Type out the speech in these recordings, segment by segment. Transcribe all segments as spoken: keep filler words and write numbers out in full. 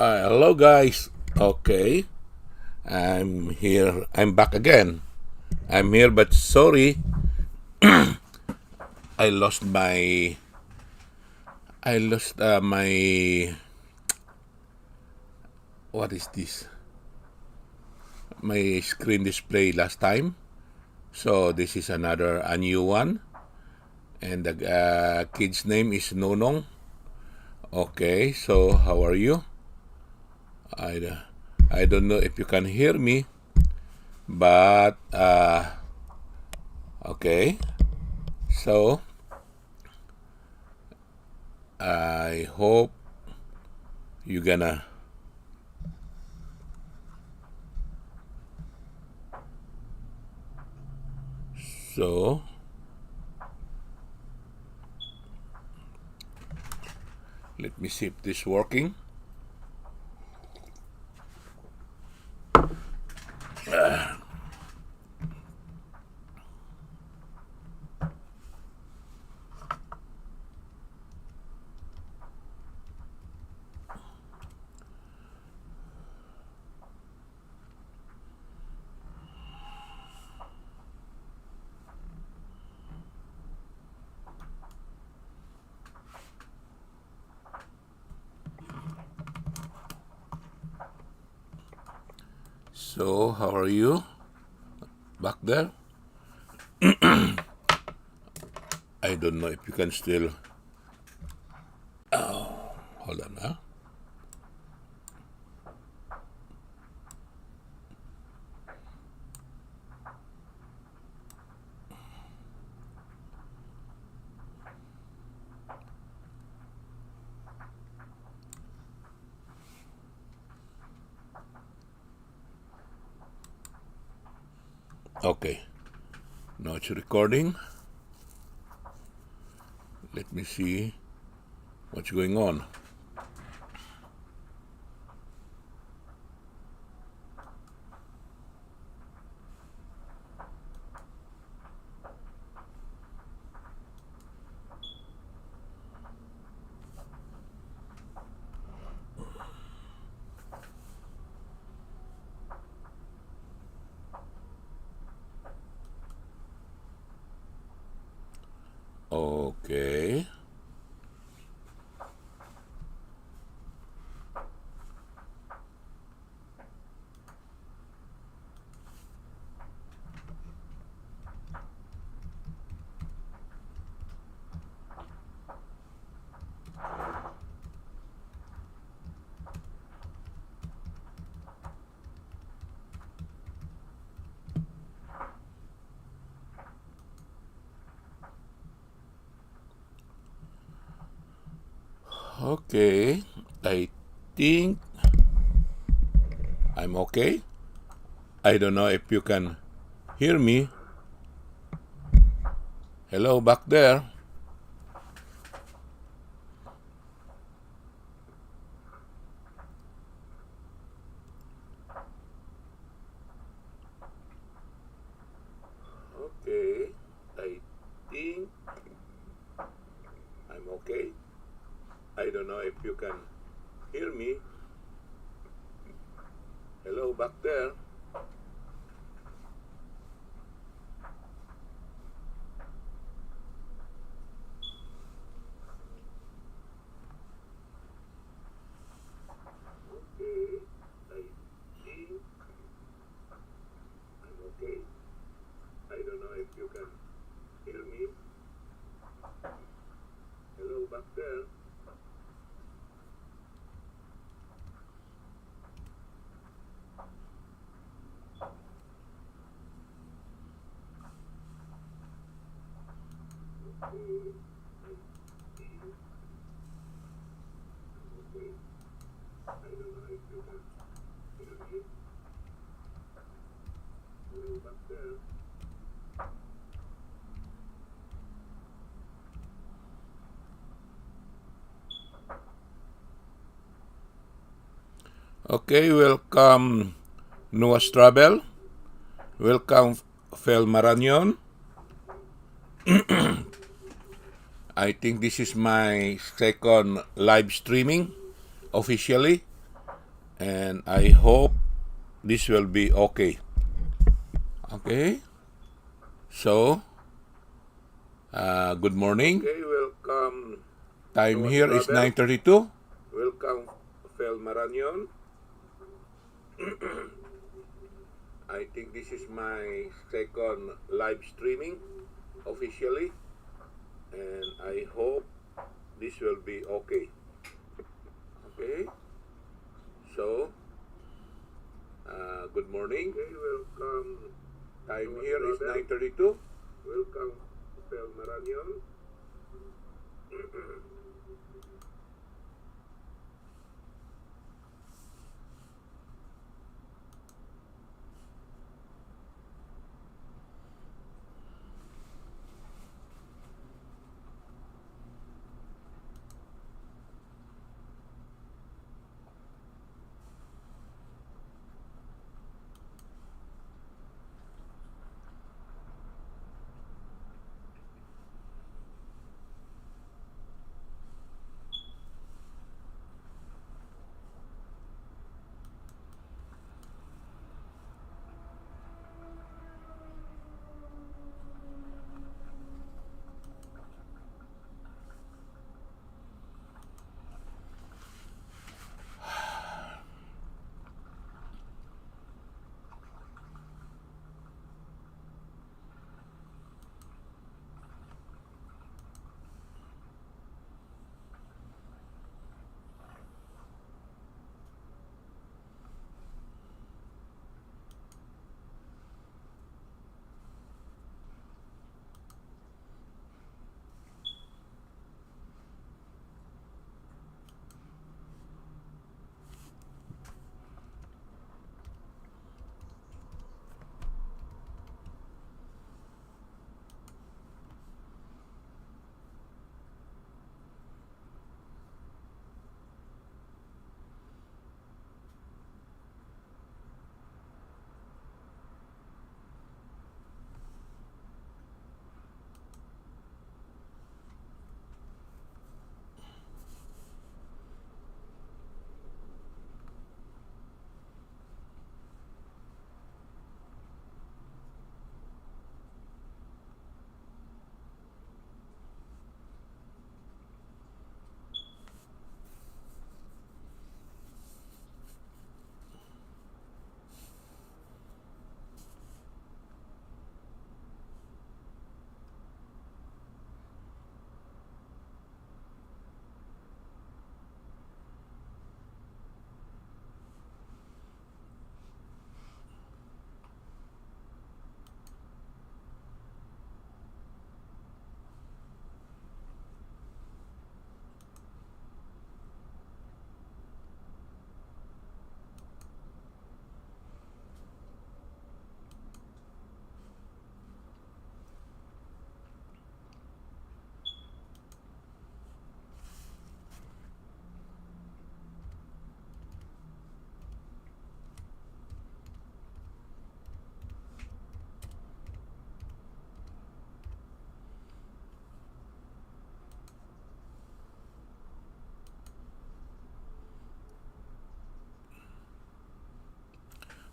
Uh, hello, guys. Okay. I'm here. I'm back again. I'm here, but sorry. I lost my, I lost, uh, my, what is this? My screen display last time. So this is another, a new one. And the, uh, kid's name is Nonong. Okay, so how are you? I, I don't know if you can hear me, but, uh, okay. So I hope you gonna, so let me see if this working. So, how are you back there? I don't know if you can still. Oh, hold on, huh? Okay. Now it's recording. Let me see what's going on. Okay. Okay, I think I'm okay. I don't know if you can hear me. Hello, back there. Okay, I think I'm okay. I don't know if you can hear me. Hello, back there. Okay, I think I'm okay. I don't know if you can hear me. Hello, back there. Okay, I think I'm okay. I don't know if you can hear me. Hello, back there. Okay, welcome, Noah's Travel. Welcome, Fel Marañon. I think this is my second live streaming officially. And I hope this will be okay. Okay? So, uh, good morning. Okay, welcome. Time here is nine thirty-two. Welcome, Fel Marañon. I think this is my second live streaming officially, and I hope this will be okay. Okay? So, uh, good morning. Okay, welcome. Time here is nine thirty-two. Welcome, Fel Marañon.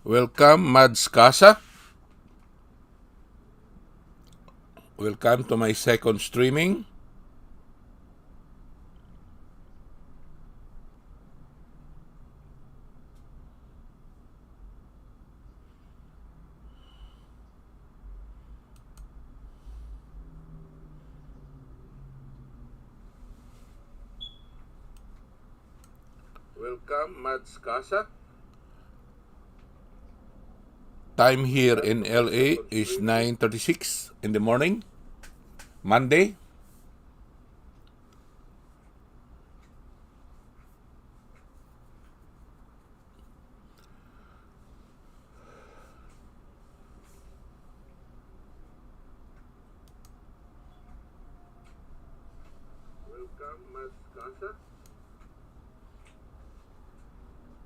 Welcome, Mads Casa. Welcome to my second streaming. Welcome, Mads Casa. Time here in L A is nine thirty-six in the morning, Monday. Welcome, Mads Casa.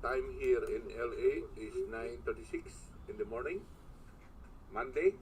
Time here in L A is nine thirty-six in the morning, Monday.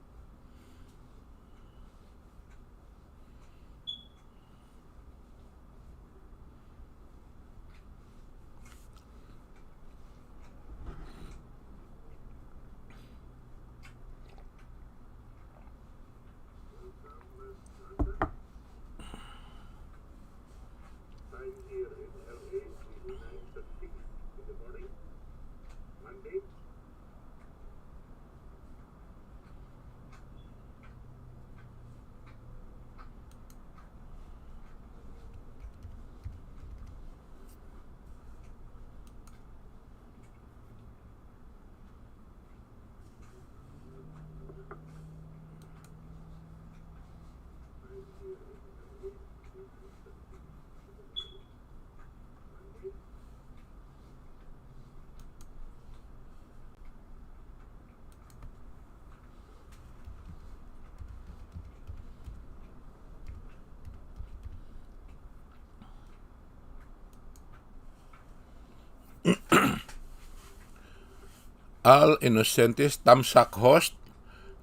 Al Innocentes Tamsak host.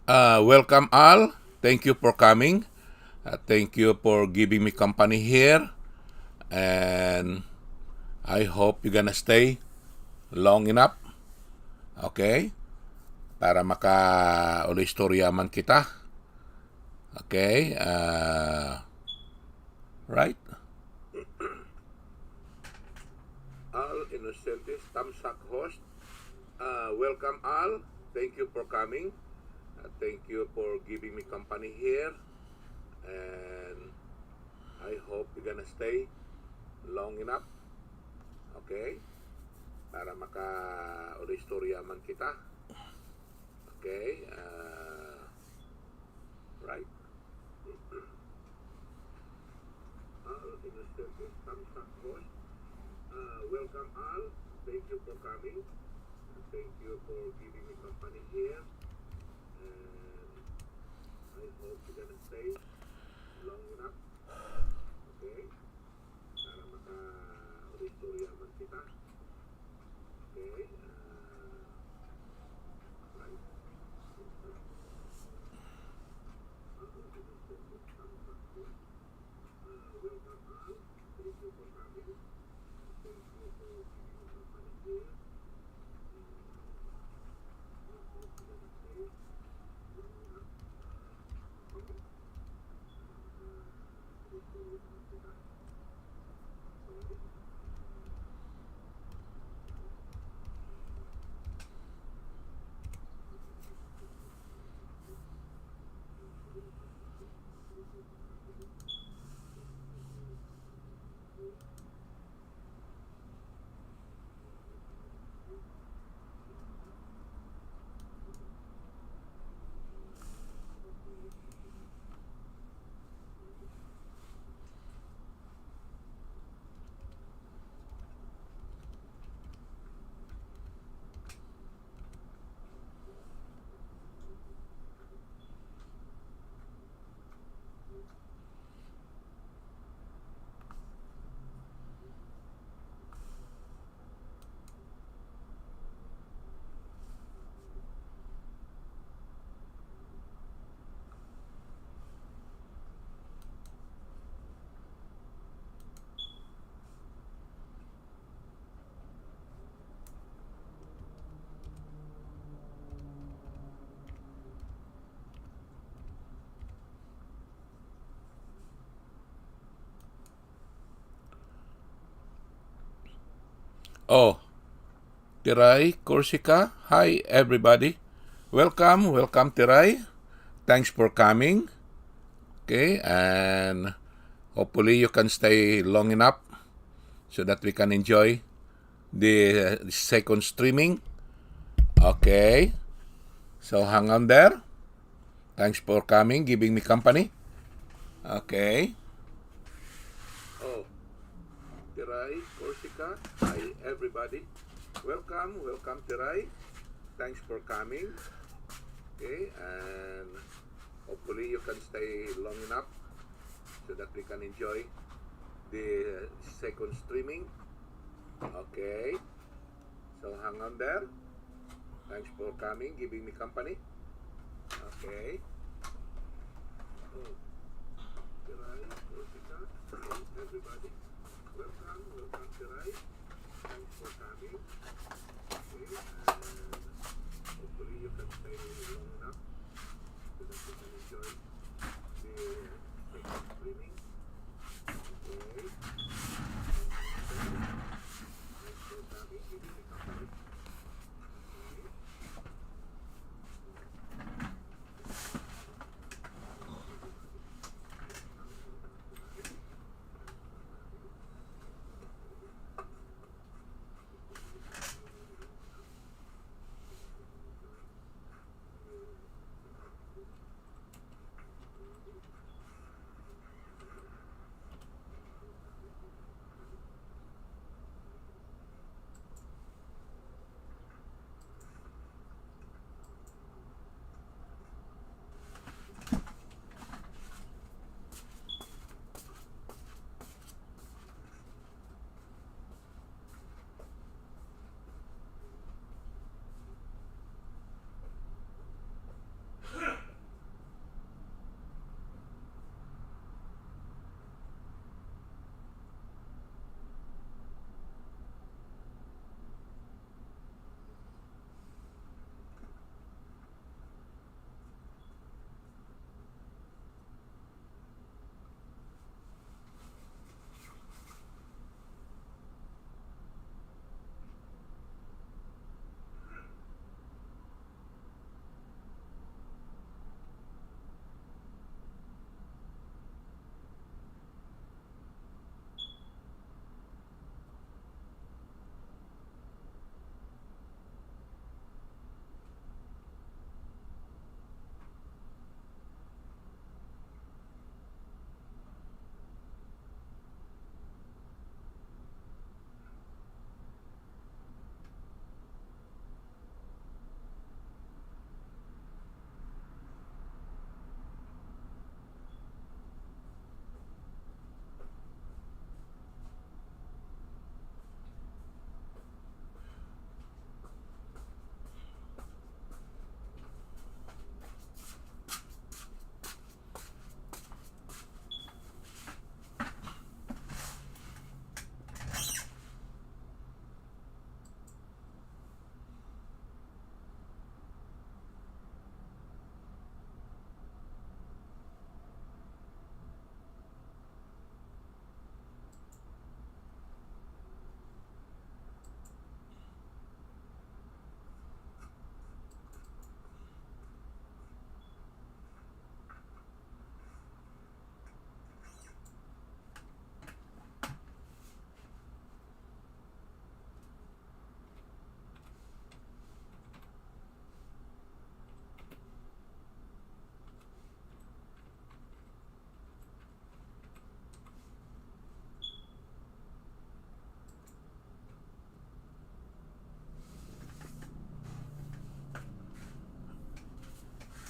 Uh, welcome, Al. Thank you for coming. Uh, thank you for giving me company here. And I hope you're gonna stay long enough. Okay? Para maka-ulistorya man kita. Okay? Uh, right? Al Innocentes Tamsak host. Uh, welcome, Al. Thank you for coming. Uh, thank you for giving me company here. And I hope you're gonna stay long enough. Okay? Para maka-ulistorya man kita. Okay? Uh, right? Al Innocentes Tamsak host. Uh, welcome, Al. Thank you for coming. Thank you for giving me company here. And I hope you're gonna stay long enough. Okay? Para maka-istorya man kita. Okay? Ah, right. Ah, welcome, Al. Thank you for coming. Thank you for giving me company here. Oh, Tiray, Corsica. Hi, everybody. Welcome, welcome, Tiray. Thanks for coming. Okay, and hopefully you can stay long enough so that we can enjoy the, uh, second streaming. Okay. So, hang on there. Thanks for coming, giving me company. Okay. Oh, Tiray, Corsica. Hi, everybody. Welcome, welcome, Tiray. Thanks for coming. Okay, and hopefully you can stay long enough so that we can enjoy the second streaming. Okay. So, hang on there. Thanks for coming, giving me company. Okay. Oh, Tiray, Corsica. Everybody, welcome, welcome, Tiray. Thanks for coming. Okay, and hopefully you can stay long enough so that you can enjoy the second streaming. Okay. Thanks for coming. Give me the company.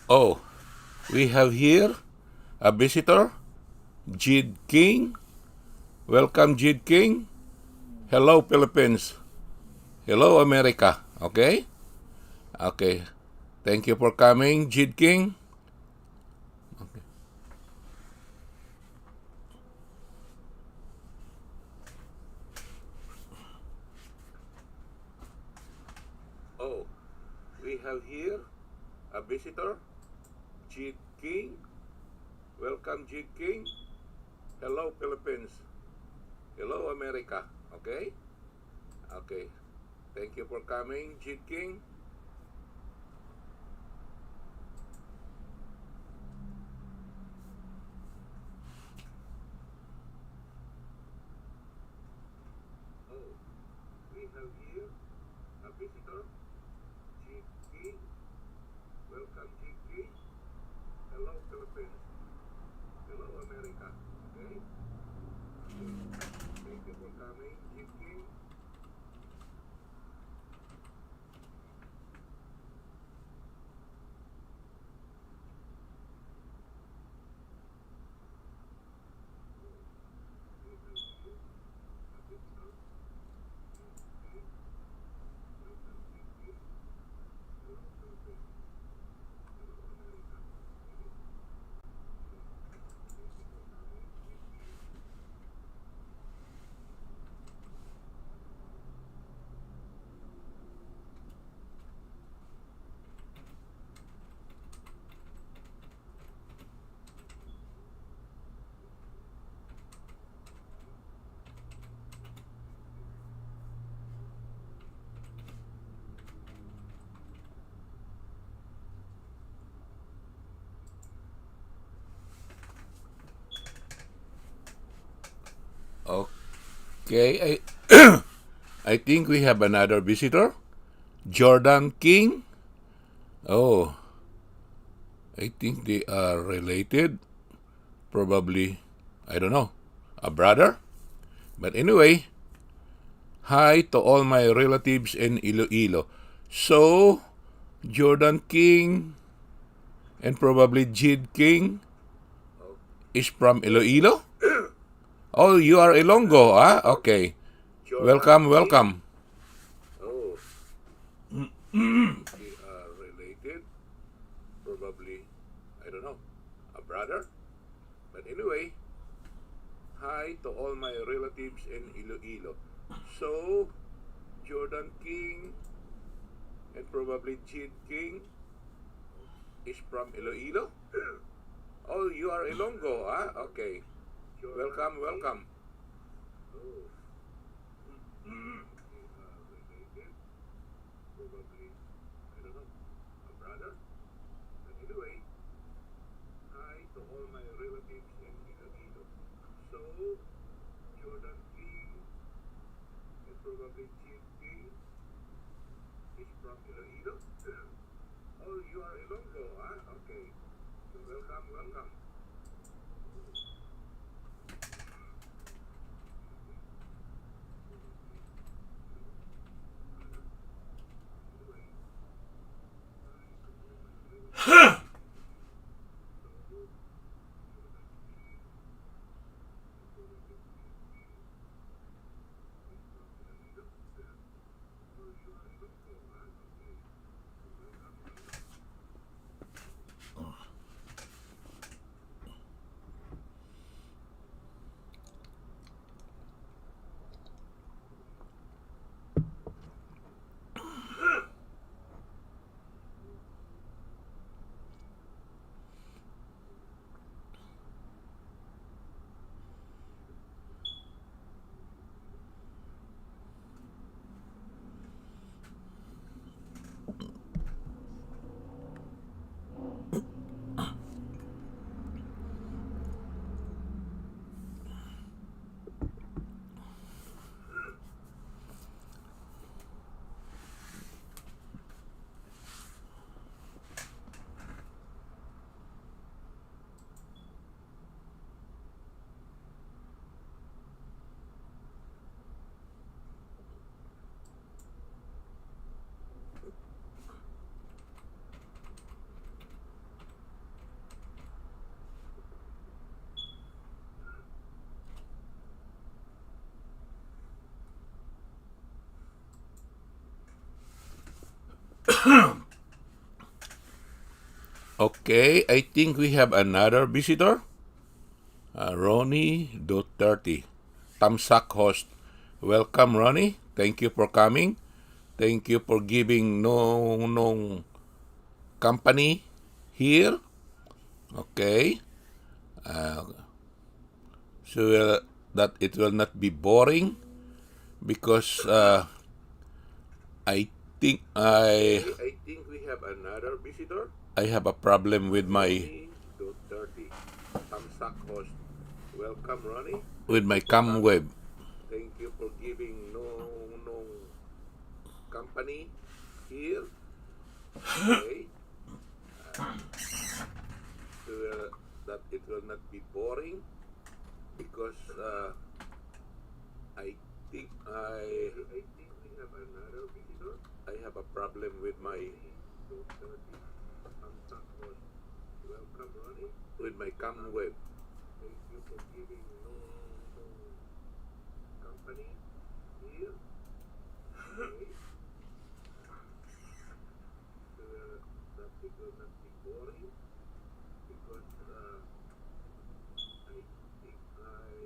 Oh, we have here a visitor, Jid King. Welcome, Jid King. Hello, Philippines. Hello, America. Okay? Okay. Thank you for coming, Jid King. Okay. Oh, we have here a visitor, Jid King. Welcome, Jid King. Hello, Philippines. Hello, America. Okay? Okay. Thank you for coming, Jid King. Oh, we have here a visitor, Jid King. Welcome, Jid King. Hello, Philippines. Hello, America. Okay? Okay. Thank you for coming, Jid King. Okay, I I think we have another visitor, Jordan King. Oh, I think they are related. Probably, I don't know, a brother. But anyway, hi to all my relatives in Iloilo. So, Jordan King and probably Jid King is from Iloilo? Oh, you are Ilonggo, ah? Okay. Welcome, welcome. Oh. They are related. Probably, I don't know, a brother. But anyway, hi to all my relatives in Iloilo. So, Jordan King and probably Jid King is from Iloilo? Oh, you are Ilonggo, ah? Okay. Welcome, welcome. Oh. They are related. Probably, I don't know, a brother. But anyway, hi to all my relatives in Iloilo. So, Jordan King and probably Jid King is from Iloilo. Oh, you are Ilonggo, ah? Okay. Welcome, welcome. Okay, I think we have another visitor. Uh, Ronnie Duterte, Tamsak host. Welcome, Ronnie. Thank you for coming. Thank you for giving Nongnong company here. Okay. Uh, so uh, that it will not be boring because uh, I think I I think we have another visitor. I have a problem with my Ronnie Duterte, Tamsak host. Welcome, Ronnie. With my cam web. Thank you for giving Nongnong company here. Okay. Uh, so uh, that it will not be boring because uh, I think I I think we have another visitor. I have a problem with my Welcome, Ronnie. With my cam web. Thank you for giving no company here. Okay. So uh, that it will not be boring because uh, I think I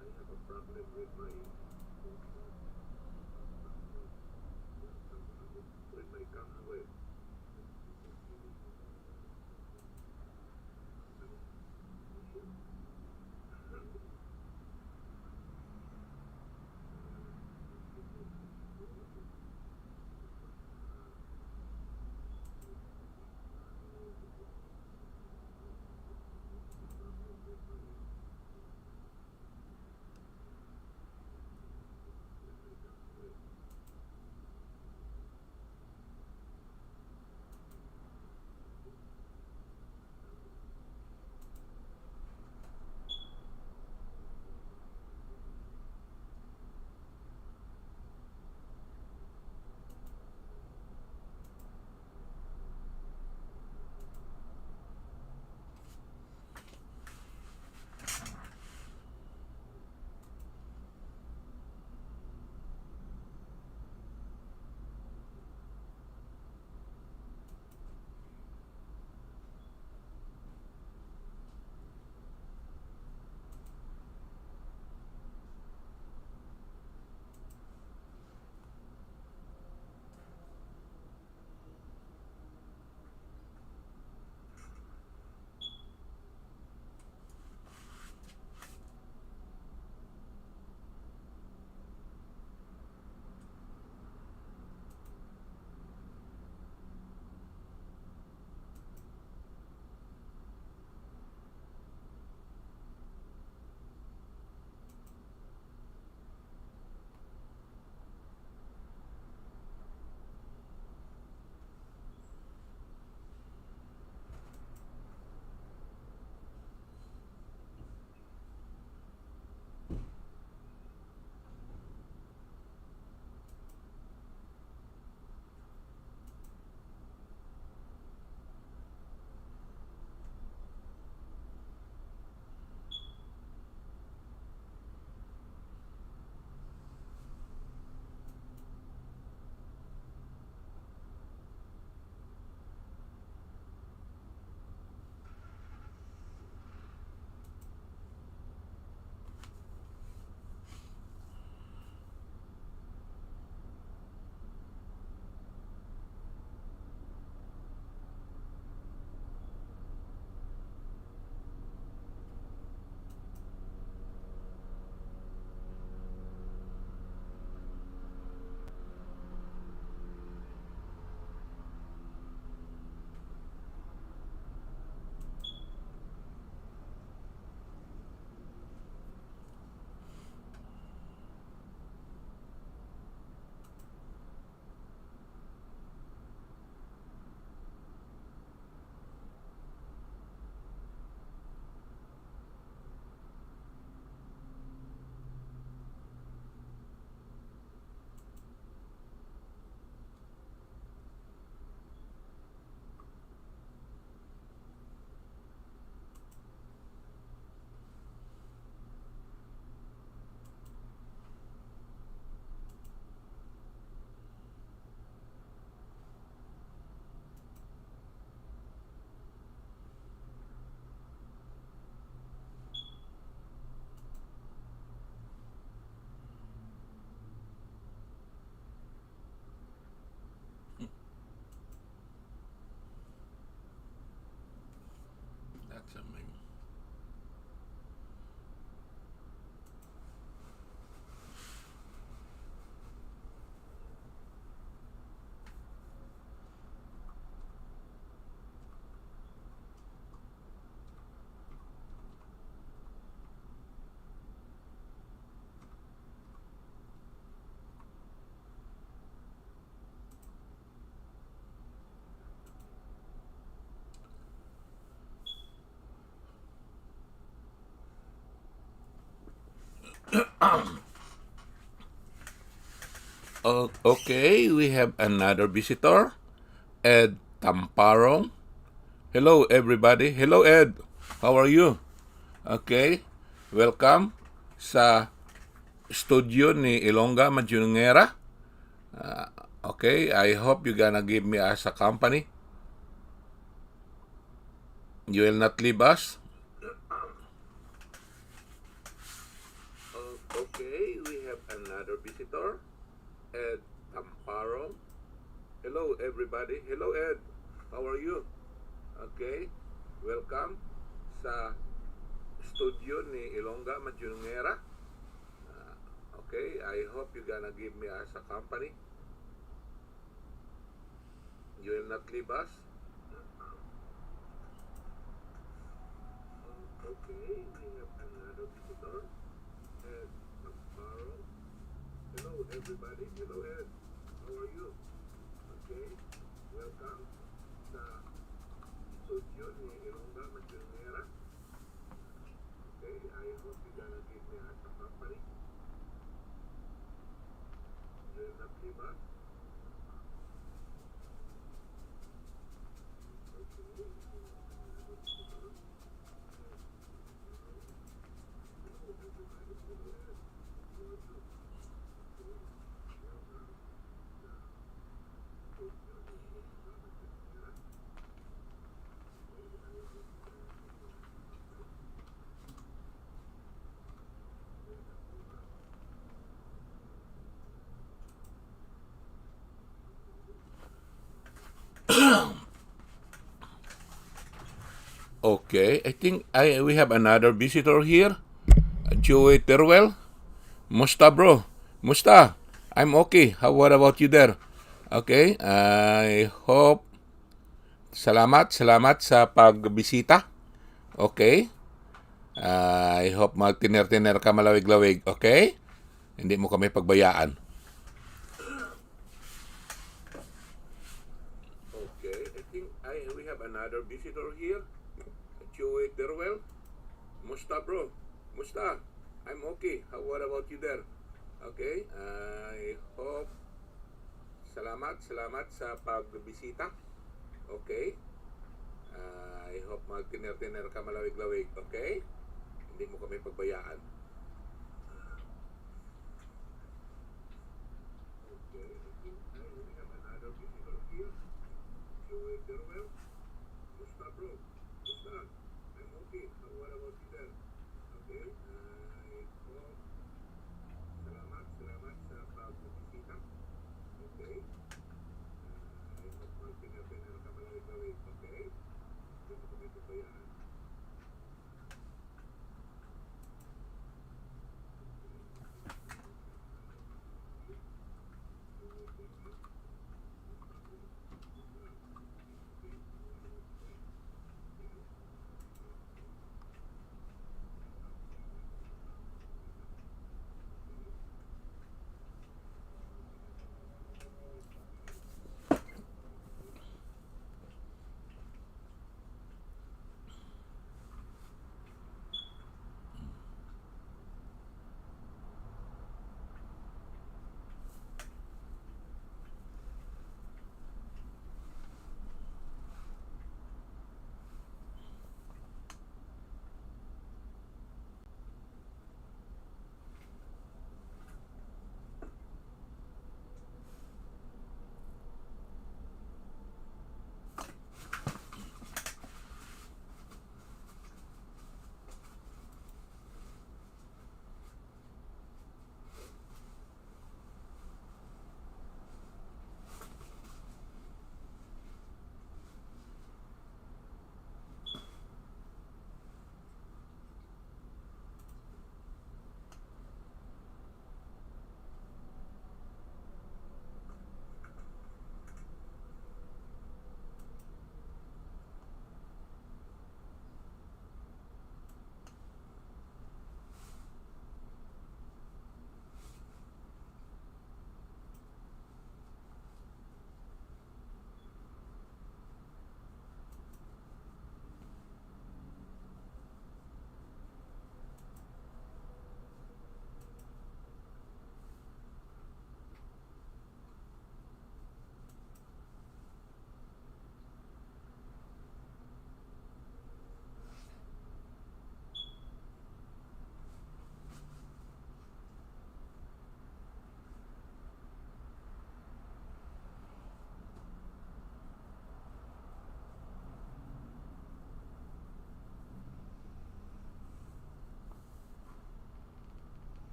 I have a problem with my with my cam web. Sa may O-, okay, we have another visitor, Ed Tamparong. Hello, everybody. Hello, Ed. How are you? Okay, welcome sa studio ni Ilongga Madyungera. Ah, okay, I hope you gonna give me as a company. You will not leave us. O-, okay, we have another visitor, Ed Tamparong. Hello, everybody. Hello, Ed. How are you? Okay. Welcome sa studio ni Ilongga Madyungera. Ah, okay, I hope you gonna give me as a company. You will not leave us. Okay, we have another visitor. Ed Navarro. Hello, everybody. Hello, Ed. How are you? Okay. Welcome sa studio ni Ilongga Madyungera. Okay, I hope you gonna give me a company. You will not leave us. Okay, I think I we have another visitor here. Joey Teruel. Musta, bro? Musta? I'm okay. How, what about you there? Okay, I hope, salamat, salamat sa pagbisita. Okay? I hope magtiner-tiner ka malawig-lawig, okay? Hindi mo kami pagbayaan. Okay, I think I we have another visitor here. Joey Teruel. Musta, bro? Musta? I'm okay. How, what about you there? Okay, I hope, salamat, salamat sa pagbisita. Okay? I hope magtiner-tiner ka malawig-lawig, okay? Hindi mo kami pagbayaan. Okay, I think I we have another visitor here. Joey Teruel. Musta, bro? Musta? I'm okay. How, what about you there? Okay, I hope, salamat, salamat sa pagbisita. Okay? I hope magpinapinara ka malawig-lawig. Okay? Hindi mo kami pabayaan.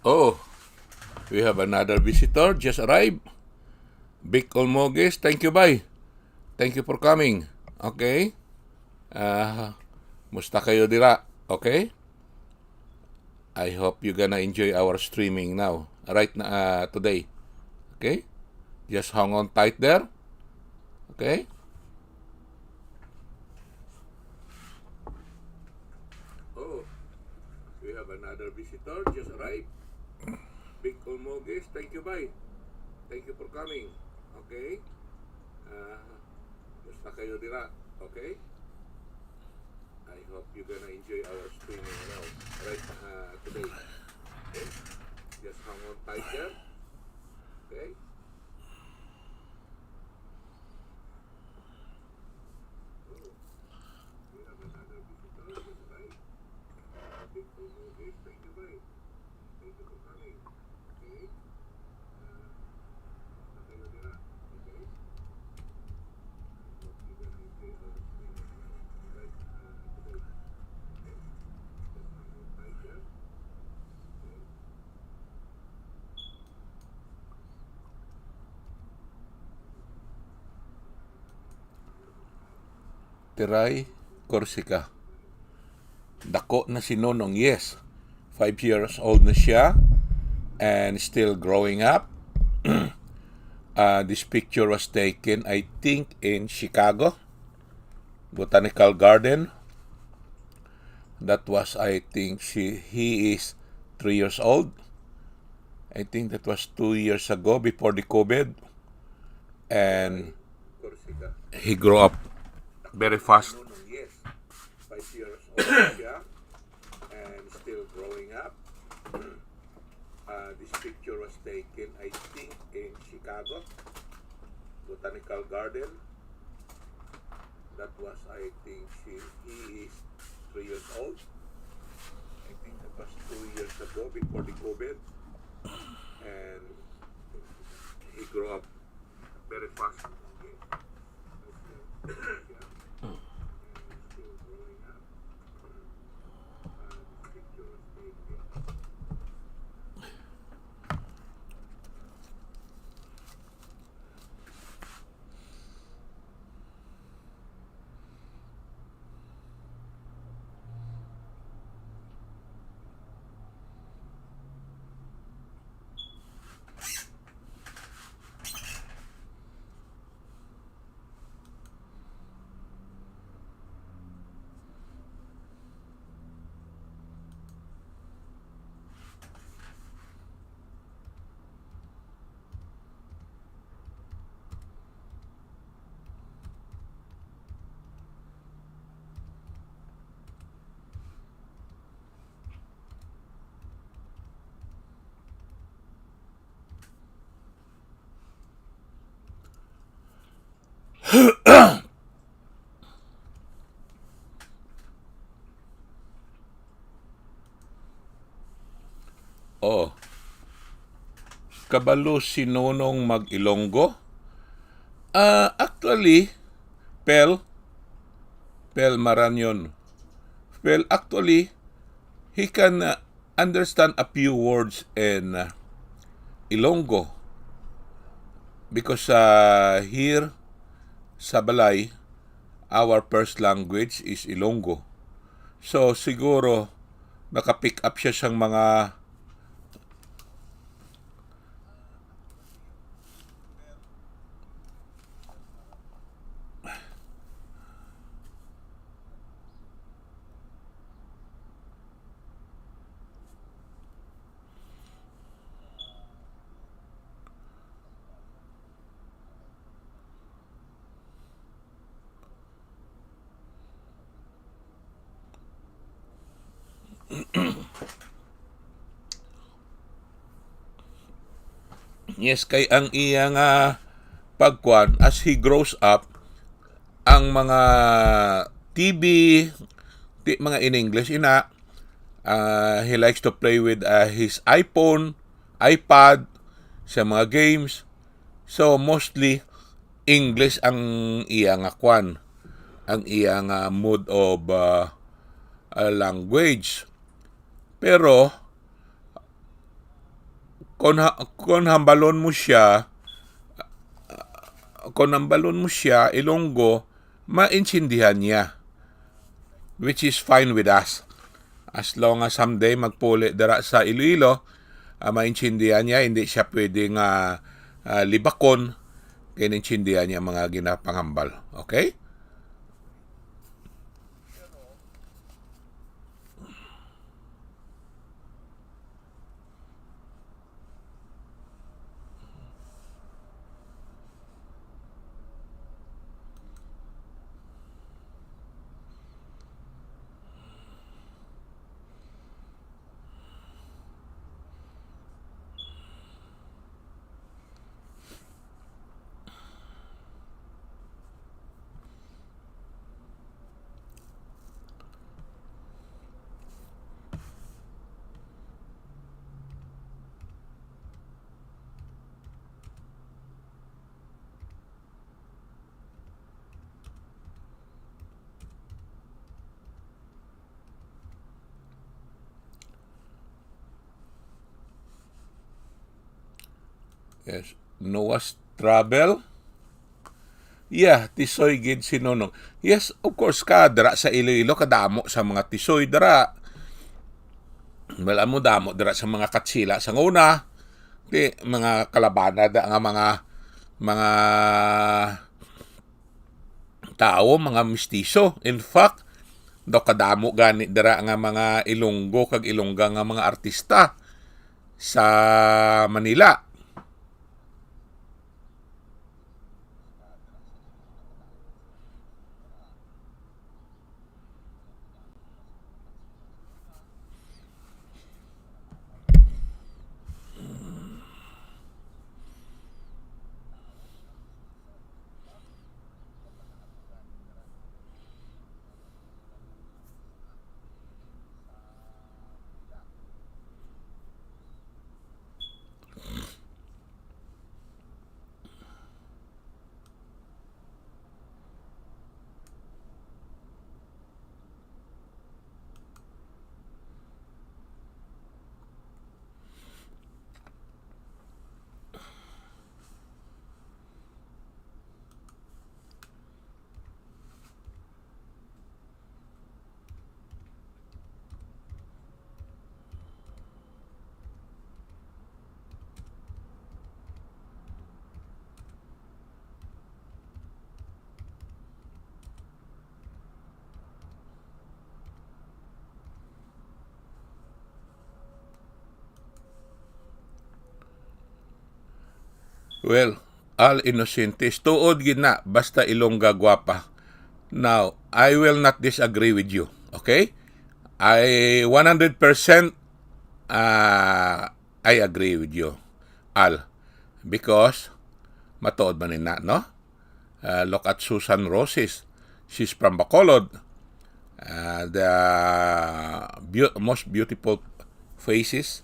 Oh, we have another visitor just arrived. Vic Olmoges, thank you, bay. Thank you for coming. Okay? Ah, musta kayo dira? Okay? I hope you gonna enjoy our streaming now. Right na, ah, today. Okay? Just hang on tight there. Okay? Oh, we have another visitor just arrived. Vic Olmoges, thank you, bay. Thank you for coming. Okay? Ah, musta kayo dira? Okay? I hope you gonna enjoy our streaming now. Right, ah, today. Okay? Just hang on tight there. Okay? Tiray, Corsica. Dako na si Nonong, yes. Five years old na siya and still growing up. Uh, this picture was taken, I think, in Chicago Botanical Garden. That was, I think, she, he is three years old. I think that was two years ago, before the COVID. And he grew up very fast. Yes, five years old siya and still growing up. Uh, this picture was taken, I think, in Chicago Botanical Garden. That was, I think, she, he is three years old. I think that was two years ago, before the COVID. And he grew up very fast. Oh. Kabalo si Nonong mag-Ilonggo? Ah, actually, Pel, Pel Maranyon. Pel, actually, he can, uh, understand a few words in, uh, Ilonggo because, uh, here sa balay, our first language is Ilonggo. So, siguro, naka-pick up siya sang mga Yes, kay ang iya nga pagkuan, as he grows up, ang mga T V, ti-, mga in English ina, ah, he likes to play with, ah, his iPhone, iPad, sa mga games. So, mostly, English ang iya nga kwan, ang iya nga mode of, ah, ah, language. Pero, Kon ha-, kon hambalon mo sia, kon hambalon mo sia, Ilonggo, maintindihan niya, which is fine with us. As long as someday magpuli dira sa Iloilo, ah, maintindihan niya, hindi siya pwede nga, ah, libakon, kay naintindihan niya mga ginapangambal. Okay? Yes. Noah's Travel. Yeah, tisoy gid si Nonong. Yes, of course, ka dira sa Iloilo, kadamo sa mga tisoy dira. Wala mo damo dira sa mga Katsila sa nguna. Di, mga kalabana da nga mga, mga tawo, mga mestizo. In fact, daw kadamo gani dira nga mga Ilonggo kag Ilongga nga mga artista sa Manila. Well, Al Inocentes, tuod gid na, basta Ilongga gwapa. Now, I will not disagree with you, okay? I one hundred percent, ah, I agree with you, Al, because matuod man ina, no? Uh, look at Susan Roses. She's from Bacolod. Uh, the beau-, most beautiful faces.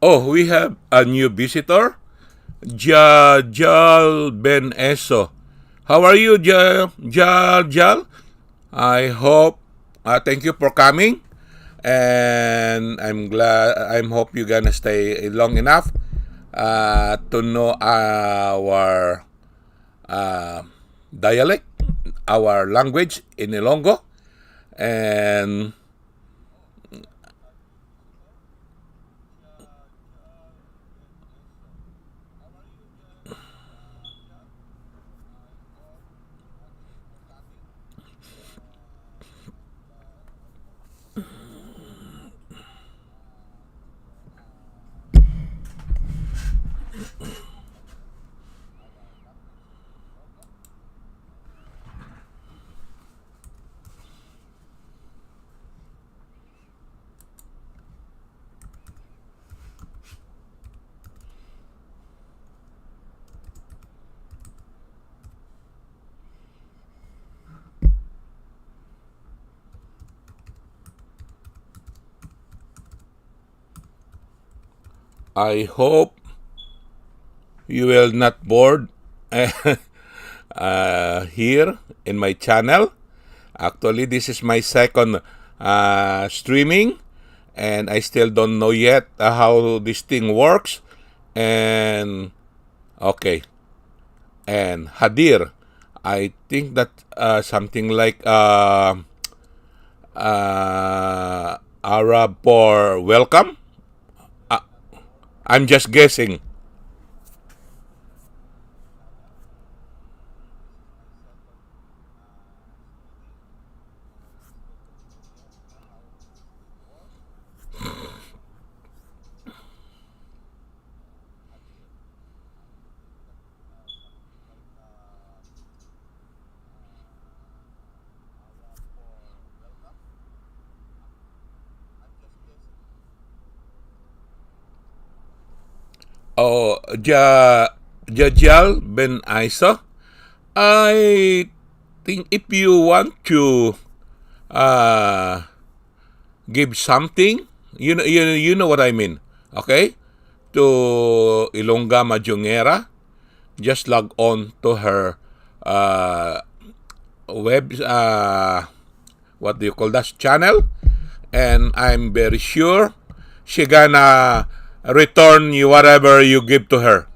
Oh, we have a new visitor, Ja-, Jal Ben Eso. How are you, Ja-, Jal Jal? I hope, uh, thank you for coming, and I'm glad, I'm hope you gonna stay long enough, uh, to know our, uh, dialect, our language in Ilonggo, and I hope you will not bored uh, here in my channel. Actually, this is my second uh, streaming, and I still don't know yet uh, how this thing works. And okay, and Hadir, I think that uh, something like uh, uh, Arab for welcome. Uh, I'm just guessing. Oh, Ja Jajal Ben Isa, I think if you want to uh, give something, you know, you, you know what I mean, okay? To Ilongga Majungera, just log on to her uh, web, uh, what do you call that, channel, and I'm very sure she gonna return you whatever you give to her.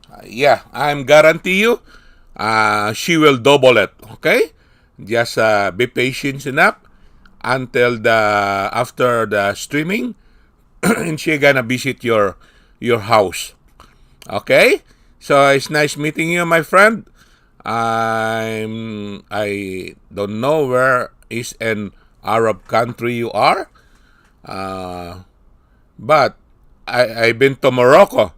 Uh, yeah, I'm guarantee you, uh, she will double it. Okay, just uh, be patient enough until the after the streaming, and she gonna visit your your house. Okay, so it's nice meeting you, my friend. I'm I don't know where is an Arab country you are, uh, but I I've been to Morocco.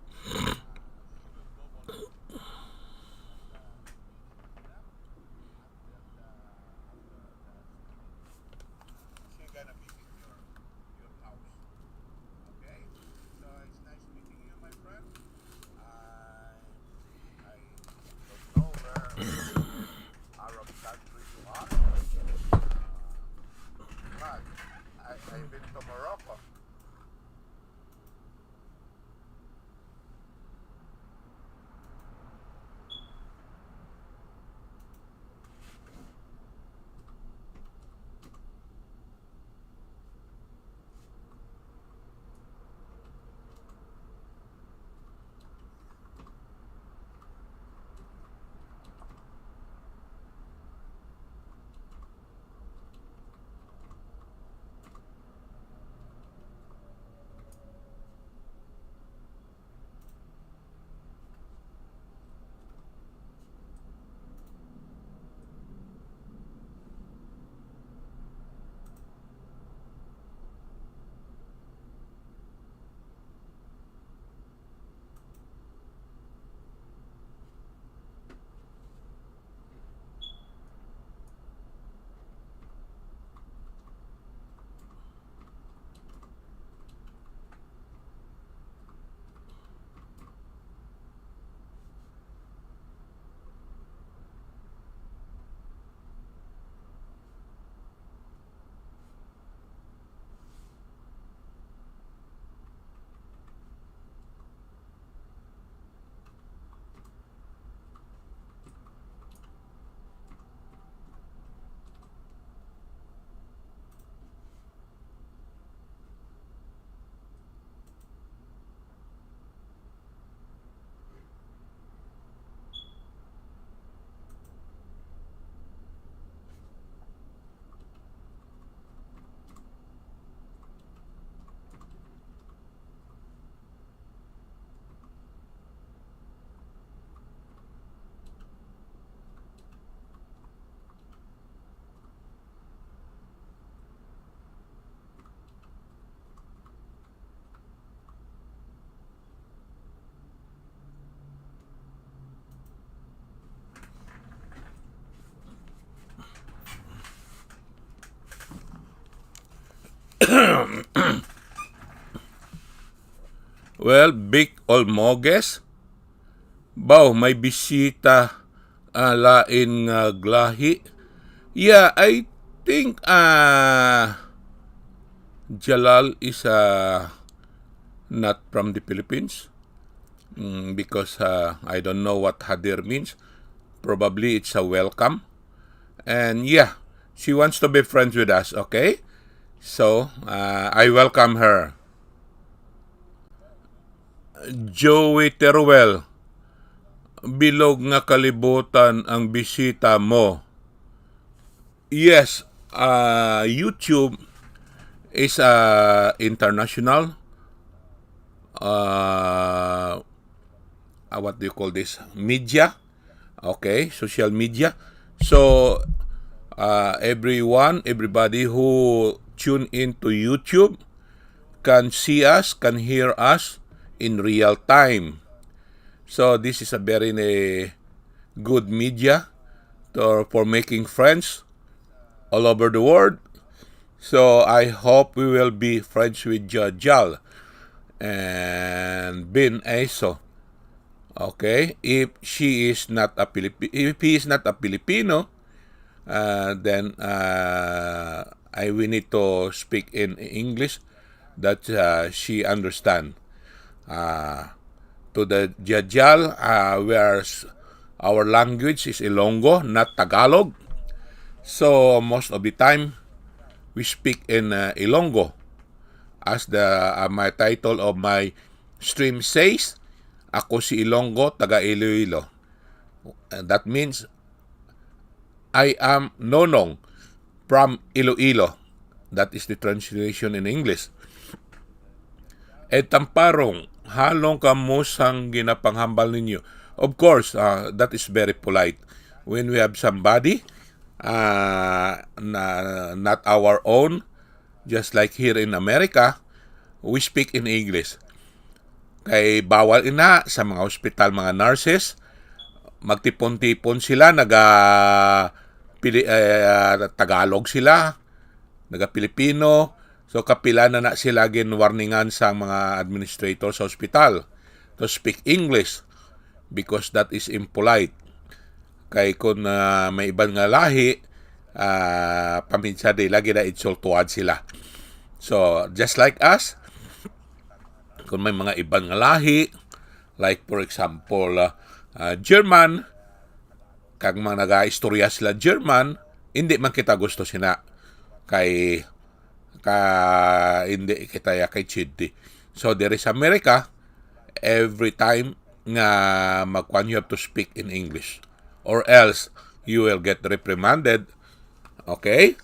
Well, Big Olmoges, baw, may bisita, ah, lain nga glahi. Yeah, I think, ah, Jalal is, ah, not from the Philippines. Mm, because, uh, I don't know what hadir means. Probably it's a welcome. And yeah, she wants to be friends with us, okay? So, uh, I welcome her. Joey Teruel, bilog nga kalibutan ang bisita mo. Yes, uh, YouTube is, uh, international, uh, uh, what do you call this? Media. Okay, social media. So, uh, everyone, everybody who tune into YouTube can see us, can hear us in real time. So, this is a very, eh, good media to, for making friends all over the world. So, I hope we will be friends with Jajal and Bin Eso. Okay? If she is not a Filipi-, if he is not a Filipino, uh, then, uh, I, we need to speak in English that, uh, she understand. Uh, to the Jajal, uh, we are s-, our language is Ilonggo, not Tagalog. So, most of the time, we speak in, uh, Ilonggo. As the, uh, my title of my stream says, "Ako si Ilonggo, taga Iloilo." And that means, "I am Nonong from Iloilo." That is the translation in English. Ed Tamparong, halong kamo sang ginapanghambal ninyo. Of course, uh, that is very polite. When we have somebody, uh, na, not our own, just like here in America, we speak in English. Kay bawal ina sa mga hospital, mga nurses, magtipon-tipon sila, naga pili-, eh, Tagalog sila, naga Pilipino. So, kapila na na sila ginwarningan sa mga administrator sa hospital to speak English because that is impolite. Kay kung, ah, may iban nga lahi, ah, paminsan di lagi na insultuhan sila. So, just like us, kung may mga iban nga lahi, like for example, ah, ah, German, kag mga nagaistorya sila German, hindi man kita gusto sina. Kay ka, hindi kita ya kay Chidi. So, there is America, every time nga magkuan, you have to speak in English. Or else, you will get reprimanded. Okay?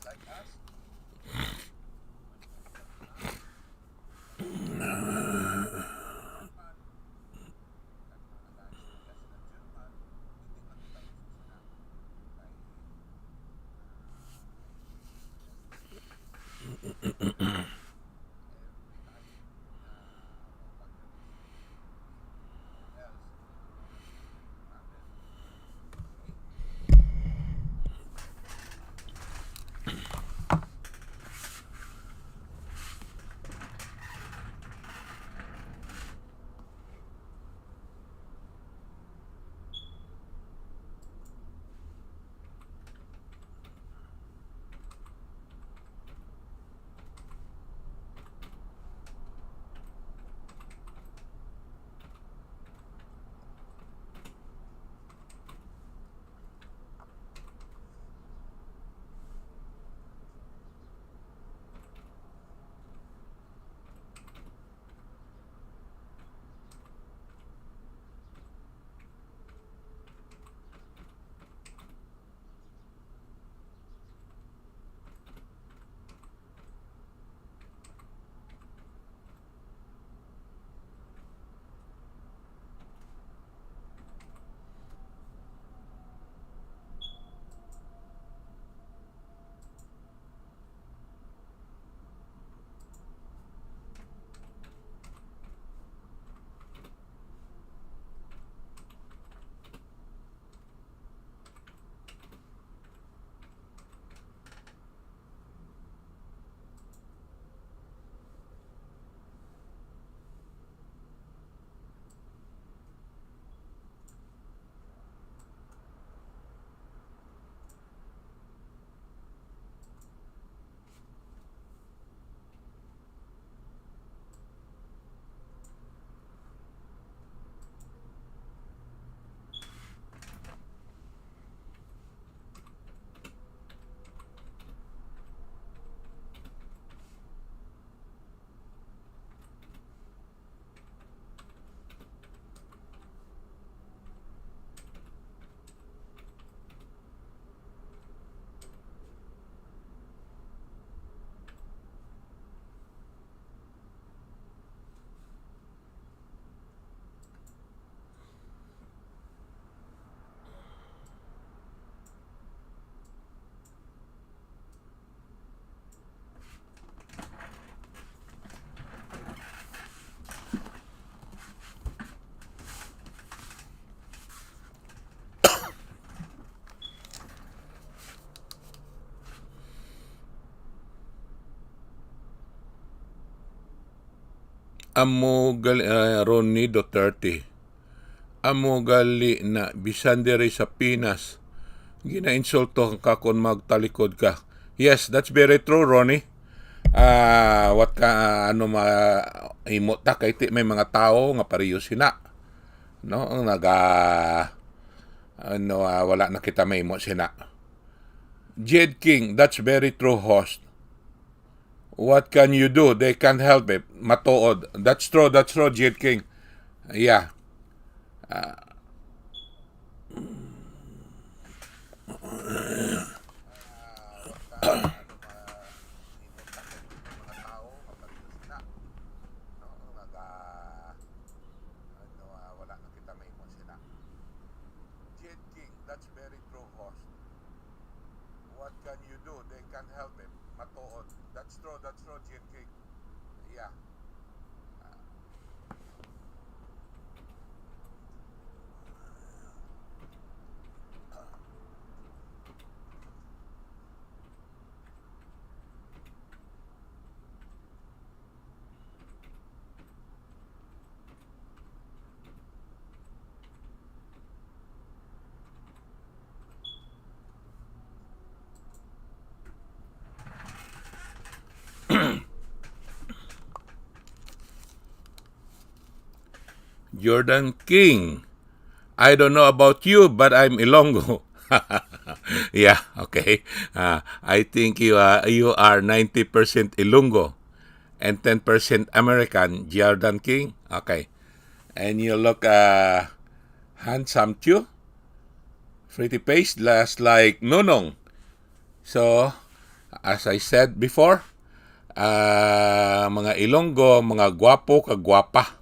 Amo gali, ah, Ronnie Duterte. Amo gali na, bisan diri sa Pinas, ginainsulto ka kon magtalikod ka. Yes, that's very true, Ronnie. Ah, what ka, ano, ma-, imo ta kay ti may mga tawo nga pareho sina, no? Ang naga, ano, ah, wala na kita mahimo sina. Jed King, that's very true, host. What can you do? They can't help it. Matuod. That's true, that's true, Jed King. Yeah. Ah. Jed King, that's very true, host. What can you do? They can't help it. Matuod. That's true, that's true, Jed King. Yeah. Jordan King, I don't know about you, but I'm Ilonggo. Yeah, okay. Uh, I think you are, you are ninety percent Ilonggo and ten percent American, Jordan King. Okay. And you look, uh, handsome too. Pretty face, just like Nonong. So, as I said before, ah, mga Ilonggo, mga gwapo kag gwapa.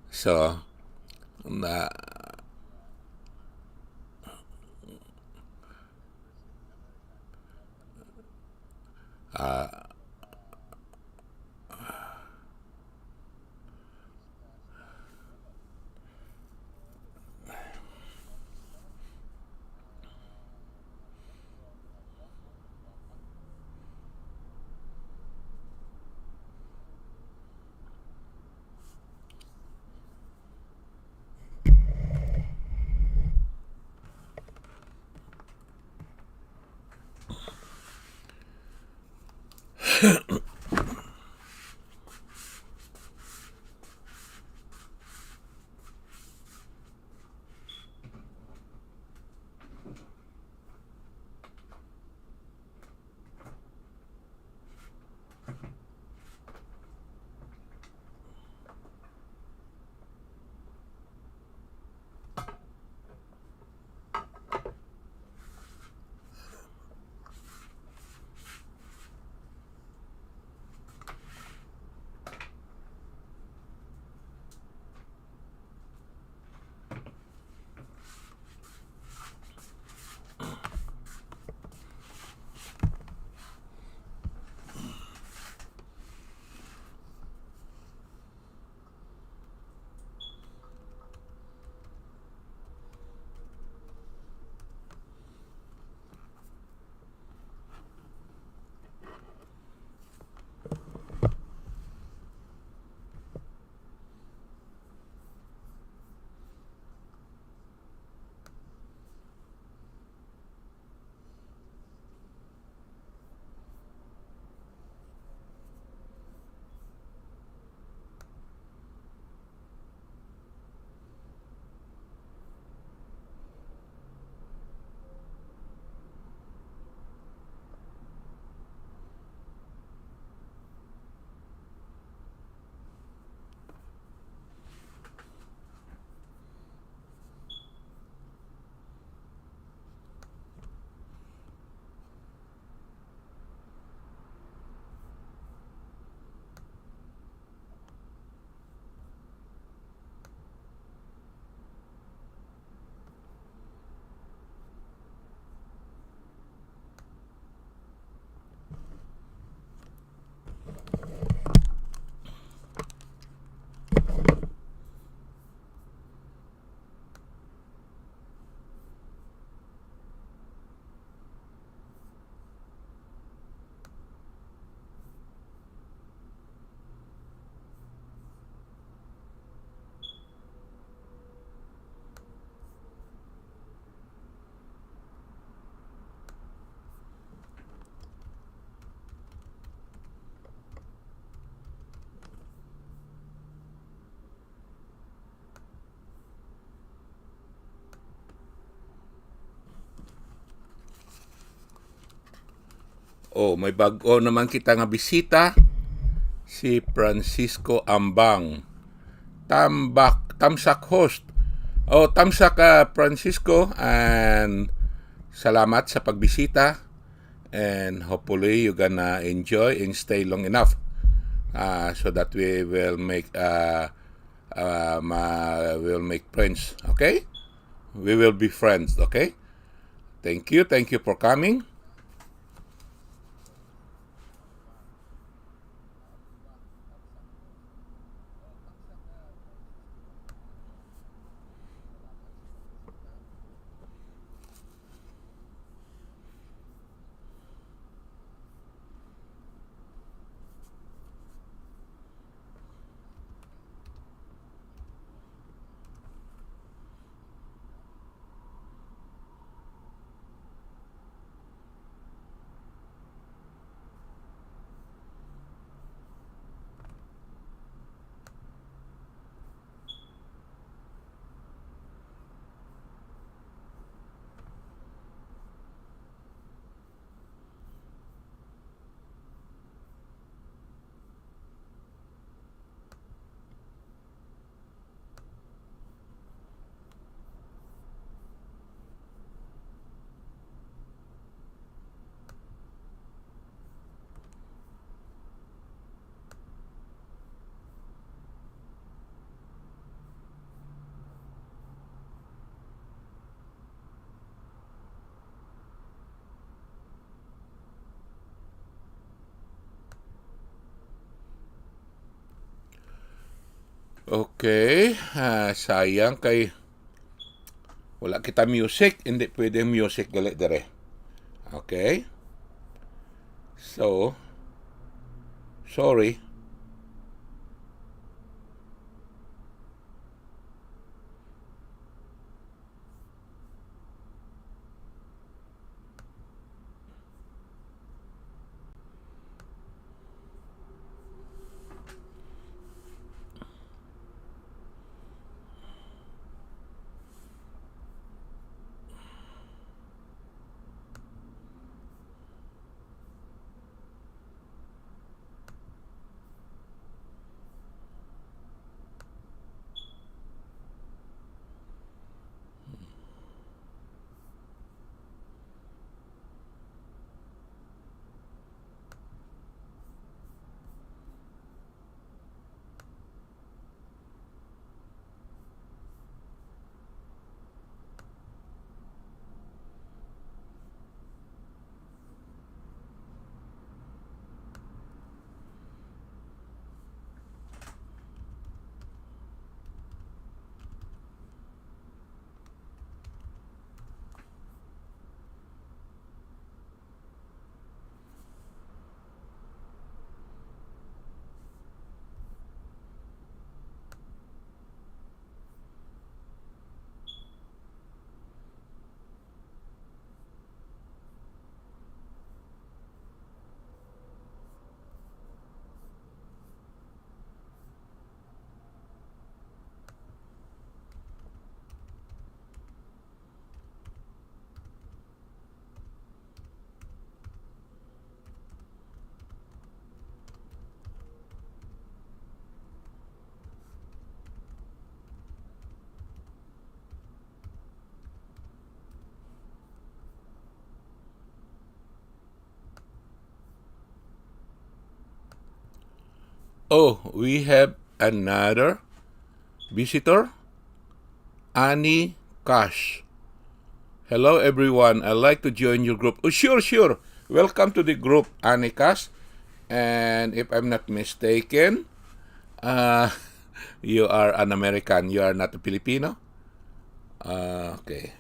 So, na, ah, Oh, may bag-o naman kita nga bisita, si Francisco Ambang. Tambak, tamsak host. Oh, tamsak, ah, Francisco, and salamat sa pagbisita. And hopefully you gonna enjoy and stay long enough, ah, so that we will make, ah, ah, ma-, will make friends, okay? We will be friends, okay? Thank you, thank you for coming. Okay, ah, sayang kay wala kita music, hindi pwede ang music gali dire. Okay? So, sorry. Oh, we have another visitor, Annie Cash. "Hello, everyone. I'd like to join your group." Oh, sure, sure. Welcome to the group, Annie Cash. And if I'm not mistaken, uh, you are an American. You are not a Filipino. Uh, okay.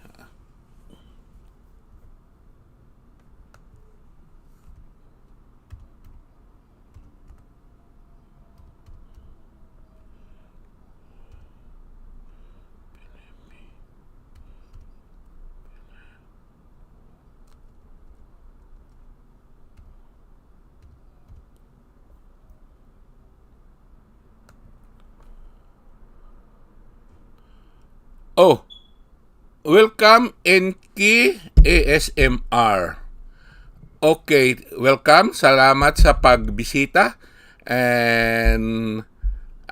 Oh, welcome, Enki A S M R. Okay, welcome. Salamat sa pagbisita. And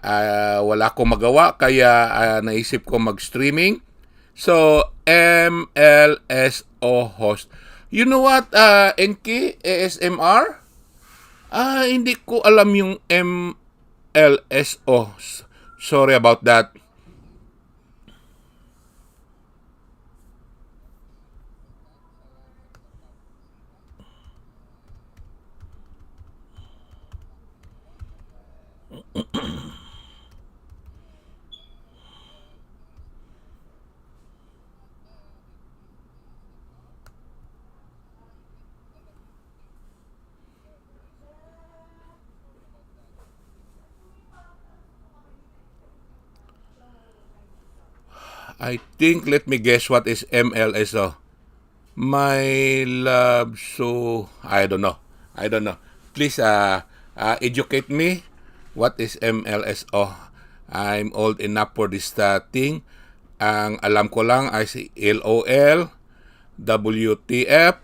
ah, wala akong magawa, kaya ah, naisip ko mag-streaming. So, M L S O host. You know what, uh, N K, A S M R? Ah, hindi ko alam yung M L S O. S- Sorry about that. I think, let me guess what is M L S O. My love, so, I don't know. I don't know. Please uh, uh, educate me. What is M L S O? I'm old enough for this uh, thing. Ang alam ko lang ay si L O L, W T F,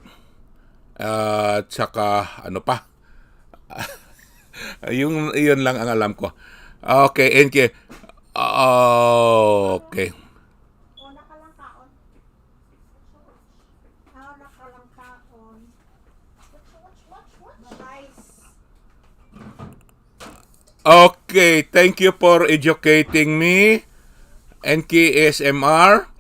uh, tsaka ano pa? yung, yun lang ang alam ko. Okay, N K. Okay. Okay, thank you for educating me, N K S M R.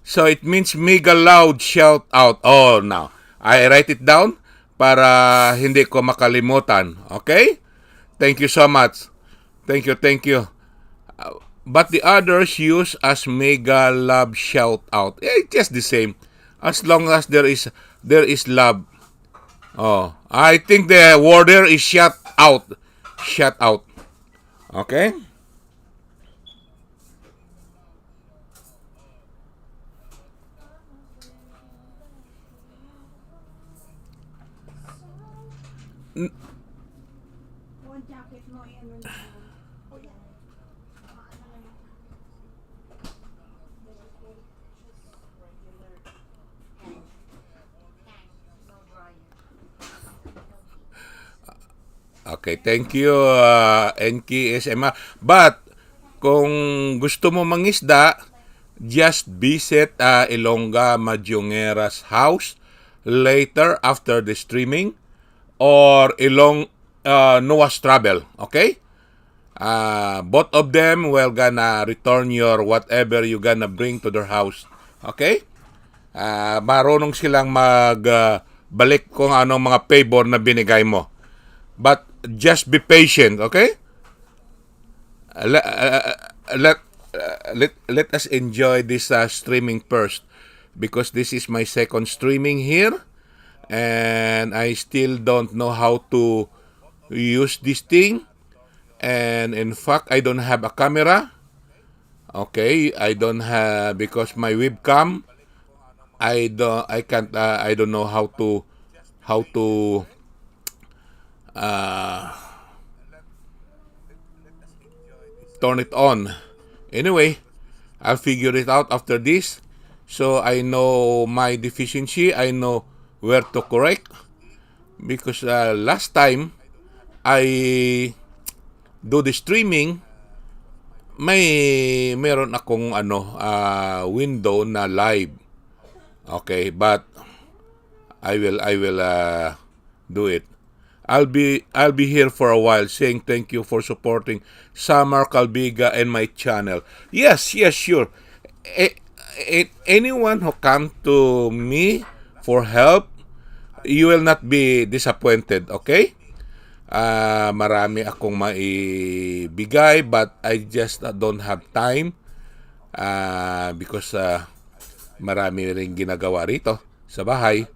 So it means mega loud shout out. Oh, now I write it down para hindi ko makalimutan. Okay? Thank you so much. Thank you, thank you. Uh, but the others use as mega love shout out. Eh, just the same. As long as there is there is love. Oh, I think the word there is shut out. Shut out. Okay? N- Okay, thank you, uh, N K S M R. But kung gusto mo mangisda, just visit uh, Ilongga Madyongera's house later after the streaming or Ilong uh, Noah's Travel, okay? Uh, both of them will gonna return your whatever you gonna bring to their house, okay? Ah, marunong silang mag ah, balik kung anong mga favor na binigay mo. But just be patient, okay? Uh, le- uh, let uh, let let us enjoy this uh, streaming first because this is my second streaming here and I still don't know how to use this thing. And in fact, I don't have a camera. Okay, I don't have because my webcam. I don't. I can't. Uh, I don't know how to how to uh, turn it on. Anyway, I'll figure it out after this. So I know my deficiency. I know where to correct. Because uh, last time I do the streaming, may meron akong ano uh, window na live. Okay, but I will I will uh, do it. I'll be I'll be here for a while saying thank you for supporting Samar Calbiga and my channel. Yes, yes, sure. A- a- anyone who come to me for help, you will not be disappointed, okay? Ah, marami akong maibigay but I just uh, don't have time ah, because ah, marami ring ginagawa rito sa bahay.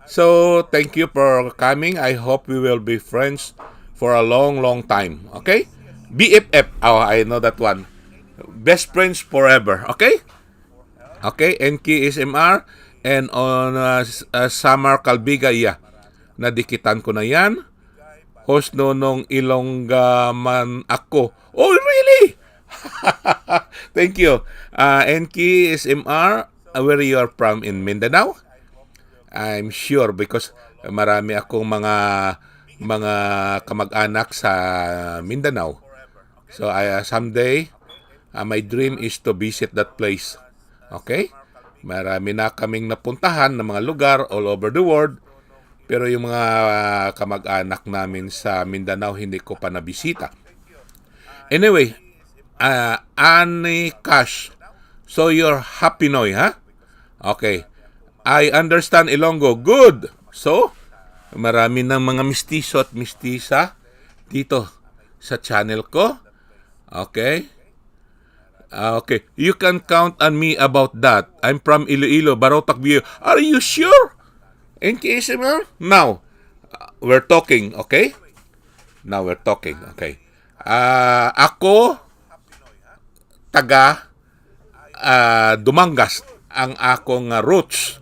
So, thank you for coming. I hope we will be friends for a long, long time. Okay? B F F. Oh, I know that one. Best friends forever. Okay? Okay, N K S M R and on uh, s- uh, Samar Calbiga, yeah. Nadikitan ko na yan. Host Nonong Ilongga man ako. Oh, really? Thank you. Uh, N K S M R, uh, where you are from in Mindanao? I'm sure because marami akong mga mga kamag-anak sa Mindanao. So, I, uh, someday, uh, my dream is to visit that place. Okay? Marami na kaming napuntahan ng mga lugar all over the world, pero yung mga, uh, kamag-anak namin sa Mindanao, hindi ko pa nabisita. Anyway, uh, Annie Cash, so you're half Pinoy, ha? Okay. I understand Ilonggo. Good. So, marami ng mga mistiso at mistisa dito sa channel ko. Okay? Ah, okay. You can count on me about that. I'm from Iloilo, Barotac View. Are you sure? In case, uh, now, uh, we're talking, okay? Now we're talking, okay. Ah, ako, taga, ah, Dumangas ang akong, ah, roots.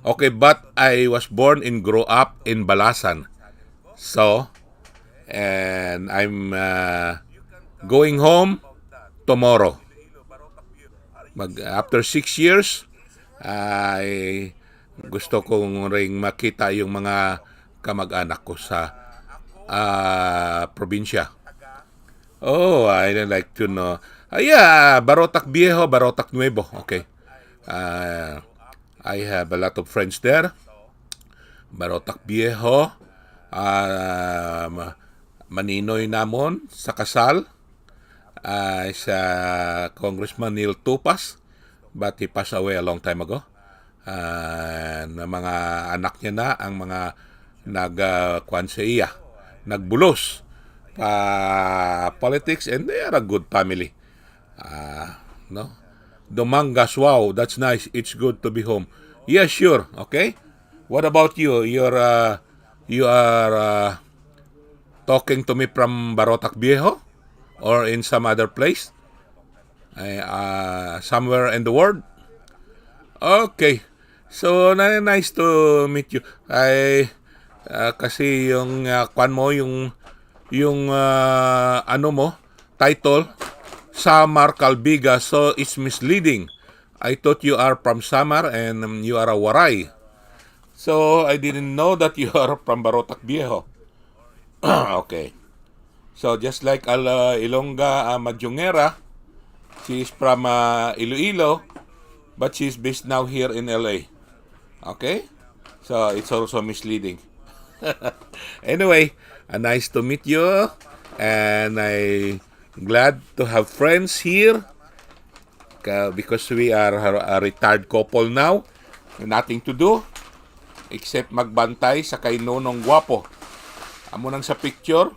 Okay, but I was born and grew up in Balasan. So, and I'm, uh, going home tomorrow. Mag, after six years, ay gusto kong ring makita yung mga kamag-anak ko sa, ah, probinsya. Oh, I like to know. Ah, yeah, Barotac Viejo, Barotac Nuevo. Okay. Ah, I have a lot of friends there. Barotac Viejo, ah, ma-, maninoy namon sa kasal, ah, sa Congressman Neil Tupas, but he passed away a long time ago. Ah, na mga anak niya na ang mga nag, ah, kuwan sa iya, nagbulos pa politics, and they are a good family. Ah, no? Dumangas, wow, that's nice. It's good to be home. Yeah, sure. Okay. What about you? You're, uh, you are, uh, talking to me from Barotac Viejo or in some other place? Ay, uh, somewhere in the world? Okay. So, na, nice to meet you. Ay, uh, kasi yung, uh, kwan mo, yung, yung, uh, ano mo, title, Samar Calbiga, so it's misleading. I thought you are from Samar and, um, you are a Waray. So, I didn't know that you are from Barotac Viejo. Okay. So, just like Al-, uh, Ilongga, uh, Majungera, she is from, uh, Iloilo, but she is based now here in L A. Okay? So, it's also misleading. Anyway, uh, nice to meet you, and I glad to have friends here. Ka-, because we are a, a retired couple now, nothing to do except magbantay sa kay Nonong Guapo. Amo nang sa picture,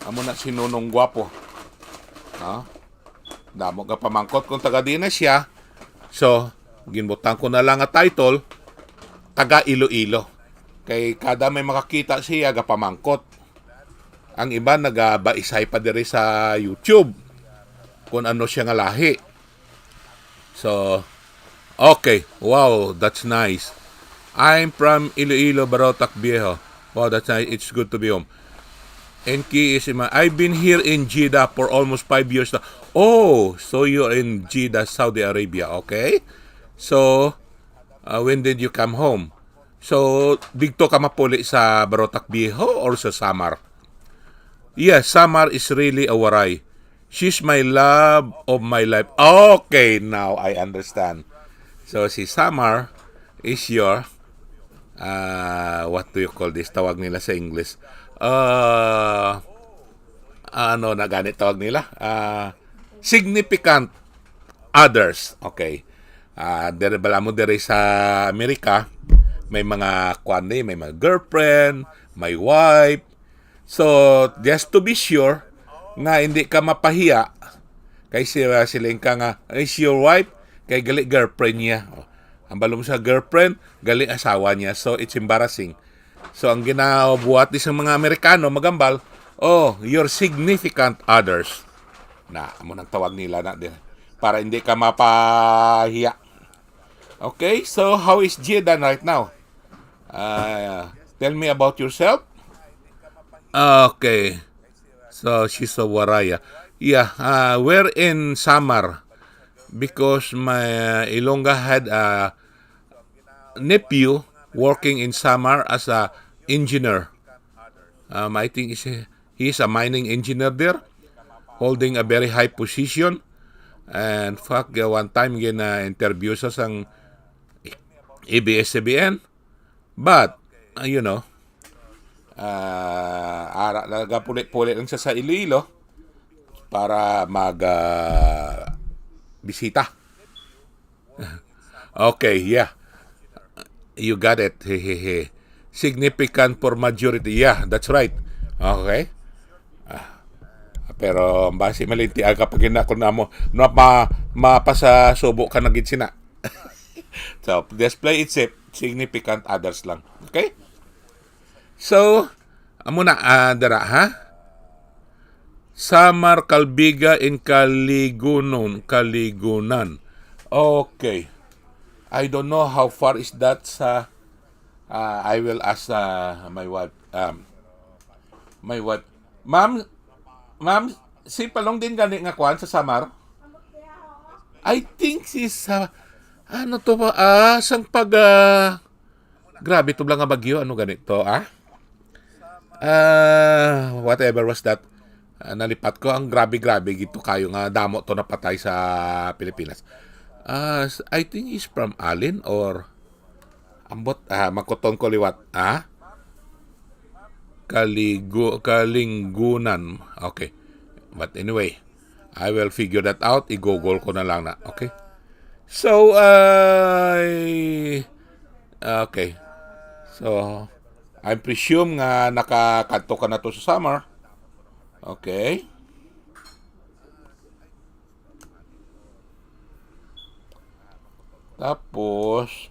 amo na si Nonong Guapo. No? Damo ka pamangkot kung taga di na siya. So, ginbutang ko na lang nga title, taga Iloilo. Kay kada may makakita siya, gapamangkot. Ang iba nagabaisay pa diri sa YouTube kung ano siya nga lahi. So, okay. Wow, that's nice. I'm from Iloilo, Barotac Viejo. Wow, that's nice. It's good to be home. Enki is in my, I've been here in Jeddah for almost five years now. Oh, so you're in Jeddah, Saudi Arabia. Okay. So, uh, when did you come home? So, didto ka mapuli sa Barotac Viejo or sa Samar? Yes, Samar is really a Waray. She's my love of my life. Okay, now I understand. So, si Samar is your, uh, what do you call this? Tawag nila sa English. Uh, ano na gani tawag nila? Uh, significant others. Okay. Ah, dere bala mo dere sa Amerika, may mga kwan ni, may mga girlfriend, may wife. So, just to be sure nga hindi ka mapahiya, kay si, ah, siling ka nga, "Is your wife?" Kay gali girlfriend niya. Oh. Ang balom sa girlfriend, gali asawa niya. So, it's embarrassing. So, ang ginabuhat di sa mga Amerikano, magambal, "Oh, your significant others." Na, amo nang tawag nila na din. Para hindi ka mapahiya. Okay, so how is Jeddah right now? Uh, tell me about yourself. Okay. So, she's a Waraya. Yeah, uh, we're in Samar because my, uh, Ilongga had a nephew working in Samar as a engineer. Um, I think is he is a mining engineer there, holding a very high position. And fuck, uh, one time gina-interview sa sang A B S C B N. But, uh, you know, uh, ara talaga puli-puli lang siya sa Iloilo para mag, uh, bisita. Okay, yeah. You got it. Hehehe. Significant for majority. Yeah, that's right. Okay. Ah, pero basi malinti aga pag ina ko na mo na ma, mapasasubo ka na gid sina. So, display itself, significant others lang. Okay? So, amo na, ah, dara, ha? Samar, Calbiga, in Caligunon, Caligunan. Okay. I don't know how far is that sa, ah, I will ask, ah, my wife. Um, my wife. Ma'am, ma'am, si Palong din gani nga kuan sa Samar? I think si sa, ano to ba? Ah, sang pag, ah, grabe to lang nga bagyo. Ano ganito, ah? Ah, whatever was that? Ah, nalipat ko. Ang grabe-grabe gito kayo nga damo to napatay sa Pilipinas. Ah, s- I think he's from Alin or ambot, ah, makuton ko liwat, ah? Kaligo, Kalinggunan. Okay. But anyway, I will figure that out. I-Google ko na lang na. Okay? So, I... Okay. So, I presume nga nakakadto ka na to sa Samar. Okay. Tapos,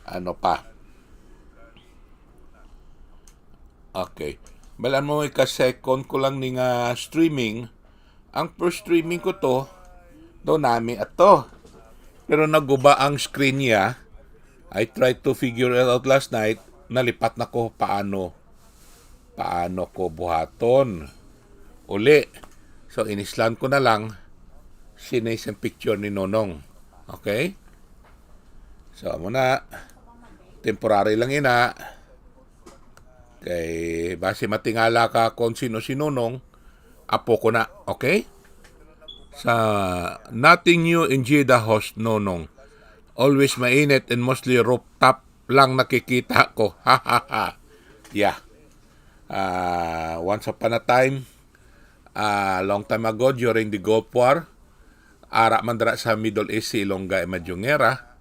ano pa? Okay. Balan mo, ika-second ko lang ni nga streaming. Ang first streaming ko to, daw nami ato. Pero naguba ang screen niya. I tried to figure it out last night. Nalipat na ko paano, paano ko buhaton uli. So, inislan ko na lang. Sinis ang picture ni Nonong. Okay? So, amo na. Temporary lang ina. Kay basi matingala ka kung sino si Nonong, apo ko na, okay? Sa nothing new in Jeddah, host Nonong. Always mainit and mostly rooftop lang nakikita ko. Ha, ha, ha. Yeah. Ah, once upon a time, ah, long time ago during the Gulf War, ara man dira sa Middle East si Ilongga Emadjongera.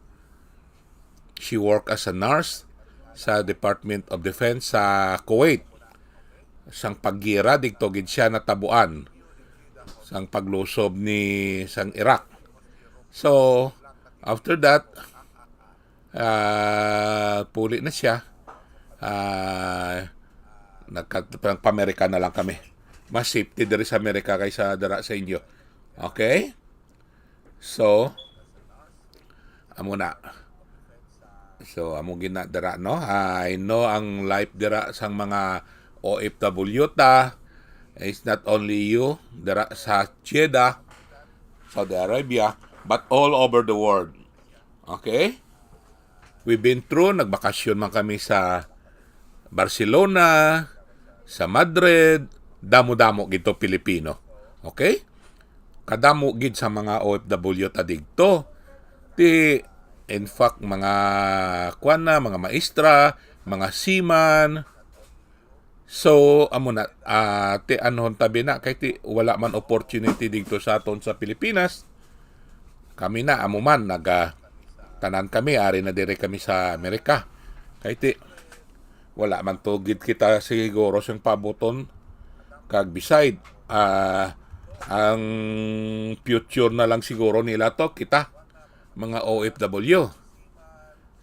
She worked as a nurse sa Department of Defense sa Kuwait. Sang paggira, digto gid siya natabuan sang paglusob ni sang Iraq. So, after that, ah, puli na siya. Ah, nagka-, nagpa-Amerika na lang kami. Mas safety diri sa Amerika kaysa dira sa inyo. Okay? So, amo na. So, amo gina dira, no? I know ang life dira sang mga O F W ta. It's not only you dira sa Jeddah, Saudi Arabia, but all over the world. Okay? We've been through, nagbakasyon man kami sa Barcelona, sa Madrid, damo-damo gid to Pilipino. Okay? Kadamo gid sa mga O F W ta digto. Ti, in fact, mga, kuwan na, mga maestra, mga seaman. So, amo na, ah, ti anhon tabi na, kay ti, wala man opportunity digto sa aton sa Pilipinas. Kami na, amo man, naga, tanan kami, ari na dire kami sa Amerika. Kay ti, wala man to gid kita siguro sing pabuton. Kag beside, ah, ang future na lang siguro nila to, kita, mga O F W.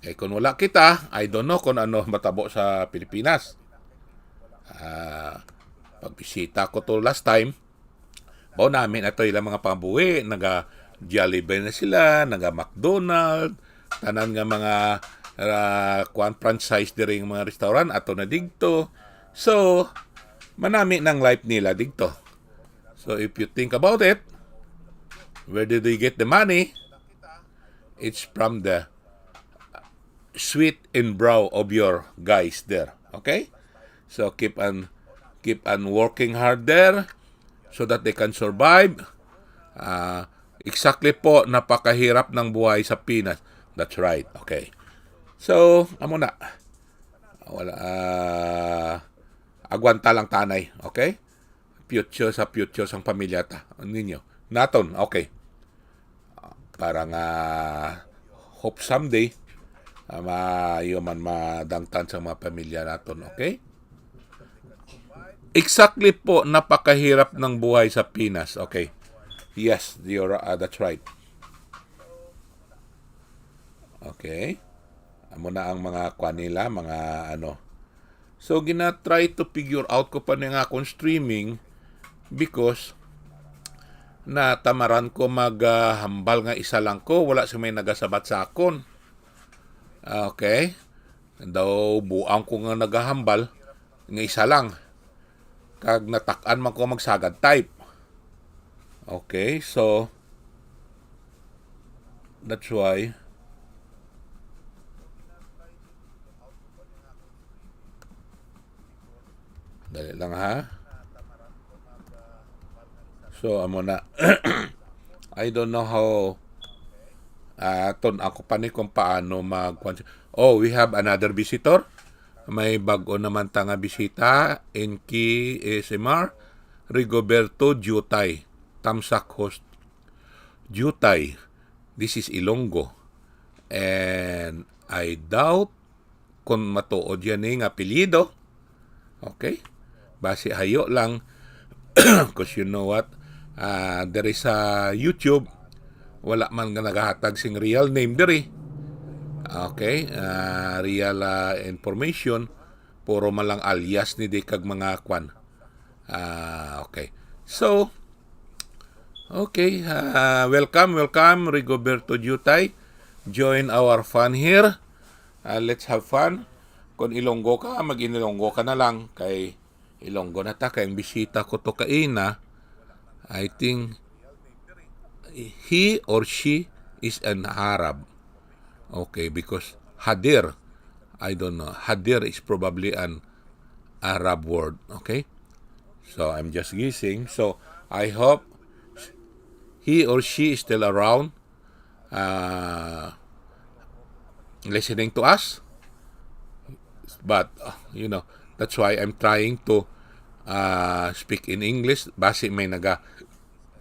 Eh, kung wala kita, I don't know kung ano matabo sa Pilipinas. Ah, pagbisita ko to last time, bao namin ato ilang mga pambuhi, naga Jollibee na sila, naga McDonald, tanan nga mga, ah, kuan, franchise diri nga mga restaurant, ato na digto. So, manami ng life nila digto. So, if you think about it, where did they get the money? It's from the, sweat and brow of your guys there. Okay? So keep on keep on working hard there so that they can survive. Ah, exactly po, napakahirap ng buhay sa Pinas. That's right. Okay. So, amo na. Wala, ah, agwanta lang tanay, okay? Future sa future sang pamilya ta ninyo. Naton, okay. Para nga hope someday, ah, maayo man madangtan sa mga pamilya naton, okay? Exactly po, napakahirap ng buhay sa Pinas. Okay. Yes, you're, ah, that's right. Okay. Amo na ang mga kwan nila, mga ano. So, gina-try to figure out ko pa ni nga akong streaming because natamaran ko mag, ah, hambal nga isa lang ko, wala si may nagasabat sa akon. Okay? Daw buang ko nga nagahambal nga isa lang. Kag natak-an man ko magsagad type. Okay, so that's why. Dali lang, ha. So, amo na. I don't know how, ah, ton ako pa ni kung paano mag, oh, we have another visitor. May bag-o naman ta nga bisita, Enki A S M R, Rigoberto Jutay, Tamsak host. Jutay, this is Ilonggo. And I doubt kung matuod yan ni nga apelyido. Okay? Basi hayo lang, 'cause you know what? Ah, there is a YouTube, wala man nga nagahatag sing real name diri. Okay? Ah, real, ah, information, puro man lang alias ni di kag mga kwan. Ah, okay. So, okay, ah, welcome, welcome, Rigoberto Jutay. Join our fun here. Ah, let's have fun. Kung Ilonggo ka, mag-Ilonggo ka na lang. Kay Ilonggo na ta, kay ang bisita ko to kaina, I think he or she is an Arab. Okay, because hadir, I don't know, hadir is probably an Arab word, okay? So, I'm just guessing. So, I hope he or she is still around, uh, listening to us. But, uh, you know, that's why I'm trying to, uh, speak in English. Basi may naga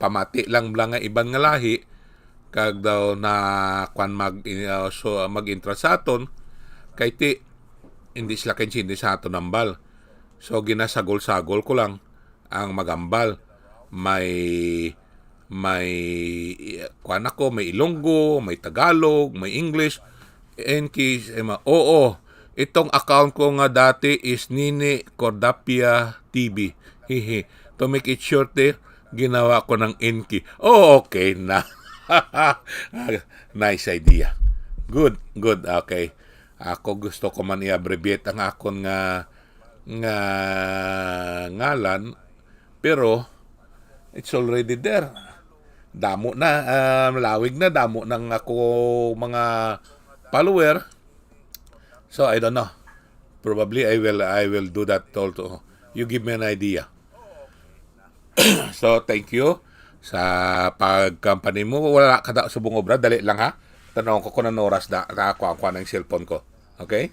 pamati lang bala nga iban nga lahi, kag daw na kwan mag, uh, so, mag-intra sa aton, kay ti, hindi sila kaintindi sa aton hambal. So, ginasagol-sagol ko lang ang magambal. May, may, kwan ako, may Ilonggo, may Tagalog, may English. Enki, eh, ma-, oo, itong account ko nga dati is Nini Cordapia T V. Hihi. To make it short, eh, ginawa ko ng Enki. Oh, okay na. Nice idea. Good, good. Okay. Ako gusto ko man i-abbreviate ang akon nga, nga ngalan, pero it's already there. Damo na, ah, malawig na, damo ng ako mga follower. So, I don't know. Probably I will, I will do that also. You give me an idea. So, thank you sa pagkampani mo. Wala ka da subong obra. Dali lang, ha. Tanong ko kung anong oras na. Nakakuha ko ng cellphone ko. Okay?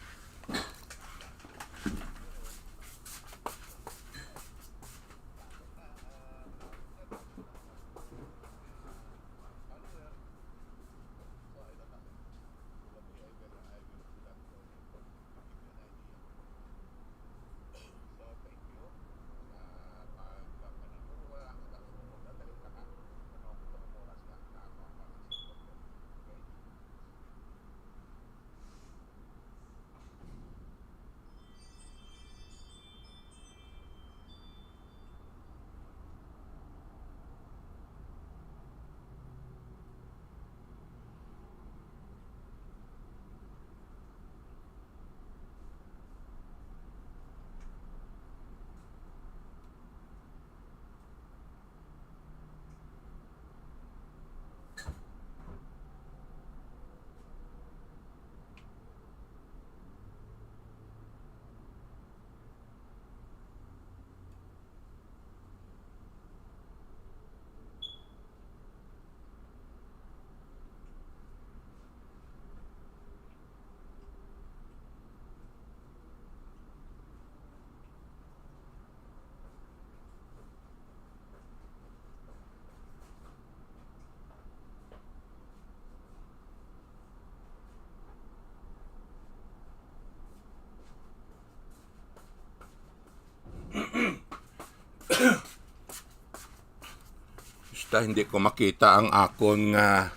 Ta hindi ko makita ang akon nga,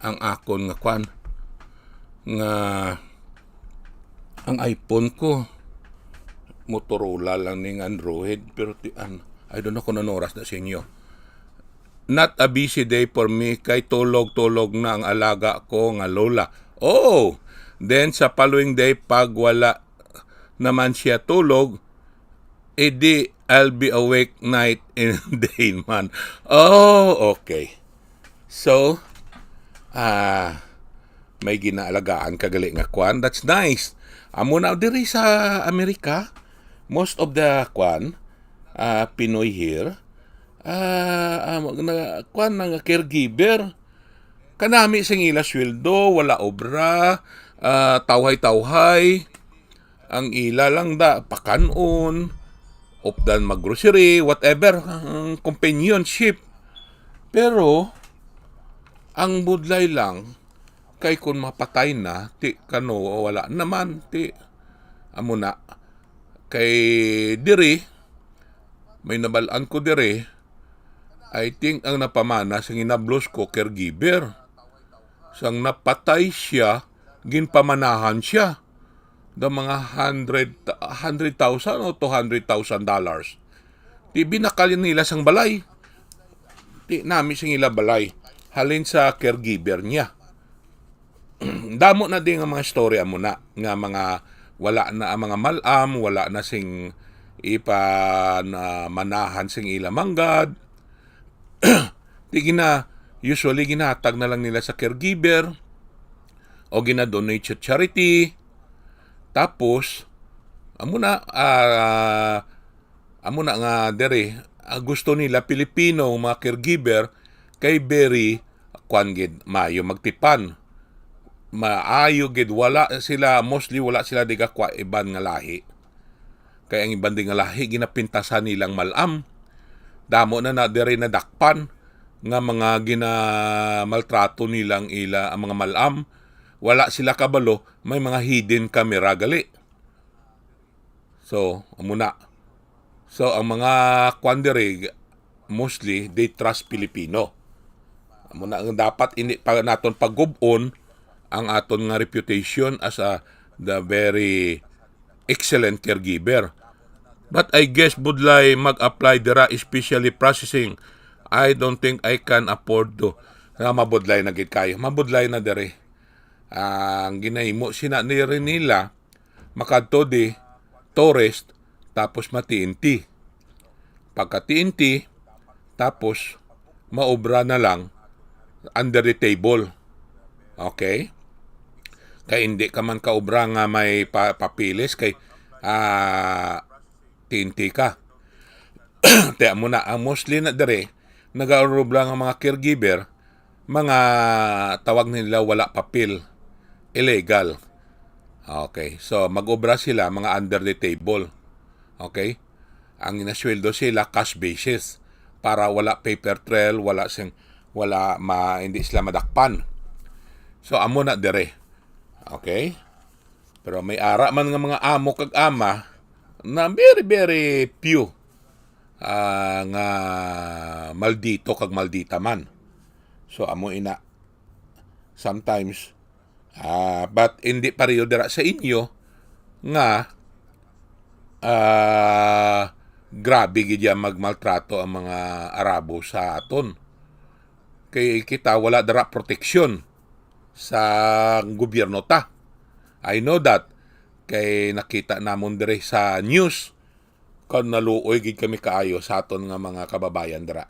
ang akon nga kwan, nga ang iPhone ko, Motorola lang ning Android, pero ti-, an-, I don't know kung anong oras na sa inyo. Not a busy day for me, kay tulog-tulog na ang alaga ko nga lola. Oh! Then sa following day, pag wala naman siya tulog, edi I'll be awake night and day man. Oh, okay. So, ah, may ginaalagaan ka gali nga kwan. That's nice. Amo na diri sa Amerika, most of the kwan, ah, Pinoy here, ah, ah, na, kwan na nga caregiver. Kanami sing ila sweldo, wala obra, ah, tawhay-tawhay. Ang ila lang da, pakan-on, updan mag-grocery, whatever, ang companionship. Pero, ang budlay lang, kay kung mapatay na, ti kano wala naman, ti amo na. Kay diri, may nabalaan ko diri, I think ang napamana sa ginablos ko, caregiver. Sang napatay siya, ginpamanahan siya. Da mga hundred, hundred thousand o two hundred thousand dollars. Ti binakal nila sang balay. Ti nami sing ila balay. Halin sa caregiver niya. Damo na din nga mga istorya mo na, nga mga wala na ang mga malam, wala na sing ipa na manahan sing ila manggad. Di gina, usually ginatag na lang nila sa caregiver o gina-donate sa charity. Tapos, amo na, ah, amo na nga dere, ah, gusto nila Pilipino mga caregiver kay very, kwan gid, maayo magtipan. Maayo gid, wala sila, mostly wala sila di gakwa iban nga lahi. Kay ang iban di nga lahi, ginapintasan nilang malam. Damo na na diri nadakpan nga mga ginamaltrato nilang ila ang mga malam. Wala sila kabalo, may mga hidden camera gali. So, amo na. So, ang mga kwan diri, mostly, they trust Filipino. Amo na ang dapat, hindi pa naton pagub-on ang aton nga reputation as a, the very excellent caregiver. But I guess budlay mag-apply dira, especially processing. I don't think I can afford to. Nga mabudlay na gid kayo. Mabudlay na diri. Ang ginahimo sina ni rin nila, makadto di tourist, tapos ma-T N T. Pagka-T N T, tapos maobra na lang under the table. Okay? Kay hindi ka man kaobra nga may pa-, papilis kay, ah, T N T ka. Kaya mo na, ang mostly na dire, nagaurubla nga mga caregiver, mga tawag nila wala papel, illegal. Okay, so mag-obra sila, mga under the table. Okay? Ang inasweldo sila, cash basis. Para wala paper trail, wala sing, wala ma, hindi sila madakpan. So, amo na dire. Okay? Pero may ara man nga mga amo kag ama na very, very few, ah, nga maldito kag maldita man. So, amo ina. Sometimes, ah, but hindi pareho dira sa inyo nga, ah, grabe gid ya magmaltrato ang mga Arabo sa aton. Kay kita wala dira proteksyon sa gobyerno ta. I know that. Kay nakita namon diri sa news, kan naluoy gid kami kaayo sa aton nga mga kababayan dira.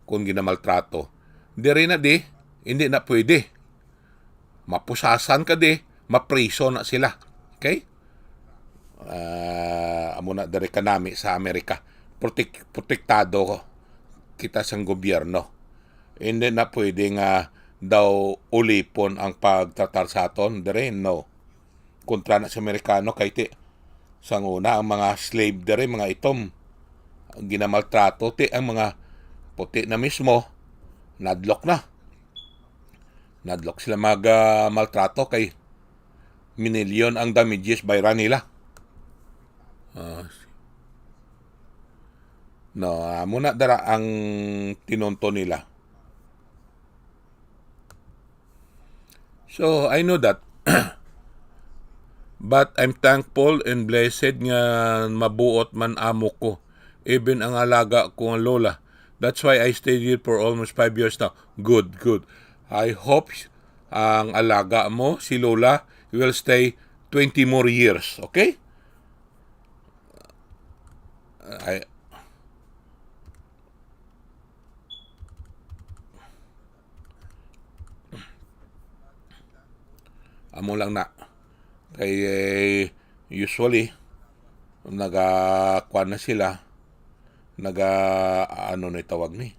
Kung ginamaltrato, diri na di, hindi na pwede. Mapusasan ka di, mapriso na sila. Okay? Ah, amo na diri kanami sa Amerika. Protek-, protektado kita sang gobyerno. Hindi na pwede nga daw ulipon ang pagtratar sa aton diri, no. Kontra na sa Amerikano kay ti, sang una, ang mga slave diri, mga itom, ginamaltrato, ti ang mga puti na mismo, nadlok na. Nadlok sila mag, ah, maltrato kay minilyon ang damages bayran nila. Ah, No, amo na dara ang tinunto nila. So, I know that. But I'm thankful and blessed nga mabuot man amo ko. Even ang alaga ko nga lola. That's why I stayed here for almost five years now. Good, good. I hope ang alaga mo, si lola, will stay twenty more years, okay? I, Amo lang na. Kay, eh, usually, naga-, kuwan na sila, naga-, ano na tawag ni?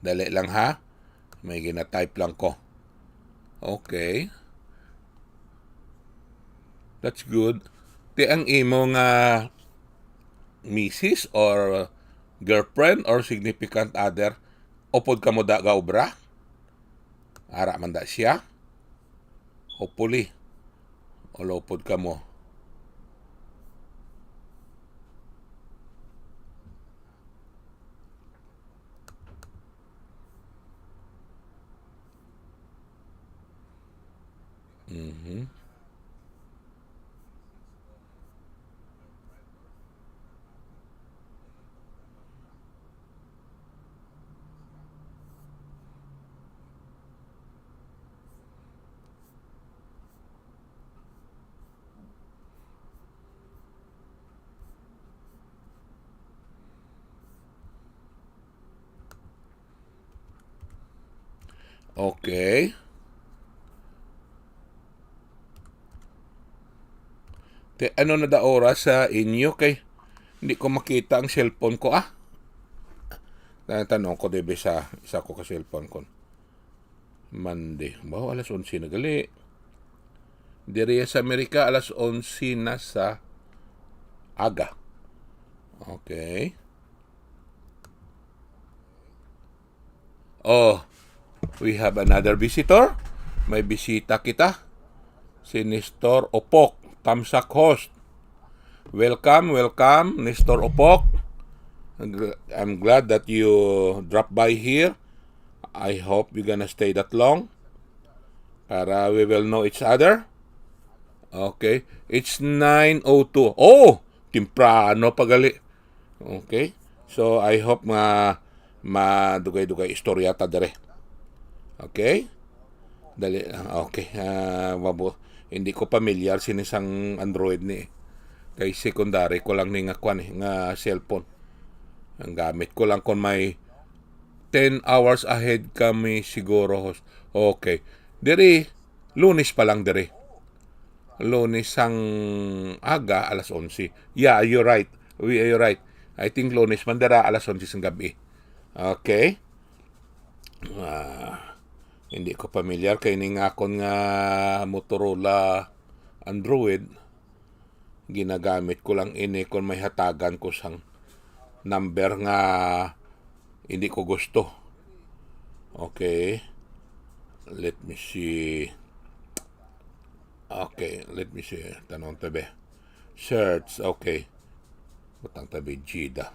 Dali lang, ha. May gina-type lang ko. Okay. That's good. Ti ang imo nga misis or girlfriend or significant other, upod kamo da ga obra? Ara man da siya? Hopefully. Wala upod kamo. Mhm. Okay. Te, ano na da oras sa inyo? Kay hindi ko makita ang cellphone ko, ah. Tanong ko, debe sa isa ko ka cellphone ko. Monday. Bawo, alas onse na gali. Diri sa Amerika, alas onse na sa aga. Okay. Oh, we have another visitor. May bisita kita. Si Nestor Opok, Tamsak host. Welcome, welcome, Nestor Opok. Gl-, I'm glad that you dropped by here. I hope you're gonna stay that long para we will know each other. Okay. It's nine oh two. Oh! Temprano pa gali. Okay. So, I hope nga madugay-dugay istorya ta dire. Okay? Dali lang. Okay. Ah, mabu-, hindi ko pamilyar sini sang Android ni. Kay secondary ko lang ni nga kwan eh, nga cellphone. Ang gamit ko lang kung may ten hours ahead kami siguro, host. Okay. Diri, Lunes pa lang diri. Lunes sang aga, alas onse. Yeah, you're right. We, you're right. I think Lunes man dira, alas onse sang gabi. Okay? Ah, hindi ko pamilyar kay ning akon nga Motorola Android. Ginagamit ko lang ini kon may hatagan ko sang number nga hindi ko gusto. Okay. Let me see. Okay, let me see. Tanong tabi. Search. Okay. Butang tabi, Jeddah.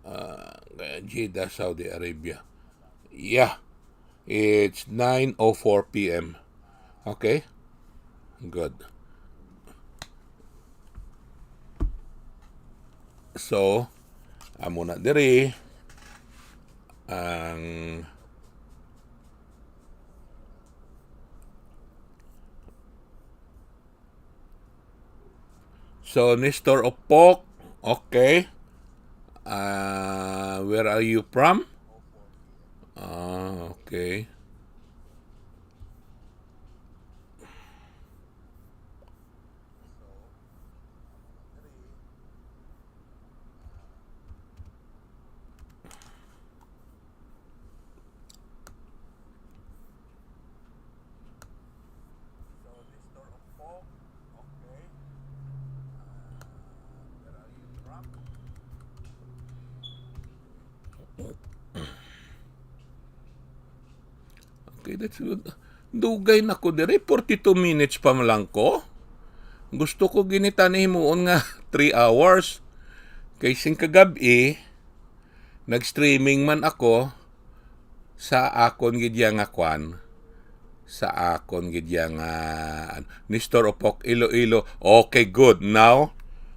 Ah, Jeddah, Saudi Arabia. Yeah. It's nine oh four p m. Okay? Good. So, amo na diri ang So, Nestor Opok, okay. Uh, where are you from? Ah, okay. So, Nestor Opok, okay. Ah, where are you from? That's good. Dugay na ko diri, forty-two minutes pa man lang ko. Gusto ko gini tani himuon nga three hours. Kay sing kagab-i, nag-streaming man ako sa akon gid ya nga kwan. Sa akon gid ya nga, an-, Nestor Opok, Iloilo. Okay, good. Now,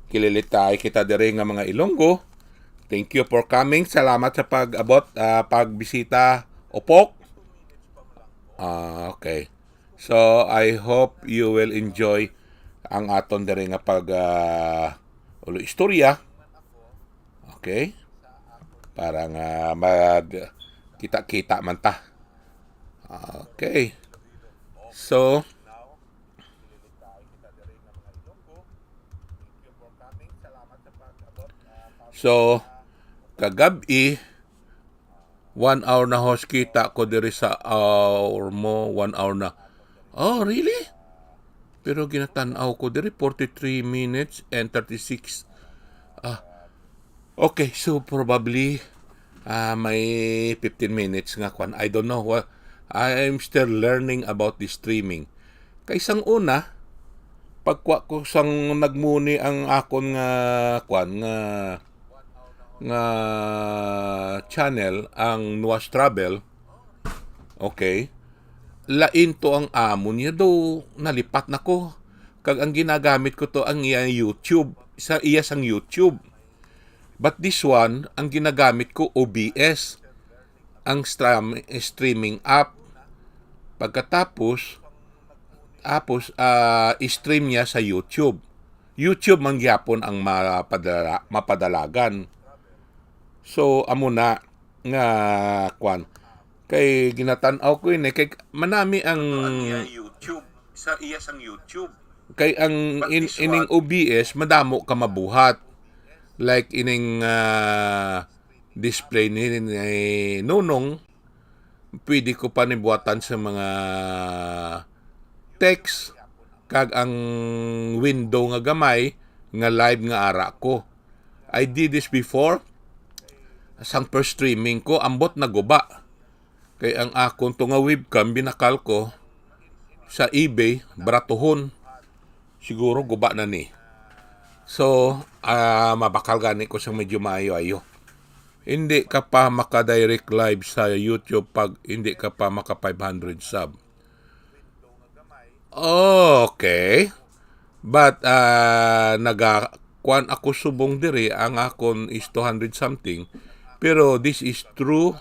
kililitay kita diri nga mga Ilonggo. Thank you for coming. Salamat sa pag-abot, ah, pagbisita, Opok. Ah, okay. So, I hope you will enjoy ang aton diri nga pag, ah, ulo istorya. Okay? Para nga mag kita-kita man ta. Okay. So, so, kagab-i, one hour na host kita ko diri sa hour mo, one hour na. Oh, really? Pero ginatan-aw ko diri, forty-three minutes and thirty-six. Ah, okay, so probably, ah, may fifteen minutes nga kwan. I don't know. Wa-, I'm still learning about this streaming. Kay sang una, pagkuha ko sang nagmuni ang akon nga kwan, nga, nga channel, ang Noah's Travel, okay, lain to ang amo niya do, nalipat na ko. Kag ang ginagamit ko to ang iya YouTube, sa iya sang YouTube. But this one, ang ginagamit ko, O B S, ang stram-, streaming app. Pagkatapos, tapos, ah, i-stream niya sa YouTube. YouTube man gyapon ang mapadala-, mapadalagan. So, amo na nga, kwan. Kay ginatan-aw ko ini, kay manami ang YouTube, sa iya sang YouTube. Kay ang in-, ining O B S, madamo ka mabuhat. Like ining, ah, display ni, ni Nonong, pwede ko pa ni buhatan sa mga text, kag ang window nga gamay nga live nga ara ko. I did this before. Sang first streaming ko, ambot naguba. Kay ang akon to nga webcam, binakal ko sa eBay, baratuhon. Siguro guba na ni. So, ah, mabakal gani ko sa medyo maayo-ayo. Hindi ka pa maka-direct live sa YouTube pag hindi ka pa maka five hundred sub. Okay. But, ah, naga-, kuan ako subong diri, ang akon is two hundred something. Pero this is through,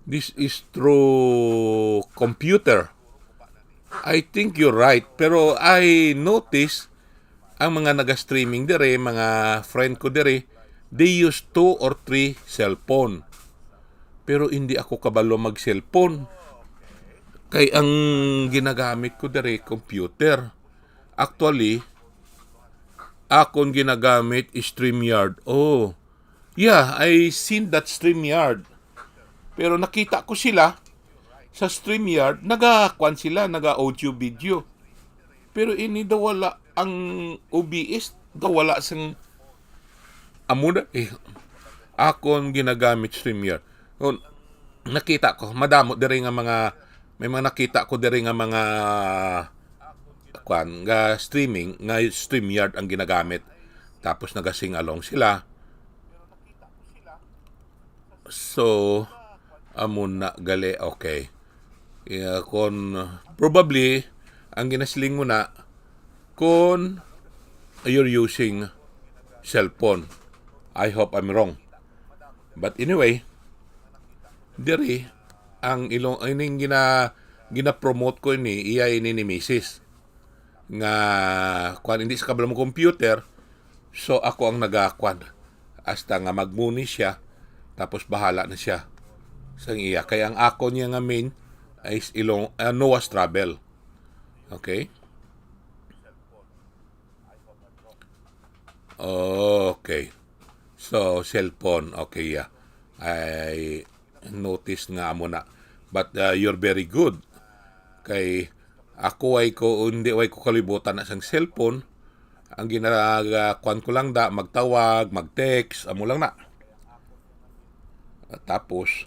this is through computer. I think you're right. Pero I notice, ang mga naga-streaming diri, mga friend ko diri, they use two or three cellphone. Pero hindi ako kabalo mag-cellphone. Kay ang ginagamit ko diri, computer. Actually, akon ginagamit is StreamYard. Oh, yeah, I seen that StreamYard. Pero nakita ko sila sa StreamYard, naga-kwan sila, naga-audio video. Pero ini daw wala, ang O B S daw wala sang, amo na, eh, akon ginagamit StreamYard. Kung nakita ko, madamo diri nga mga, may mga nakita ko diri nga mga, kwan, nga streaming, nga StreamYard ang ginagamit. Tapos naga-sing along sila. So, amo na gali, okay. Yeah, kon, probably, ang ginasiling mo na, kon you're using cellphone. I hope I'm wrong. But anyway, diri, ang ilong, ining gina-, gina-promote ko ini, iya ini ni misis. Nga, kwan, hindi sa kabalo mo computer, so ako ang nagakuan. Hasta nga magmuni siya, tapos bahala na siya sa iya. Kaya ang ako niya nga main is ilong, ah, Noah's Travel. Okay? Okay. So, cellphone. Okay, yeah. I notice nga amo na. But, uh, you're very good. Kay ako, way ko, hindi, way ko kalibutan na sang cellphone. Ang ginaga-, kwan ko lang da, magtawag, mag-text, amo lang na. Tapos,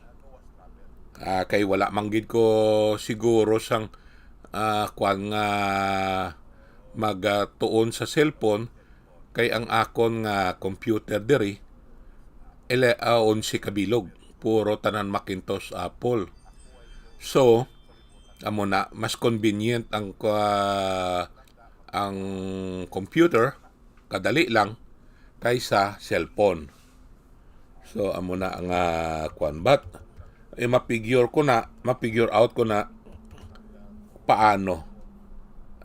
Ah, kay wala man gid ko siguro sang, ah, kwan nga magatuon sa cellphone, kay ang akon nga computer diri, ele-, ah, onse ka bilog, puro tanan Macintosh, Apple. So, amo na, mas convenient ang kwa-, ang computer, kadali lang kaysa cellphone. So, amo na ang, ah, kwan. But, eh, ma-figure ko na, ma-figure out ko na paano.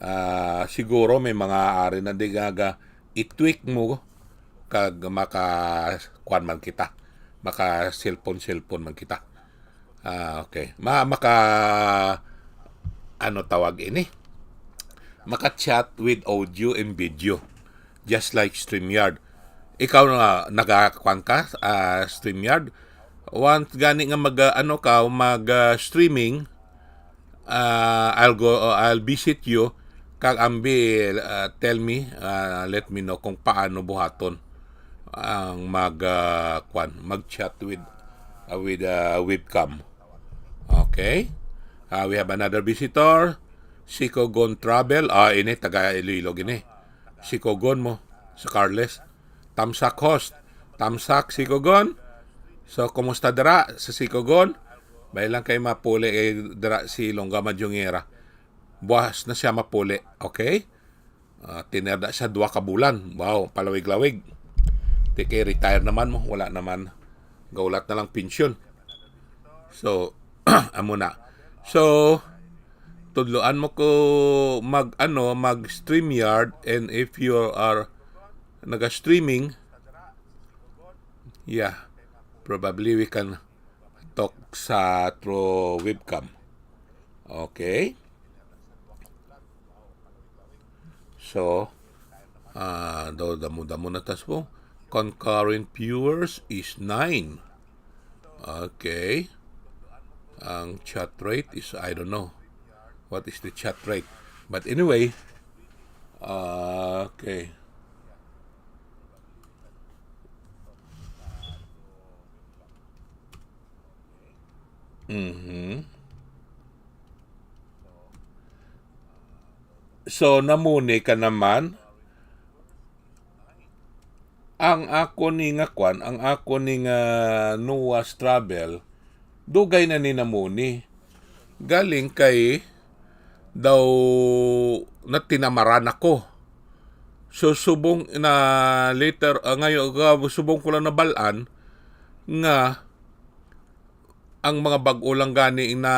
Ah, siguro may mga ari na di nga ga-, i-tweak mo kag maka, kwan man kita. Maka cellphone, cellphone man kita. Ah, okay. Ma-, maka, ano tawag ini? Maka-chat with audio and video. Just like StreamYard. Ikaw nga, nagakuan ka, ah, StreamYard? Once gani nga mag, ah, ano ka, mag, ah, streaming, ah, I'll go, I'll visit you. Kag ambi, ah, tell me, ah, let me know kung paano buhaton ang mag, ah, kwan, mag-chat with, ah, with, ah, webcam. Okay. Ah, we have another visitor. Sikogon Travel. Ah, ini, taga Iloilo gini. Sikogon mo, sa Carles. Tamsak host. Tamsak, Sikogon. So, kumusta dira sa Sikogon? Bay lang kay mapuli kay dira si Longga Madyongera. Buwas na siya mapuli. Okay? Ah, tinir na siya dua ka bulan. Wow, palawig-lawig. Di kay retire naman mo, wala naman. Gaulat na lang pensyon. So, amo na. So, tudloan mo ko mag, ano, mag StreamYard, and if you are naga-streaming, yeah, probably we can talk sa through webcam. Okay? So, ah, daw damo-damo na tas po. Concurrent viewers is nine. Okay. Ang chat rate is, I don't know. What is the chat rate? But anyway, ah, okay. Mhm. So, namuni ka naman. Ang ako ni nga kwan, ang ako ni nga Noah's Travel, dugay na ni namuni. Galing kay daw natinamaran ako. So, subong na later, ah, ngayon, ah, subong ko lang nabal-an nga ang mga bag-o lang gani na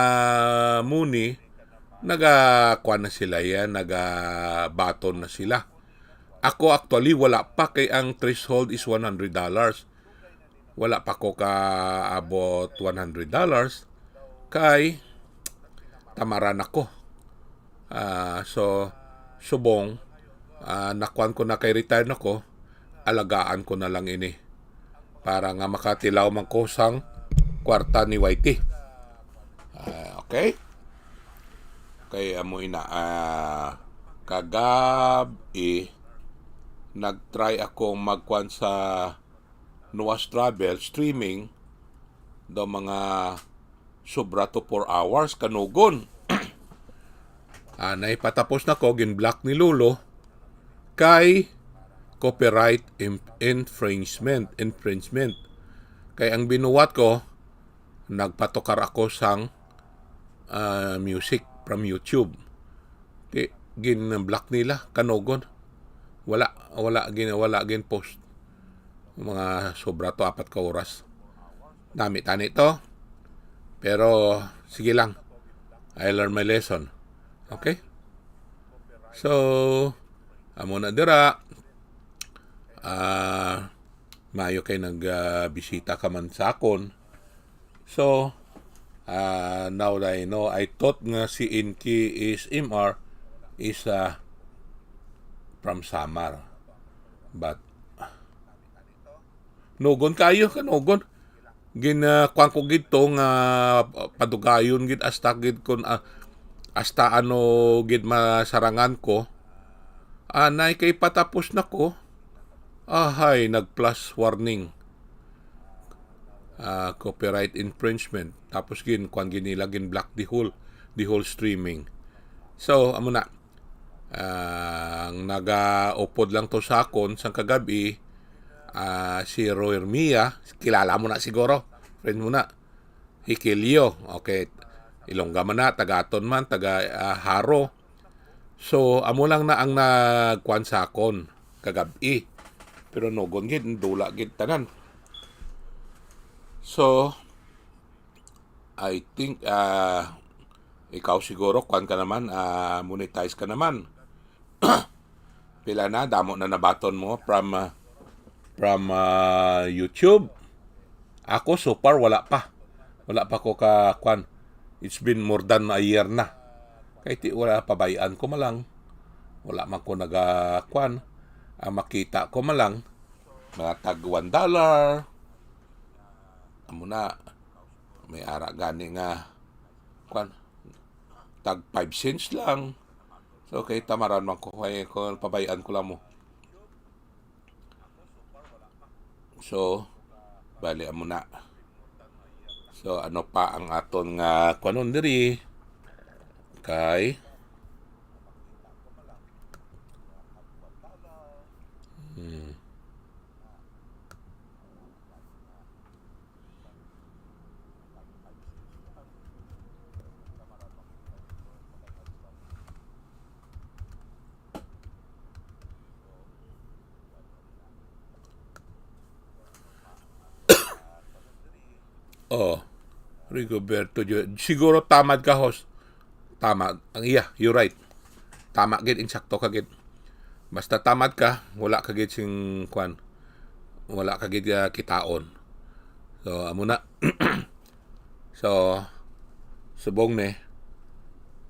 muni, nagakuan na sila yan, nagabaton na sila. Ako actually, wala pa kay ang threshold is one hundred dollars. Wala pa ko kaabot one hundred dollars kay tamaran ako. Ah, so, subong, ah, nakuan ko na kay retire na ko, alagaan ko na lang ini para nga makatilaw man ko sang kwarta ni Y T. Ah, okay? Kay amo ina, ah, kagab-i, nag-try ako magkuan sa Noah's Travel streaming daw mga sobra to four hours, kanugon. Ah, naipatapos na ko, gin-block ni Lolo kay copyright im-, infringement, infringement. Kay ang binuwat ko, nagpatukar ako sang, ah, music from YouTube. Di, gin-block nila, kanugon. Wala, wala gin-, wala gin-post. Mga sobra to, apat ka oras. Dami tani to. Pero, sige lang. I learn my lesson. Okay? So, amo na dira. Ah, maayo kay nag, ah, bisita ka man sa akon. So, ah, now that I know, I thought nga si Inky is M R is, ah, from Samar. But, nugon kayo, kanugon. Gin, ah, kuwan ko gid to nga, ah, padugayon gid hasta gid kun, ah, hasta ano gid masarangan ko. Anay kay patapos na ko. Ahay, nag-plus warning. ah, copyright infringement. Tapos gin, kuan, gin nila, gin block the whole, the whole streaming. So, amo na. Ah, ang nagaupod lang to sa akon sang kagab-i, ah, si Roy Mia, kilala mo na siguro, friend mo na. Hikilio, okay. Ilongga man na, taga aton man, taga, ah, Jaro. So, amo lang na ang nagkuan sa akon kagab-i. Pero nugon gid, dula gid tanan. So, I think, ah, ikaw siguro, kuan ka naman, ah, monetize ka naman. Pila na, damo na nabaton mo from, ah, from, ah, YouTube? Ako, so far, wala pa. Wala pa ko ka, kuan. It's been more than a year na. Kay ti, wala, pabay-an ko man lang. Wala man ko naga, kuan. Ang makita ko man lang, mga tag one dollar. Amo na, may ara gani nga, kuan, tag five cents lang. So, kay tamaran man ko, kay ko, pabay-an ko lang mo. So, bali, amo na. So, ano pa ang aton nga kuanon diri? Kay, hmm. Oh, Rigoberto Gio-, siguro tamad ka, host. Tama. Ang iya, you're right. Tama gid, insakto ka gid. Basta tamad ka, wala ka gid sing, kuan. Wala ka gid, ah, kitaon. So, amo na. So, subong ni,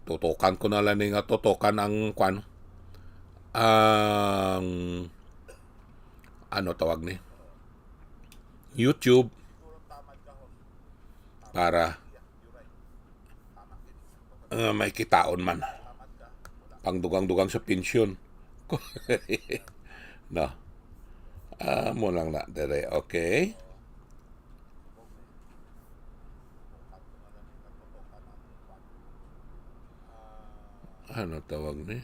tutukan ko na lang ni nga tutukan ang, kuan, ang, ano tawag ni? YouTube para, ah, may kitaon man. Pangdugang-dugang sa pensyon. No. Ah, mo lang na, dere. Okay. Ano tawag ni?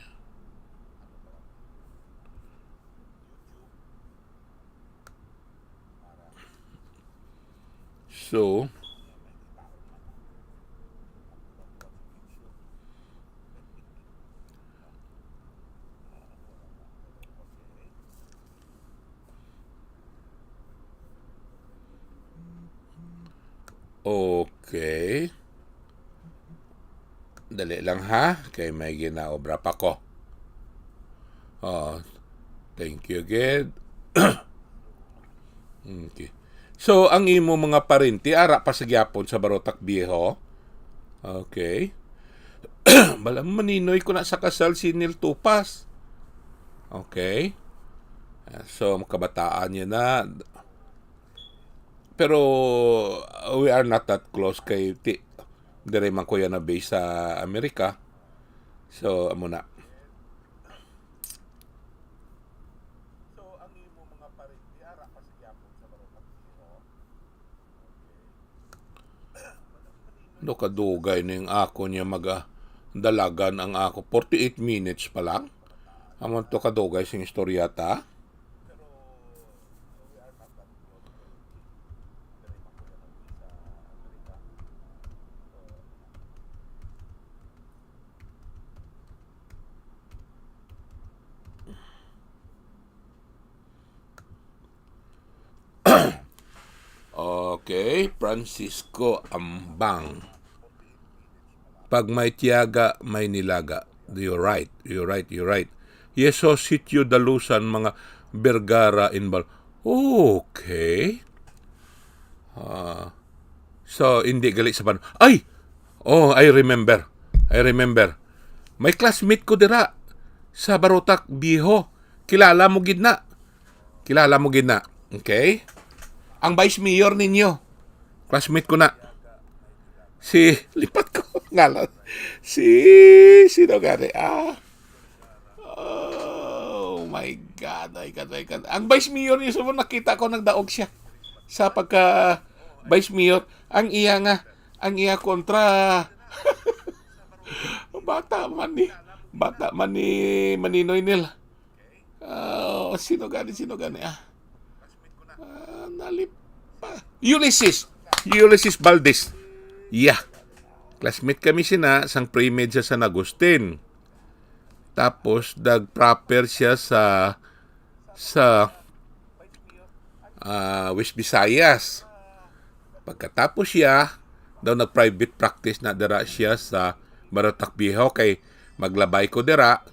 So, okay. Dali lang, ha, kay may ginaobra pa ko. Oh, thank you gid. Okay. So, ang imo mga parente, ara pa sa gyapon sa Barotac Viejo? Okay. Bala, maninoy ko na sa kasal si Nel Tupas. Okay. Ah, so, makabataan niya na. Pero, uh, we are not that close kay ti-, dire man ko yan na base sa Amerika. So, amo na. No, kadugay ning ako niya maga dalagan ang ako. Forty-eight minutes pa lang. Amo to kadugay sing istorya ta. Okay, Francisco Ambang. Pag may tiyaga, may nilaga. You're right, you're right, you're right. Yes, so Sitio Dalusan, mga Vergara involved. Okay. Ah, so, hindi gali sa pan-, ay! Oh, I remember. I remember. May classmate ko dira sa Barotac Viejo. Kilala mo gid na. Kilala mo gid na. Okay? Ang vice mayor ninyo, classmate ko na. Si, lipat ko ngalan. Si, sino gani? Ah. Oh my God, my God, my God. Ang vice mayor niyo, sa nakita ko, nagdaog siya sa pagka, Vice Mayor, ang iya nga, ang iya kontra. Bata man ni, bata man ni Maninoy Nel. Ah, sino gani, sino gani, ah? Ah, nalipa. Ulysses. Ulysses Valdez. Yeah. Classmate kami sina sang pre-med sa San Agustin. Tapos, nag-proper siya sa, sa, ah, West Visayas. Pagkatapos siya, daw nag-private practice na dira siya sa Barotac Viejo, kay maglabay ko dira,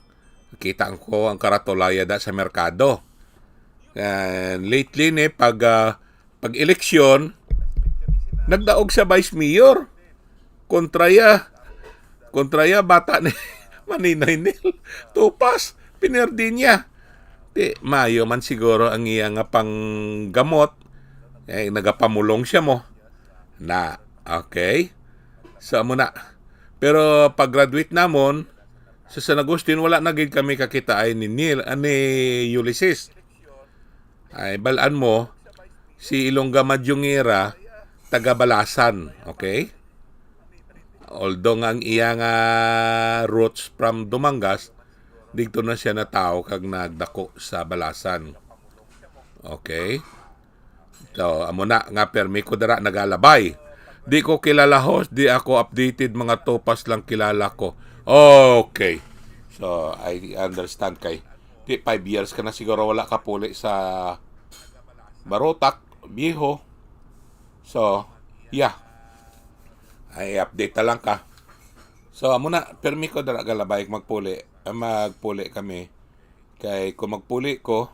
kita ko ang karatulaya da sa merkado. And lately ni, pag, ah, pag-eleksyon, nagdaog sa vice mayor. Kontraya, kontraya bata ni Maninoy Nel. Tupas, pinerdi niya. Di, mayo man siguro ang iya nga panggamot. Eh, nagapamulong siya mo. Na, okay. So, amo na. Pero pag-graduate namon, sa San Agustin, wala na gid kami kakitaay ni Nel, ah, ni Ulysses. Ay, balaan mo, si Ilongga Madyongera, taga Balasan, okay? Although nga ang iya nga roots from Dumangas, dito na siya natawo kag nagdako sa Balasan. Okay? So, amo na nga permi ko dira nagalabay. Di ko kilala host, di ako updated, mga tupas lang kilala ko. Okay. So, I understand kay di five years ka na siguro wala ka puli sa Barotac, Viejo. So, yeah. Ay, update na lang ka. So, amo na, permi ko dira galabay magpuli. Ah, magpuli kami. Kay kung magpuli ko,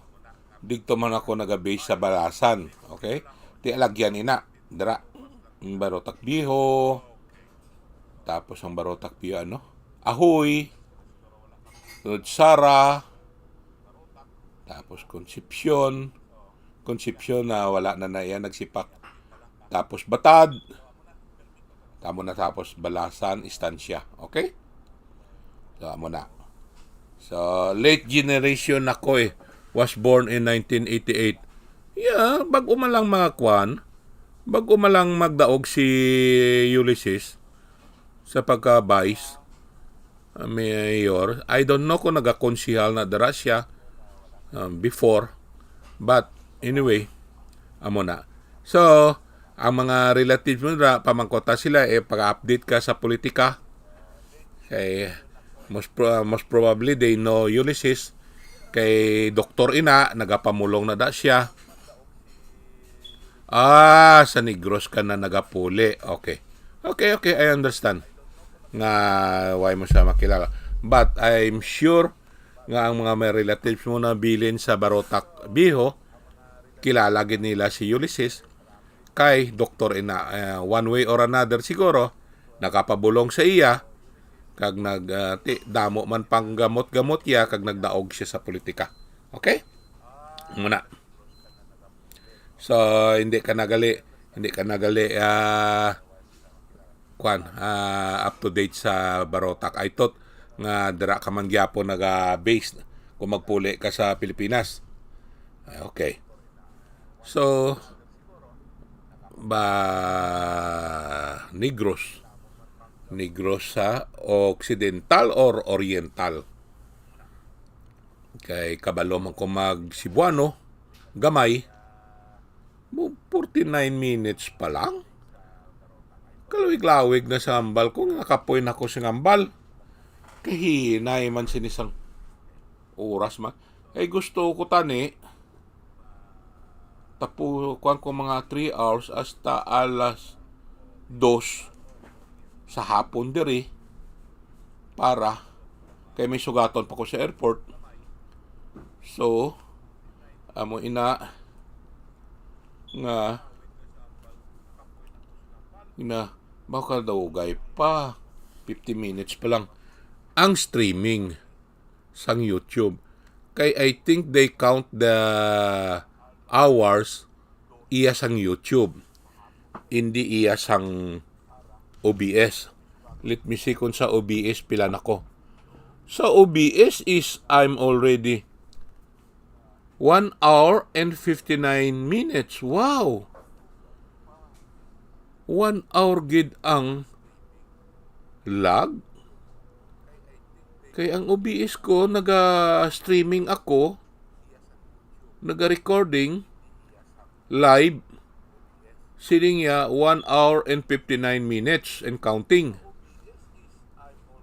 dito man ako nagabase sa Balasan. Okay? Ti alagyan ina. Dira. Ang Barotac Viejo. Tapos ang Barotac Viejo, ano? Ahoy. Sunod Sara. Tapos Concepcion. Concepcion na wala na na yan, nagsipak. Tapos Batad. Tamo na tapos Balasan, Estancia. Okay? So, amo na. So, late generation ako eh. Was born in nineteen eighty-eight. Yeah, bago man lang mga kwan. Bago man lang magdaog si Ulysses sa pagka-vice, uh, mayor. I don't know kung nagakonsihal na dira siya, um, before. But anyway, amo na. So, ang mga relatives mo na, pamangkota sila, eh, pag-update ka sa politika. Kay, most, pro- most probably, they know Ulysses. Kay doktor ina, nagapamulong na da siya. Ah, sa Negros ka na nagapuli. Okay. Okay, okay, I understand. Nga, why mo siya makilala. But I'm sure nga ang mga may relatives mo na bilin sa Barotac Viejo, kilala gid nila si Ulysses kay doktor ina, eh, one way or another siguro, nakapabulong sa iya, kag nag, ah, ti, damo man pang gamot-gamot iya, kag nagdaog siya sa politika. Okay? Muna. So, hindi ka nagali, hindi ka nagali, ah, kwan, ah, up to date sa Barotac. I thought nga dira ka man gyapon naga-base kung magpuli ka sa Pilipinas. Ah, okay. So, ba, Negros. Negros sa Occidental or Oriental. Kay kabalo man ko mag Cebuano, gamay. Mo, forty-nine minutes pa lang. Kalawig-lawig na sa hambal ko, nga nakapoy na ko sa hambal. Kahinay man sini sang oras man. Ay gusto ko tani, tapo, kuwan ko mga three hours hasta alas dos sa hapon diri para kay may sugaton pa ko sa airport. So, amo ina nga ina, baka daw gay pa fifty minutes pa lang ang streaming sang YouTube. Kay I think they count the hours iya sang YouTube, hindi iya sang O B S. Let me see kung sa O B S pila na ko. Sa O B S is I'm already one hour and fifty-nine minutes. Wow! One hour gid ang lag. Kay ang O B S ko, naga-streaming ako, naga-recording live. Siling niya, one hour and fifty-nine minutes and counting.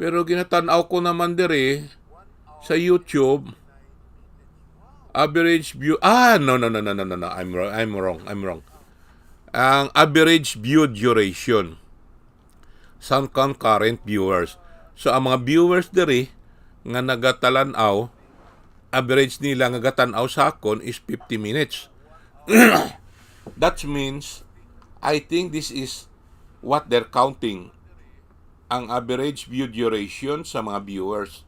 Pero ginatan-aw ko naman diri sa YouTube, average view, ah, no, no, no, no, no, no, no. I'm wrong, I'm wrong, I'm wrong. Ang average view duration sa concurrent viewers. So, ang mga viewers diri nga nagatalan-aw, average nila nga gatan-aw sa akon is fifty minutes. That means, I think this is what they're counting. Ang average view duration sa mga viewers.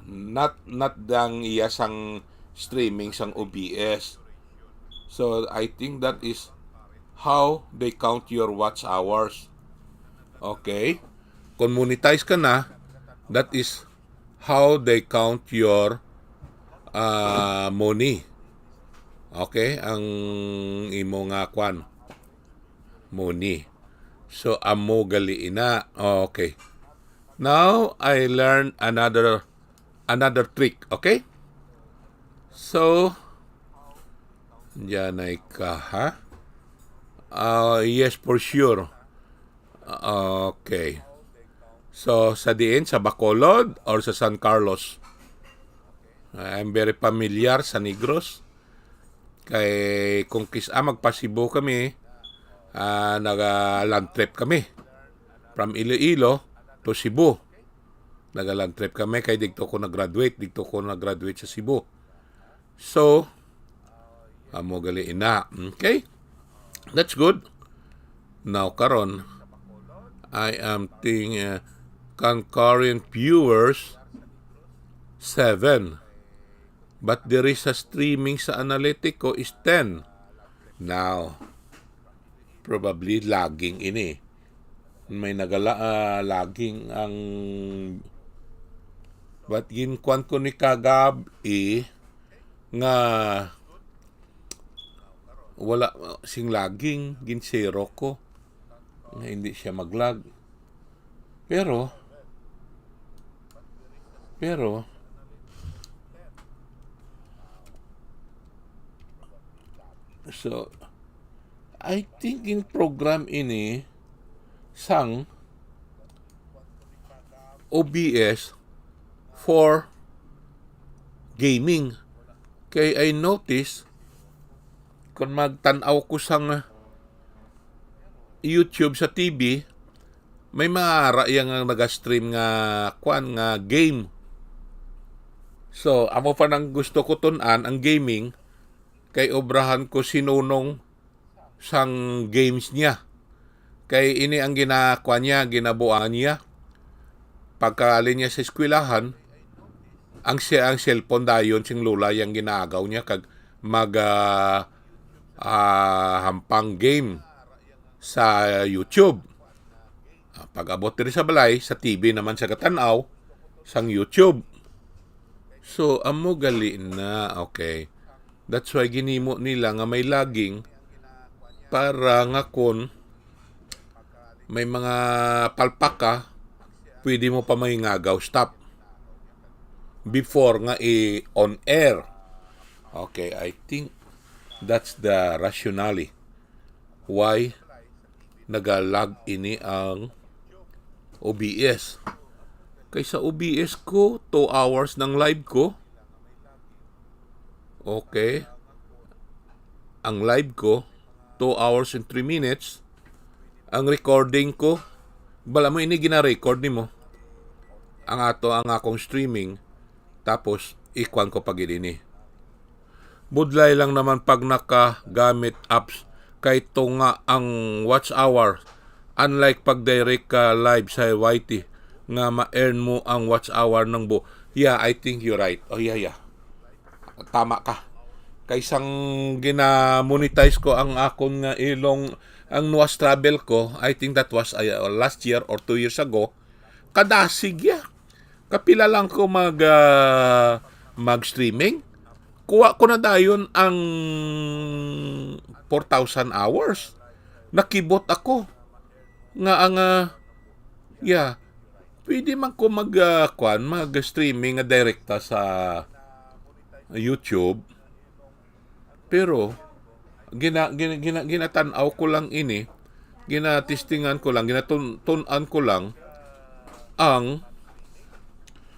Not, not ang iya sang streaming sang O B S. So, I think that is how they count your watch hours. Okay? Kung monetize ka na, that is how they count your ah, money. Okay? Ang imo nga kwan. Money. So, amo gali ina. Okay. Now, I learned another another trick. Okay? So, diyan ay ka, ha? Ah, yes, for sure. Okay. So, sa diin? Sa Bacolod or sa San Carlos? I'm very familiar sa Negros. Kay kung kis-, ah, magpa-Cebu kami, ah, naga-land trip kami. From Iloilo to Cebu. Naga-land trip kami kay digto ko nag-graduate, digto ko nag-graduate sa Cebu. So, amo gali ina. Okay? That's good. Now, karon, I am think, uh, concurrent viewers, seven. But diri sa streaming sa analytic ko is ten. Now, probably lagging ini. May nagala, ah, lagging ang, but ginkuan ko ni kagab-i nga wala, uh, sing lagging, gin-zero ko nga hindi siya mag-lag. Pero, pero, so, I think in program ini sang O B S for gaming. Kay I notice, kung magtan-aw ko sang YouTube sa T V, may mga ara iya nga naga-stream nga, kwan, nga game. So, amo pa nang gusto ko tun-an, ang gaming, kay obrahan ko si Nonong sang games niya. Kay ini ang ginakuan niya, ginabuan niya. Pagkaali niya sa eskwelahan, ang si-, ang cellphone dayon sing lola yang ginaagaw niya kag mag, ah, ah, hampang game sa YouTube. Ah, pag-abot diri sa balay, sa T V naman sa gatan-aw sang YouTube. So, amo gali na, okay. That's why ginimo nila nga may lagging para nga kun may mga palpak ka, pwede mo pa mangingagaw, stop. Before nga i-on air. Okay, I think that's the rationale why nagalag ini ang O B S. Kay sa O B S ko, two hours nang live ko. Okay. Ang live ko, two hours and three minutes. Ang recording ko, bala mo ini gina-record nimo. Ang ato, ang akong streaming, tapos ikuan ko pa gid ini. Budlay lang naman pag nakagamit apps kay tunga ang watch hour. Unlike pag direct ka live sa Y T nga ma-earn mo ang watch hour ng bu-, yeah, I think you're right. Oh, yeah, yeah. Tama ka. Kay sang gina-monetize ko ang akon nga ilong, ang Nuas Travel ko, I think that was, uh, last year or two years ago, kadasig ya. Kapila lang ko mag, ah, mag-streaming, kuha ko na dayon ang four thousand hours. nakibot ako nga ang, ah, yeah, pwede man ko mag, ah, kwan, mag-streaming nga direkta sa YouTube. Pero gina, gina, gina, ginatan-aw ko lang ini, ginatistingan ko lang, ginatun-, tun-an ko lang ang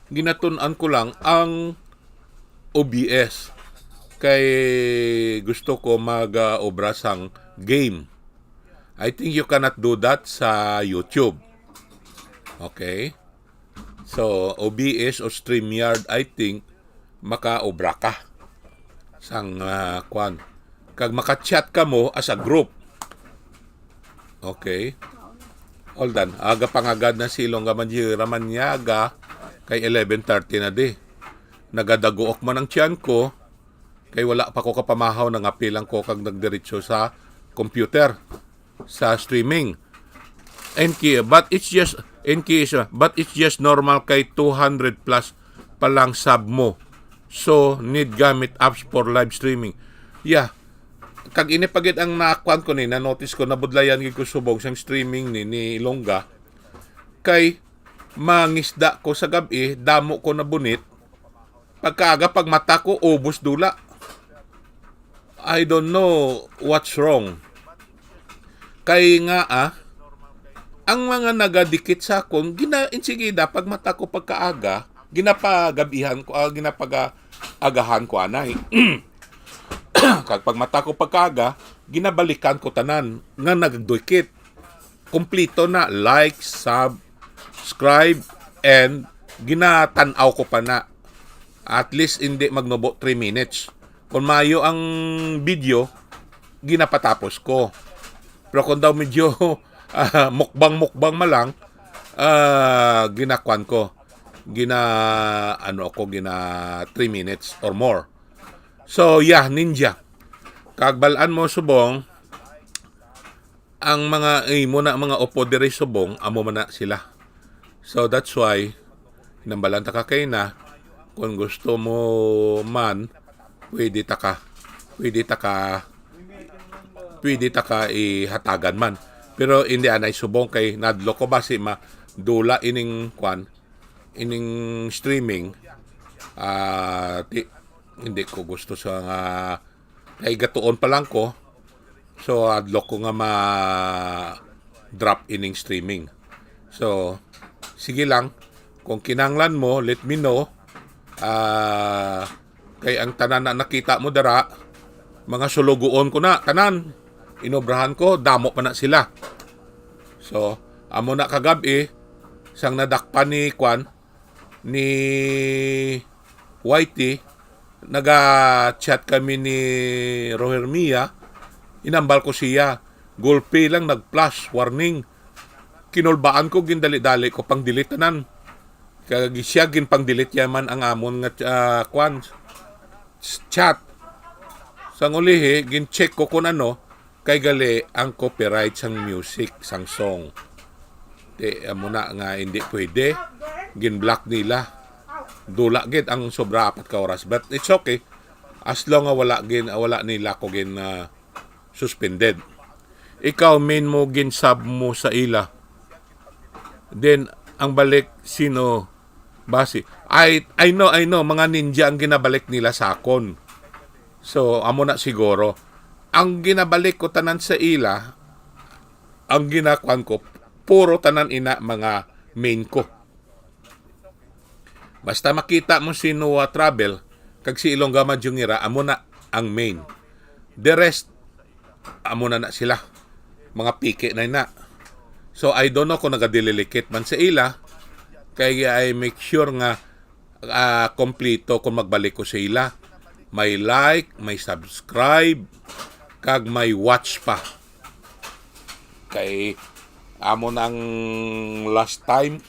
ginatun-an ko lang ang O B S kay gusto ko mag, ah, obra sang game. I think you cannot do that sa YouTube. Okay? So, O B S o StreamYard, I think, makaobra ka sang, ah, kwan. Kag maka-chat ka mo as a group. Okay? Hold on. Aga pangagad na si Ilongga Manjira Manyaga kay eleven thirty na di. Nagadaguok man ang tiyan ko kay wala pa ko kapamahaw, nangapil lang ko kag nagdiretso sa computer, sa streaming. N K, but it's just, N K is, uh, but it's just normal kay two hundred plus pa lang sub mo. So, need gamit apps for live streaming. Yeah. Kag ini pa gid ang nakuan ko ni, na-notice ko, nabudlayan gid ko subong sang streaming ni, ni Ilongga. Kay mangisda ko sa gab-i, damo ko nabunit. Pagkaaga, pagmata ko, ubos dula. I don't know what's wrong. Kay nga, ah, ang mga nagadikit sa akon, gina-, insigida, pagmata ko pagkaaga, ginapagabihan ko, ah, ginapaga-, agahan ko anay. Kag pagmata ko pagkaaga, ginabalikan ko tanan nga nagdikit. Kumplito na, like, subscribe, and ginatan-aw ko pa na. At least, hindi magnubo three minutes. Kung maayo ang video, ginapatapos ko. Pero kung daw medyo, ah, mukbang-mukbang ma lang, ah, ginakuan ko. Gina, ano ako, gina three minutes or more. So, yeah, ninja. Kag bal-an mo subong, ang mga, eh, mo na mga upo diri subong, amo man na sila. So, that's why, nambalan ta ka kay na, kung gusto mo man, pwede ta ka, pwede ta ka, pwede ta ka ihatagan man. Pero hindi anay subong kay nadlo ko basi madula ining kwan, ining streaming. Ah, ti-, hindi ko gusto sa nga, kay gatuon pa lang ko. So, adlok ko nga ma-drop ining streaming. So, sige lang. Kung kinahanglan mo, let me know. Ah, kay ang tanan na nakita mo dara, mga sulugoon ko na, tanan. Inobrahan ko, damo pa na sila. So, amo na kagab-i, sang nadakpan ni kwan, ni Y T, naga-chat kami ni Roher Mia, inambal ko siya, gulpi lang nag-flash, warning. Kinulbaan ko, gindali-dali ko pang-delete tanan. Kag siya, ginpang-delete yaman ang amon nga, ah, kwan, s-, chat. Sang ulihi, gin-check ko kung ano, kay gali ang copyright sang music, sang song. Di, amo na nga hindi pwede. Gin-block nila. Dula gid ang sobra apat ka oras. But it's okay. As long nga wala gin, wala nila ko gin, ah, suspended. Ikaw, main mo, gin-sub mo sa ila. Then, ang balik, sino? Basi. I, I know, I know, mga ninja ang ginabalik nila sa akon. So, amo na siguro. Ang ginabalik ko tanan sa ila, ang ginakuan ko, puro tanan ina mga main ko. Basta makita mo si Noah Travel, kag si Ilongga Madyungira, amo na ang main. The rest, amo na na sila. Mga piki na na. So, I don't know kung nagadililikit man sa ila, kay I make sure nga, ah, kompleto kung magbalik ko sa ila. May like, may subscribe, kag may watch pa. Kay amo nang last time,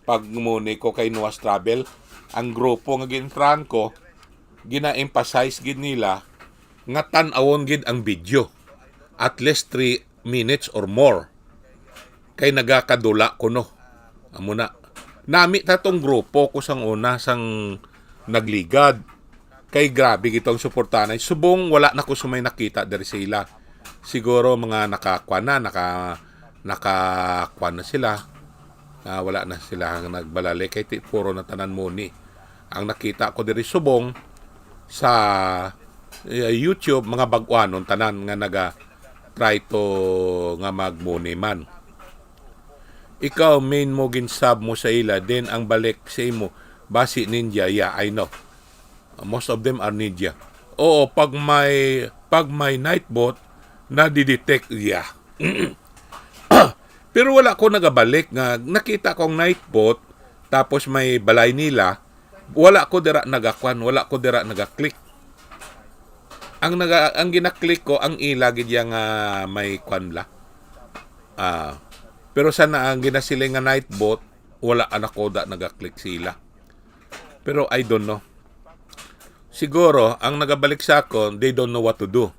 pag muni ko kay Noah's Travel, ang grupo nga gintrahan ko, gina-emphasize gid nila nga tan-awon gid ang video. At least three minutes or more. Kay nagakadula kuno. Amo na. Nami ta tong grupo ko sang una, sang nagligad. Kay grabe gid tong suportahan. Subong wala na ko sumay nakita diri sa ila. Siguro mga nakakuan na, naka, nakakuan na sila. Ah, wala na sila ang nagbalalik. Kay ti-, puro na tanan money. Ang nakita ko diri subong sa, eh, YouTube, mga bag-uanon tanan nga naga-try to nga mag-money man. Ikaw, main mo, gin-sub mo sa ila, then ang balik sa imo, basi ninja, yeah, I know. Most of them are ninja. Oo, pag may, pag may night bot, nadidetect, yeah. Pero wala ko nagabalik nga nakita ko ang night bot, tapos may balay nila, wala ko dira nagakwan, wala ko dira nagaklik. Ang naga, ang ginaklik ko, ang ila gid ya nga may kwan la. Ah, pero sana ang ginasiling nga night bot, wala, anak ko, da nagaklik sila. Pero I don't know. Siguro, ang nagabalik sa akon, they don't know what to do.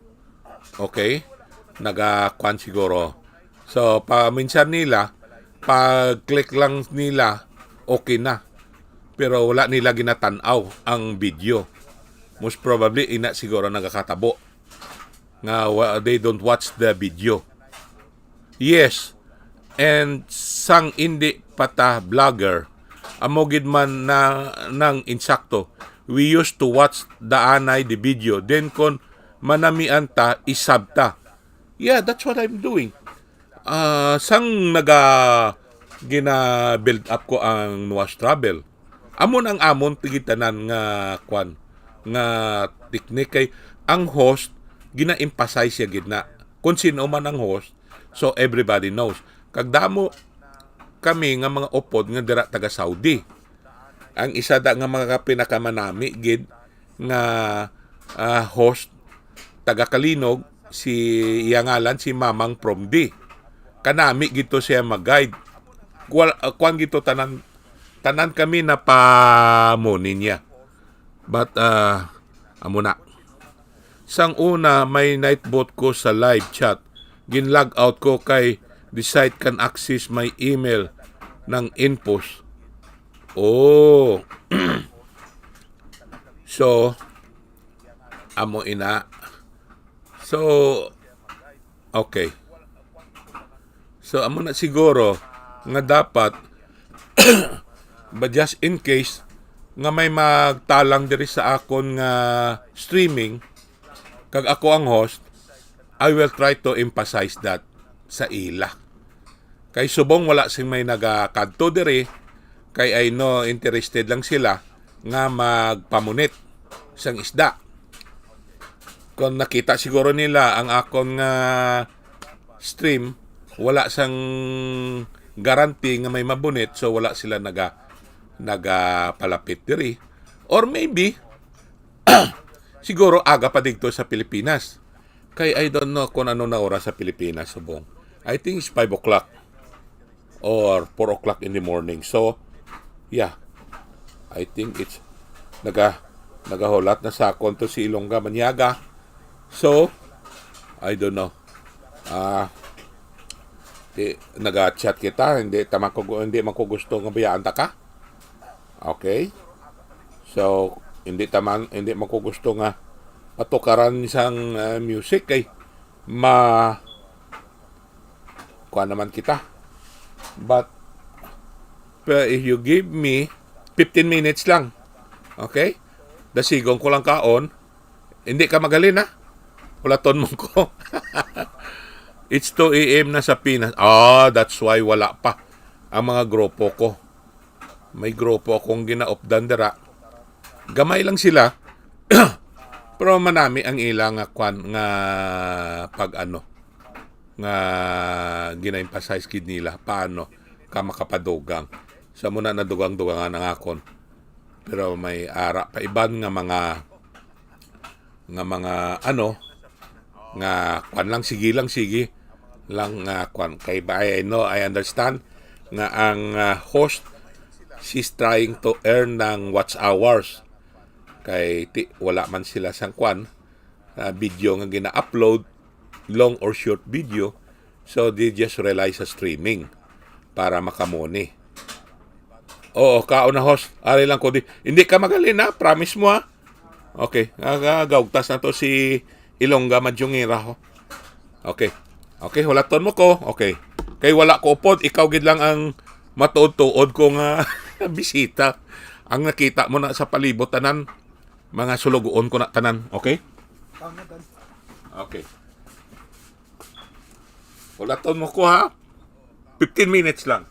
Okay? Nagakwan siguro. So, paminsan nila, pag-click lang nila, okay na. Pero wala nila ginatan-aw ang video. Most probably, ina siguro nagakatabo nga wa-, they don't watch the video. Yes, and sang indi pa ta vlogger, amo gid man na nang insakto. We used to watch the anay the video. Then kon manamian ta, isab ta. Yeah, that's what I'm doing. Ah, sang naga gina-build up ko ang Nuas Travel. Amo nang amon tigitanan nga kwan, nga teknik kay ang host gina-emphasize siya gid na kung sino man ang host, so everybody knows. Kag damo kami nga mga upod nga dira taga Saudi. Ang isa da nga mga pinakamanami gid nga, ah, host taga Kalinog, si, iya ngalan si Mamang Promdi. Kanami gid to siya mag-guide. Kuan, ah, kuan gid to, tanan, tanan kami napamuni niya. But, ah, amo na. Sang una, may night bot ko sa live chat. Gin-log out ko kay the site can access my email ng infos. Oh. So, amo ina. So, okay. So, amo na siguro nga dapat, but just in case nga may magtalang diri sa akon nga streaming, kag ako ang host, I will try to emphasize that sa ila. Kay subong wala sing may nagakadto diri, kay I know interested lang sila nga magpamunit sang isda. Kung nakita siguro nila ang akon nga stream, wala sang guarantee nga may mabunit, so wala sila naga-, nagapalapit diri. Or maybe, siguro aga pa didto sa Pilipinas. Kay I don't know kung ano na oras sa Pilipinas subong. I think it's five o'clock or four o'clock in the morning. So, yeah. I think it's naga nagahulat na sa akon to si Ilongga Maniaga. So, I don't know. Ah, di, naga-chat kita, hindi ta man ko gu-, hindi man ko gusto nga bayaan ta ka. Okay? So, hindi ta man, hindi man ko gusto nga patukaran sang, ah, music kay ma-, kuan naman kita. But, pero if you give me fifteen minutes lang, okay? Dasigon ko lang kaon. Hindi ka magalin, ha? Hulaton mo ko. It's two a m na sa Pinas. Ah, that's why wala pa ang mga grupo ko. May grupo akong ginaupdan dira. Gamay lang sila. Pero manami ang ila nga kwan, nga pag-ano, nga gina-emphasize gid nila paano ka makapadugang. Sa muna, nadugang-dugangan ang akon. Pero may ara pa iban nga mga, nga mga ano, nga kwan lang, sige lang, sige lang nga kwan. Kay ba, I know, I understand nga ang, ah, host, she's trying to earn ng watch hours. Kay ti-, wala man sila sang kwan, ah, video nga gina-upload, long or short video. So, they just rely sa streaming para makamuni. Oo, kaon na, host. Ari lang ko di. Hindi ka magalin, ha? Promise mo, ha? Okay. Aga, gaugtas na to si Ilongga Madyongera, ho. Okay. Okay, hulaton mo ko. Okay. Kay wala ko upod, ikaw gid lang ang matuod-tuod ko nga bisita. Ang nakita mo na sa palibot, tanan, mga sulugoon ko na tanan. Okay? Okay. Hulaton mo ko, ha? Fifteen minutes lang.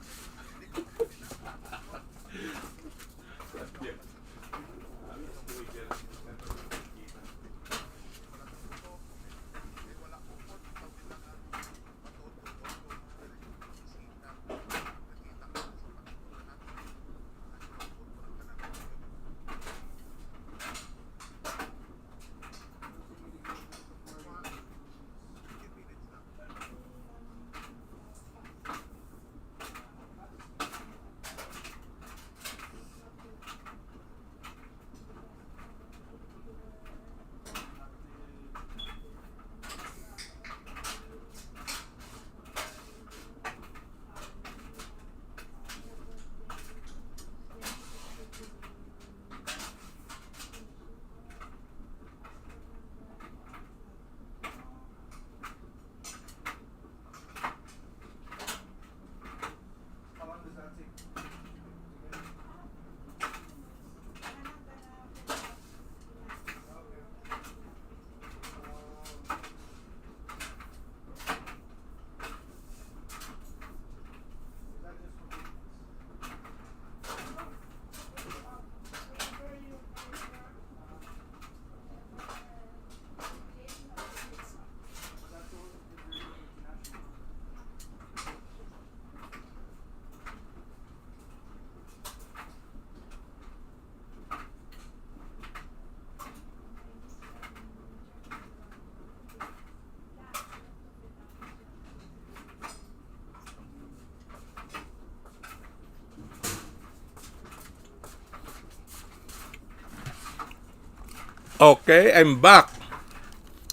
Okay, I'm back.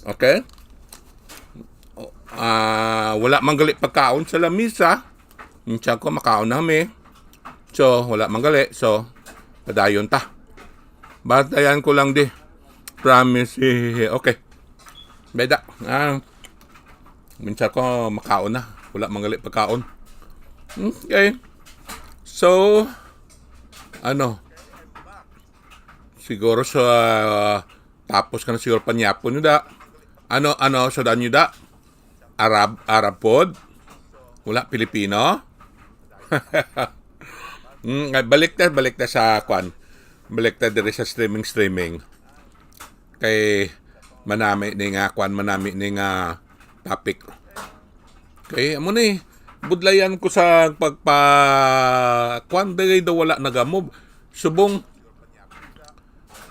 Okay? Ah, wala man gali pagkaon sa lamisa. Minsan ko makaon na kami. So, wala man gali. So, padayon ta. Bantayan ko lang di. Promise. Okay. Beda. Ah, minsan ko makaon na. Wala man gali pagkaon. Okay. So, ano, siguro sa, tapos ka na siguro panyapon nyo da. Ano, ano, sa daan nyo da? Arab, Arab pod? Wala Pilipino? Mm, ay, balik ta, balik ta sa kwan. Balik ta diri sa streaming, streaming. Kay manami ni nga kwan, manami ni nga topic. Kay amo ni, budlayan ko sa pagpa-, kwan, dili daw wala nagamove. Subong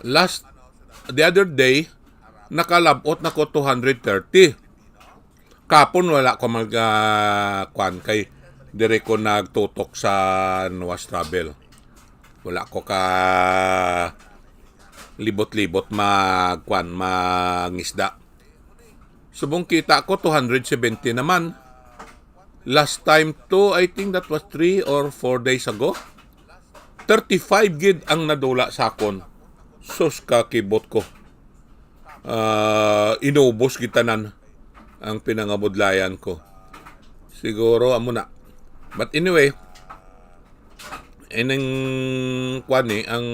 last, the other day, nakalabot na ko two hundred thirty. Kapon wala ko mag, ah, kwan, kay diri ko nagtutok sa Nuas Travel. Wala ko ka libot-libot mag, kwan, mangisda. Subong kita ko, two hundred seventy naman. Last time to, I think that was three or four days ago. Thirty-five gid ang nadula sa akon. Sus, ka kibot ko. Ah, inubos gid tanan ang pinangabudlayan ko. Siguro amo na. But anyway, ining kwan ni, ang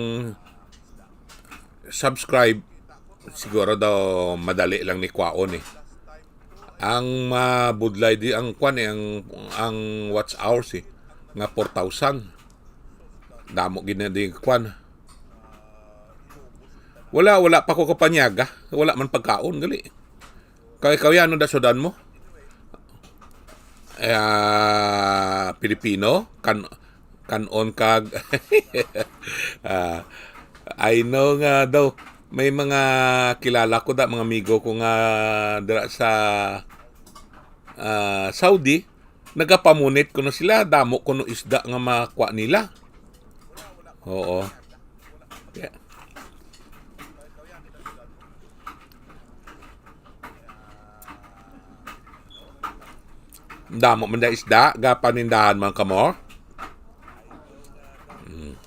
subscribe, siguro daw madali lang ni kwaon eh. Ang mabudlay di ang kwan eh, ang, ang watch hours eh, nga four thousand. Damo gid na di kwan. Wala, wala pa ko kapanyaga. Wala man pagkaon, gali. Kay, kay ano da sudan mo? Eh, ah, Pilipino? Kan-, kanon kag, ah, I know nga daw, may mga kilala ko da, mga amigo ko nga dira sa, ah, Saudi, nagapamunit kuno sila, damo kuno isda nga makuha nila. Oo. Yeah. Damo man da isda, gapanindahan man kamo. Mm.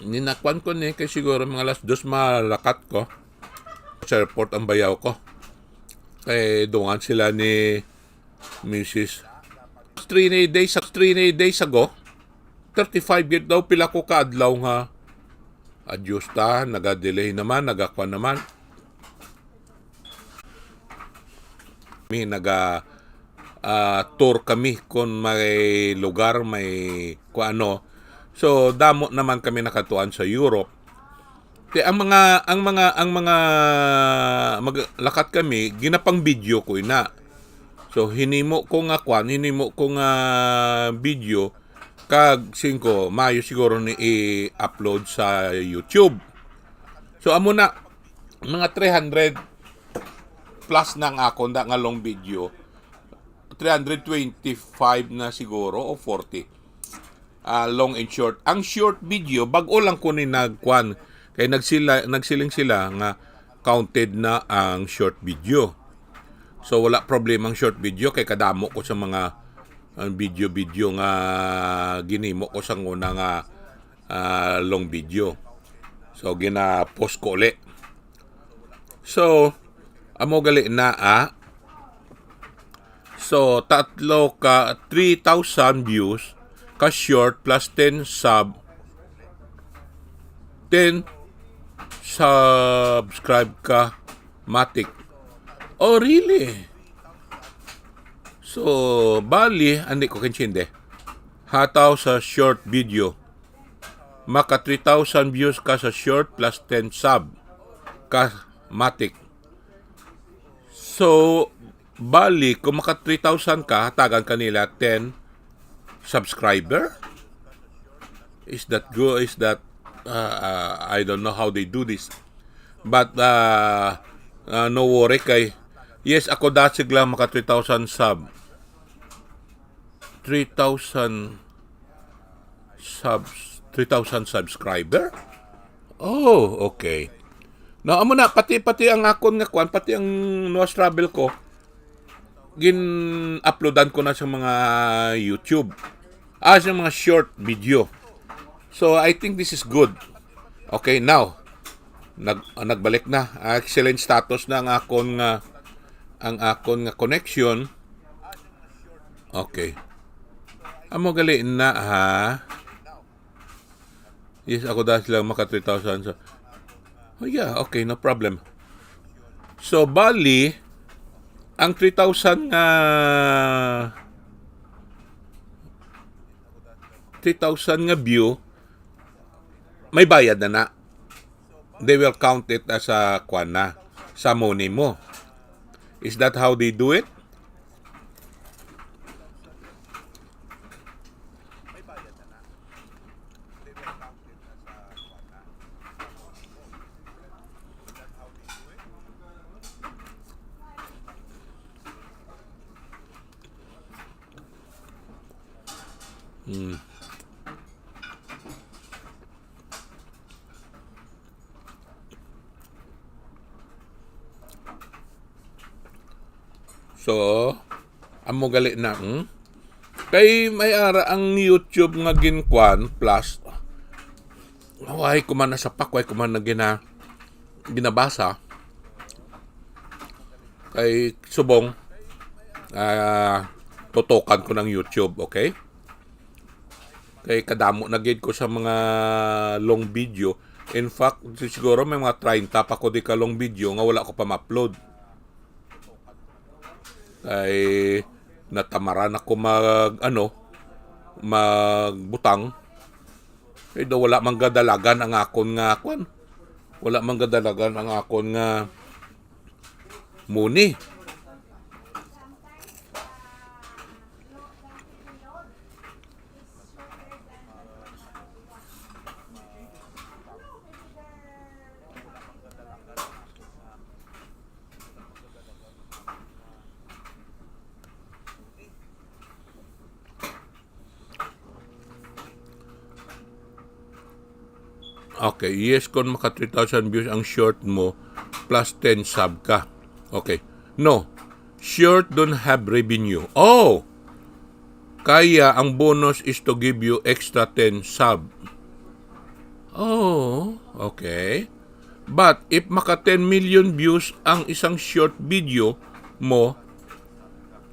Ninakuan ko ni kay siguro mga alas dos malakat ko. Sa airport ang bayaw ko. Kay dungan sila ni Missus Three days, three days ago, thirty-five gid daw, pila ko ka adlaw nga, adyos ta, nagadelay naman, nagakwan naman. Mi naga, ah, tour kami kung may lugar, may kung ano. So, damo naman kami nakatuan sa Europe. Ti ang mga, ang mga, ang mga maglakat kami, ginapang video ko ina. So, hinimo ko nga kwan, hinimo ko nga video, kag singko, maayo siguro ni i-upload sa YouTube. So, amo na, mga three hundred plus na ang akon da nga long video. Three hundred twenty-five na siguro o forty. Ah, long and short. Ang short video, bag-o lang ko ni nagkuan. Kay nagsila, nagsiling sila nga counted na ang short video. So, wala problema ang short video kay kadamo ko sa mga, ah, video-video nga ginimo ko sa una nga, ah, long video. So, gina-post ko uli. So, amo gali na, ah. So, tatlo ka, three thousand views ka short plus ten sub, ten subscribe ka matik. Oh, really? So, bali, hindi ko kintindi. Hataw sa short video. Maka three thousand views ka sa short plus ten sub ka matik. So, bali, kung maka three thousand ka, hatagan ka nila ten subscriber? Is that good? Is that, uh, uh, I don't know how they do this. But, uh, uh, no worry kay, yes, ako dasig lang maka three thousand sub. Three thousand subs, three thousand subscriber? Oh, okay. Na, amo na, pati, pati ang akon nga kwan, pati ang Noah's Travel ko, gin-uploadan ko na sa mga YouTube. Ah, sa mga short video. So, I think this is good. Okay, now, nag-, ah, nagbalik na. Ah, excellent status na ang akon nga, ang akon nga connection. Okay. Amo gali na, ha? Yes, ako dahil lang maka three thousand. So, oh, yeah, okay, no problem. So, bali, ang three thousand nga, three thousand nga view, may bayad na na. They will count it as a, kwan na, sa money mo. Is that how they do it? Hmm. So, amo gali na, hmm? Kay may ara ang YouTube nga ginkwan plus, way ko man nasapak, way ko man na gina-, ginabasa. Kay subong, ah, tutukan ko ng YouTube, okay? Kay kadamo na gid ko sa mga long video. In fact, siguro may mga treinta pa ko di ka long video nga wala ko pa ma-upload. Kay natamaran ako mag, ano, magbutang. Kay daw wala man gadalagan ang akon nga, kwan. Wala man gadalagan ang akon nga money. Okay, yes, kung maka three thousand views ang short mo, plus ten sub ka. Okay. No. Short don't have revenue. Oh! Kaya ang bonus is to give you extra ten sub. Oh, okay. But if maka ten million views ang isang short video mo,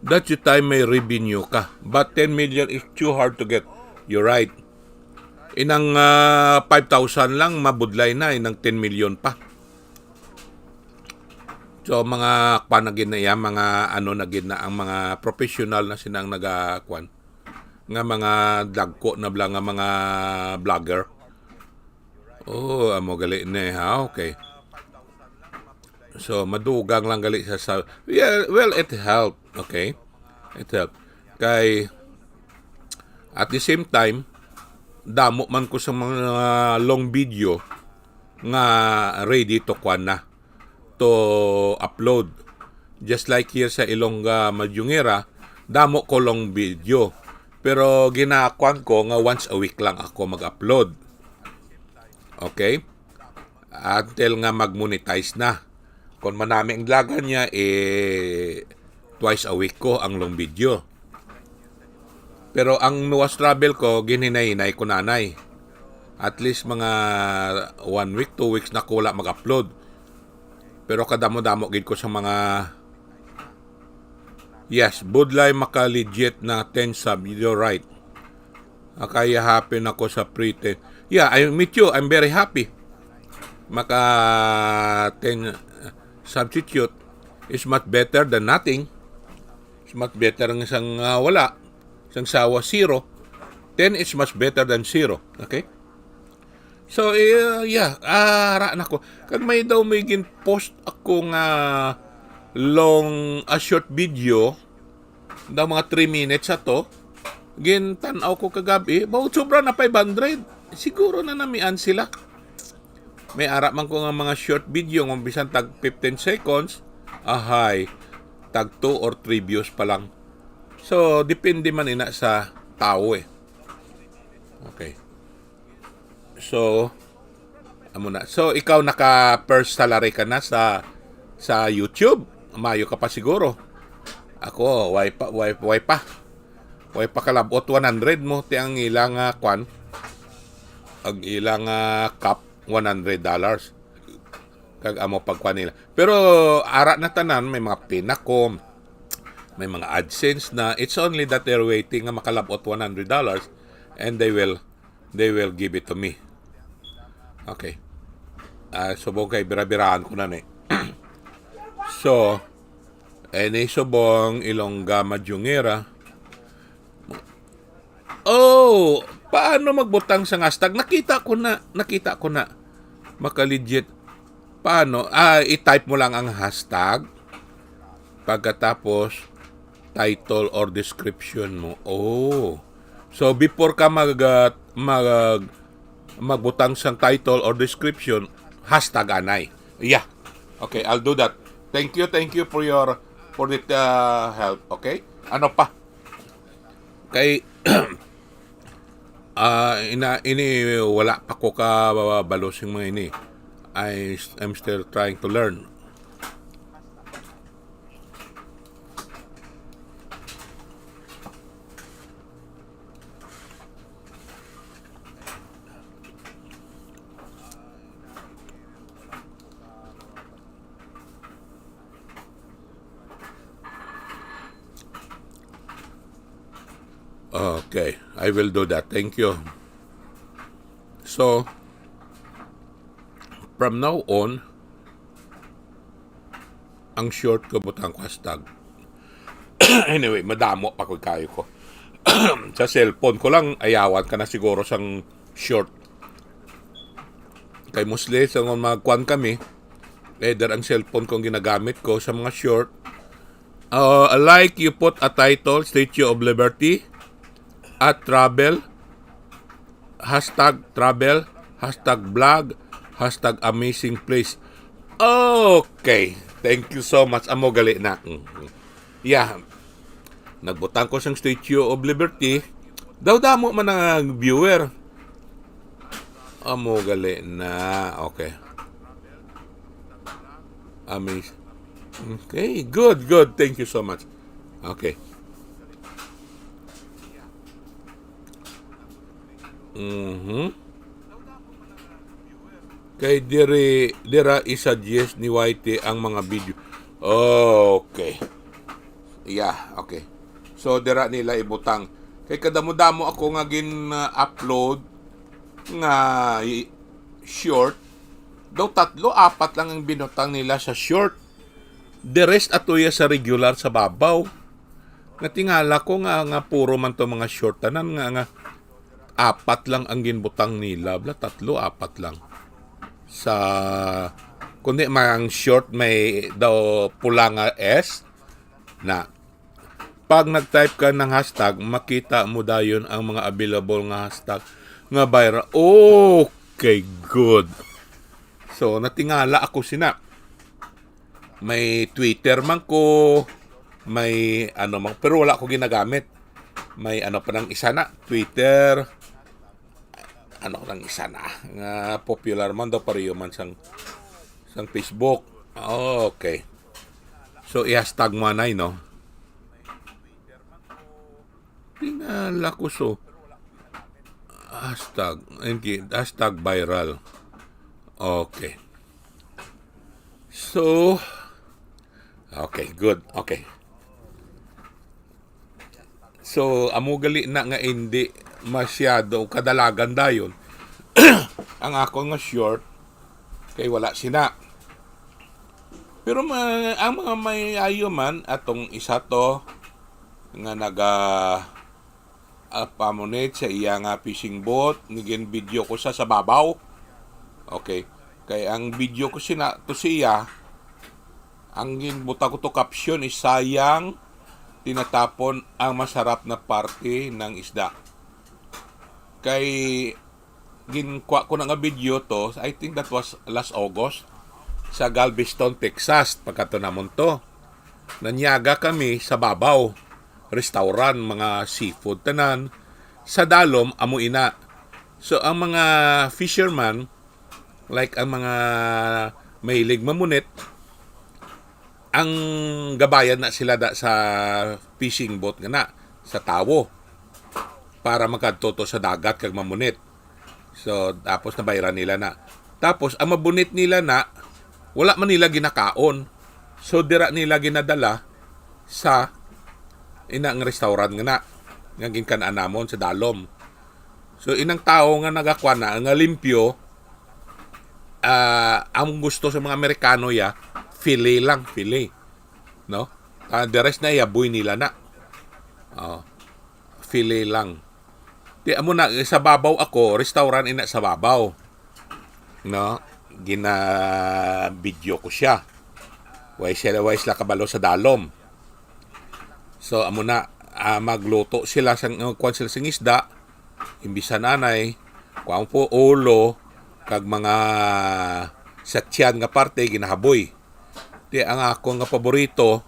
that's the time may revenue ka. But ten million is too hard to get. You're right. Inang, ah, five thousand lang, mabudlay na, inang ten million pa. So, mga kwan na gid na iya, mga ano na gid na, ang mga professional na sinang naga-, kwan, nga mga dagko na bala nga mga vlogger. Oh, amo gali ni, ha? Okay. So, madugang lang gali sa, sa, yeah, well, it helped, okay? It helped. Kay, at the same time, damo man ko sa mga long video nga ready to kwan na, to upload. Just like here sa Ilongga Madyungera, damo ko long video. Pero ginakuan ko nga once a week lang ako mag-upload. Okay? Until nga mag-monetize na. Kung manami ang dalagan niya, eh, twice a week ko ang long video. Pero ang nuwas travel ko, ginhinay-hinay ko nanay. At least mga one week, two weeks na ko wala mag-upload. Pero kadamo-damo gid ko sa mga, yes, budlay maka-legit na ten sub. You're right. Kaya happy na ko sa pre ten. Yeah, I meet you. I'm very happy. Maka ten substitute is much better than nothing. It's much better nga sang, ah, wala. Sang sawa, zero. Ten is much better than zero. Okay? So, eh, yeah, ah, ara na ko. Kag may daw may gin-post ako nga long, a short video, daw mga three minutes ato. Gintan-aw ko kagabi, about sobra na five hundred. Siguro na namian sila. May ara man ko nga mga short video nga bisan tag fifteen seconds, ahay, tag two or three views pa lang. So, depende man ina sa tao eh. Okay. So, amo na. So, ikaw naka first salary ka na sa, sa YouTube? Mayo ka pa siguro. Ako, way pa, way, way pa. Way pa kalabot one hundred mo, ti ang ilang, ah, kwan. Ang ilang, ah, cap, one hundred dollars. Kag amo pagkwan nila. Pero ara na tanan, may mga Pinacom, may mga AdSense na. It's only that they're waiting nga makalabot one hundred dollars and they will, they will give it to me. Okay. Ah, subong kay bira-birahan ko na ni. So, any subong Ilongga Madyungera. Oh, paano magbutang sa hashtag? Nakita ko na, nakita ko na. Maka-legit. Paano? Ah, i-type mo lang ang hashtag. Pagkatapos, title or description mo. Oh. So, before ka mag, ah, mag, magbutang sang title or description, hashtag anay. Yeah. Okay, I'll do that. Thank you, thank you for your, for the, uh, help. Okay? Ano pa? Kay, ah, ina, ini, wala pa ko kabalo sing mga ini. I, I'm still trying to learn. Okay, I will do that. Thank you. So, from now on, ang short ko, butang ko hashtag. Anyway, madamo pa ko kayo ko. Sa cellphone ko lang, ayawan ka na siguro sang short. Kay mostly, sa mga magkuan kami, either ang cellphone kong ginagamit ko sa mga short, uh, like you put a title, Statue of Liberty, at travel, hashtag travel, hashtag vlog, hashtag amazing place. Okay. Thank you so much. Amo gali na. Mm. Yeah. Nagbutang ko sang Statue of Liberty. Daw damo man ang viewer. Amo gali na. Okay. Amazing. Okay. Good, good. Thank you so much. Okay. Mhm. Kay diri, dira i-suggest ni Y T ang mga video. Okay. Yeah, okay. So, dira nila ibutang. Kay kadamo-damo ako nga gin-upload nga i-, short. Daw tatlo, apat lang ang binutang nila sa short. The rest ato ya sa regular sa babaw. Natingala ko nga, nga puro man to mga short tanan nga, nga apat lang ang ginbutang nila. Bla, tatlo, apat lang. Sa, kundi may ang short may daw pula nga S na. Pag nag-type ka ng hashtag, makita mo dayon ang mga available nga hashtag nga viral. Okay, good. So, natingala ako sina. May Twitter man ko, may ano man, pero wala ko ginagamit. May ano pa nang isa na, Twitter, ano nang isa na, nga popular man daw, pareho man sang, sang Facebook. Okay. So, i-hashtag mo anay, no? Tingala ko so. Hashtag, okay, hashtag viral. Okay. So, okay, good. Okay. So, amo gali na nga hindi masyado kadalagan dayon ang ako nga short kay wala sina. Pero ma-, ang mga may ayo man, atong isa to nga naga, ah, pamunit sa iya nga fishing boat, nigin video ko sa, sa babaw. Okay. Kay ang video ko sina to siya, ang ginbutang ko to caption is sayang tinatapon ang masarap na parte ng isda. Kay ginkuha ko na nga video to, I think that was last August, sa Galveston, Texas, pagkadto namon to. Nanyaga kami sa babaw, restaurant, mga seafood tanan. Sa dalom, amo ina. So, ang mga fisherman, like ang mga mahilig mamunit, ang gabayan na sila da sa fishing boat nga na, sa tawo, para makadto to sa dagat kag mamunit. So, tapos nabayran nila na. Tapos, ang mabunit nila na, wala man nila ginakaon. So, dira nila ginadala sa ina nga restaurant nga na, nga ginkan-an namon sa dalom. So, inang tawo nga nagakwan na, nga limpyo, ah, ang gusto sa mga Amerikano ya, fillet lang, fillet. No? Ah, the rest na ya, buy nila na. Oh, fillet lang. Di, amo na, sa babaw ako, restaurant ina sa babaw. No? Gina-video ko siya. Way sila, way sila kabalo sa dalom. So, amo na, ah, magluto sila sang, uh, kuwan sila sing isda, imbis anay, kuwan po, ulo, kag mga sa tiyan nga parte, ginahaboy. Di, ang ako nga paborito,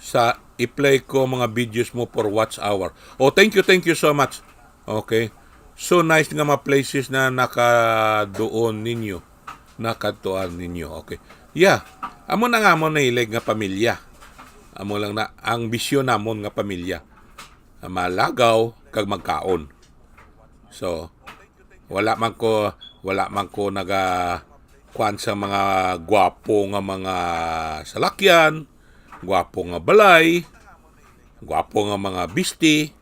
sa i-play ko mga videos mo for watch hour. Oh, thank you, thank you so much. Okay. So nice nga mga places na nakaduon ninyo. Nakadtuan ninyo. Okay. Yeah. Amo na nga mo nahilig nga pamilya. Amo lang na ang bisyon namon nga pamilya. Malagaw kag magkaon. So, wala man ko, wala man ko naga kuan sa mga gwapo nga mga salakyan, gwapo nga balay, gwapo nga mga bisti.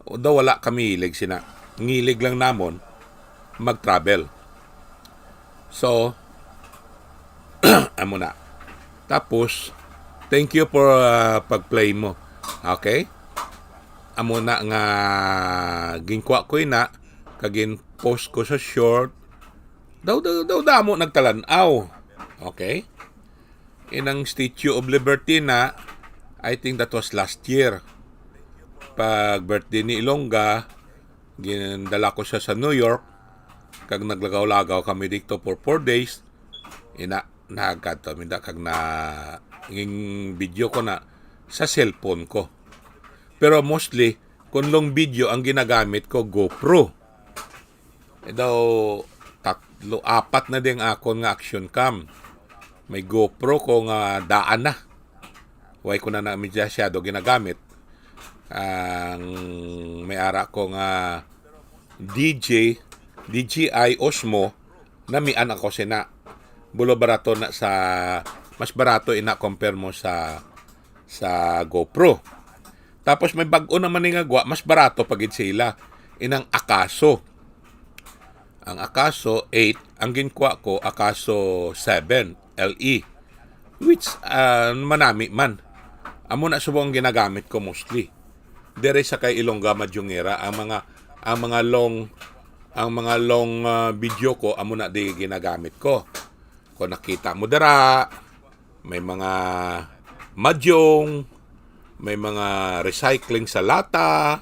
Daw wala kami hilig sina. Ngilig lang namon mag-travel. So, amo na. Tapos, thank you for, uh, pag-play mo. Okay? Amo na nga ginkuha ko ina, kag gin-post ko sa short. Daw, daw, daw damo nagtalan-aw. Okay? Inang Statue of Liberty na, I think that was last year. Pag birthday ni Ilongga, gindala ko siya sa New York, kag naglagaw-lagaw kami dito for four days. Ina, nagkadto mi da, kag na, ging video ko na sa cellphone ko. Pero mostly, kung long video ang ginagamit ko, GoPro. Eh, daw tatlo, apat na din akon nga action cam. May GoPro ko nga daan na. Way ko na na masyado ginagamit. Ang may ara ko nga D J, D J I Osmo, Namian ako sina. Bulo barato na sa, mas barato ina compare mo sa, sa GoPro. Tapos may bag-o naman ni nga gwa, mas barato pa gid sila. Inang Akaso. Ang Akaso eight, ang ginkuha ko, Akaso seven L E. Which, ah, manami man. Amo na subong ang ginagamit ko mostly. Dere sa kay Ilongga Madyongera, ang mga, ang mga long, ang mga long, ah, video ko, amo na di ginagamit ko. Kung nakita mo dira, may mga madyong, may mga recycling sa lata.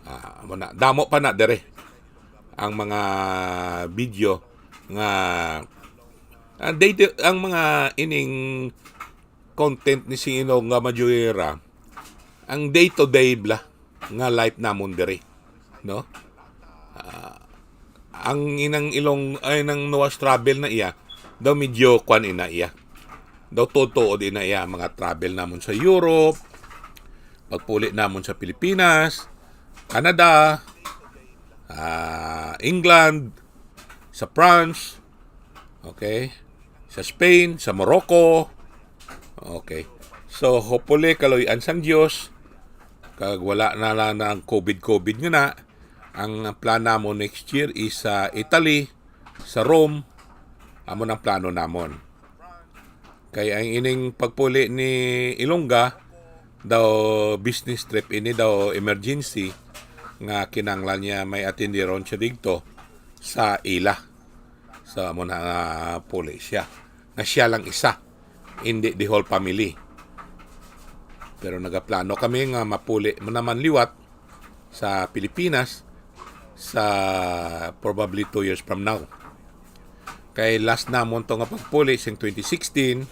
Ah, amo na, damo pa na dere ang mga video nga, ah, day to, ang mga ining content ni Sino nga Madyuera, ang day to day bla nga life namon diri, no? Ah, ang inang Ilong, ay, nang Noah's travel na iya, daw medyo kwan ina iya. Daw tuod-tuod ina iya mga travel namon sa Europe, pagpuli namon sa Pilipinas, Canada, ah, England, sa France, okay, sa Spain, sa Morocco. Okay. So, hopefully, kaluy-an sang Dios, kag wala na lang ang covid-covid nga na. Ang plan namo next year is sa Italy, sa Rome. Amo nang plano namon. Kay ang ining pagpuli ni Ilongga, daw business trip ini, daw emergency, nga kinahanglan niya may atendiron siya didto sa ila. So, amo na nga puli siya. Nga siya lang isa, hindi the whole family. Pero nagaplano kami nga mapuli mo naman liwat sa Pilipinas sa probably two years from now. Kay last namon to nga pagpuli sing twenty sixteen,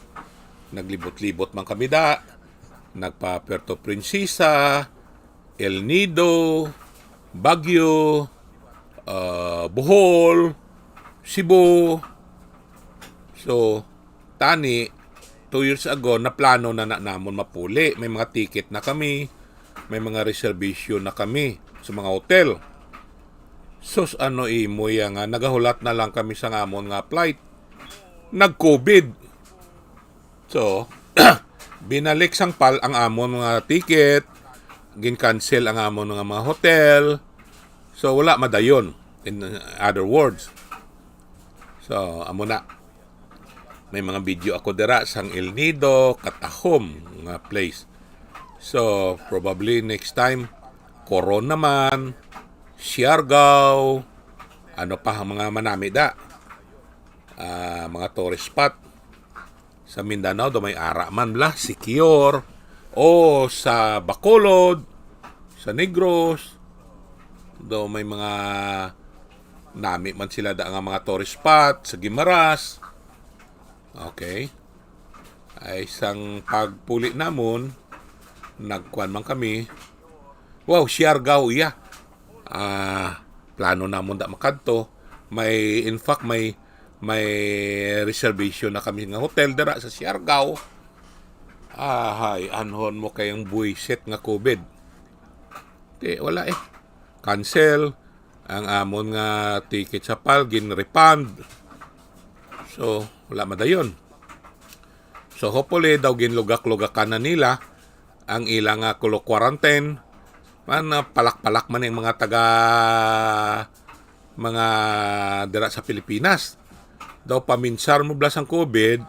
naglibot-libot man kami da, nagpa Puerto Princesa, El Nido, Baguio, ah, Bohol, Cebu. So, tani, two years ago, naplano na, na namon mapuli. May mga ticket na kami, may mga reservation na kami sa mga hotel. Sus, ano imo ya nga, nagahulat na lang kami sa amon nga flight. Nag-covid. So, binalik sang pal ang amon mga ticket, gin-cancel ang amon nga mga hotel. So, wala madayon, in other words. So, amo na. May mga video ako dira sang El Nido, Katahom nga place. So, probably next time, Coron naman, Siargao, ano pa ang mga manami da? Ah, mga tourist spot. Sa Mindanao, do may ara man bla, Siquijor, o sa Bacolod, sa Negros, do may mga nami man sila da nga mga tourist spot, sa Guimaras. Okay. Ay, sang pagpuli namon, nagkuan man kami. Wow, Siargao, iya. Ah, plano namon da makadto. May, in fact, may, may reservation na kami nga hotel dira sa Siargao. Ahay, anhon mo kay ang buwisit nga covid. Di, wala eh. Cancel. Ang amon nga ticket sa pal, gin-refund. So, wala madayon. So, hopefully, daw ginlugak-lugakan na nila ang ila nga kulo quarantine. Man, ah, palak-palak man ang mga taga, mga dira sa Pilipinas. Daw paminsar mo bla sang covid,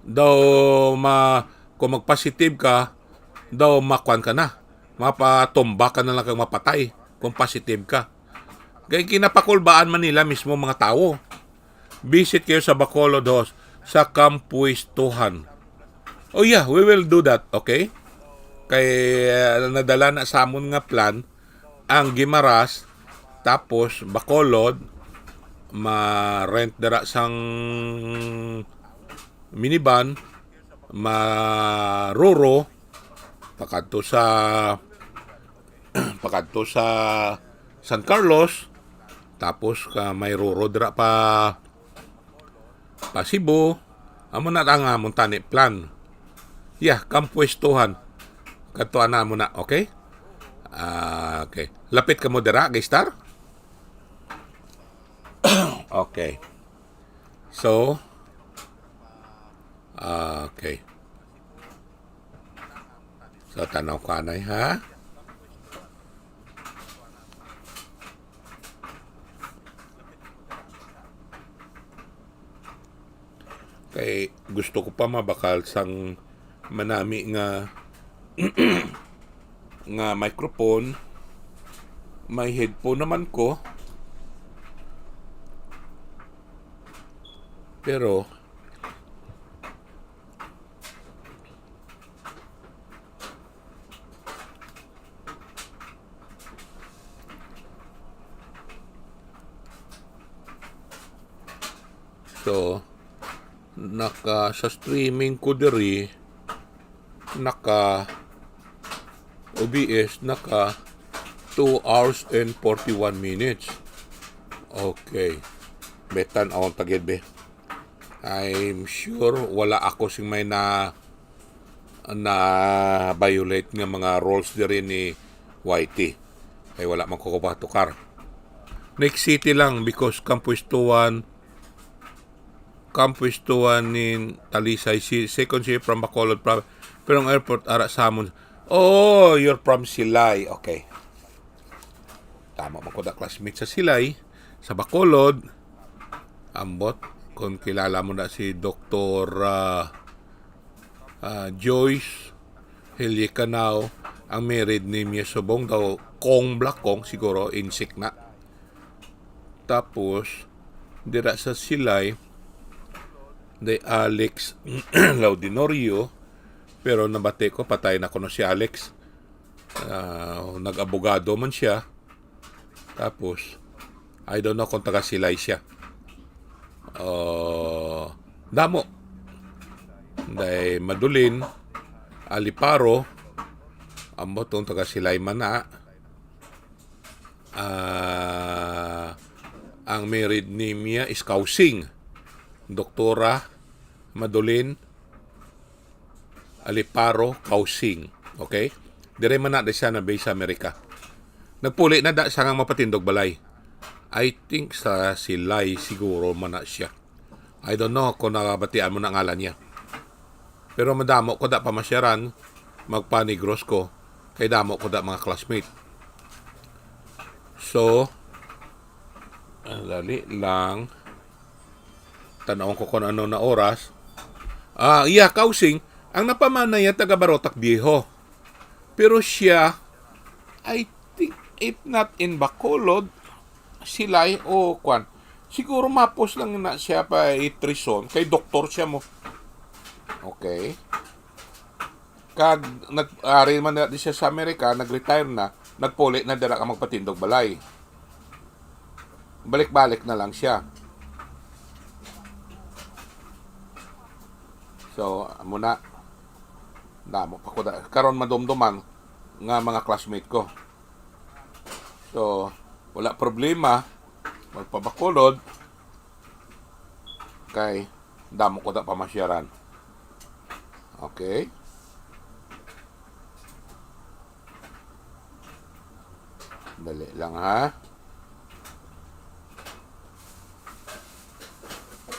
daw ma-, kung mag-positive ka, daw makuan ka na. Mapatumba ka na lang kag mapatay kung positive ka. Kay ginapakulbaan man nila mismo mga tawo. Visit kayo sa Bacolod Host, sa Campuistuhan. Oh yeah, we will do that, okay? Kay, uh, nadala na sa amon nga plan ang Guimaras, tapos Bacolod, ma-rent dira sang minivan, ma-roro, pakadto sa, pakadto sa San Carlos, tapos ka may roro dira pa, pa Cebu. Amo na ang amon tani plan. Yeah, kampwestuhan. Kadtuan na mo na, okay? Ah, okay. Lapit ka mo dira, Gaystar? Okay. Okay. So, ah, okay. So, tanaw ka na, ha? Kay gusto ko pa mabakal sang manami nga nga microphone. May headphone naman ko. Pero So, naka, sa streaming ko diri, naka O B S, naka two hours and forty-one minutes. Okay. Betan, awan pa gid, be. I'm sure wala ako sing may na, na violate nga mga rules diri ni Y T. Ay, wala man ko kapatukar. Next city lang, because kampuestuhan, kampuestuhan ni Talisay, si second city from Bacolod province. Pero ang airport, ara sa amon. Oh, you're from Silay. Okay. Tama man ko da classmate sa Silay, sa Bacolod. Ambot, kung kilala mo na si Doktor, ah, ah, Joyce Hilye Canao, ang married ni Mia Subong daw, Kong Black Kong, siguro, insik na. Tapos, dira sa Silay, day Alex Laudinorio, pero nabati ko, patay na kuno si Alex. Ah, nag-abogado man siya. Tapos, I don't know kung taga Silay siya. Oh, damo. Day Madulin Aliparo, ambot kung taga Silay man na. Ah, ang married ni Mia is Kausing. Doktora Madulin Aliparo Kausing. Okay? Dire man na di siya na-base sa Amerika. Nagpuli na da siya nga mapatindog balay. I think sa Silay siguro man na siya. I don't know kung nabatian mo na ngalan niya. Pero madamo ko da pamasyaran, magpanigros ko, kay damo ko da mga classmate. So, ah, dali lang. Tanawon ko kung ano na oras. Ah, iya, Kausing, ang napamana niya taga Barotac Viejo. Pero siya, I think, if not in Bacolod, Silay o kwan. Siguro mapos lang na siya pa i-treason. Kay doktor siya mo. Okay. Kag nag-ari man na di siya sa Amerika, nag-retire na, nagpuli na dira ka magpatindog balay. Balik-balik na lang siya. So, amo na. Damo pa ko da. Karon madumduman nga mga classmate ko. So, wala problema. Magpabakulod. Kay, damo ko da pamasyaran. Okay. Dali lang, ha.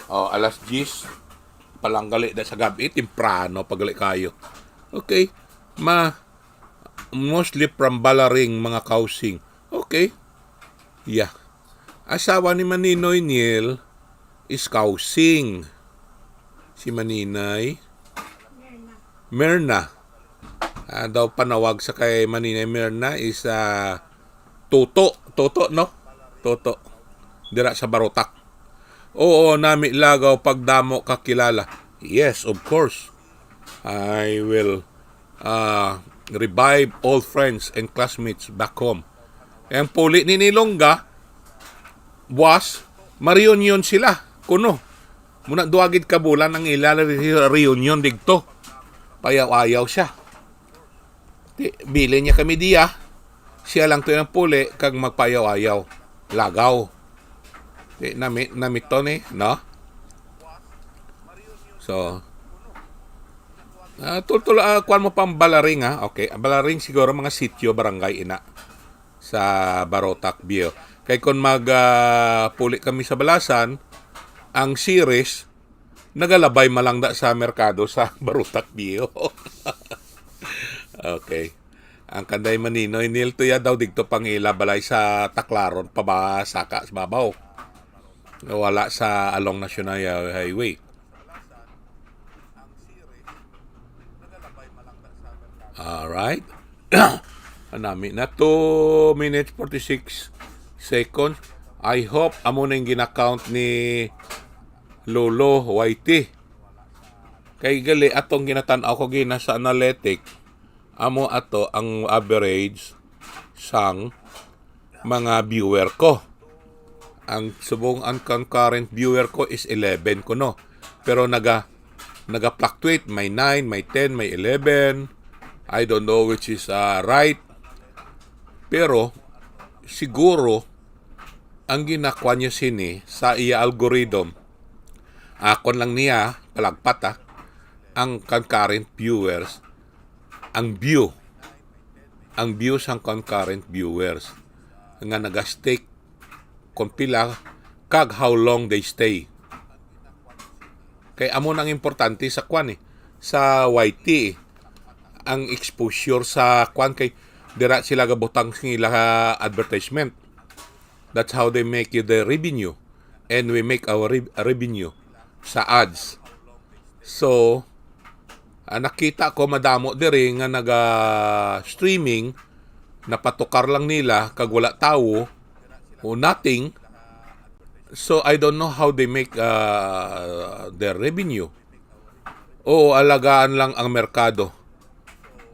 Oh, alas diyes. Palang gali na sa gabi, temprano pa gali kayo. Okay. Ma, mostly from Balaring, mga Kausing. Okay. Yeah. Asawa ni Maninoy Niel is Kausing. Si Maninoy Merna. Ah, daw panawag sa kay Maninoy Merna is, ah, Toto. Toto, no? Toto. Dira sa Barotac. Oo, nami lagaw pagdamo kakilala. Yes, of course. I will, ah, revive old friends and classmates back home. Ang puli ni Nilongga, buwas, ma-reunion sila. Kuno, muna duwa gid ka bulan ang ila reunion digto. Payaw-ayaw siya. Ti, bilin niya kami diya. Siya lang to yung puli kag magpayaw-ayaw. Lagaw. Ti, nami, namito ni, no? So, ah, tultul, ah, kuwan mo pang Balaring, ha? Okay, ang Balaring siguro mga sitio, barangay ina sa Barotac View. Kay kung mag, ah, puli kami sa Balasan, Ang Ceres, nagalabay malangda sa merkado sa Barutak Viejo. Okay. Ang Kanday Maninoy, nil tuya daw digto pang ila balay sa Taclaron, pabasaka sa babaw. Wala sa along National Highway. Alright. Anami na, two minutes, forty-six seconds. I hope amo na yung gina-count ni Lolo Y T. Kay gali, atong ginatan-aw ko gina sa analytic, amo ato ang average sang mga viewer ko. Ang subong, ang concurrent viewer ko is eleven kuno. Pero naga, naga-fluctuate, may nine, may ten, may eleven. I don't know which is, ah, right. Pero siguro ang ginakuha niya sini sa iya algorithm, akon lang niya palagpat, ah, ang concurrent viewers, ang view, ang view sang concurrent viewers nga naga-stick kung pila kag how long they stay. Kay amo nang importante sa kwan eh, sa Y T eh. Ang exposure sa kwan, kay dira sila gabutang sa ila advertisement. That's how they make you the revenue. And we make our re- revenue sa ads. So, ah, nakita ko madamo diri nga naga-streaming, napatukar lang nila kag wala tawo o nothing. So, I don't know how they make, uh, their revenue. Oo, alagaan lang ang merkado.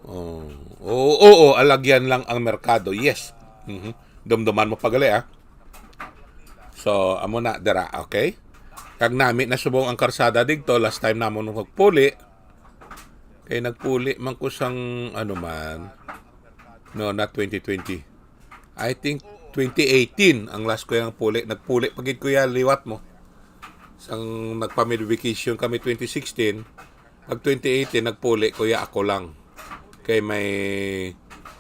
Oh, oo, oo, alagyan lang ang merkado. Yes. Mhm. Dumduman mo pa gali, ah. So, amo na dira, okay? Kag nami na subong ang karsada digto, last time namon magpuli. Kay nagpuli man ko sang, ano man, no, not twenty twenty. I think twenty eighteen ang last ko yang puli. Nagpuli pa gid ko ya liwat mo. Sang nagpa-mid vacation kami twenty sixteen, pag twenty eighteen nagpuli ko ya ako lang. Kay may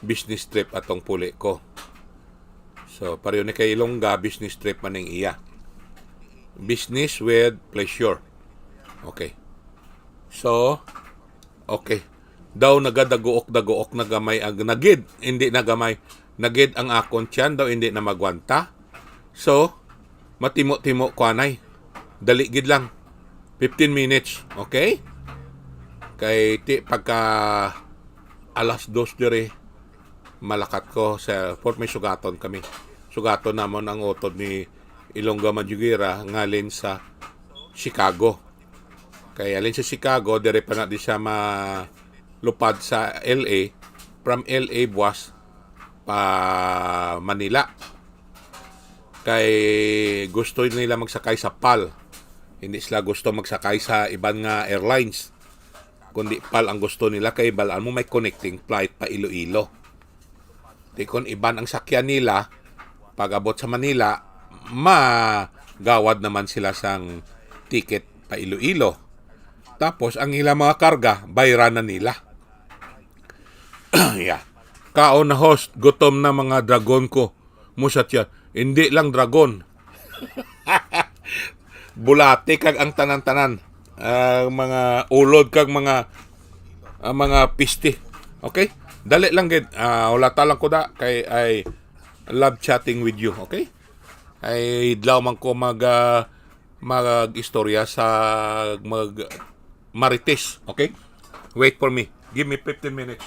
business trip atong puli ko. So, pareho ni kay Ilongga, business trip man ning iya. Business with pleasure. Okay. So, okay. Daw nagadaguok-daguok na gamay ang nagid, hindi na gamay. Nagid ang akon tiyan daw hindi na magwanta. So, matimo-timo ko anay. Dali gid lang. Fifteen minutes, okay? Kay ti pagka alas dos diri, malakat ko sa airport, may sugaton kami. Sugaton namon ang utod ni Ilongga Madjugira ngalin sa Chicago. Kay alin sa Chicago, dire pa na di siya malupad sa L A. From L A, buwas pa Manila. Kay gusto nila magsakay sa pal. Hindi sila gusto magsakay sa iban nga airlines. Kundi pal ang gusto nila kay balaan mo may connecting flight pa Iloilo. Di kon iban ang sakyan nila, pag-abot sa Manila, magawad naman sila sang ticket pa Iloilo. Tapos, ang ilang mga karga, bayran na nila. Yeah. Kaon na, host, gutom na mga dragon ko. Musat siya. Hindi lang dragon. Bulati kag ang tanan-tanan. Ang mga ulod kag mga, ang mga pisti. Okay? Dali lang gid. Ah, wala ta lang kuda kay I love chatting with you, okay? Ay idlaw man ko mag, ah, mag-istorya sa mag Marites, okay? Wait for me. Give me fifteen minutes.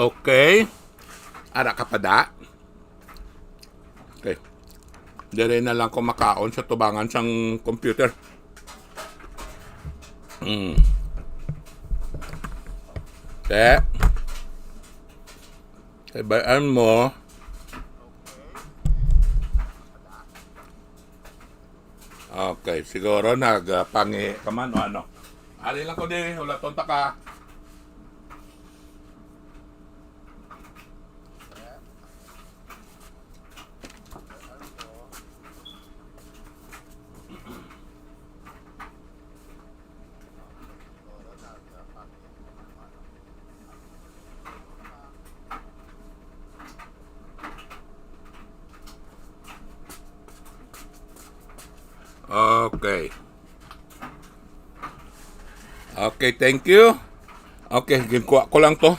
Okay. Ara ka pa da? Okay. Dire na lang ko makaon sa tubangan sang computer. Mm. Te. Kay bayan mo. Okay, siguro nag, ah, pangi ka man o ano. Ari lang ko di, wala tonta ka. Okay. Okay, thank you. Okay, ginkuha ko lang to.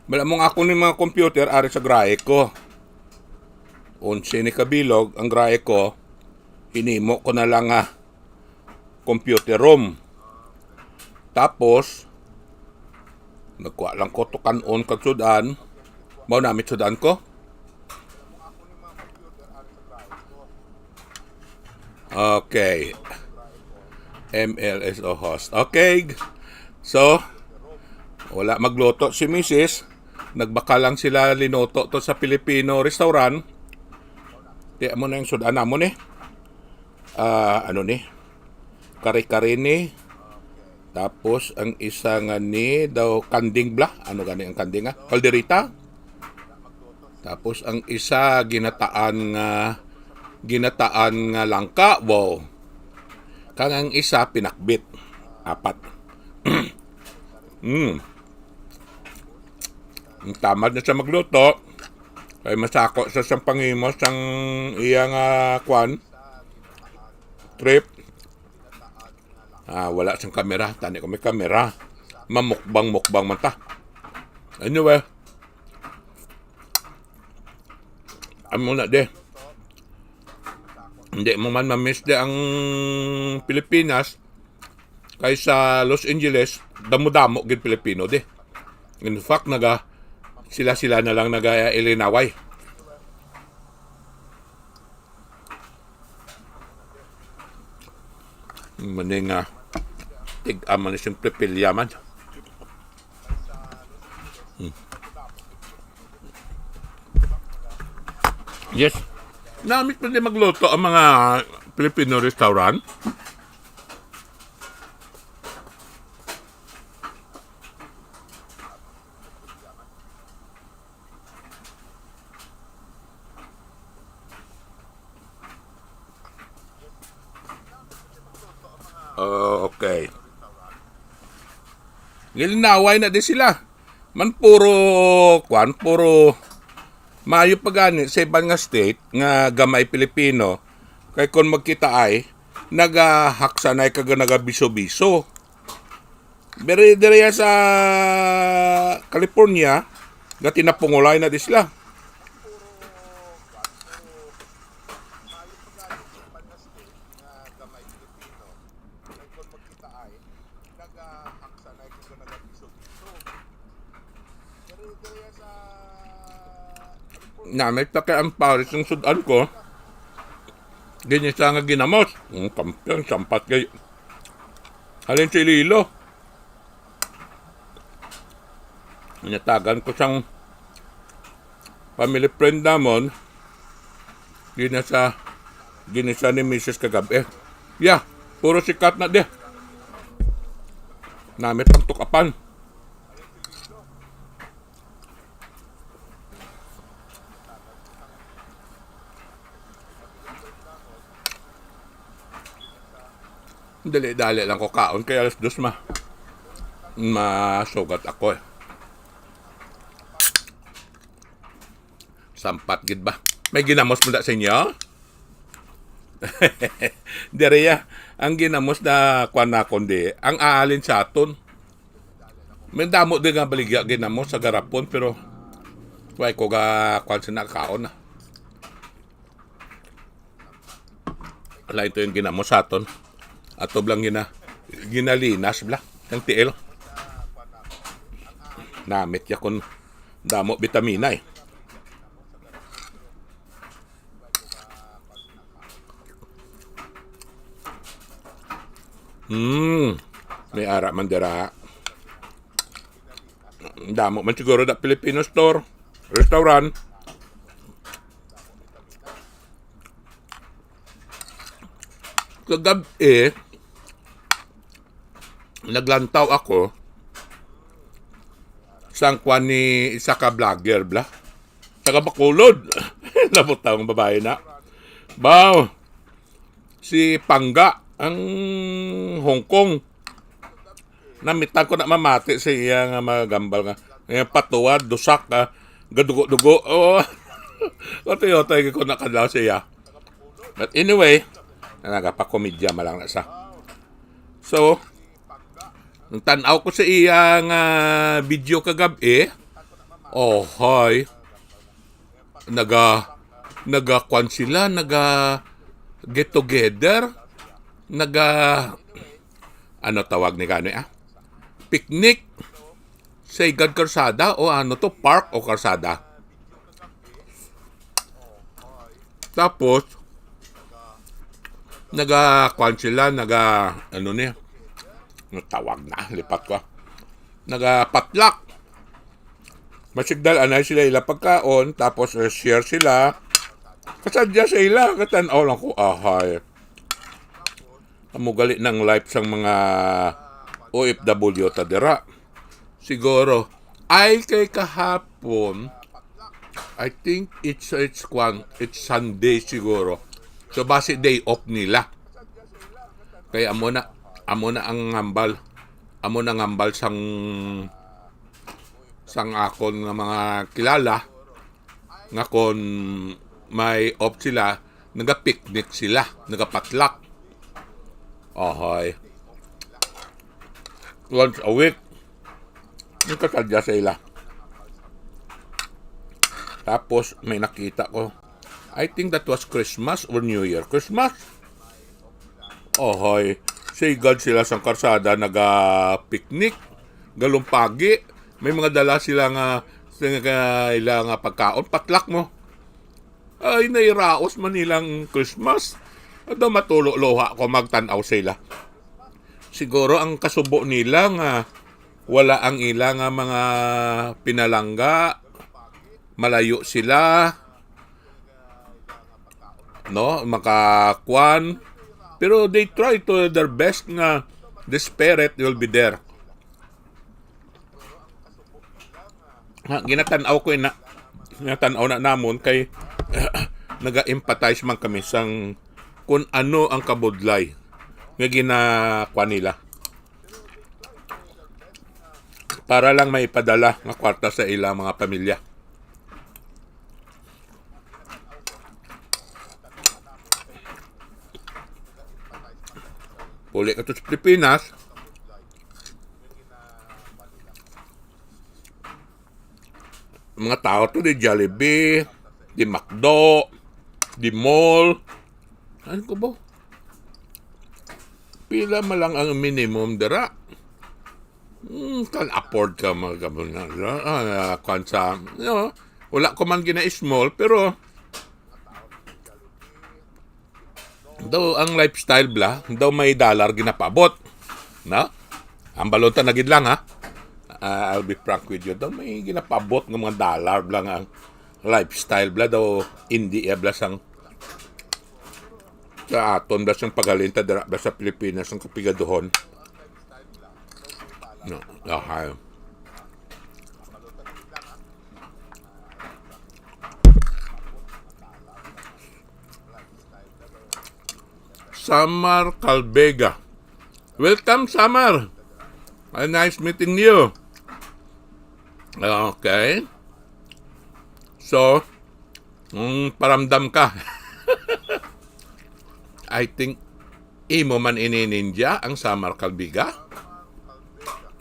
Wala mong ako ni mga computer, ari sa grahe ko. Onse ni kabilog ang grahe ko. Hinimo ko na lang nga computer room. Tapos, nagkuha lang ko tukan-on kag sudan. Mao namit sudan ko. Okay. M L S O host. Okay. So, wala magluto si misis. Nagbakal lang sila linuto to sa Filipino restaurant. Di mo na yung sudan namon eh. Ah, ano ni? Kare-kare ni. Tapos ang isa nga ni daw kanding bla. Ano gani ang kanding, ah? Kaldereta. Tapos ang isa ginataan nga, ginataan nga langka. Wow. Kang ang isa pinakbit. Apat. Mm. Ang tamad na siya magluto. Kay masako sa siyang panghimo sang iya nga kwan. Trip. Ah, wala siyang kamera. Tani ko may kamera. Mamukbang-mukbang man ta. Anyway. Amo na de. Hindi mo man ma-miss de ang Pilipinas. Kay sa Los Angeles, damo-damo gid Pilipino de. In fact, naga, sila-sila na lang naga-ilinaway. Mani nga, tig-a man ni siyempre pilya man. Hmm. Yes. Namit pa din magluto ang mga Filipino restaurant. Oh, okay. Gilinaway na di sila. Man puro, kwan, puro maayo pa gani sa iban nga state nga gamay Pilipino. Kay kon magkita ay, nagahaksanay kag nagabiso-biso. Diri, diri sa California, gatinapungulay na di sila. Namit pa kay ang pares ng sudan ko. Ginisa nga ginamos. Ang kampiyon, sampat kay halin si Lilo. Natagan ko sang family friend namon. Ginasa, ginisa ni misis kagab-i. Yeah, puro sikat na di. Namit ang tukapan. Dali-dali lang ko kaon kay alas dos ma. Masugat ako eh. Sampat gid ba? May ginamos mo na sa inyo? Diri ya, ang ginamos na kwan na kundi, ang aalin sa aton. May damo din nga baligya ginamos sa garapon, pero why ko ga kwan sa nakaon na. Wala ito yung ginamos sa aton. Ato blang gina, ginalinas bla. Ang tiil. Namit ya kun Damo bitamina eh. Hmm. May ara man dira. Damo man siguro da Filipino store, restaurant. Kagab-i, naglantaw ako sang kwan ni isa ka vlogger, bla. Taga Bacolod. Nabutang babae na. Baw, si Pangga, ang Hong Kong. Namitan ko na mamati sa iya nga mga gambal nga, eh, patuwad, dusak, ah, gadugo-dugo. Oh. Otoy-otoy ko na kadlaw sa iya. But anyway, nagapakomedya man lang na sa. So, ang tan-aw ko sa iya nga video kagab-i, oh, hoy. Naga, naga kwan sila, naga get together, naga, ano tawag ni gani, ah? Picnic sa igad karsada o ano to, park o karsada. Tapos, naga kwan sila, naga, ano ni, natawag na, lipat ko. Naga patlak. Masigdal anay sila ila pagkaon, tapos, eh, share sila. Kasadya sa ila, katan-aw lang ko, ahay. Amo gali nang life sang mga O F W ta dira. Siguro, ay kay kahapon, I think it's, it's kwan, it's Sunday siguro. So, basi day off nila. Kay amo na, amo na ang ngambal. Amo na ngambal sang, sang akon nga mga kilala nga kon may off sila, naga-picnic sila, nagapatlak. Ohoy. Once a week. Nagkasadya sa ila. Tapos, may nakita ko. I think that was Christmas or New Year. Christmas? Ohoy. Sigad sila sang karsada, naga-picnic, galumpagi. May mga dala sila nga, nga ila nga pagkaon. Patlak mo. Ay, nairaos man nilang Christmas. Daw matulo luha ko magtan-aw sila. Siguro ang kasubo nila nga wala ang ila nga mga pinalangga, malayo sila, no, makakwan. Pero they try to their best nga the spirit will be there. Ha, ginatan-aw ko na, ginatan-aw na namon kay naga-empathize man kami sang kung ano ang kabudlay nga ginakwa nila. Para lang may padala nga kwarta sa ilang mga pamilya. Puli ka to sa Pilipinas, mga tao to, di Jollibee, di McDo, di mall. Ano ko ba? Pila man lang ang minimum dira? Hmm, can afford ka mga kabunal. Ah, kwan sa, you know, wala ko man gina-small, pero daw ang lifestyle bla, daw may dollar ginapaabot. No? Ang balonta na gid lang, ha? Ah, I'll be frank with you. Daw may ginapaabot ng mga dollar bla nga ang lifestyle bla daw hindi bla sang sa aton bla sang paghalin ta dira bla sa Pilipinas ang kapigaduhon. No, okay. Samar Calvega. Welcome, Samar. Ah, nice meeting you. Okay. So, mm, paramdam ka. I think imo man ini ninja ang Samar Calbiga.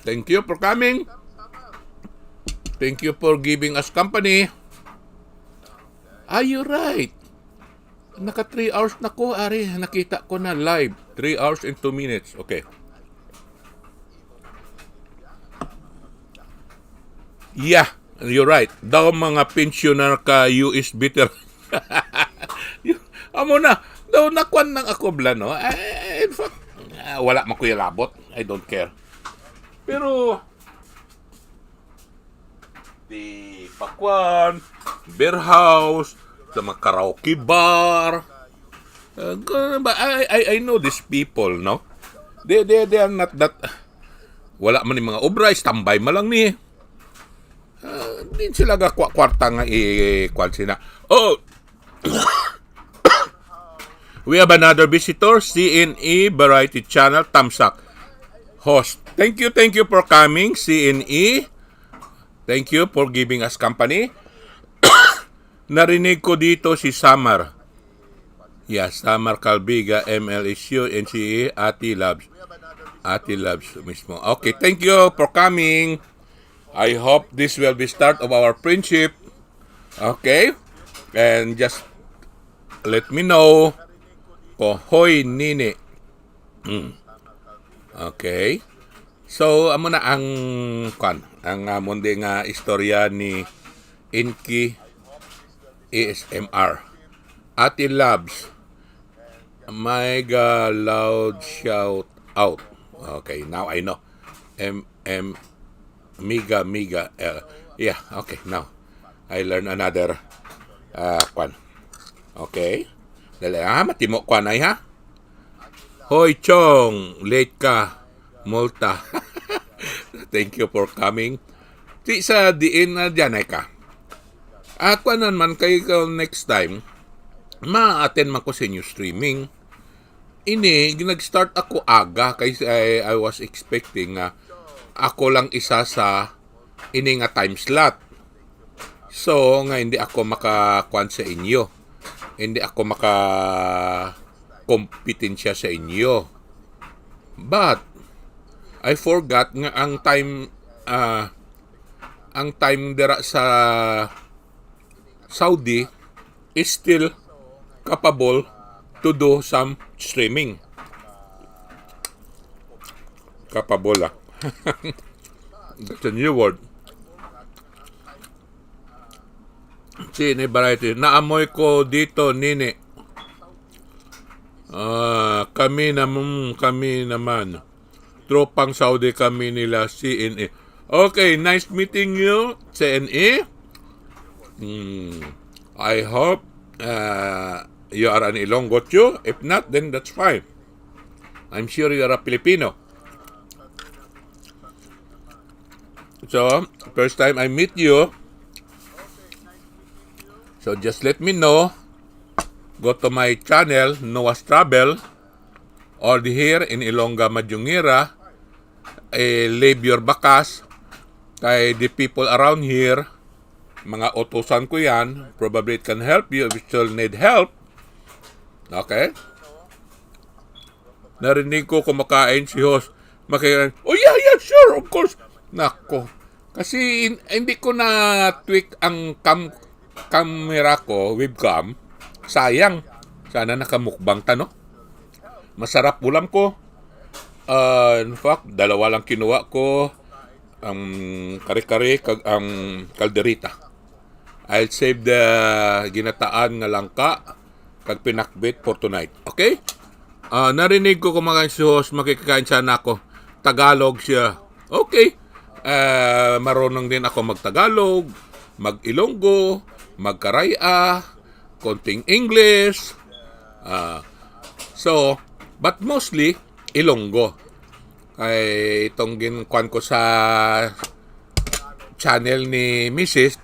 Thank you for coming. Thank you for giving us company. Are you right? Naka three hours na ko, ari. Nakita ko na live. Three hours and two minutes. Okay. Yeah. You're right. Daw mga pensioner ka U S veteran. Amo na. Daw nakuan nang ako bla, no? Eh, in fact, ah, wala man ko labot. I don't care. Pero, di pakwan, beer house, sa mga karaoke bar. Uh, ba, I, I, I know these people, no? They, they, they are not that, wala man ni mga obra, standby man lang ni. Uh, din sila ga kwa-, kwarta nga i-, kwan sina. Oh! We have another visitor, C N E Variety Channel, Tamsak. Host. Thank you, thank you for coming, C N E. Thank you for giving us company. Narinig ko dito si Samar. Yeah, Samar Calbiga, M L S U, N C A, Ate Loves. Ate Loves mismo. Okay, thank you for coming. I hope this will be start of our friendship. Okay? And just let me know. Ko, hoy, nini. Mm. Okay. So, amo na ang, kwan, ang, ah, mundi nga istorya ni Inky A S M R. Ate Labs, mega loud shout out. Okay, now I know. M M Miga, Miga, uh, yeah, okay, now. I learn another, uh, kwan. Okay. Dali, ah, matimo kwan ay, ha? Hoy, Chong, late ka. Multa. Thank you for coming. Ti sa diin na dyan ay ka. Ako naman kay ko next time, ma-attend man ko sa inyo streaming. Ini, nag-start ako aga kay I, I was expecting nga ako lang isa sa ini nga time slot. So, nga hindi ako makakuan sa inyo. Hindi ako maka kompetensya sa inyo. But, I forgot nga ang time, ah, ang time dira sa Saudi is still capable to do some streaming. Capable, ah. That's a new word. Sini variety. Naamoy ko dito, nini. Ah, kami naman, kami naman. Tropang Saudi kami nila, C N A. Okay, nice meeting you, C N A. Hmm, I hope, uh, you are an Ilonggo too. If not, then that's fine. I'm sure you are a Filipino. So, first time I meet you. So, just let me know. Go to my channel, Noah's Travel, or here in Ilongga, Majungira, eh, leave your bakas. Kay the people around here, mga utusan ko yan. Probably it can help you if you still need help. Okay? Narinig ko kumakain si host. Makikain. Oh, yeah, yeah, sure, of course. Nako. Kasi hin-, hindi ko na-tweak ang cam-, camera ko, webcam. Sayang. Sana nakamukbang ta, no? Masarap ulam ko. Ah, in fact, dalawa lang kinuha ko. Ang kare-kare kag ang kaldereta. I'll save the ginataan nga langka kag pinakbit for tonight. Okay? Ah, narinig ko kumakain si host, makikain sana ako. Tagalog siya. Okay. Ah, marunong din ako magtagalog, mag-Ilonggo, magkaraya, konting English. Ah, so, but mostly, Ilonggo. Kay itong ginkuan ko sa channel ni Missus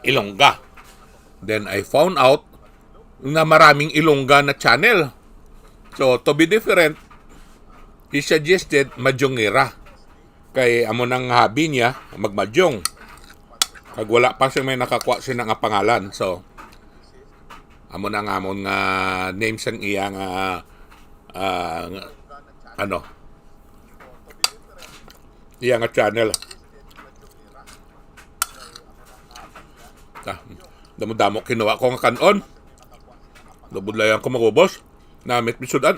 Ilongga. Then I found out na maraming Ilongga na channel. So, to be different, he suggested Majungera. Kay amo nang hobby niya, magmajong. Kag wala pa siya may nakakuha siya nga pangalan. So, amo na nga amon nga name sang iya nga, ah, nga, ano, iya nga channel. Ah, damo-damo kinuha ko nga kan-on. Nabudlayan ko magubos. Namit bisudan.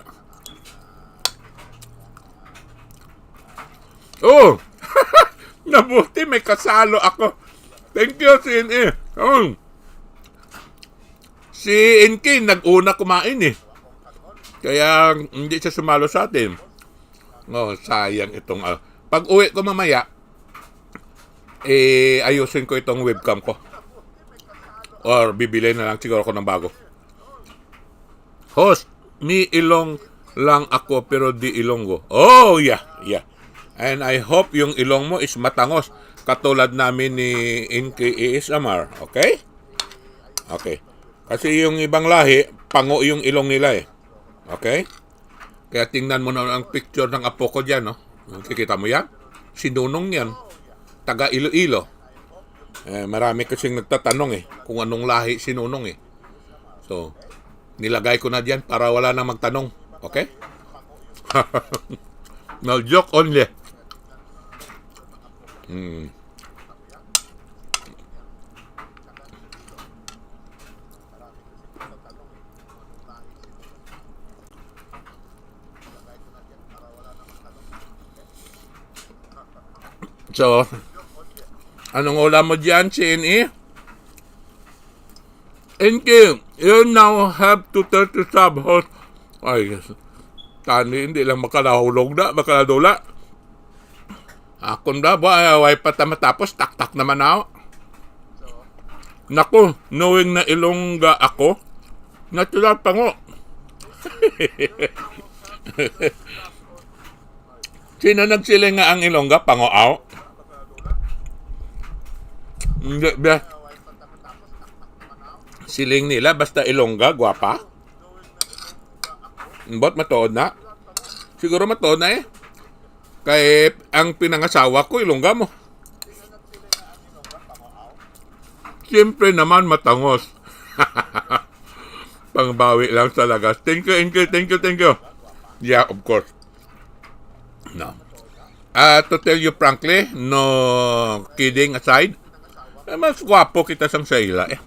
Oh! Nabuti may kasalo ako. Thank you, C N A. Oh. Si N K nag-una kumain eh. Kaya hindi siya sumalo sa atin. Oh, sayang itong, ah, pag-uwi ko mamaya, eh, ayusin ko itong webcam ko. Or bibili na lang siguro ako ng bago. Host, may ilong lang ako pero di Ilonggo. Oh, yeah, yeah. And I hope yung ilong mo is matangos katulad namin ni N K A S M R, okay? Okay. Kasi yung ibang lahi, pango yung ilong nila eh. Okay? Kaya tingnan mo na ang picture ng apo ko dyan, no? Nakikita mo yan? Si Nunong yan. Taga Iloilo. Eh, marami kasing nagtatanong eh, kung anong lahi si Nunong eh. So, nilagay ko na diyan para wala nang magtanong. Okay? No, joke only. Hmm. So, anong ulam mo dyan, C N E? N K, you now have to thirty sub host. Ay, tani, hindi lang makalahulog na, makaladula. Akon da, ba, ay, way pa ta matapos, taktak naman ako. Naku, knowing na Ilongga ako, natural pango. Sino nagsiling nga ang Ilongga pango aw? Hindi, be. Siling nila, basta Ilongga, gwapa. Ambot matuod na. Siguro matuod na eh. Kay ang pinangasawa ko, Ilongga mo. Siyempre naman, matangos. Pangbawi lang sa lagas. Thank you, thank you, thank you, thank you. Yeah, of course. No. Ah, to tell you frankly, no, kidding aside, eh, mas gwapo kita sang sa ila eh.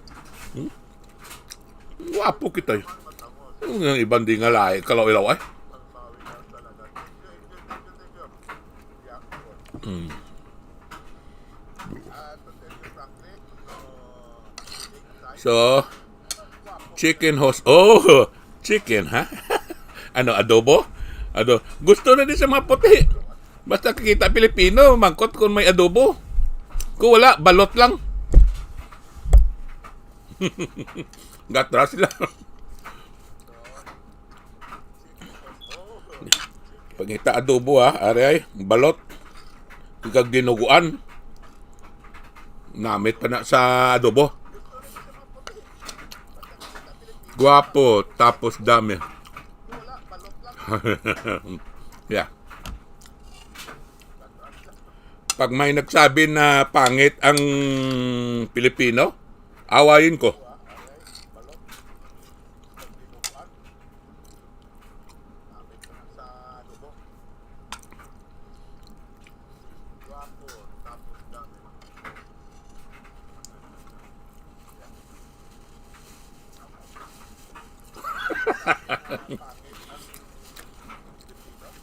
Hmm? Gwapo kita eh. Yung ibang di nga lahi, kalaw-ilaw ay. Hmm. So, chicken host. Oh, chicken, ha? Ano, adobo? Ado, gusto na din sa mga puti. Basta kakita Pilipino, mangkot kung may adobo. Kung wala, balot lang. Gatra sila. Pangita adobo, ha, ari ay, balot. Kag dinuguan. Namit pa na sa adobo. Gwapo, tapos dami. Yeah. Pag may nagsabi na pangit ang Pilipino, awayin ko.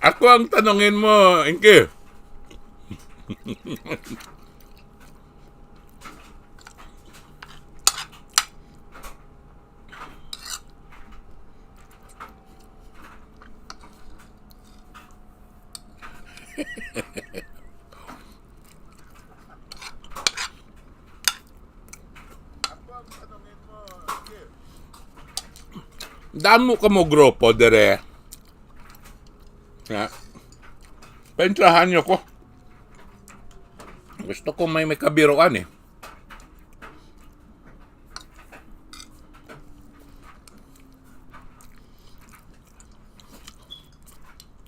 Ako ang tanungin mo, Inky. Damo ka mo grupo dire. Ya. Pensahan niyo ko. Gusto ko may, may kabiruan eh.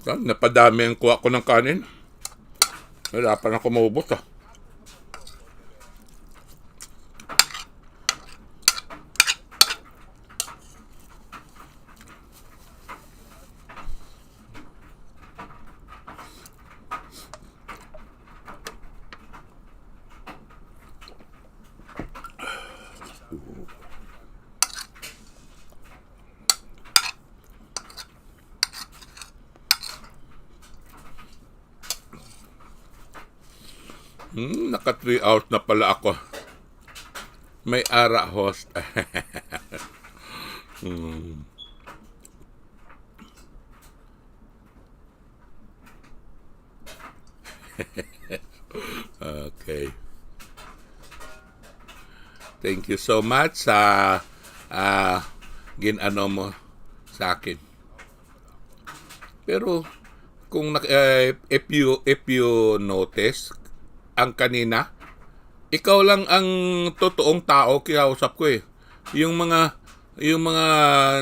Yan, napadami ang kuha ko ng kanin. Wala pa na ako maubos, ah. Hmm, naka three hours na pala ako. May ara host. Hmm. Okay. Thank you so much sa, ah, gin-ano mo sa akin. Pero kung nak-, eh, if you, if you notice, ang kanina, ikaw lang ang totoong tao kinausap ko eh. Yung mga, yung mga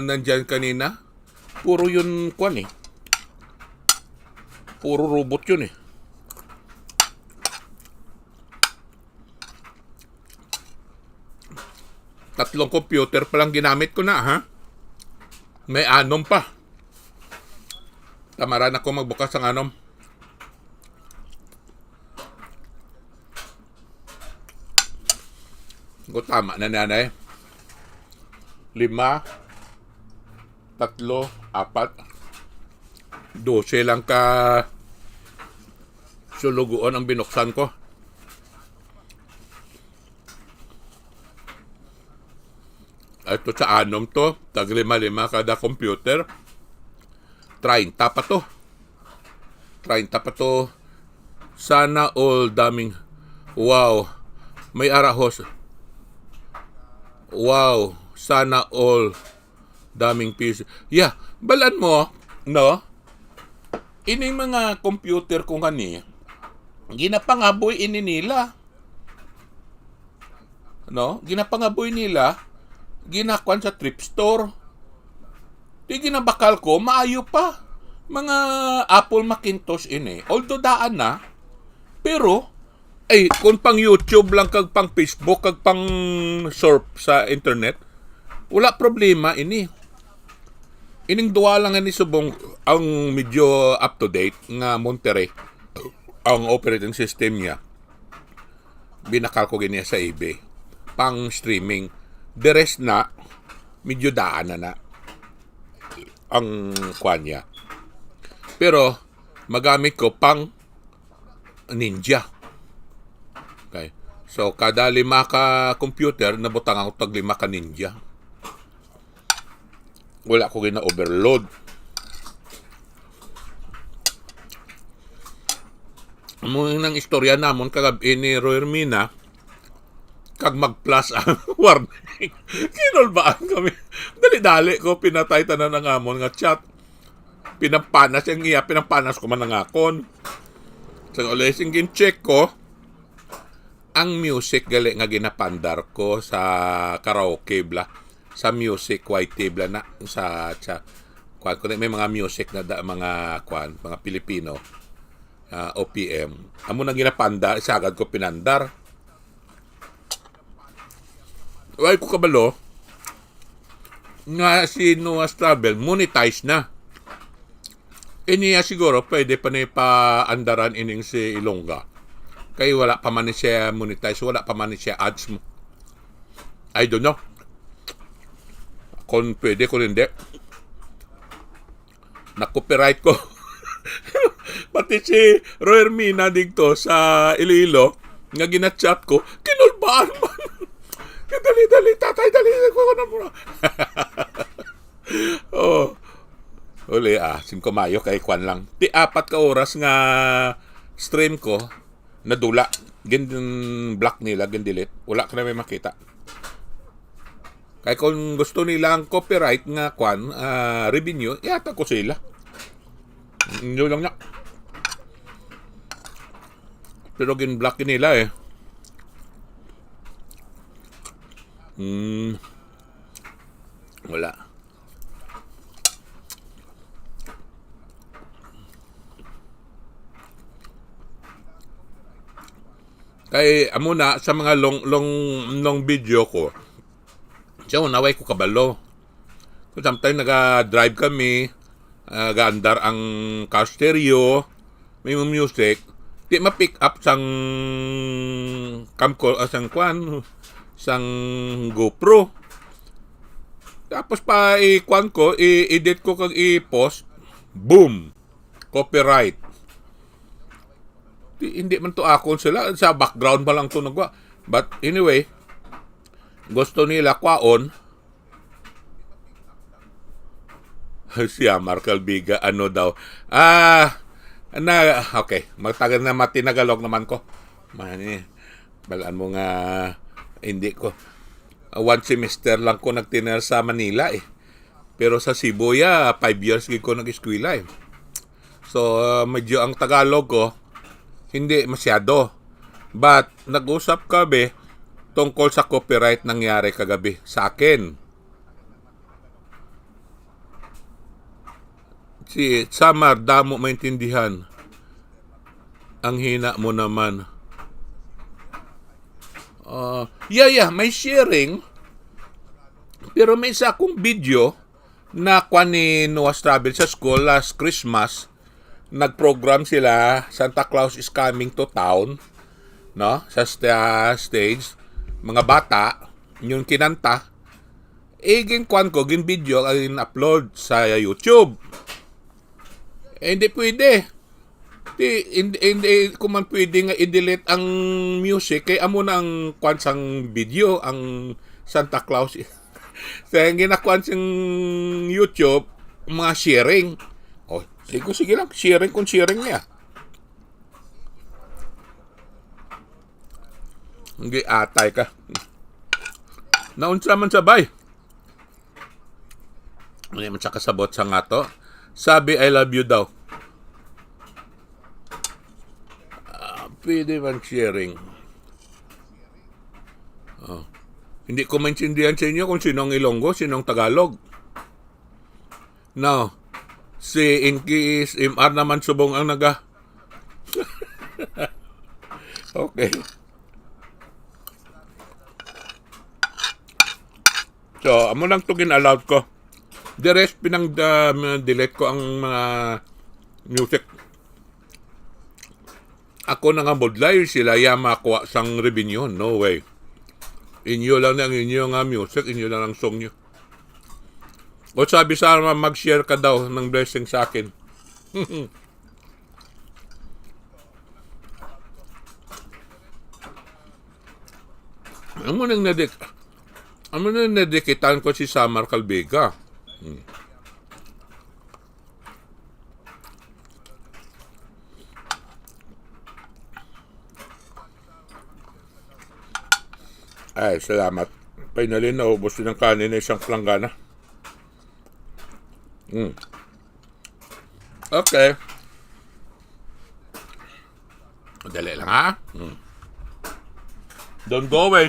nandyan kanina, puro yun kwan eh. Puro robot yun eh. Tatlong computer pa lang ginamit ko na, ha? May anom pa. Tamaran ako magbukas ang anom. Go, tama na, nanay. Lima, tatlo, apat. Dose lang ka sulugoon ang binuksan ko. Ito sa anom to, tag lima-lima kada computer. Treinta pa to. Treinta pa to. Sana all daming, wow. May arahos. Wow. Sana all daming piso. Yeah, balan mo, no? Ining mga computer ko ngani, ginapangaboy ini nila. No? Ginapangaboy nila, ginakwan sa thrift store. Di ginabakal ko, maayo pa. Mga Apple Macintosh ini. Although daan na, pero, ay, kung pang YouTube lang kag pang Facebook kag pang surf sa internet, wala problema ini. Ining duwa lang ini subong ang medyo up to date nga Monterey ang operating system niya. Binakal ko gini sa eBay pang streaming. The rest na, medyo daan na na ang kwan niya. Pero magamit ko pang Ninja. Okay. So, kada lima ka computer, nabutang ako tag lima ka Ninja. Wala ko gina-overload. Amo nang istorya namon kagab-i ni Roy Hermina, kag mag-plus ang warning. Kinulbaan kami. Dali-dali ko pinatay tanan ang amon nga chat. Pinampanas ang iya, pinampanas ko man ang akon. Sa uli, sing gin-check ko, ang music gali nga ginapandar ko sa karaoke bla, sa music Y T bla na, sa, sa, kuwan ko na, may mga music na da, mga, kuwan, mga Pilipino, ah, O P M. Amo nang ginapandar, sagad ko pinandar. Wala ko kabalo nga si Noah's Travel monetize na. Iniya siguro pwede pa ni paandaran ining si Ilongga. Kay wala pa man ni siya monetize, wala pa man ni siya ads mo. I don't know. Kung pwede, kung hindi. Na-copyright ko. Pati si Roy Hermina dito sa Iloilo, nga ginachat ko, kinulbaan man. Dali, dali, tatay, dali, kuha na muna. Oh. Uli, ah, singko mayo kay kwan lang. Ti apat ka oras nga stream ko, nadula. Gin-block nila, gin-delete. Wala ka na may makita. Kay kung gusto nila ang copyright nga kwan, ah, revenue, ihatag ko sila. Yun lang na. Pero gin-block nila eh. Hmm. Wala. Kay amo na sa mga long, long, long video ko. So, naway ko kabalo. Kung sometimes naga-drive kami, ah, gaandar ang car stereo, may mga music, di ma-pick up sang camco-, ah, sang kwan, sang GoPro. Tapos pa i-kwan ko, i-edit ko kag i-post, boom! Copyright. Di, hindi man to akon sila, sa background pa lang to nagwa. But anyway, Gusto nila kwaon. Siya, Mark Albiga, ano daw? Ah, na, okay. Magtagal na matinagalog naman ko. Mani, balaan mo nga, hindi ko. Ah, one semester lang ko nagtinir sa Manila eh. Pero sa Cebu, ya, five years gid ko nag-eskwela eh. So, ah, medyo ang Tagalog ko, hindi masyado. But, nag-usap kami tungkol sa copyright nangyari kagabi sa akin. Si Samar, damo maintindihan. Ang hina mo naman. Ah, yeah, yeah, may sharing. Pero may isa akong video na kwan ni Noah's Travel sa school last Christmas. Nag-program sila, Santa Claus is Coming to Town, no? Sa sta-, stage, mga bata, yung kinanta. Eh, gin-kwan ko, gin-video, gin-upload sa YouTube. Eh, hindi pwede. Di, hindi, hindi ko man pwede nga i-delete ang music, kay amo na ang kwan sang video, ang Santa Claus. Sa ang ginakuan sang YouTube, mga sharing. Oh, sige, sige lang, sharing kung sharing niya. Hindi atay ka. Naunsa man sabay? Hindi man siya kasabot sa ngato. Sabi, "I love you" daw. Ah, pwede man sharing. Oh. Hindi ko maintindihan sa inyo kung sino ang Ilonggo, sino ang Tagalog. Now, si Inki is M R naman subong ang naga-, okay. So, amo lang to gin-allowed ko. The rest, pinang, uh, delete ko ang mga music. Ako na nga budlay, sila ya makuha sang revenue. No way. Inyo lang na ang inyo nga music, inyo lang ang song nyo. O sabi sa mag-share ka daw ng blessing sa akin. Amo nang nadik-, amo nang nadikitan ko si Samar Calvega. Hmm. Ay, salamat. Finally, naubos din ang kanin na isang planggana. Hmm. Okay. Dali lang, ha? Hmm. Don't go away.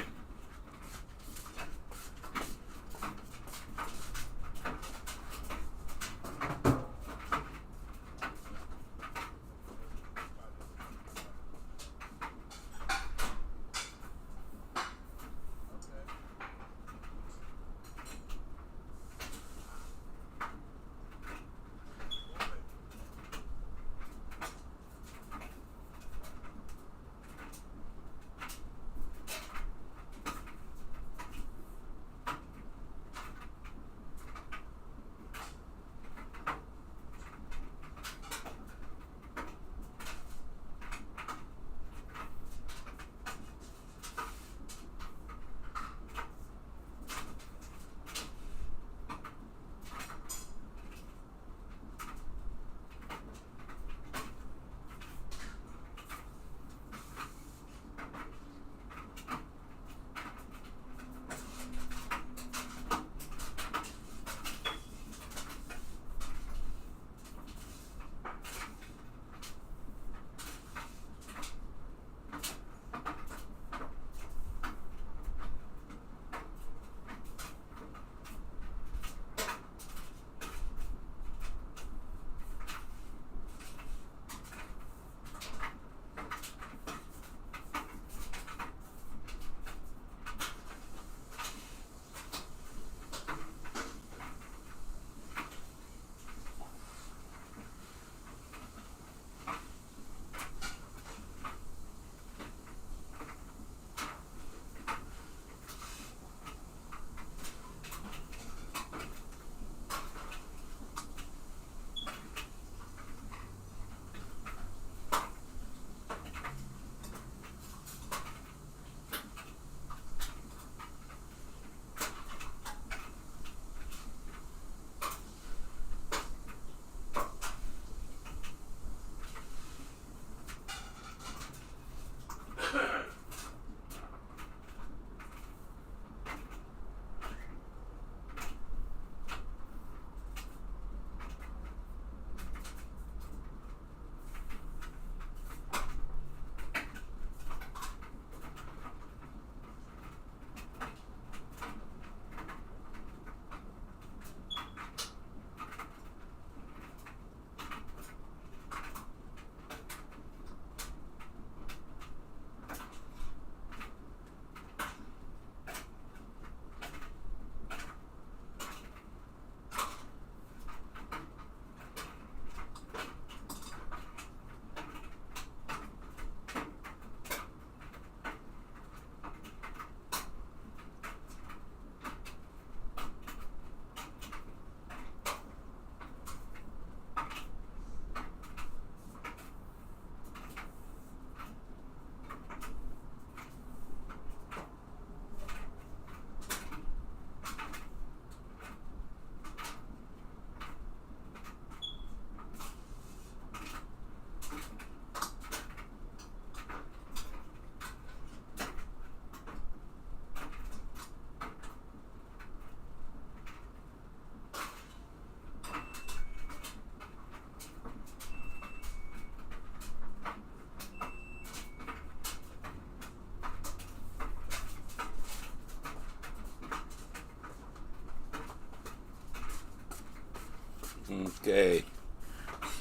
Okay.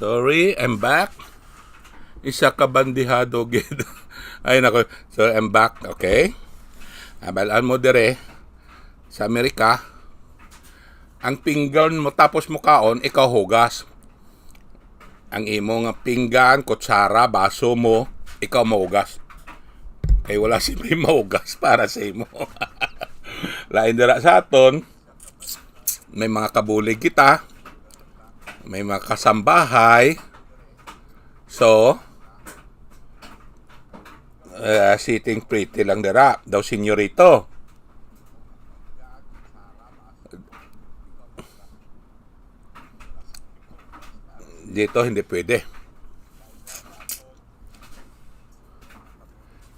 Sorry, I'm back. Isa ka bandihado gid. Ay nako. So I'm back, okay? Abal-an mo dire sa Amerika, ang pinggan mo tapos mo kaon, ikaw hugas. Ang imo nga pinggan, kutsara, baso mo, ikaw maugas. Kay wala si may maugas para sa imo. Lain dira sa aton, may mga kabulig kita, may mga kasambahay. So, uh, sitting pretty lang dira, daw senyorito. Dito hindi pwede.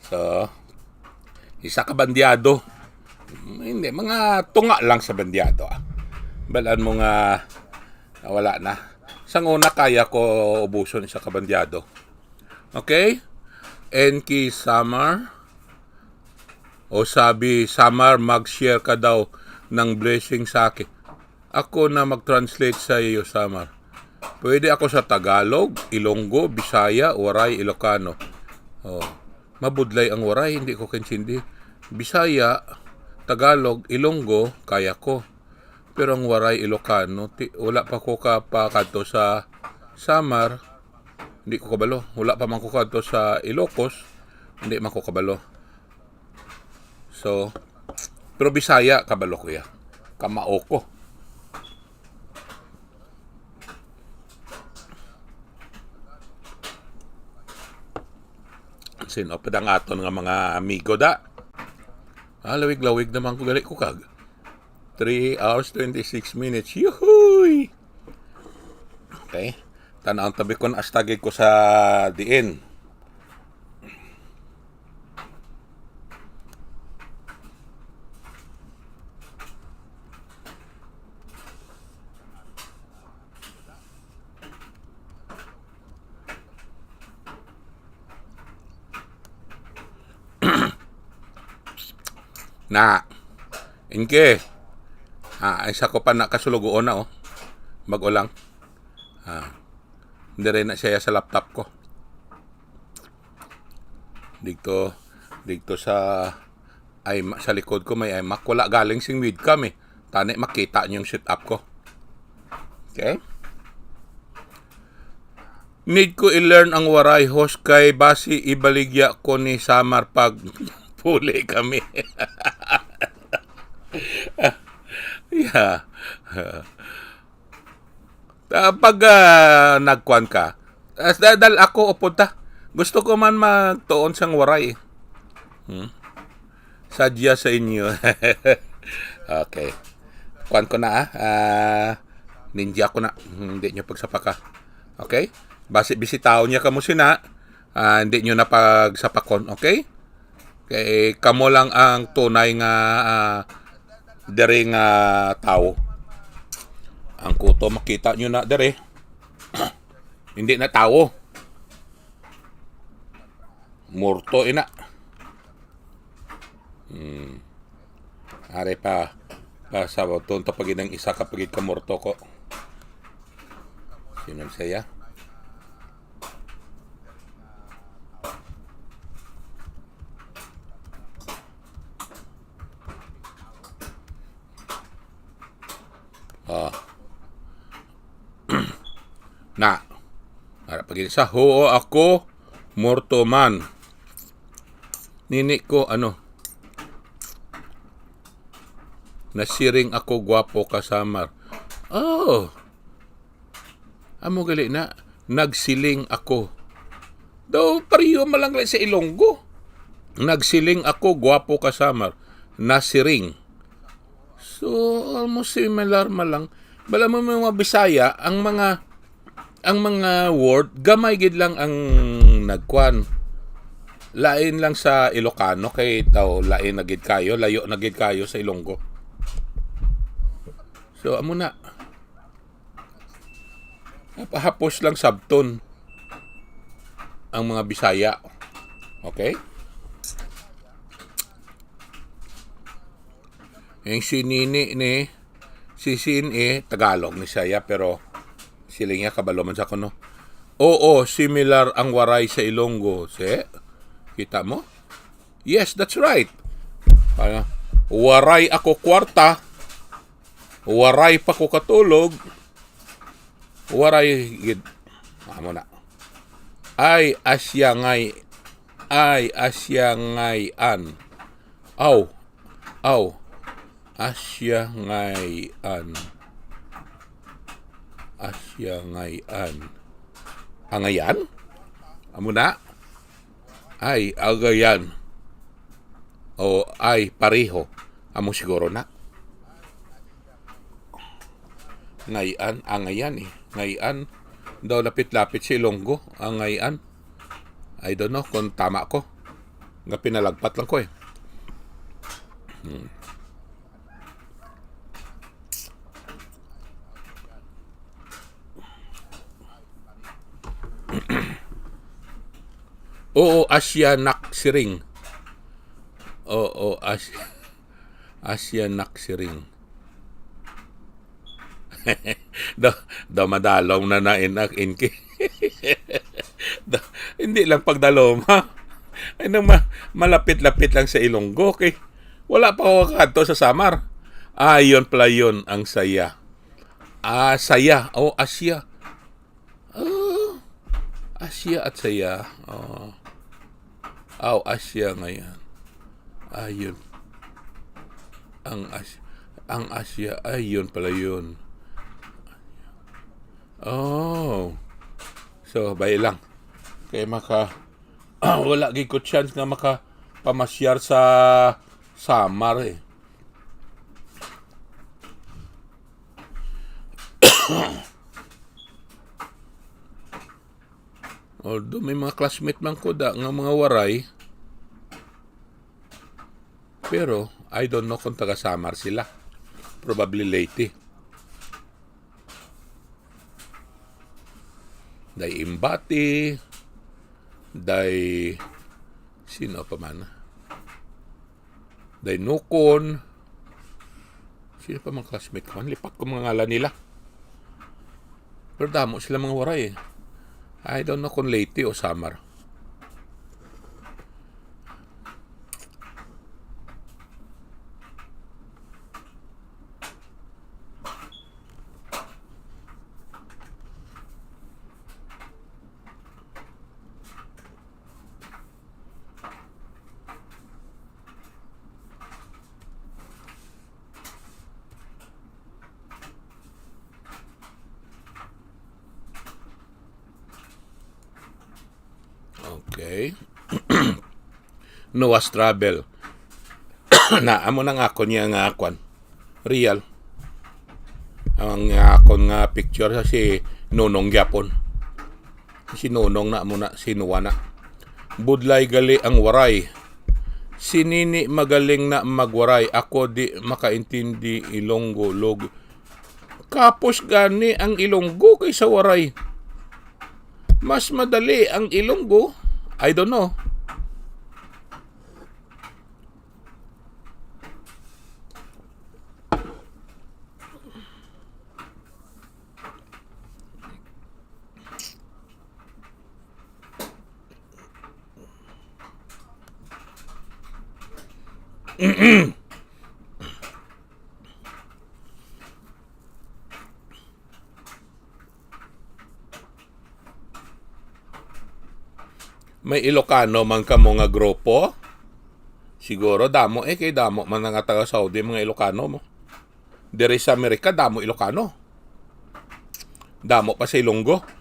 So, isa ka bandyado. Hindi, mga tunga lang sa bandyado, ah. Balan mo nga ah, wala na. Sang una kaya ko ubuson isa ka bandyado. Okay? Enki Samar. O sabi, Samar, mag-share ka daw ng blessing sa akin. Ako na mag-translate sa iyo, Samar. Pwede ako sa Tagalog, Ilonggo, Bisaya, Waray, Ilocano. Oh, mabudlay ang Waray, hindi ko kaintindi. Bisaya, Tagalog, Ilonggo, kaya ko. Pero ang Waray, Ilocano, ti-, wala pa ko kapakadto sa Samar, hindi ko kabalo. Wala pa man ko kadto sa Ilocos, hindi man ko kabalo. So, pero Bisaya, kabalo ko ya. Kamao ko. Sino pa dang aton nga mga amigo da? Ah, lawig-lawig naman ko gali ko kag. Three hours, twenty-six minutes. Yuhuy! Okay. Tan-aw tabi ko na astagig ko sa diin. Na. Inke. Ah, isa ko pa na kasulugoon na, oh. Bag-o lang. Ah. Dire na siya sa laptop ko. Dito, dito sa iMac, sa likod ko may iMac. Wala galing sing webcam eh. Tani makita niyo yung setup ko. Okay? Need ko i-learn ang Waray, host, kay basi ibaligya ko ni Samar pag puli kami. Yeah. Ah, pag ah, nagkuan ka, as dahil ako upod ta. Gusto ko man magtuon sang Waray. Hmm? Sadya sa inyo. Okay. Kuan ko na, ah. Ah, ninja ko na. Hmm, hindi nyo pagsapaka. Okay? Basi bisitaon niya kamo sina, ah, hindi nyo na pagsapakon. Okay? Kay kamo lang ang tunay nga, ah, diri nga tawo. Ang kuto makita nyo na diri. Hindi na tawo. Morto ina. Hmm. Are pa, pa sa ton ta pagid ang isa ka pagid ka morto ko. Sino saya? Ah. Na. Ara pagid sa, "Huo ako, morto man." Nini ko, ano, "Nasiring ako, gwapo ka, Samar." Oh. Amo gali na, "Nagsiling ako." Daw, pareho man lang sa Ilonggo. "Nagsiling ako, gwapo ka, Samar." "Nasiring." So, almost similar man lang. Bala mo, mga Bisaya, ang mga, ang mga word, gamay gid lang ang nagkuan. Lain lang sa Ilocano, kay daw lain na gid kayo, layo na gid kayo sa Ilonggo. So, amo na. Hap-, hapos lang sabton ang mga Bisaya. Okay? Yung si Nini ni, si Sin, eh, Tagalog ni siya, pero Siling niya, kabalo man sa kuno. Oo, similar ang Waray sa Ilonggo. Se, kita mo? Yes, that's right. Ano? Waray ako kwarta. Waray pa ko katulog. Waray gid. Amo na. Ay, asya ngay. Ay, asya ngay an. Aw. Aw. Asya ngay an. Asya ngay an. Angayan? Amo na? Ay, agayan. O ay, pareho. Amo siguro na. Ngayan, angayan eh. Ngayan, daw lapit-lapit si Ilonggo. Angayan. I don't know kung tama ko. Nga pinalagpat lang ko eh. Hmm. Oo, Asya Naksiring. Oo, Asya, Asya Naksiring. Daw, daw madalom na na inak inki. Daw, hindi lang pagdalom, ha? Ay, nang ma-, malapit-lapit lang sa Ilonggo, kay wala pa ako kadto sa Samar. Ah, yun pala yun, ang saya. Ah, saya. O, Asya. Ah, Asya at saya. Oh. Aw, Asya ngayon. Ayun. Ang As-, ang Asya, ayun pala yun. Oh. So, bay lang. Kay maka-, wala gid ko chance nga makapamasyar sa Samar eh. Although may mga classmate man ko da nga mga Waray, pero I don't know kung taga Samar sila. Probably Leyte. Day Imbati, day, sino pa man? Day Nukon. Sino pa mga classmate ko? Lipat ko mga ngalan nila. Pero damo sila mga Waray eh. I don't know kung Leyte o Samar. Okay. Noah's Travel. Na, amo nang akon niya nga kwan. Real. Ang, ah, akon nga picture sa si Nonong gyapon. Si Nonong na, amo na, si Noah na. Budlay gali ang Waray. Si Nini magaling na magwaray. Ako di makaintindi Ilonggo, log-, Kapos gani ang Ilonggo kaysa Waray. Mas madali ang Ilonggo. I don't know. May Ilocano man kamo nga grupo? Siguro damo eh, kay damo man nga taga Saudi mga Ilocano mo. Diri sa Amerika, damo Ilocano. Damo pa sa Ilonggo.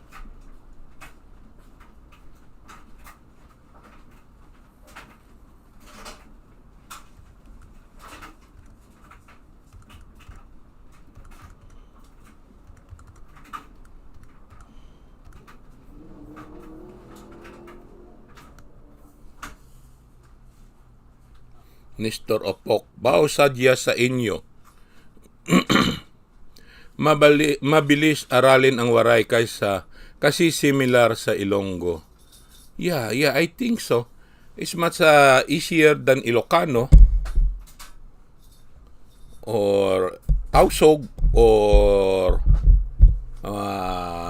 Nestor Opok, baw sadya sa inyo. Mabali-, mabilis aralin ang Waray kaysa, kasi similar sa Ilonggo. Yeah, yeah, I think so. It's much, uh, easier than Ilocano or Tausug or, uh,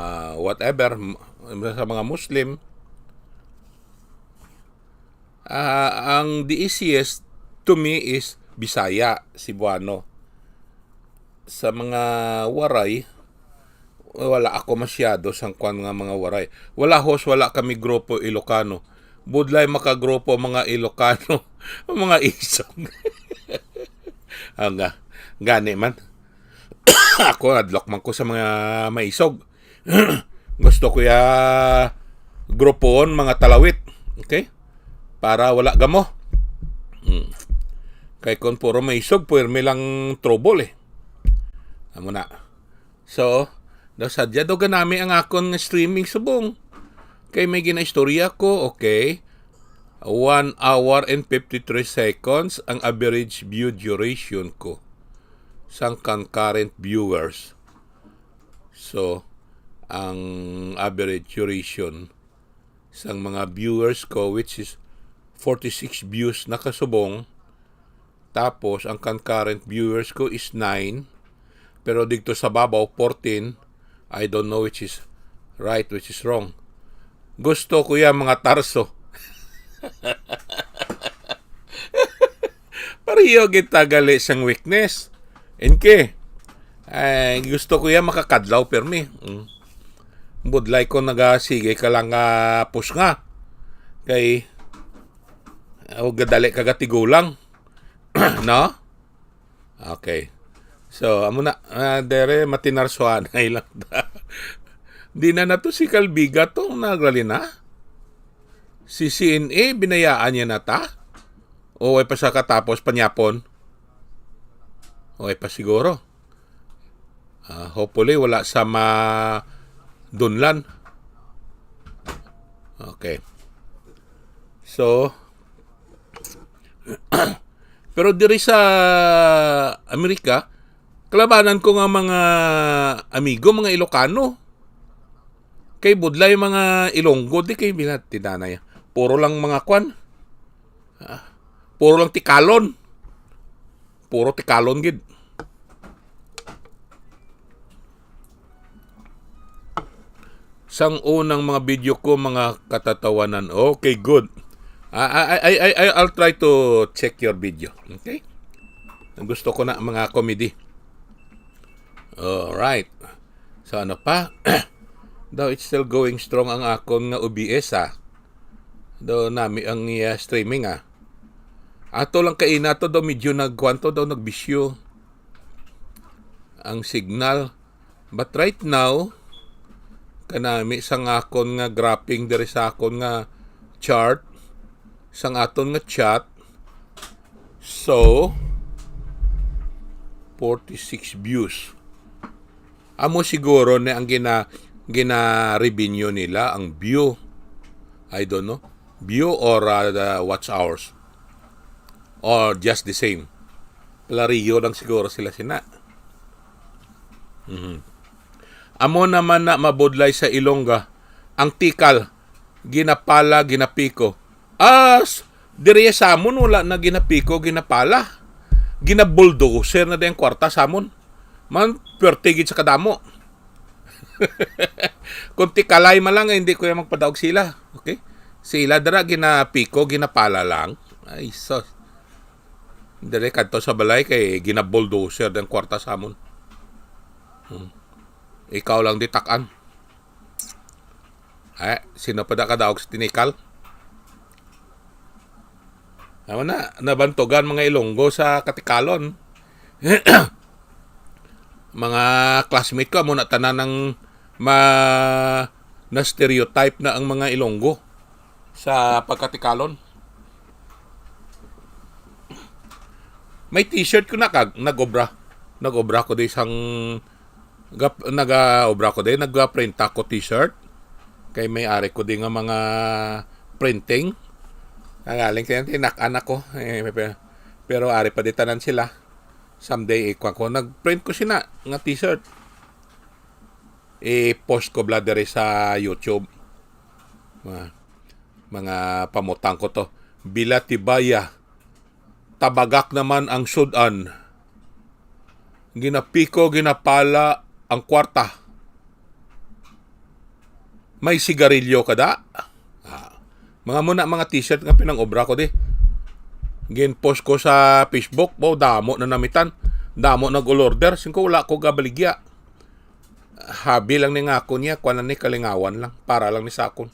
whatever, m-, sa mga Muslim, ah, ang the easiest to me is Bisaya, Cebuano. Sa mga Waray, wala ako masyado sang kwan nga mga Waray. Wala, host, wala kami grupo Ilocano. Budlay makagrupo mga Ilocano, ang mga isog. Ang, ah, gani man. Ako, hadlok man ko sa mga maisog. Gusto ko ya grupoon mga talawit. Okay? Para wala gamo. Hmm. Kay kung puro maisog, pwede lang trouble eh. Amo na. So, daw sadya daw ganami ang akon nga streaming subong. Kay may ginaistorya ko, okay. One hour and fifty-three seconds ang average view duration ko sang concurrent viewers. So, ang average duration sang mga viewers ko, which is forty-six views na kasubong, tapos ang concurrent viewers ko is nine, pero dito sa babaw, fourteen. I don't know which is right, which is wrong. Gusto ko yan, mga tarso. Pareho kita gali sang weakness. Inke, ay, gusto ko yan makakadlaw, permi. Mm. Budlay ko nagasige ka lang nga pusnga. Kay, o gadali ka gatigulang. No? Okay. So, amo na, ah, dere, matinarsuanay lang ta. Di na nato si Calbiga to, nagrali na. Si C N A, binayaan niya na ta? O way pa sa katapos panyapon? O way pa siguro. Ah, hopefully, wala sa madunlan. Okay. So, pero diri sa Amerika, kalabanan ko nga mga amigo, mga Ilocano. Kay budlay mga Ilonggo, di kay binatidanay. Puro lang mga kwan. Ah, puro lang tikalon. Puro tikalon gid. Sang unang mga video ko, mga katatawanan. Okay, good. I, I, I, I, I- I'll try to check your video. Okay? Gusto ko na mga comedy. Alright. So ano pa? Daw it's still going strong ang akon nga O B S, ah. Daw nami ang iya streaming, ah. Ato lang kaina to daw medyo nagkuan to daw nagbisyo ang signal. But right now, kanami sang akon nga graphing diri sa akon nga chart, sang aton nga chat. So, forty-six views. Amo siguro ni ang gina, gina-revenue nila, ang view. I don't know. View or, uh, the watch hours. Or just the same. Palareho lang siguro sila sina. Mhm. Amo naman na mabudlay sa Ilongga, ang tikal, ginapala, ginapiko. As, diri sa amon, wala na ginapiko, ginapala. Ginabulldozer na din ang kwarta sa amon. Man, pwerte gid sa kadamo. Kung tikalay man lang, hindi ko yan magpadaog sila. Okay? Sila dira, ginapiko, ginapala lang. Ay, sus. Diri kadto sa balay kay ginabulldozer ang kwarta sa amon. Hmm. Ikaw lang di tak-an. Eh, sino pa da kadaog sa tinikal? Amo na, nabantugan mga Ilonggo sa katikalon. Mga classmate ko, amo na tanan ang ma-, na-stereotype na ang mga Ilonggo sa pagkatikalon. May t-shirt ko na kag nag-obra. Nag-obra ko di sang gap-, nag-obra ko di, nag-print ako t-shirt. Kay may ari ko di nga mga printing. Ang galing kaya tinak-an ako. Eh, pe-, pero ari pa di tanan sila. Someday, ikuha ko. Nag-print ko sina nga t-shirt. I-post ko bla diri sa YouTube. Mga, mga pamutang ko to. Bila tibaya, tabagak naman ang sudan. Ginapiko, ginapala ang kwarta. May sigarilyo ka da? Ah, mga muna, mga t-shirt nga pinang-obra ko di. Gin-post ko sa Facebook, wow, damo na namitan. Damo nag-order. Singko, wala ko gabaligya. Habi lang ni nga ako niya, kuan lang ni, kalingawan lang. Para lang ni sa akon.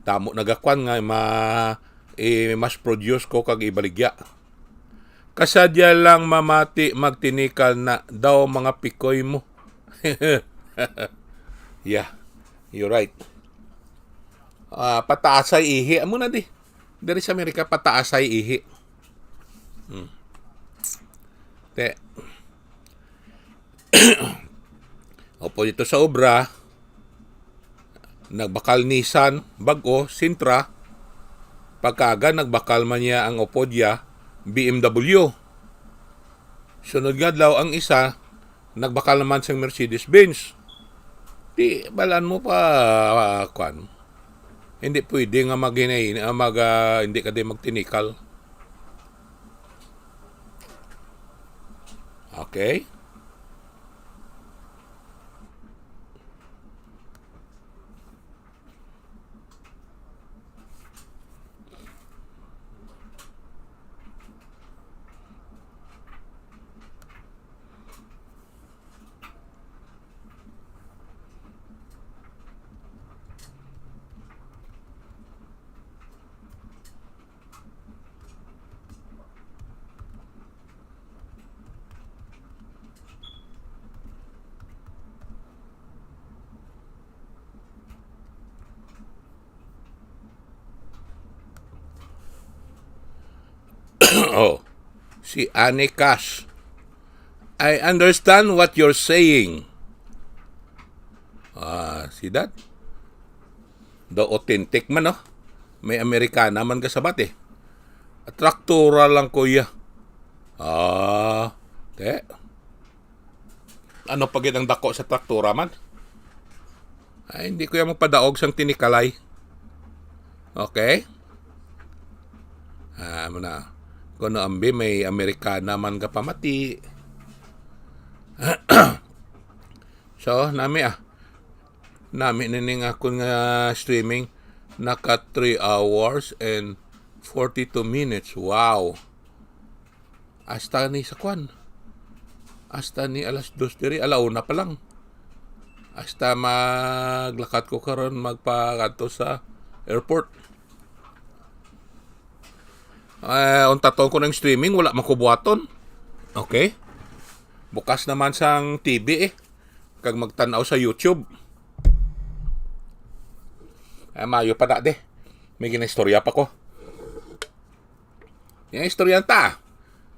Damo nagakwan nga ma-, i-mass produce ko kag ibaligya. Kasadya lang mamati, magtinikal na daw mga pikoy mo. Yeah, you're right. Ah, pataasay ihi. Amo na di. Diri sa Amerika, pataasay ihi. Hmm. Te. Opo, dito sa obra, nagbakal Nissan, bag-o, Sentra. Pagkaaga, nagbakal man niya ang upod niya, B M W. Sunod nga adlaw, ang isa, nagbakal naman sang Mercedes-Benz. Di, balaan mo pa, ah, kwan. Hindi pwede nga maghinay-, ah, mag, ah, hindi ka din magtinikal. Okay? Oh, si Annie Cash. I understand what you're saying. Ah, see that? The authentic man, no? May Amerikana man kasabat, eh. Traktura lang, kuya. Ah, te. Ano pa gid ang dako sa traktura man? Ay, hindi ko yan magpadaog sang tinikalay. Okay? Ah, mo na. Kuno ambi, may Amerikana man ka pamati. So, nami, ah. Nami na ning akon nga streaming. Naka three hours and forty-two minutes. Wow. Hasta ni sa kwan. Hasta ni alas dos diri, ala una pa lang. Hasta maglakat ko karon magpa-, kadto sa airport. Eh, untaton ko ng streaming, wala man ko buhaton. Okay? Bukas naman sang T V, eh. Kag magtan-aw sa YouTube. Eh, mayo pa na, de. May ginaistorya pa ko. Yang istorya ta.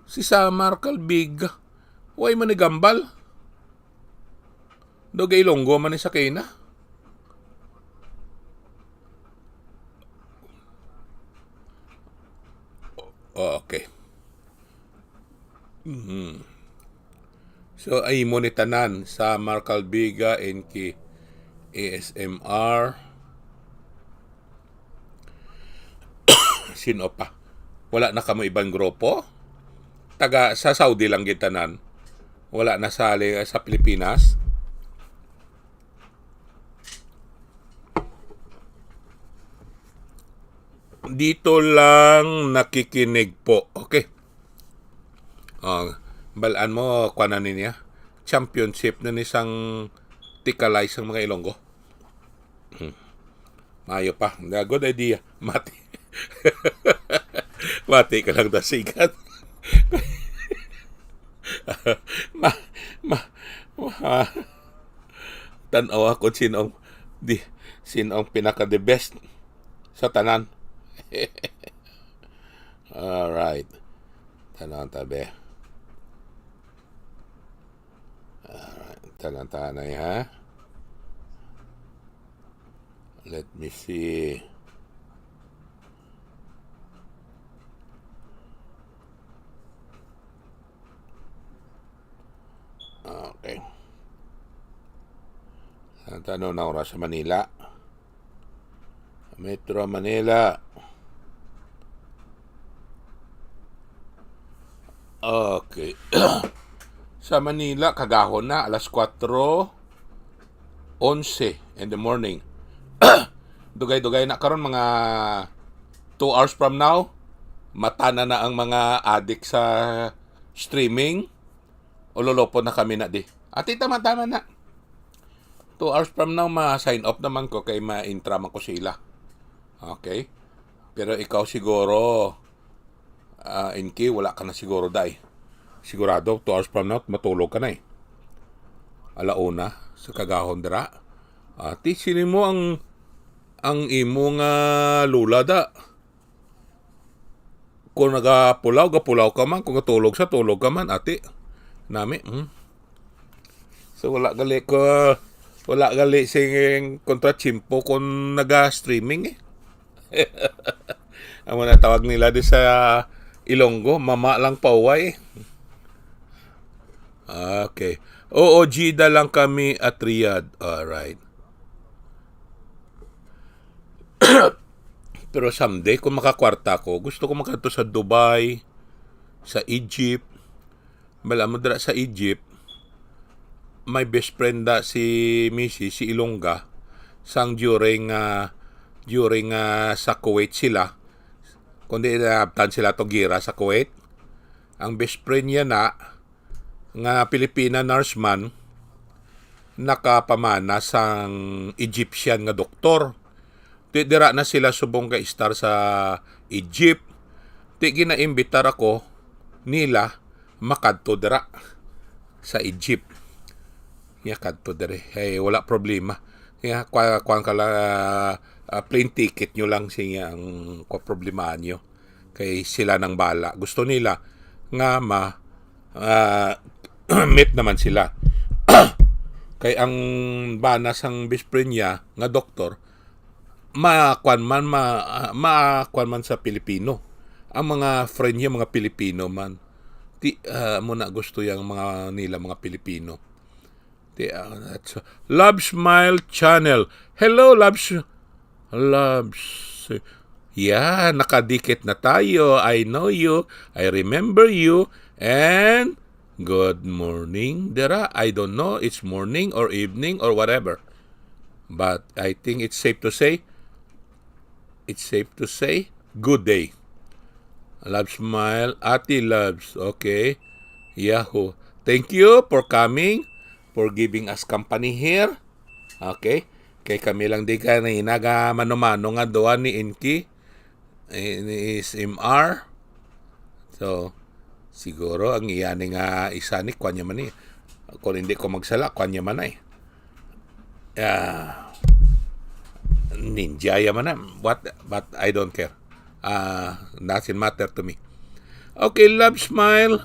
Si Samar Calbiga. Way man ni gambal. Daw ga-Ilonggo man ni sa kina. Oh, okay. Mhm. So, ay mo ni tanan sa Marcal Vega, N K, A S M R. Sino pa? Wala na kamo ibang grupo? Taga sa Saudi lang gid tanan. Wala na sa, sa Pilipinas. Dito lang nakikinig po. Okay. Ah, balaan mo, kuha na niya. Championship na ni sang tikalay sang mga Ilonggo. Hmm. Maayo pa. Nga, good idea. Mati. Mati ka lang dasigan. Ma, ma, ma, tan-aw ako sinong di, sinong pinaka the best sa tanan. Alright. Tanan tabi. Alright. Tanan tanay, ha? Let me see. Okay. Ang tanong na oras sa Manila. Metro Manila. Okay. Sa Manila, kagahon na, alas kwatro. onse in the morning. Dugay-dugay na karon, mga two hours from now, mata na na ang mga adik sa streaming. Ululopon na kami na di. Ati, tama-tama na. Two hours from now, ma-sign off naman ko kay ma-intra man ko sila. Okay? Pero ikaw siguro, ah, Inky, wala ka na siguro, day. Sigurado, two hours from now, matulog ka na eh. Alauna, sa kagahon dira. Ati, sini mo ang, ang imo nga lula da. Kung nagapulaw, gapulaw ka man. Kung gatulog sa, tulog ka man, ati. Nami, hmm. So, wala gali ko, wala gali sing kontra tiyempo kung naga-streaming eh. Amo na tawag nila di sa Ilonggo, mama lang pauway. Okay. Oo, Jida lang kami at Riyadh. Alright. Pero someday, kung makakwarta ko, gusto ko makadto sa Dubai, sa Egypt. Bala mo dira sa Egypt, my best friend da si Missy, si Ilongga, sang during, ah, during, ah, sa Kuwait sila, kundi naabtan sila to gira sa Kuwait. Ang best friend niya na, nga Pilipina nurse man, nakapamana sang Egyptian nga doktor. Ti dira na sila subong ka-istar sa Egypt. Ti ginaimbitar ako nila makadto dira sa Egypt. Niya kadto diri. Hey, wala problema. Niya, kwa-, kuwan ka lang, ah, ah, plane ticket nyo lang siya ang kwa-, problema nyo. Kay sila nang bala. Gusto nila nga ma-, ah, meet naman sila. Kay ang bana sang best friend niya nga doktor, ma-, kwan man, ma-, ah, ma-, kwan man sa Pilipino. Ang mga friend niya, mga Pilipino man. Ti, ah, mo na gusto yang mga nila, mga Pilipino. Ti, ah, that's Love Smile Channel. Hello, Love S-, Love S-, yeah, nakadikit na tayo. I know you. I remember you. And good morning, dira. I don't know, it's morning or evening or whatever. But I think it's safe to say, it's safe to say, good day. Love Smile, Ate Loves. Okay. Yahoo. Thank you for coming, for giving us company here. Okay. Kay kami lang di ka na hinaga mano-mano nga duha ni Inky, eh, ni is M R. So, siguro ang iya ni nga isa ni, kwan niya man ni. Kung hindi ko magsala, kwan niya man ay. Ah, ninja ya man na. What, but I don't care. Ah, doesn't matter to me. Okay, Love Smile.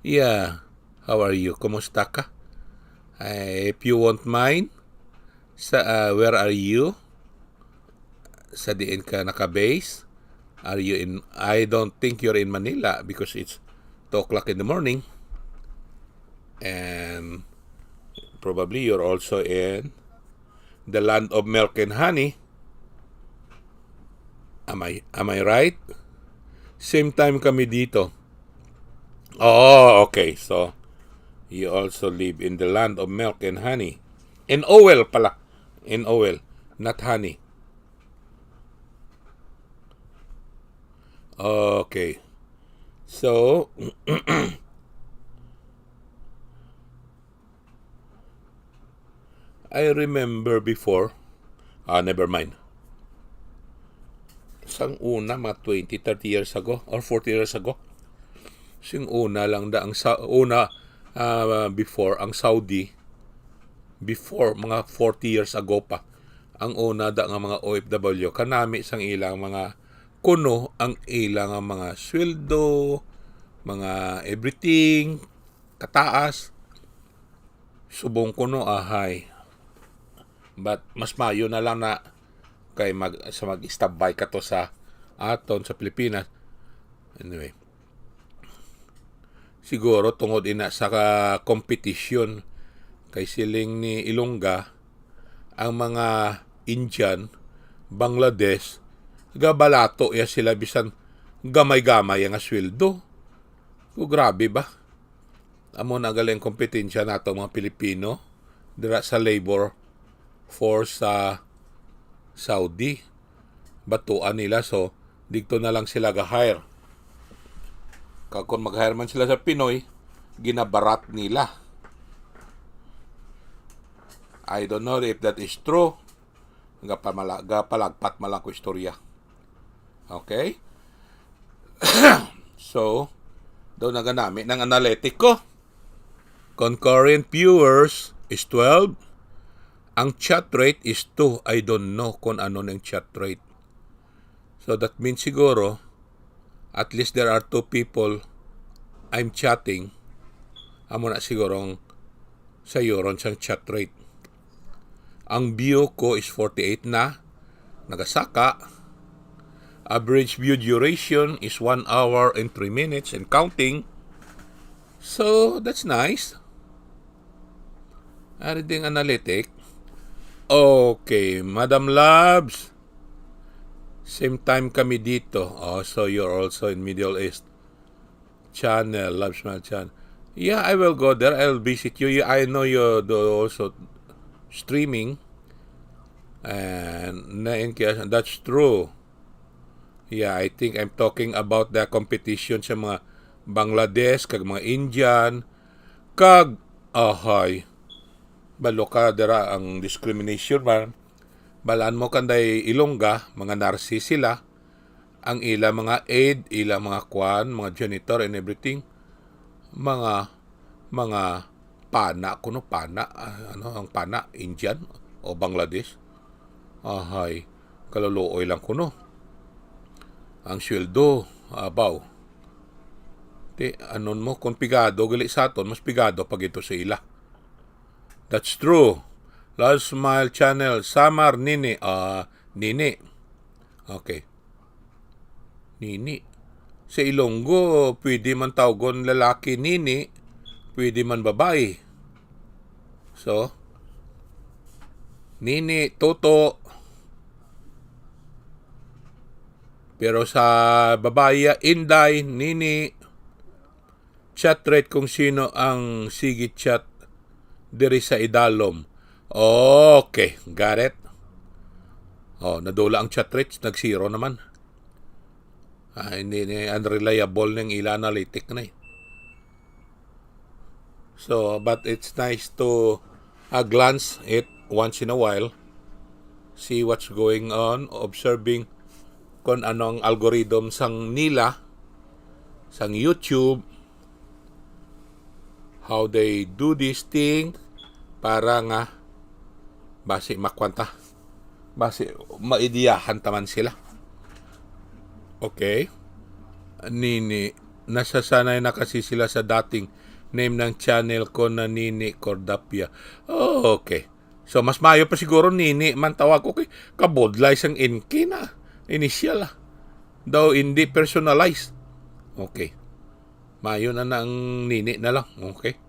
Yeah. How are you? Kumusta ka? Eh, if you won't mind, sa, ah, where are you? Sa diin ka naka-base? Are you in, I don't think you're in Manila because it's two o'clock in the morning. And probably you're also in the land of milk and honey. Am I, am I right? Same time kami dito. Oh, okay. So, you also live in the land of milk and honey. And oil pala. And oil, not honey. Okay. So, I remember before, ah, never mind. Sang una, mga twenty, thirty years ago, or forty years ago. Sing una lang da ang sa, una, ah, before, ang Saudi, before, mga forty years ago pa, ang una da nga mga O F W, kanami sang ilang mga kuno ang ilang mga sweldo, mga everything, kataas. Subong kuno, ahay. But mas mayo na lang na kay mag-, sa mag-istabay ka to sa aton sa Pilipinas. Anyway. Siguro tungod ina sa ka-, competition kay siling ni Ilongga, ang mga Indian, Bangladesh, gabalato ya sila bisan gamay-gamay nga sweldo. Ko, grabe ba? Amo na gali ang kompetensya nato, mga Pilipino. dira sa labor force sa Saudi. Batuan nila, so digto na lang sila ga-hire. Kag kung mag-hire man sila sa Pinoy, ginabarat nila. I don't know if that is true. Gapamala, gapalagpat man lang ko istorya. Okay? So, daw naganami ng analytic ko. Concurrent viewers is twelve. Ang chat rate is two. I don't know kung ano ng chat rate. So, that means siguro, at least there are two people I'm chatting. Amo na siguro ang sayuron sang chat rate. Ang view ko is forty-eight na. Nagasaka. Average view duration is one hour and three minutes and counting. So, that's nice. Ari ding analytic. Okay, Madam Labs. Same time kami dito. Oh, so you're also in Middle East. Channel, Labs Smile Channel. Yeah, I will go there. I'll visit you. You, I know you do also streaming. And na in kaya, that's true. Yeah, I think I'm talking about the competition sa mga Bangladesh, kag mga Indian, kag, ahay, balo ka dira ang discrimination man. Balaan mo kanday Ilongga, mga narsis sila, ang ila mga aid, ila mga kwan, mga janitor and everything, mga, mga pana, kuno pana, ah, ano ang pana, Indian o Bangladesh? Ahay, kaluluoy lang kuno. Ang sweldo, abaw. Ti, anon mo, kung pigado gali sa aton, mas pigado pa gito sa ila. That's true. Large Smile Channel, Samar, Nini, ah, Nini. Okay. Nini. Sa Ilonggo, pwede man tawgon lalaki Nini, pwede man babae. So, Nini, Toto. Pero sa babae, Inday, Nini. Chat rate kung sino ang sige chat diri sa idalom. Okay, got it. Oh, nadula ang chat rate, nag-zero naman. Ah, hindi ni unreliable ning ila analytic na eh. So, but it's nice to, uh, glance it once in a while. See what's going on, observing kung ano ang algorithm sang nila, sang YouTube, how they do this thing, para nga basi makwanta, basi maidiyahan taman sila. Okay. Nini, nasasanay na kasi sila sa dating name ng channel ko na Nini Cordapia. Oh, okay. So, mas maayo pa siguro Nini man tawag ko kay kabudlay sang N K na initial, ah. Daw hindi personalized. Okay. Maayo na na ang Nini na lang. Okay.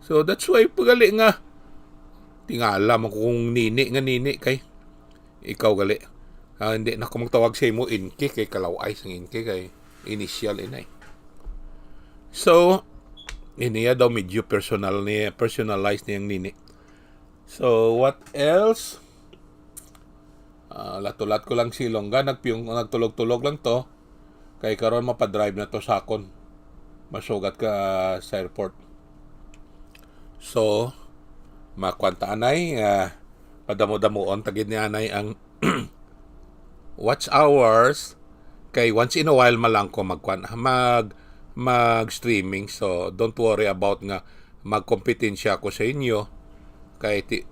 So, that's why pagali nga tingala man ko kung Nini nga Nini kay ikaw gali. Ah, hindi na ko magtawag sa imo N K kay kalaw-ay sang N K kay initial inay. So, iniya daw medyo personal ni, personalized niyang Nini. So, what else? Ah, latulat ko lang si Ilongga, nagpiyong, nagtulog-tulog lang to. Kay karon mapadrive na to sa akon. Masugat ka sa airport. So, makwanta anay, ah, padamo-damuon tagid ni anay ang watch hours. Kay once in a while man lang ko magkwan, mag, mag-streaming. So, don't worry about nga magkompetensya ako sa inyo. Kay ti,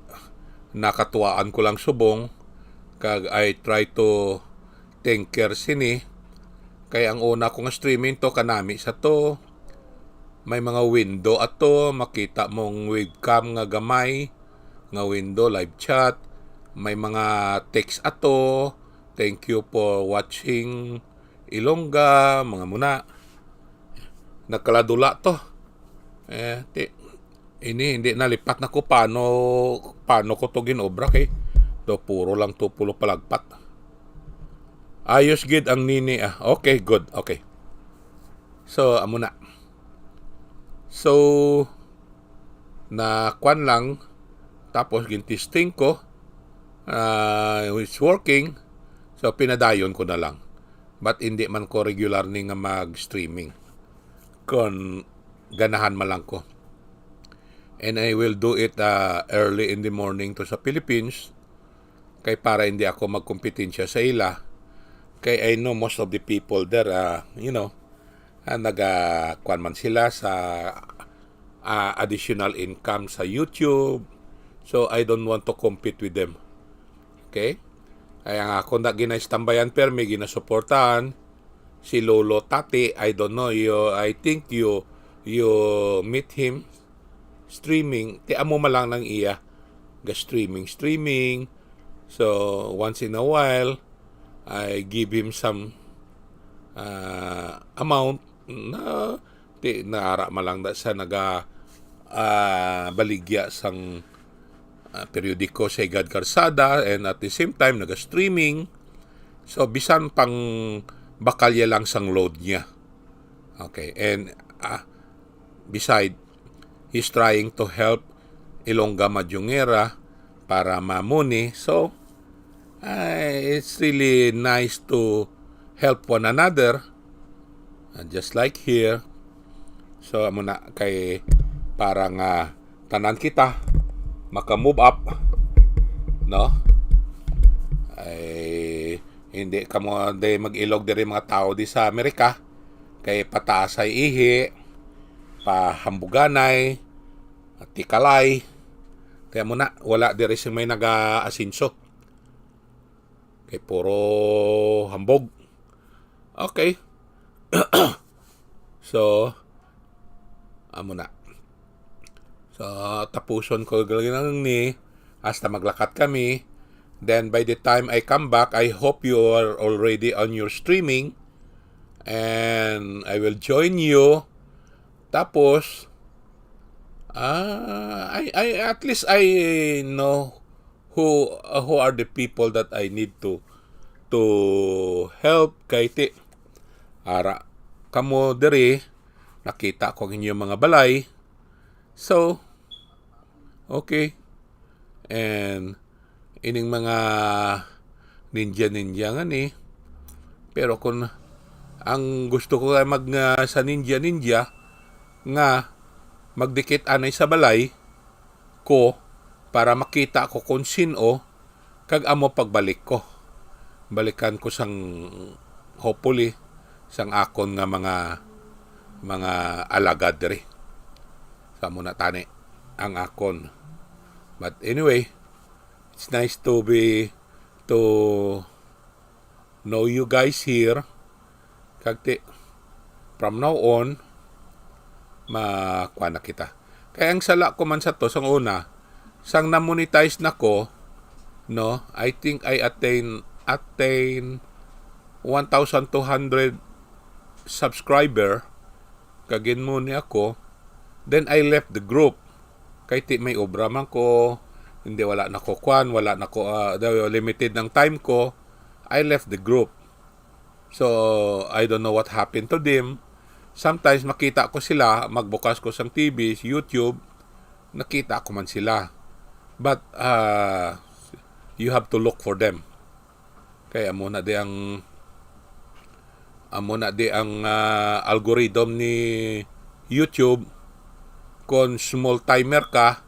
nakatuwaan ko lang subong. Kag I try to tinker sini. Kay ang una ko nga streaming to, kanami sa to. May mga window ato, makita mong webcam nga gamay, nga window, live chat. May mga text ato. Thank you for watching. Ilongga, mga muna. Nagkaladula to. Eh, ti, ini, hindi nalipat na ko paano, paano ko to ginobra kay do puro lang to pulo palagpat. Ayos gid ang Nini, ah. Okay, good. Okay. So, amo na. So, na kwan lang, tapos gintesting ko, ah, it's working, so pinadayon ko na lang. But hindi man ko regular ni nga mag-streaming. Kon ganahan man lang ko. And I will do it, ah, early in the morning to sa Philippines, kay para hindi ako magkompetensya sa ila. Kay I know most of the people there, ah, you know, ah, naga-, kwan man sila sa, ah, additional income sa YouTube. So, I don't want to compete with them. Okay? Kaya nga, kung na ginaistambayan, permi, ginasuportahan, si Lolo Tati, I don't know, you, I think you, you meet him streaming, ti amo man lang nang iya, ga-streaming, streaming. So, once in a while, I give him some, ah, amount na, ti, naara man lang na siya naga, ah, baligya sang, ah, periodiko sa Igad Karsada, and at the same time, naga-streaming. So, bisan pang bakalya lang sang load niya. Okay, and, ah, beside, he's trying to help Ilongga Madyongera para mamuni. So, ah, it's really nice to help one another. Ah, just like here. So, amo na kay para nga tanan kita maka-move up, no? Ay, hindi kamo di mag-ilog diri mga tao di sa Amerika, kay pataas ay ihi, pahambuganay, tikalay. Kaya mo na, wala diri sing may naga-asenso. Kay puro hambog. Okay. So, amo na. So, tapuson ko lang ni hasta maglakat kami. Then, by the time I come back, I hope you are already on your streaming. And I will join you. Tapos, ah, I, I, at least I know who, uh, who are the people that I need to, to help. Kay ti, ara, kamo diri, nakita ko ang inyong mga balay. So, okay. And ining mga ninja-ninja nga ni. Pero kung ang gusto ko kay mag, nga sa ninja-ninja, nga magdikit anay sa balay ko para makita ko kung sin-o, kag amo pagbalik ko. Balikan ko sang, hopefully, sang akon nga mga, mga alagad diri. Sa muna tani ang akon. But anyway, it's nice to be, to know you guys here. Kag ti, from now on, makuha na kita. Kaya ang sala ko man sa to, sang una, sang na-monetize na ko, no, I think I attain, attain one thousand two hundred subscriber, kag ginmuni ako, then I left the group. Kay ti may obra man ko, hindi, wala na ko kwan, wala na ko, ah, daw limited ng time ko, I left the group. So, I don't know what happened to them. Sometimes makita ko sila, magbukas ko sang T V, YouTube, nakita ko man sila. But, ah, you have to look for them. Kay amo na di ang, amo na di ang, ah, algorithm ni YouTube. Kon small timer ka,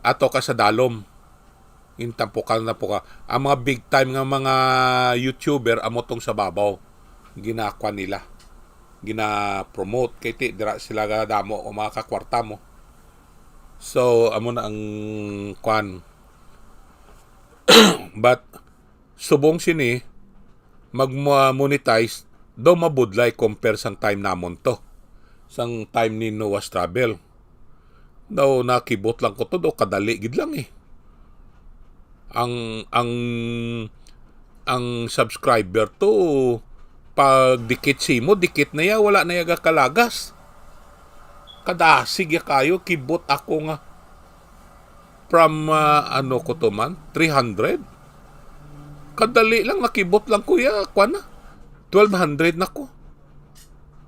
ato ka sa dalom. Intampukan na po ka. Ang mga big time nga mga YouTuber, amo tong sa babaw. Ginakwan nila. Gina-promote. Kay ti, dira sila ga damo o mga kakwarta mo. So, amo na ang kwan. But, subong sini, mag-monetize, daw mabudlay compare sang time namon to. Sang time ni Noah's Travel. Daw nakibot lang ko to, daw kadali gid lang eh. Ang, ang, ang subscriber to, pag dikit simo, dikit na ya, wala na ya gakalagas. Kadasig ya kayo, kibot ako nga. From, ah, ano ko to man, three hundred? Kadali lang, nakibot lang ko ya, kwan na. Twelve hundred na ko.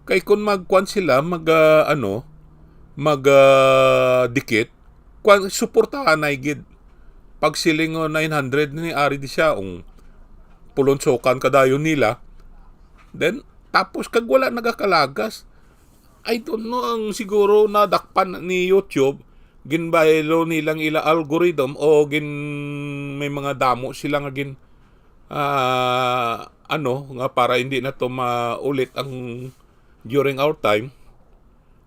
Kay kung magkwan sila, mag, ah, ano, mag, ah, dikit, Kwan, suportahan na gid. Pag siling, oh, nine hundred ni ari di siya, ang pulonsokan kadayon nila. Then, tapos kag wala nagakalagas. I don't know, ang siguro nadakpan ni YouTube, ginbaylo nilang ila algorithm o gin-, may mga damo sila nga gin-, ah, ano, nga para hindi na to maulit ang during our time.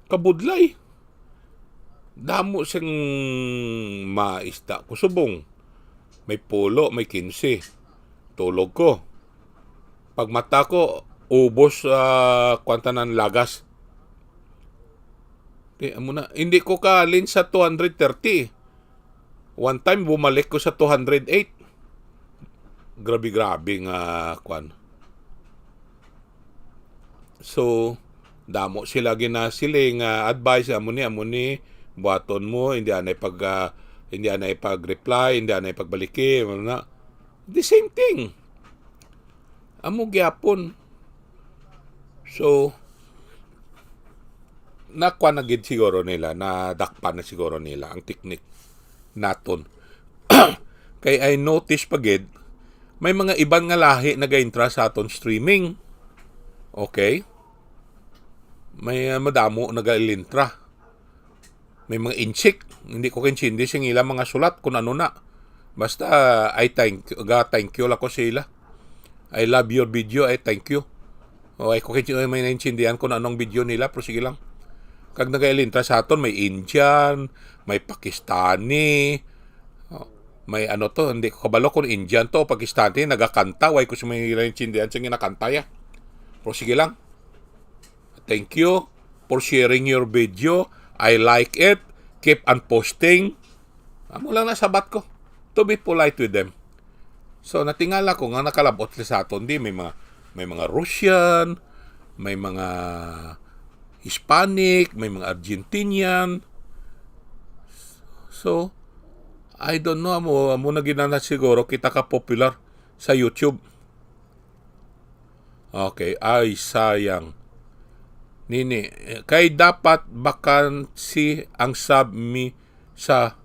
Kabudlay. Damo sing maista ko subong. May pulo, may kinse. Tulog ko. Pagmata ko, ubos, ah, kwan tanan lagas. Di, amo na. Hindi ko kahalin sa two hundred thirty. One time, bumalik ko sa two hundred eight. Grabe-grabe nga kwan. So, damo sila ginasiling nga advice, amo ni, amo ni, buhaton mo, hindi anay pag, ah, hindi anay pag-reply, hindi anay pagbaliki, ano na. The same thing. Amo gyapon. So, nakuha na gid siguro nila, nadakpan na siguro nila ang technique naton. Kay I notice pa gid, may mga iban nga lahi nagaintra sa aton streaming. Okay? May, ah, madamo nagailintra. May mga insik. Hindi ko kaintindi sing ila mga sulat kung ano na. Basta, I thank, ga thank you lang ko sa ila. "I love your video, I thank you." O, ay ko kaintindi, may naintindihan ko na anong video nila, pero sige lang. Kag nagailintra sa aton, may Indian, may Pakistani, o, may ano to, hindi ko kabalo kung Indian to o Pakistani, nagakanta, way ko sa may naintindihan sa ginakanta ya. Pero sige lang. Thank you for sharing your video. I like it. Keep on posting. Amo lang na sabat ko. To be polite with them. So, natingala ko nga nakalabot sila sa aton. Di, may mga, may mga Russian, may mga Hispanic, may mga Argentinian. So, I don't know, amo, amo na ginana siguro kita ka popular sa YouTube. Okay, ay sayang. Nini, eh, kay dapat vacancy ang sub mi sa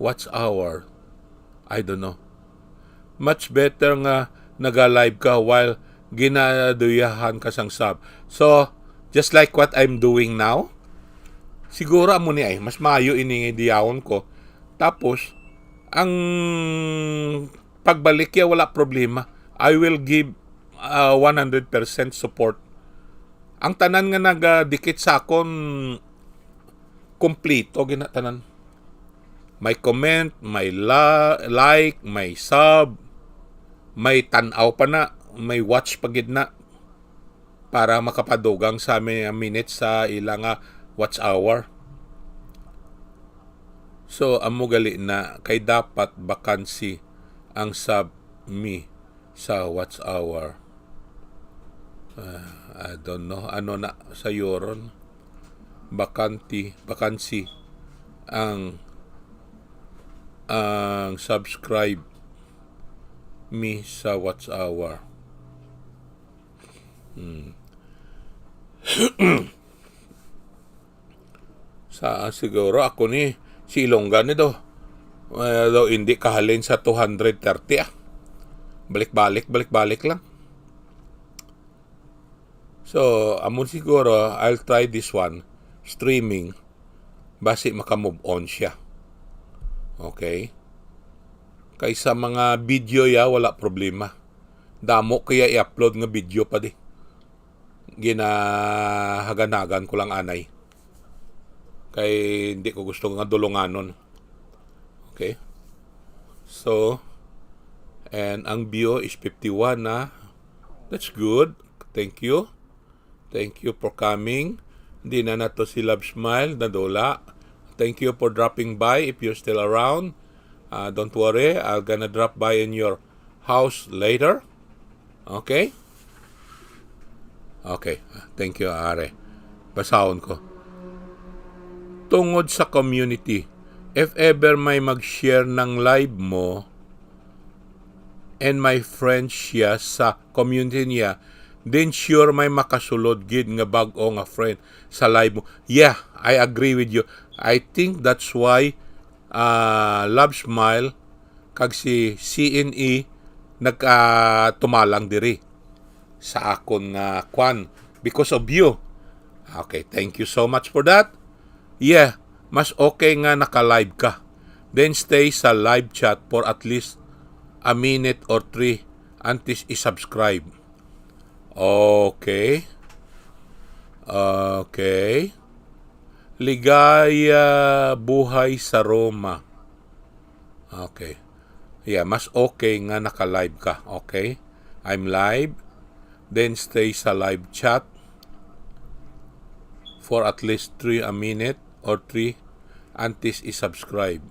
watch hour. I don't know. Much better nga naga-live ka while ginaduyahan ka sang sub. So, just like what I'm doing now, siguro amo ni ay, mas maayo ini nga iduyahon ko. Tapos, ang pagbalik ya, wala problema. I will give, ah, one hundred percent support. Ang tanan nga nagadikit sa akon, kompleto gina tanan. May comment, may la-, like, may sub, may tan-aw pa na, may watch pa gid na para makapadugang sa mi-, minutes sa ila nga watch hour. So, amo gali na, kay dapat vacancy ang sub mi sa watch hour. Ah, I don't know. Ano na sa yuron? Bakante, vacancy ang, ang subscribe mi sa watch hour. Hmm. Sa, siguro ako ni, si Ilongga ni do. Eh, daw hindi kahalin sa two hundred thirty, ah. Balik-balik, balik-balik lang. So, amon siguro, I'll try this one, streaming. Basi maka-move on siya. Okay? Kay sa mga video ya, wala problema. Damo kaya i-upload nga video pa di. Ginahagan-hagan ko lang anay. Kay hindi ko gusto nga dulunganon. Okay? So, and ang view is fifty-one na. That's good. Thank you. Thank you for coming. Hindi na nato si Love Smile, nadula. Thank you for dropping by if you're still around. Uh, don't worry, I'm gonna drop by in your house later. Okay? Okay. Thank you, Are. Basahon ko. Tungod sa community, if ever may mag-share ng live mo, and may friend siya sa community niya, then sure may makasulod gid nga bag-o nga friend sa live mo. Yeah, I agree with you. I think that's why, ah, Love Smile kag si C N E nagkatumalang diri sa akon nga kwan, because of you. Okay, thank you so much for that. Yeah, mas okay nga naka-live ka. Then stay sa live chat for at least a minute or three antes i-subscribe. Okay. Okay. Ligaya buhay sa Roma. Okay. Yeah, mas okay nga naka-live ka. Okay? I'm live. Then stay sa live chat for at least three a minute or three antes i-subscribe.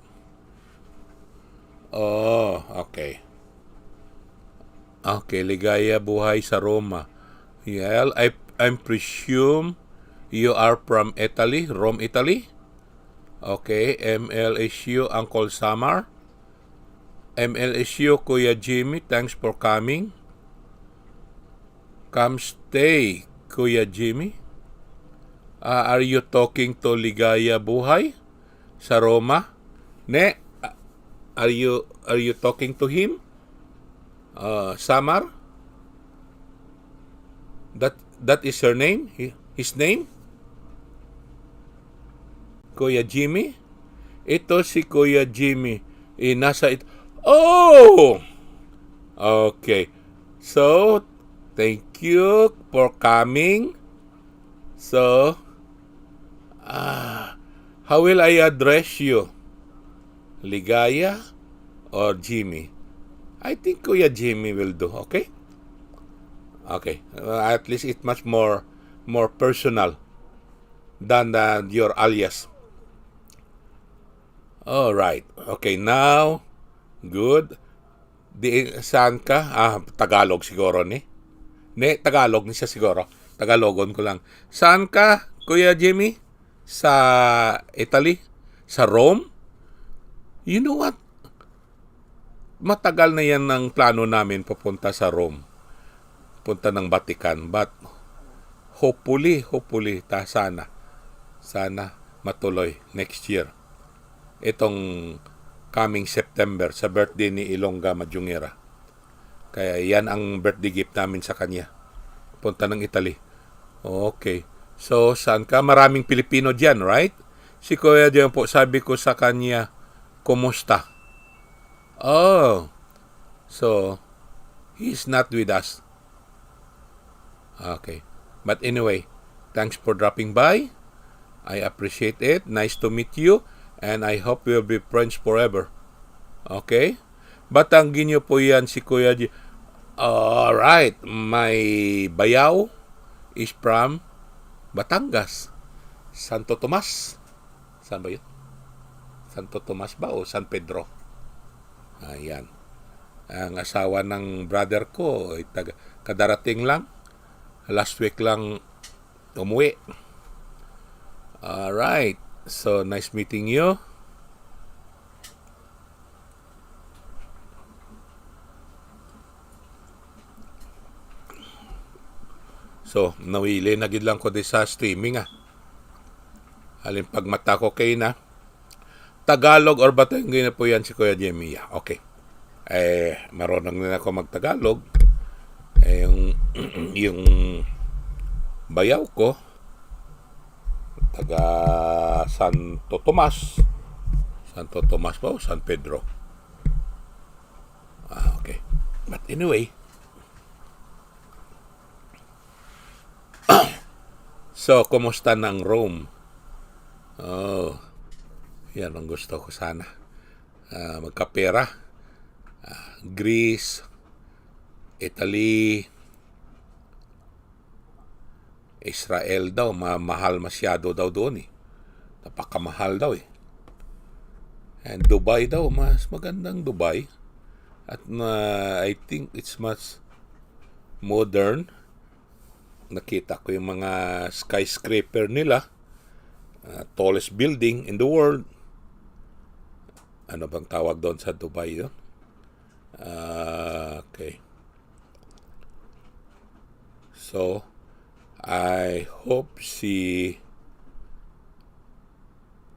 Oh, okay. Okay, ligaya buhay sa Roma. Well, I, I'm presume you are from Italy, Rome, Italy. Okay, M L S U, Uncle Samar. M L S U, Kuya Jimmy, thanks for coming. Come stay, Kuya Jimmy. Ah, are you talking to Ligaya Buhay sa Roma? Ne, ah, are you, are you talking to him? Uh, Samar? That, that is her name? Hi-, his name? Kuya Jimmy? Ito si Kuya Jimmy. Eh, nasa it-, oh! Okay. So, thank you for coming. So, ah, how will I address you? Ligaya or Jimmy? I think Kuya Jimmy will do, okay? Okay. Uh, at least it's much more, more personal than, uh, your alias. All right. Okay, now, good. Di, saan ka? Ah, Tagalog siguro ni. Ne, Tagalog ni siya siguro. Tagalogon ko lang. Saan ka, Kuya Jimmy? Sa Italy? Sa Rome? You know what? Matagal na yan ang plano namin papunta sa Rome. Punta ng Vatican. But hopefully, hopefully, ta, sana. Sana matuloy next year. Itong coming September, sa birthday ni Ilongga Madjungira. Kaya yan ang birthday gift namin sa kanya. Punta ng Italy. Okay. So, saan ka? Maraming Pilipino dyan, right? Si Kuya Dion po, sabi ko sa kanya, "Kumusta?" Oh. So, he's not with us. Okay. But anyway, thanks for dropping by. I appreciate it. Nice to meet you. And I hope we'll be friends forever. Okay? Batanggenyo po yan si Kuya G. Alright. My bayaw is from Batangas. Santo Tomas. Saan ba yun? Santo Tomas ba o San Pedro? Ayan. Ang asawa ng brother ko ay taga, kadarating lang. Last week lang umuwi. Alright. So, nice meeting you. So, nawili na gid lang ko di sa streaming, ah. Halin pagmata ko kay na. Tagalog or Batangueño po yan si Kuya Jimmy? Yeah, okay. Eh, marunong na ako magtagalog. Eh, yung, yung bayaw ko, taga Santo Tomas. Santo Tomas ba o San Pedro? Ah, okay. But anyway, so, kumusta na ang Rome? Oh, yan ang gusto ko sana. Ah, magkapera. Ah, Greece, Italy, Israel daw, ma-, mahal masyado daw doon eh. Napakamahal daw eh. And Dubai daw, mas magandang Dubai. At na, I think it's much modern. Nakita ko yung mga skyscraper nila. Ah, tallest building in the world. Ano bang tawag doon sa Dubai doon? Ah, okay. So, I hope si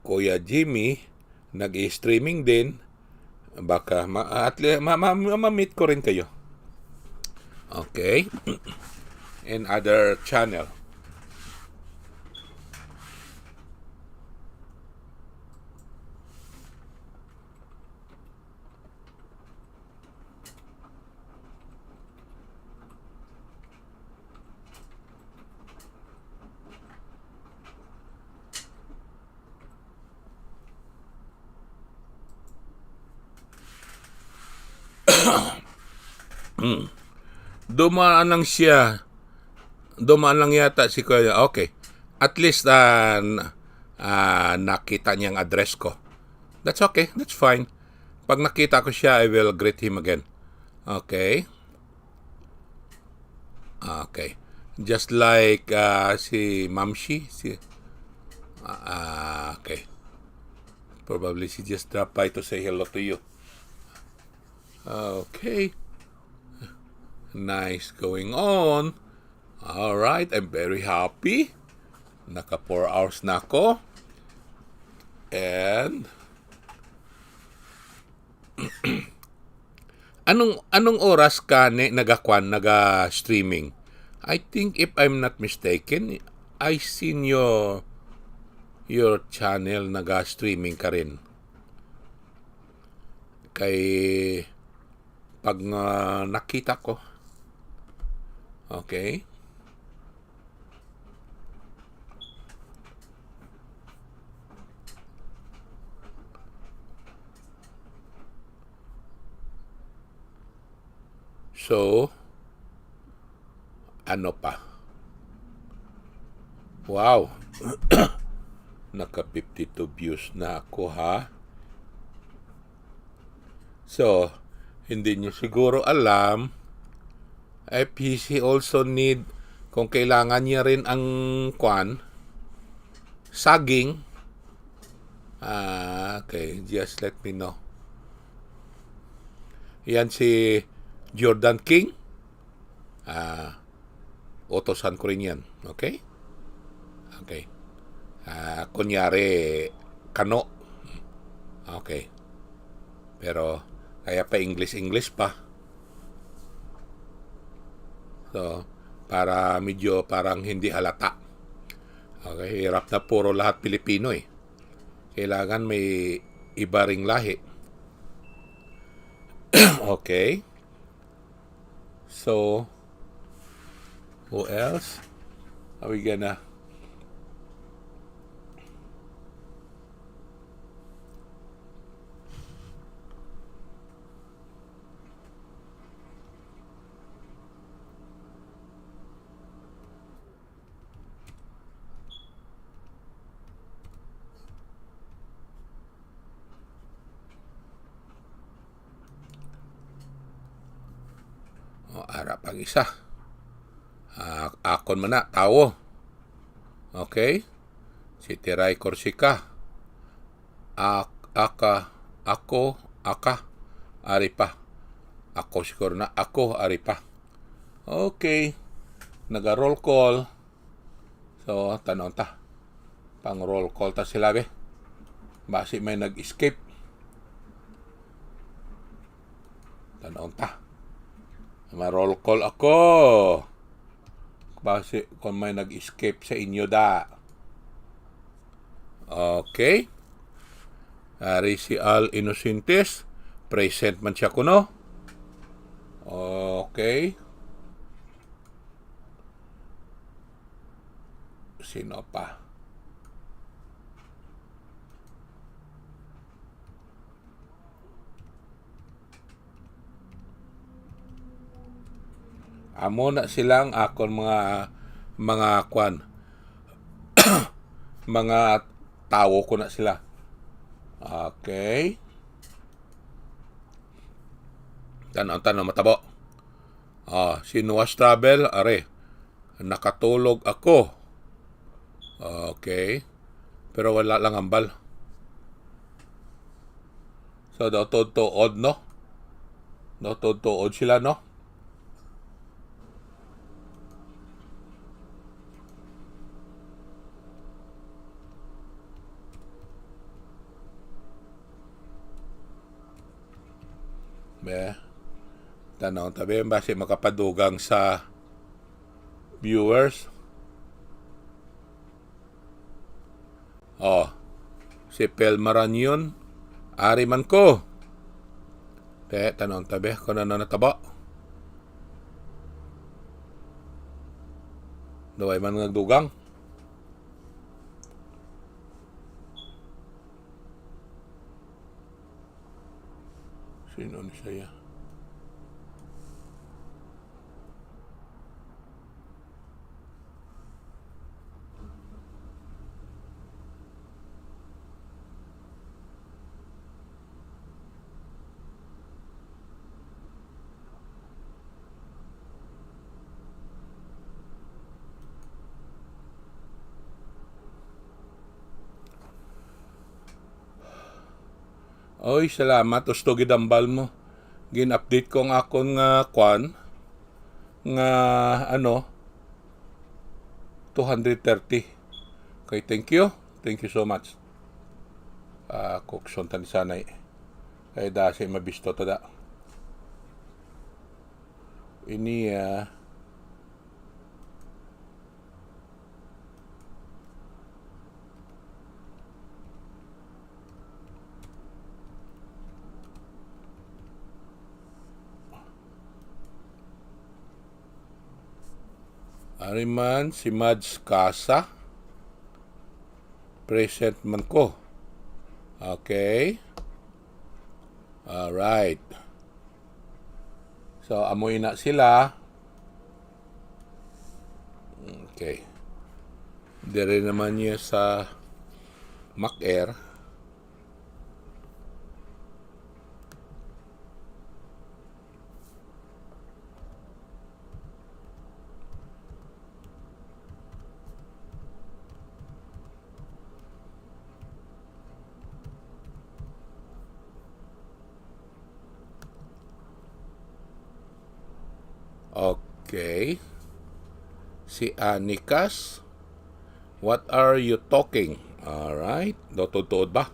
Kuya Jimmy, nag-i-streaming din. Baka ma-, at le-, ma-, ma-, ma-, ma-meet ko rin kayo. Okay. In other channel. Mm. Dumaan lang siya. Dumaan lang yata si Kuya. Okay. At least, ah, n-, ah, nakita niya ang address ko. That's okay. That's fine. Pag nakita ko siya, I will greet him again. Okay. Okay. Just like, ah, si Mamshi, si, ah, ah, okay. Probably she just dropped by to say hello to you. Okay. Nice going on. All right, I'm very happy. Naka four hours na ako. And anong, anong oras ka ni nagakwan, naga-streaming? I think, if I'm not mistaken, I seen your, your channel, naga-streaming ka rin. Kay pag, ah, nakita ko. Okay. So, ano pa? Wow. Naka fifty-two views na ako, ha? So, hindi niyo siguro alam, F P C also need, kung kailangan niya rin ang kwan, saging. Ah, okay, just let me know. Yan si Jordan King. Ah, utosan ko rin yan. Okay? Okay. Ah, kunyari, kano. Okay. Pero, kaya pa English, English pa. So, para medyo parang hindi halata. Okay, hirap na puro lahat Pilipino eh. Kailangan may iba ring lahi. Okay. So, who else? Are we gonna O, ara pang isa. Ah, akon man na, tawo. Okay? Si Tiray Corsica. Ak-, aka, ako, aka, ari pa. Ako siguro na, ako, ari pa. Okay. Naga-roll call. So, tanon ta. Pang roll call ta sila, be. Basi may nag-escape. Tanon ta. Ma-roll call ako. Basi kung may nag-escape sa inyo, da. Okay. Ari si Al Inocentes. Present man siya kuno. Okay. Sino pa? Amo na silang akon mga, mga kwan. Mga tawo ko na sila. Okay. Tan-aw, tan-aw, matabo. Ah, si Noah's Travel, are. Nakatulog ako. Okay. Pero wala lang hambal. So, daw tuod-tuod, no? Daw tuod-tuod sila, no? Be, tanaw ta, be, basi makapadugang sa viewers. Oh, si Pel Maranyon, ari man ko. Te, tanaw ta, be, kung ano natabo. Daway man nagdugang. Sino ni siya? Oy, salamat. Husto gid ang bal mo. Gin-update ko ang akon nga kwan, nga, ano, two hundred thirty. Okay, thank you. Thank you so much. Ah, kukson ta ni sanay. Kay dasi mabisto ta da. Ini, ah, Ari man si Mads Casa. Present man ko. Okay. Alright. So, amo ina sila. Okay. Dire naman niya sa Mac Air. Okay. Si Anikas, what are you talking? Alright. Daw tuod-tuod ba?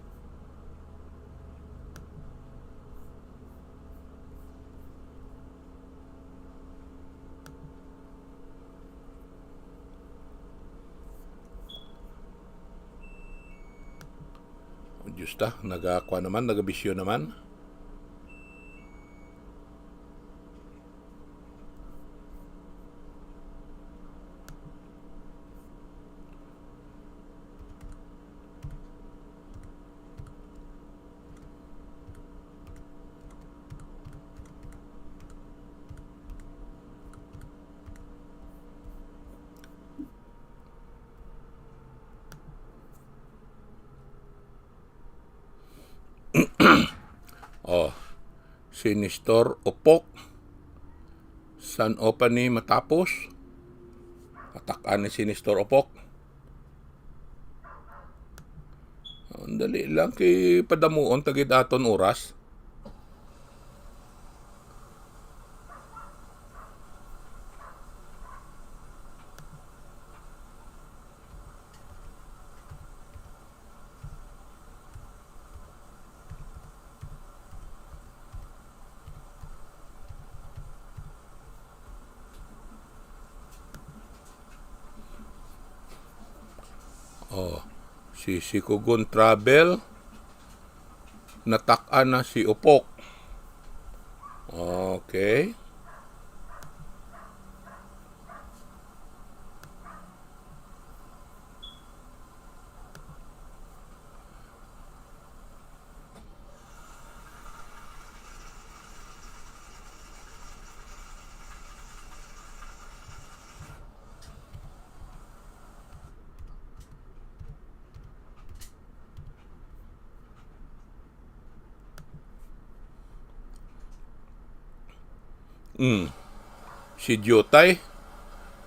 O, Diyos ta, nagakuha naman, nagabisyo naman. Oh, si Nestor Opok. San-o pa ni matapos? Atak-an ni si Nestor Opok. Oh, dali lang, kay padamuon ta gid aton oras. Oh, si Sikugon Travel, natak-an na si Upok. Okay. Mm. Si Diutay,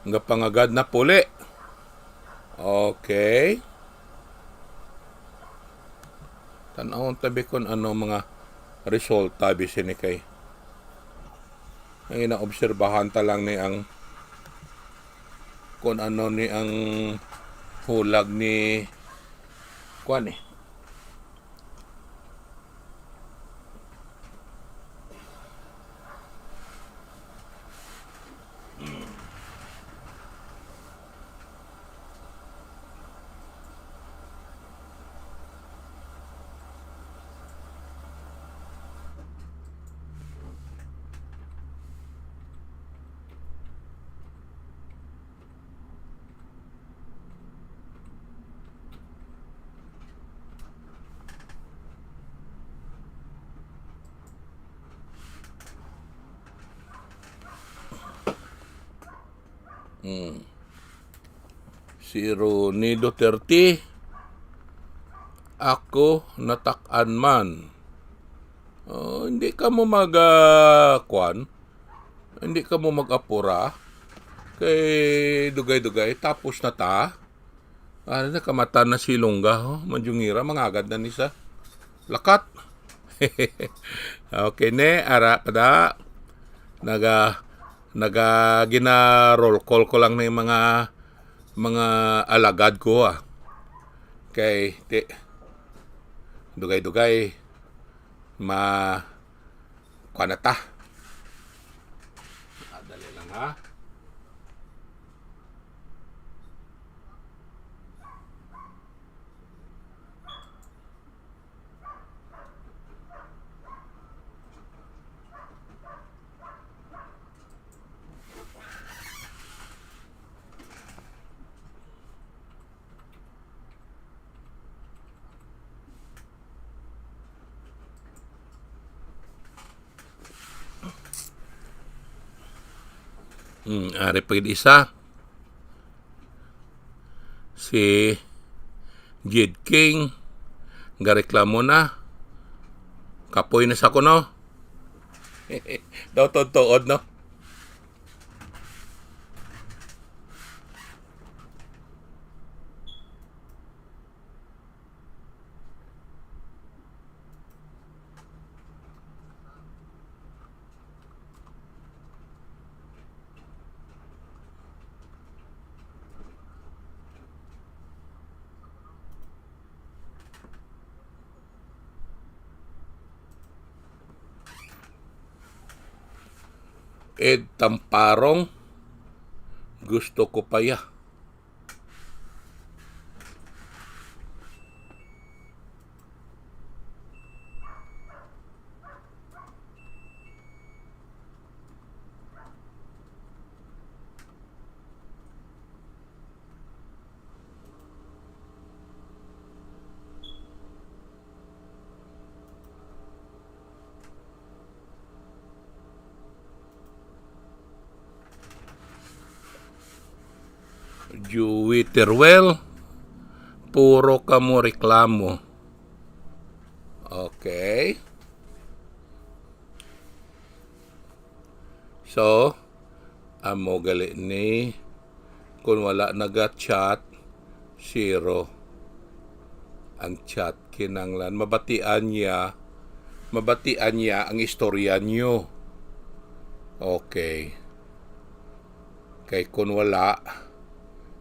nga pangagad na puli. Okay. Tan-awon ta bi kon ano mga resulta bi sini kay. Ang inaobserbahan ta lang ni ang kon ano ni ang hulag ni kuan eh. Hmm. Si Ronnie Duterte, ako natak-an man. Oh, hindi ka mo mag, ah, kwan? Hindi ka mo mag-apura? Kay dugay-dugay, tapos na ta. Ano na, kamatan na si Lungga, oh. Manjungira, mangagad na ni sa lakat. Okay, ne, ara pa da. Naga, naga, gina-roll call ko lang na yung mga, mga alagad ko, ah. Kay, ti, dugay-dugay, ma, kuha na ta. Ah, dali lang, ha. Hmm, ari pa gid isa. Si Jid King, gareklamo na. Kapoy na sa kuno. Daw tuod-tuod, no? Ed Tamparong, gusto ko pa ya. Joey Teruel, puro kamo reklamo. Okay. So, amo gali ni, kung wala naga-chat, zero. Ang chat kinanglan mabatian niya, mabatian niya ang istorya niyo. Okay. Kay kung wala,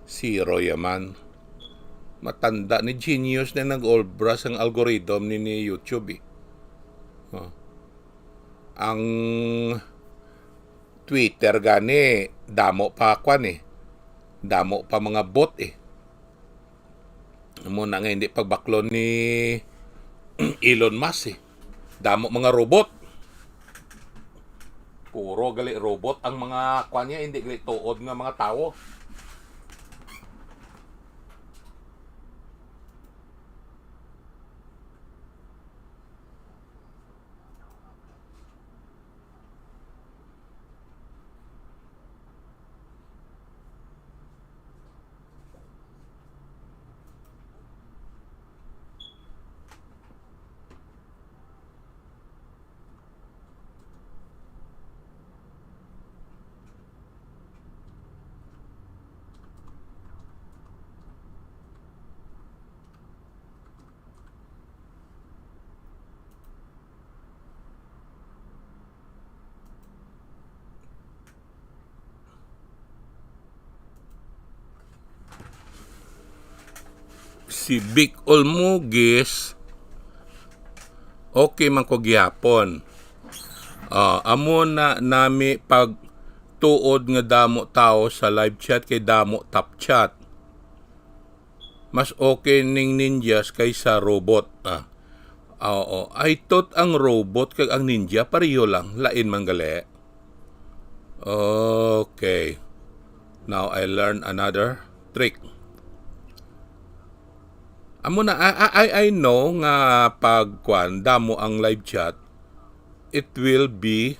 zero yaman. Matanda ni, genius na nag-obra sang algorithm ni, ni YouTube, eh. Oh. Ang Twitter gani, damo pa kwan, eh. Damo pa mga bot, eh. Amo na nga, hindi pagbaklon ni Elon Musk, eh. Damo mga robot. Puro gali robot ang mga kwan niya, hindi gali tuod nga mga tawo. Si Vic Olmugis, okay man ko gihapon. Ah, amo na nami pag tuod nga damo tawo sa live chat kay damo top chat. Mas okay ning ninjas kaysa robot, ah. Ah, oo. I thought ang robot kag ang ninja pareho lang, lain man gali. Okay. Now I learn another trick. Amo na, I, I, I know nga pag, kwan, damo ang live chat, it will be,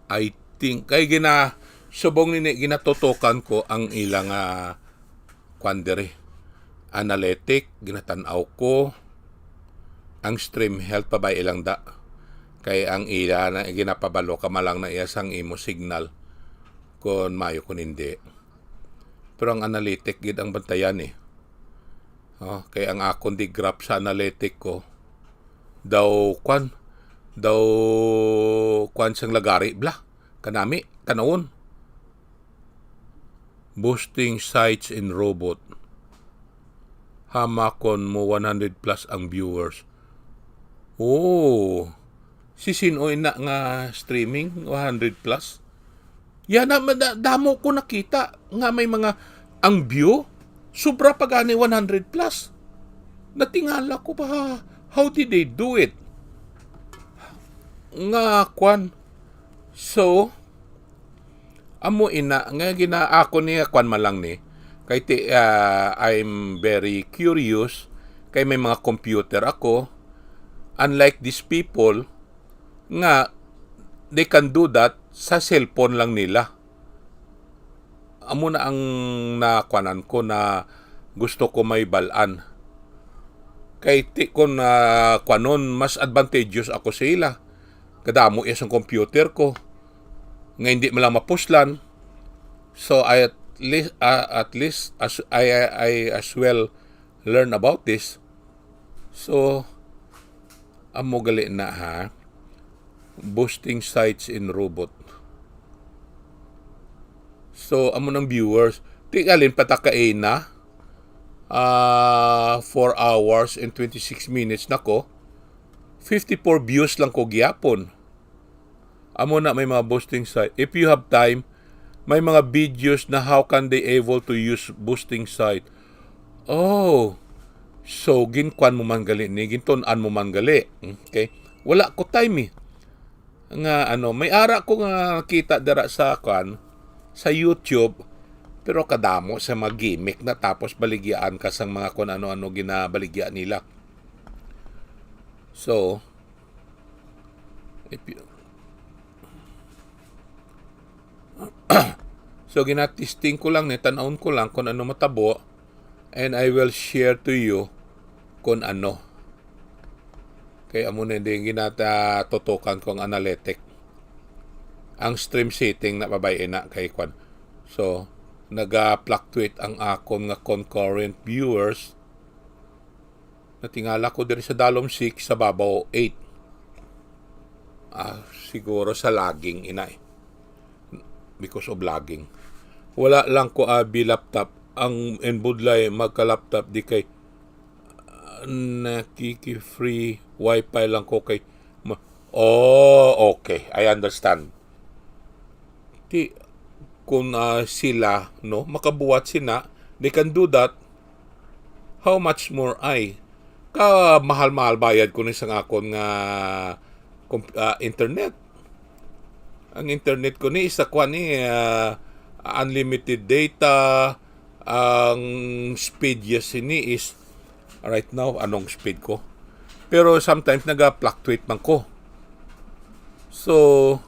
I think, kay gina, Subong nini, ginatutokan ko ang ila nga kwan diri. Analytic, ginatan-aw ko. Ang stream health, pabay lang da. Kay ang ila na ginapabalo ka malang na iya sang imo signal, kon mayo kon hindi. Pero ang analytic gid ang bantayan eh. Oh, kay ang akon di graph sa analytic ko, daw kwan, daw kwan sang lagari bla. Kanami, tanawon. Boosting sites in robot. Hamakon mo one hundred plus ang viewers. Oh, si sino ina nga streaming, one hundred plus? Yana, mada-, damo ko nakita nga may mga, ang view, sobra pa gani one hundred plus. Natingala ko ba, how did they do it? Nga, kwan. So, amo ina, nga gina-, ako ni, kwan man lang ni. Kay ti-, ah, I'm very curious, kay may mga computer ako. Unlike these people, nga they can do that sa cellphone lang nila. Amo na ang nakwanan ko na gusto ko may balan. Kay ti-, kon, ah, kwanon, mas advantageous ako sa ila. Kadamo iya sang computer ko nga hindi man lang mapuslan. So, I at least, ah, at least as, I, I, I as well learn about this. So, amo gali na, ha. Boosting sites in robot. So, amo nang viewers. Ti halin pa ta kaina, ah, four hours and twenty-six minutes na ko. Fifty-four views lang ko gihapon. Amo na may mga boosting site. If you have time, may mga videos na how can they able to use boosting site. Oh, so ginkwan mo man gali ni, gintun-an mo man gali. Okay? Wala ko time eh. Nga ano, may ara ko nga nakita dira sa kwan, sa YouTube, pero kadamo sa mga gimmick na tapos baligyaan ka sang mga kung ano-ano ginabaligya nila. So, if you, so, ginatesting ko lang ni, tan-awon ko lang kung ano matabo, and I will share to you kung ano. Kay amo na din ginatutukan ko ang analytic. Ang stream setting na, babay, ina kay kwan. So, naga-fluctuate ang akon nga concurrent viewers. Natingala ko diri sa dalom six, sa babaw eight. Ah, siguro sa lagging, ina, eh. Because of lagging. Wala lang ko abi laptop. Ang inbudlay magka-laptop di kay, ah, nakiki-free wifi lang ko kay ma-, oh, okay. I understand. Ti, kung, ah, sila, no, makabuhat sina, they can do that. How much more I? Ka mahal-mahal bayad ko ni sang akon nga comp-, ah, internet. Ang internet ko ni isa kwan ni, ah, unlimited data. Ang speed, yes, ini is right now, anong speed ko? Pero sometimes naga-fluctuate man ko. So,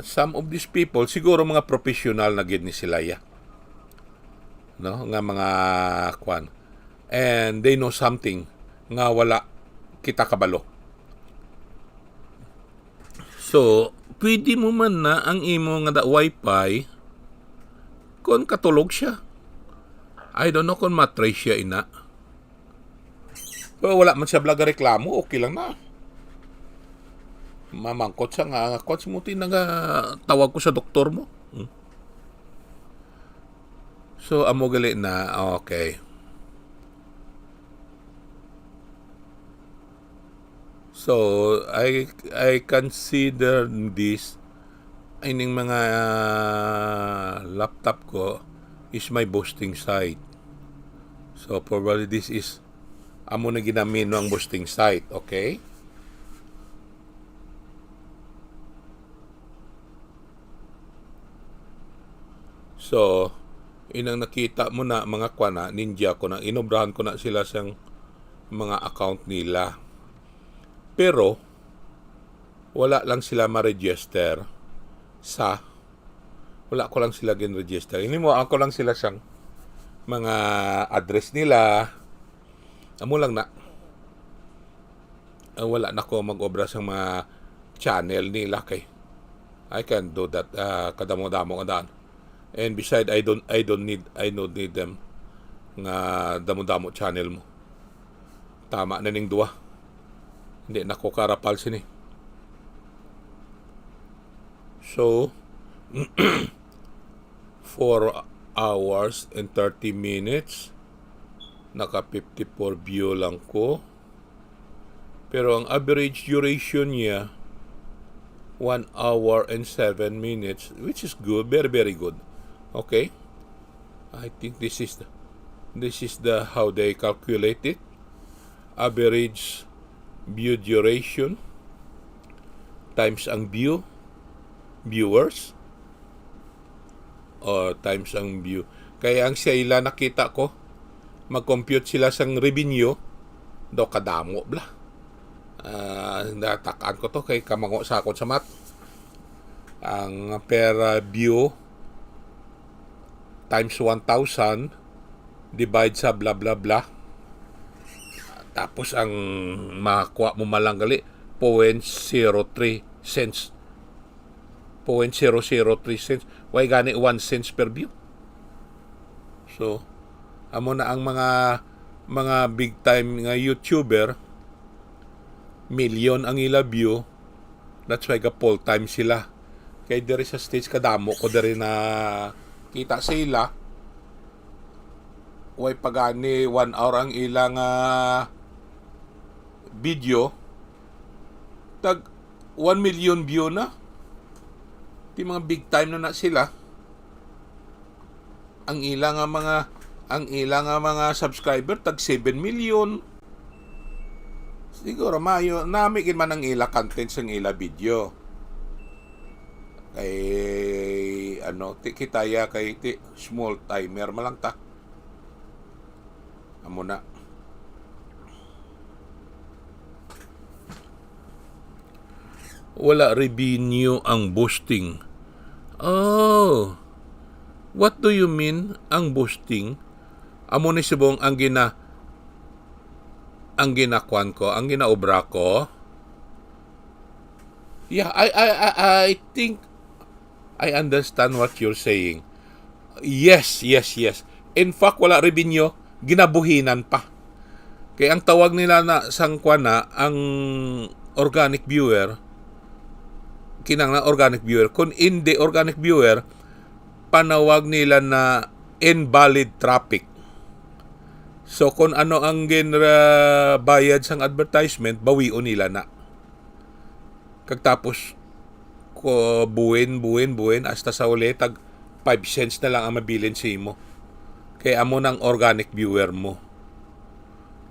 some of these people, siguro mga professional na gid ni sila, ya. No? Nga mga kwan. And they know something nga wala kita kabalo. So, pwede mo man na ang imo nga da-, wifi kung katulog siya. I don't know kung matrace siya, ina. Pero wala man siya bala gareklamo, okay lang na. Mamangkot siya nga, nga, kwan, simuti na nga tawag ko sa doktor mo. Hmm? So, amo gali na, okay. So, I, I consider this, ining mga, ah, laptop ko is my boosting site. So, probably this is, amo na ginamino ang boosting site, okay? So, inang nakita mo na, mga kwan na, ninja ko na, inobrahan ko na sila sang mga account nila. Pero, wala lang sila ma-register sa, Wala ko lang sila gin-register. Ini mo, ako lang sila sang mga address nila. Amo lang na. Ah, wala na ko mag-obra sang mga channel nila kay I can do that, ah, kadamo-damo nga daan. And beside, I don't, I don't need, I don't need them nga damo-damo channel mo. Tama na ning duwa. Hindi na ko karapal sini. So, four hours and thirty minutes. Naka fifty-four view lang ko. Pero ang average duration niya, one hour and seven minutes, which is good, very, very good. Okay? I think this is the, this is the, how they calculate it. Average view duration times ang view, viewers, or times ang view. Kaya ang sila nakita ko, mag-compute sila sang revenue, daw kadamo bla. Ah, natakan ko to kay kamango sa akon sa math. Ang per, ah, view times one thousand divide sa bla bla bla. Tapos ang makuha mo malanggali, point zero three cents. Point zero zero three cents. Why gani one cents per view? So, amo na ang mga, mga big time nga YouTuber, million ang ila view. That's why ga full time sila. Kay diri sa States, kadamo ko diri na kita sa ila. Way pa gani one hour ang ila nga video, tag one million view na. Di mga big time na na sila. Ang ila nga mga, ang ila nga mga subscriber tag seven million. Siguro mayo nami gid man ang ila content sang ila video. Kay ano, ti kita ya kay ti small timer man lang ta. Amo na. Wala revenue ang boosting. Oh. What do you mean ang boosting? Amo ni subong ang gina-, ang ginakuan ko, ang ginaobra ko. Yeah, I, I, I, I think I understand what you're saying. Yes, yes, yes. In fact, wala revenue, ginabuhinan pa. Kay ang tawag nila na sang kwan na, ang organic viewer, kinahanglan organic viewer. Kung hindi organic viewer, panawag nila na invalid traffic. So, kung ano ang ginbayad sang advertisement, bawion nila na. Kag tapos, ko, buin, buin, buin, hasta sa uli, tag five cents na lang ang mabilin sa imo. Kay amo nang organic viewer mo.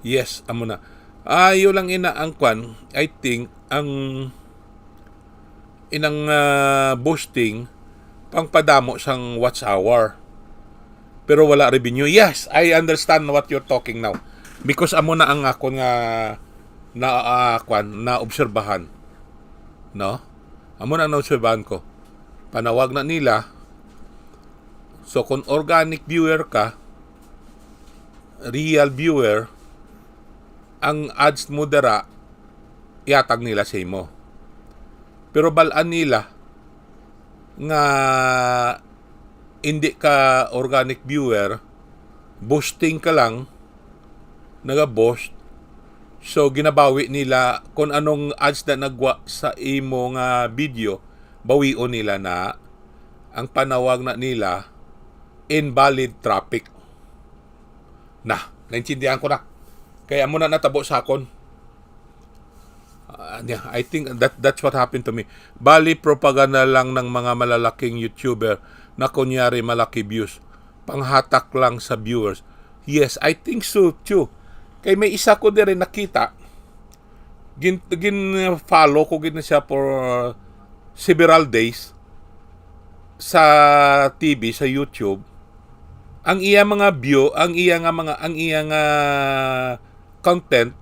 Yes, amo na. Ayo lang ina ang kwan, I think, ang inang, ah, boosting, pangpadamo sang watch hour. Pero wala revenue. Yes, I understand what you're talking now. Because amo na ang akon nga na, ah, kwan, naobserbahan. No? Amo na ang naobserbahan ko. Panawag na nila. So, kung organic viewer ka, real viewer, ang ads mo dira, ihatag nila sa imo. Pero bal-an nila nga hindi ka organic viewer, boosting ka lang, naga-boost. So, ginabawi nila kung anong ads na nagwa sa imo nga video, bawion nila na. Ang panawag na nila, invalid traffic. Na, naintindihan ko na. Kaya mo na natabo sa akon. Ah, yeah, I think that that's what happened to me. Bali, propaganda lang ng mga malalaking YouTuber na kunyari malaki views. Panghatak lang sa viewers. Yes, I think so too. Kay may isa ko diri nakita, gin, gin-follow ko gid na siya for several days sa T V, sa YouTube. Ang iya mga view, ang iya nga mga, ang iya nga content,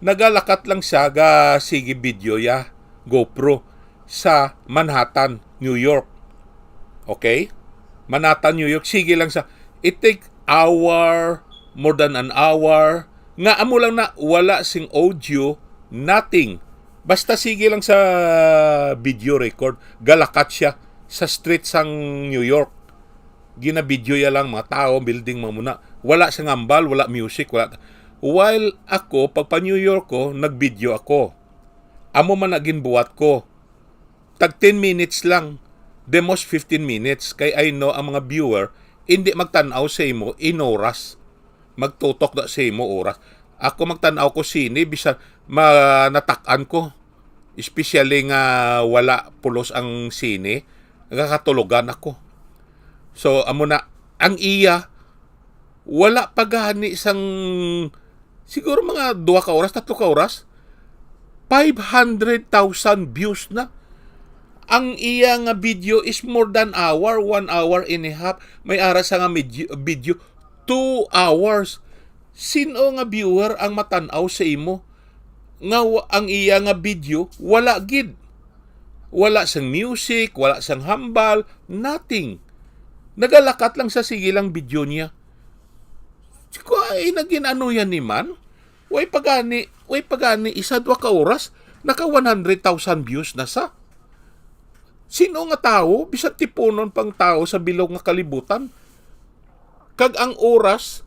nagalakat lang siya ga sige video ya GoPro sa Manhattan, New York. Okay? Manhattan, New York, sige lang sa, it take hour, more than an hour, nga amo lang na, wala sing audio, nothing. Basta sige lang sa video record, galakat siya sa street sang New York. Ginabidyo ya lang mga tao, building, mga muna. Wala sang hambal, wala music, wala. While ako, pag pa New York ko, nagbidyo ako. Amo man na ginbuhat ko. Tag ten minutes lang. The most fifteen minutes. Kay I know ang mga viewer, hindi magtan-aw sa imo in oras. Magtutok na sa imo oras. Ako magtan-aw ko sine, bisan ma-, natak-an ko. Especially nga wala pulos ang sine, nakakatulogan ako. So, amo na, ang iya, wala pa gani sang, siguro mga duha ka oras, tatlo ka oras, five hundred thousand views na. Ang iya nga video is more than hour, one hour and a half. May ara sa nga medyo-, video, two hours. Sin-o nga viewer ang matan-aw sa imo nga wa-, ang iya nga video wala gid? Wala sang music, wala sang hambal, nothing. Nagalakat lang sa sige lang video niya. Ko ay nagin ano yan ni man? Way pagani, way pagani isa dua ka oras, naka one hundred thousand views na sa. Sino nga tawo, bisan tipunon pang tawo sa bilog nga kalibutan, kag ang oras,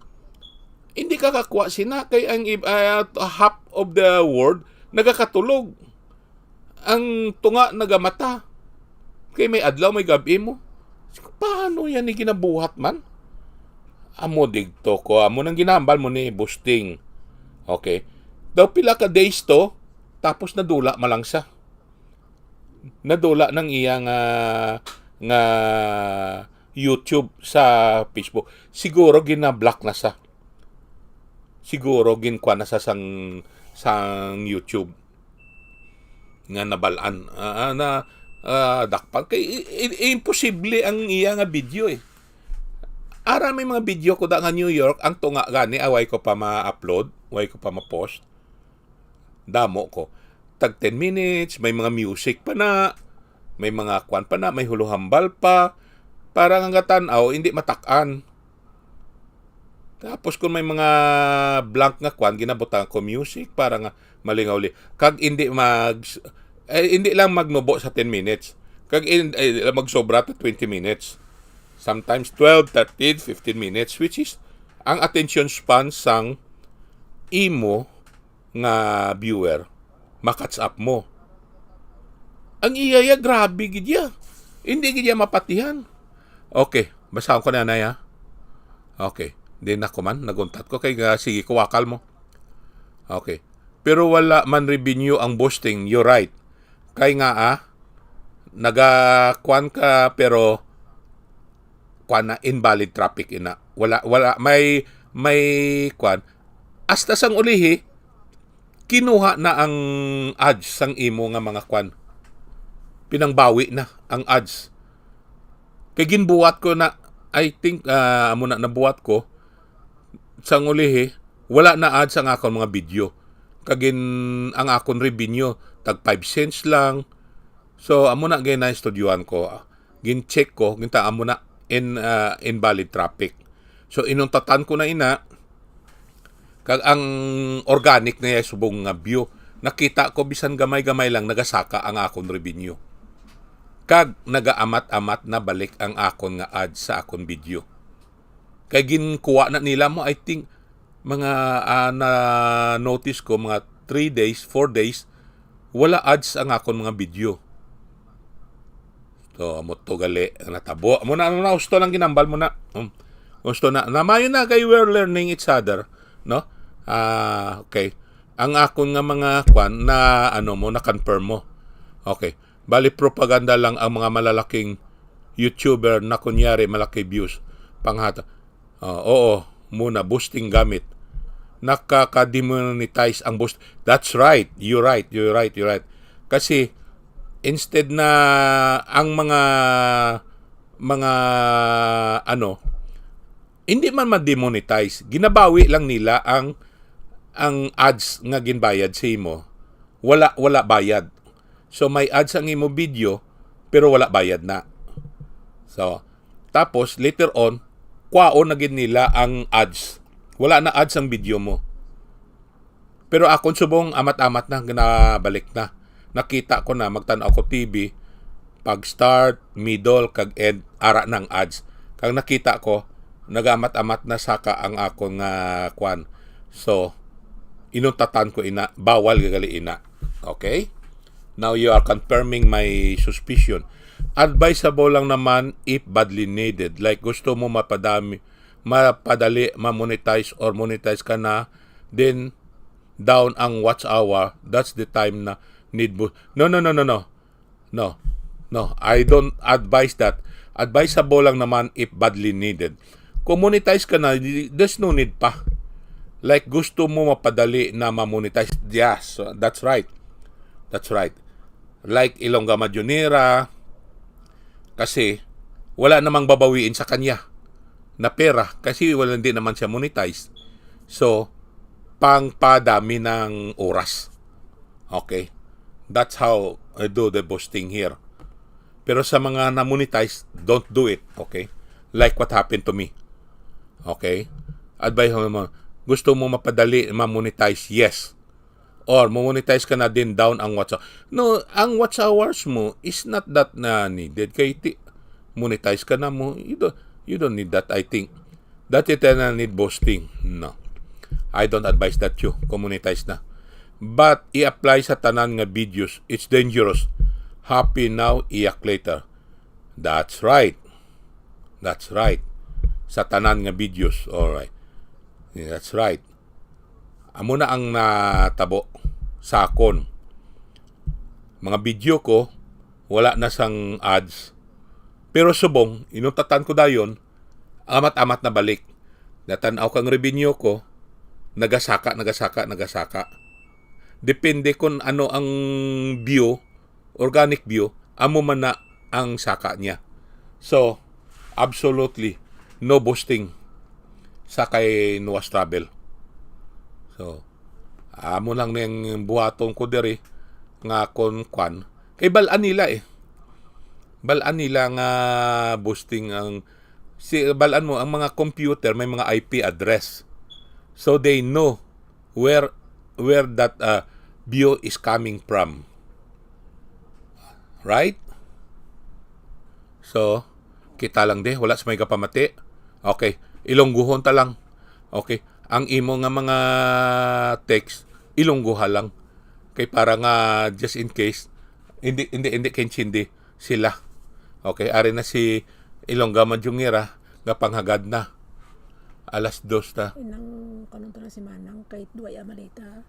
hindi ka kakuha sina, kay ang ib-, ah, half of the world nagakatulog. Ang tunga nagamata. Kay may adlaw, may gab-i mo. Paano yan ni ginabuhat man? Amo digto ko, amo nang ginambal mo ni Busting. Okay. Daw pila ka days to, tapos nadula malang sa. Nadula nang iya nga, nga YouTube sa Facebook. Siguro gina-block na sa. Siguro ginkuha na sa sang, sang YouTube nga nabalaan. Ah, ah, na, ah, dakpan. Kay, i-, i-, imposible ang iya nga video eh. Ara may mga video ko da nga New York, ang tunga gani, away ko pa ma-upload, away ko pa ma-post. Damo ko. Tag ten minutes, may mga music pa na, may mga kwan pa na, may huluhambal pa. Para nga gatan-aw, hindi matak-an. Tapos kung may mga blank nga kwan, ginabutang ko music para nga malingaw li-, kag hindi mag, eh, hindi lang magnubo sa ten minutes. Kag in-, eh, magsobra to twenty minutes. Sometimes twelve, thirteen, fifteen minutes, which is ang attention span sang imo nga viewer, ma-catch up mo. Ang iya ya, grabe gid ya. Hindi gid ya mapatihan. Okay, basahon ko na na ya. Okay, di na ko man, naguntat ko kay, ah, sige ko wakal mo. Okay. Pero wala man revenue ang Busting, you're right. Kay nga, ah, naga-, kwan ka, pero kwan na, invalid traffic ina. Wala, wala, may, may kwan. Hasta sang ulihi, kinuha na ang ads sang imo nga mga kwan. Pinangbawi na ang ads. Kay ginbuhat ko na, I think, ah, amo na nabuhat ko, sang ulihi, wala na ads ang akon mga video. Kag gin-, ang akon revenue, tag five cents lang. So, amo na gay na-studyohan ko. Gin-check ko, ginta amo na in, ah, invalid traffic. So, inuntatan ko na ina, kag ang organic na iya subong nga view. Nakita ko bisan gamay-gamay lang nagasaka ang akon revenue. Kag nagaamat-amat na balik ang akon nga ads sa akon video. Kay ginkuha na nila mo, I think, mga, ah, na-notice ko, mga three days, four days, wala ads ang akon mga video. So, amo to gali ang natabo. Amo na, amo na, gusto lang ginambal mo na. Um, gusto na. Na, mayo na kay we're learning each other, no? Ah, okay. Ang akon nga mga kwan na ano mo, na-confirm mo. Okay. Bali, propaganda lang ang mga malalaking YouTuber na kunyari malaki views. Panghata. Ah, oo, muna, boosting gamit. Nakaka-demonetize ang boost. That's right. You're right. You're right. You're right. Kasi, instead na ang mga, mga, ano, hindi man ma-demonetize, ginabawi lang nila ang, ang ads nga ginbayad sa imo. Wala, wala bayad. So, may ads ang imo video, pero wala bayad na. So, tapos later on, kwaon na gid nila ang ads. Wala na ads ang video mo. Pero akon subong amat-amat na, nabalik na. Nakita ko na, magtan-aw ko T V, pag start, middle, kag end, ara nang ads. Kag nakita ko, nagamat-amat na saka ang akon nga kwan. So, inuntatan ko ina, bawal gagali ina. Okay? Now you are confirming my suspicion. Advisable lang naman if badly needed. Like gusto mo mapadami, mapadali ma-monetize or monetize ka na, then down ang watch hour, that's the time na need mo. No, no, no, no, no. No. No, I don't advise that. Advisable lang naman if badly needed. Kung monetize ka na, di- there's no need pa. Like gusto mo mapadali na ma-monetize. Yes, that's right. That's right. Like Ilongga Madionera, kasi wala namang babawiin sa kanya na pera kasi wala, hindi naman siya monetize. So, pangpadami ng oras. Okay? That's how I do the boosting here. Pero sa mga na-monetize, don't do it. Okay? Like what happened to me. Okay? Advice mo, gusto mo mapadali, ma-monetize? Yes. Or mo-monetize ka na din, down ang watch hours. No, ang watch hours mo is not that na needed. Kay ti, monetize ka na mo, you don't, you don't need that, I think. That it na need boosting. No. I don't advise that you kung monetize na. But i-apply sa tanan nga videos, it's dangerous. Happy now, iyak later. That's right. That's right. Sa tanan nga videos. All right. That's right. Amo na ang natabo sa akon. Mga video ko, wala na sang ads. Pero subong, inuntatan ko dayon, amat-amat na balik. Natan-aw kang revenue ko, nagasaka, nagasaka, nagasaka. Depende kung ano ang view, organic view, amo man na ang saka niya. So, absolutely, no boosting sa kay Noah's Travel. So, amo lang ning buhaton ko diri nga kon kwan. Kay bal-an nila eh. Bal-an nila nga boosting ang, si, bal-an mo, ang mga computer may mga I P address. So, they know where, where that uh, view is coming from. Right? So, kita lang di, wala sa may kapamati. Okay, Ilongguhon ta lang. Okay, ang imo nga mga text, Ilongguha lang. Kay para nga, just in case, hindi, hindi, hindi kaintindi sila. Okay, ari na si Ilongga Madjungira, nga panghagad na. Alas dos na. Inang, kanong pala si Manang, kay duwa ya maleta.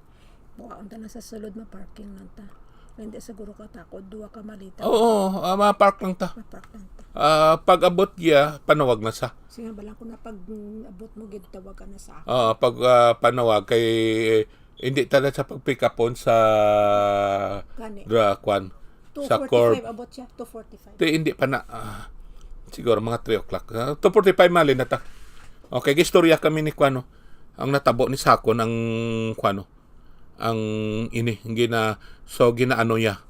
Bukaon ta lang sa sulod, ma-parking lang ta. Hindi siguro ka takod, duwa ka malita. Oo, ah, ma-park lang ta. Ma-park lang ta. Ah, pag abot giya, panawag na sa. Sige, balang ko na pag, mm, abot mo, gid tawag ka na sa akin. Oo, pag ah, panawag kay, hindi ta na sa pag-pick upon sa Gani. Dra kwan, sa Corp. Two forty-five abot siya, two forty-five. Di, hindi pa na. Ah, siguro mga three o'clock. Ah, two forty-five mali na ta. Okay, gistorya kami ni Kwano. Ang natabo ni Sakon ang Kwano. Ang ini, gina, so ginaano niya.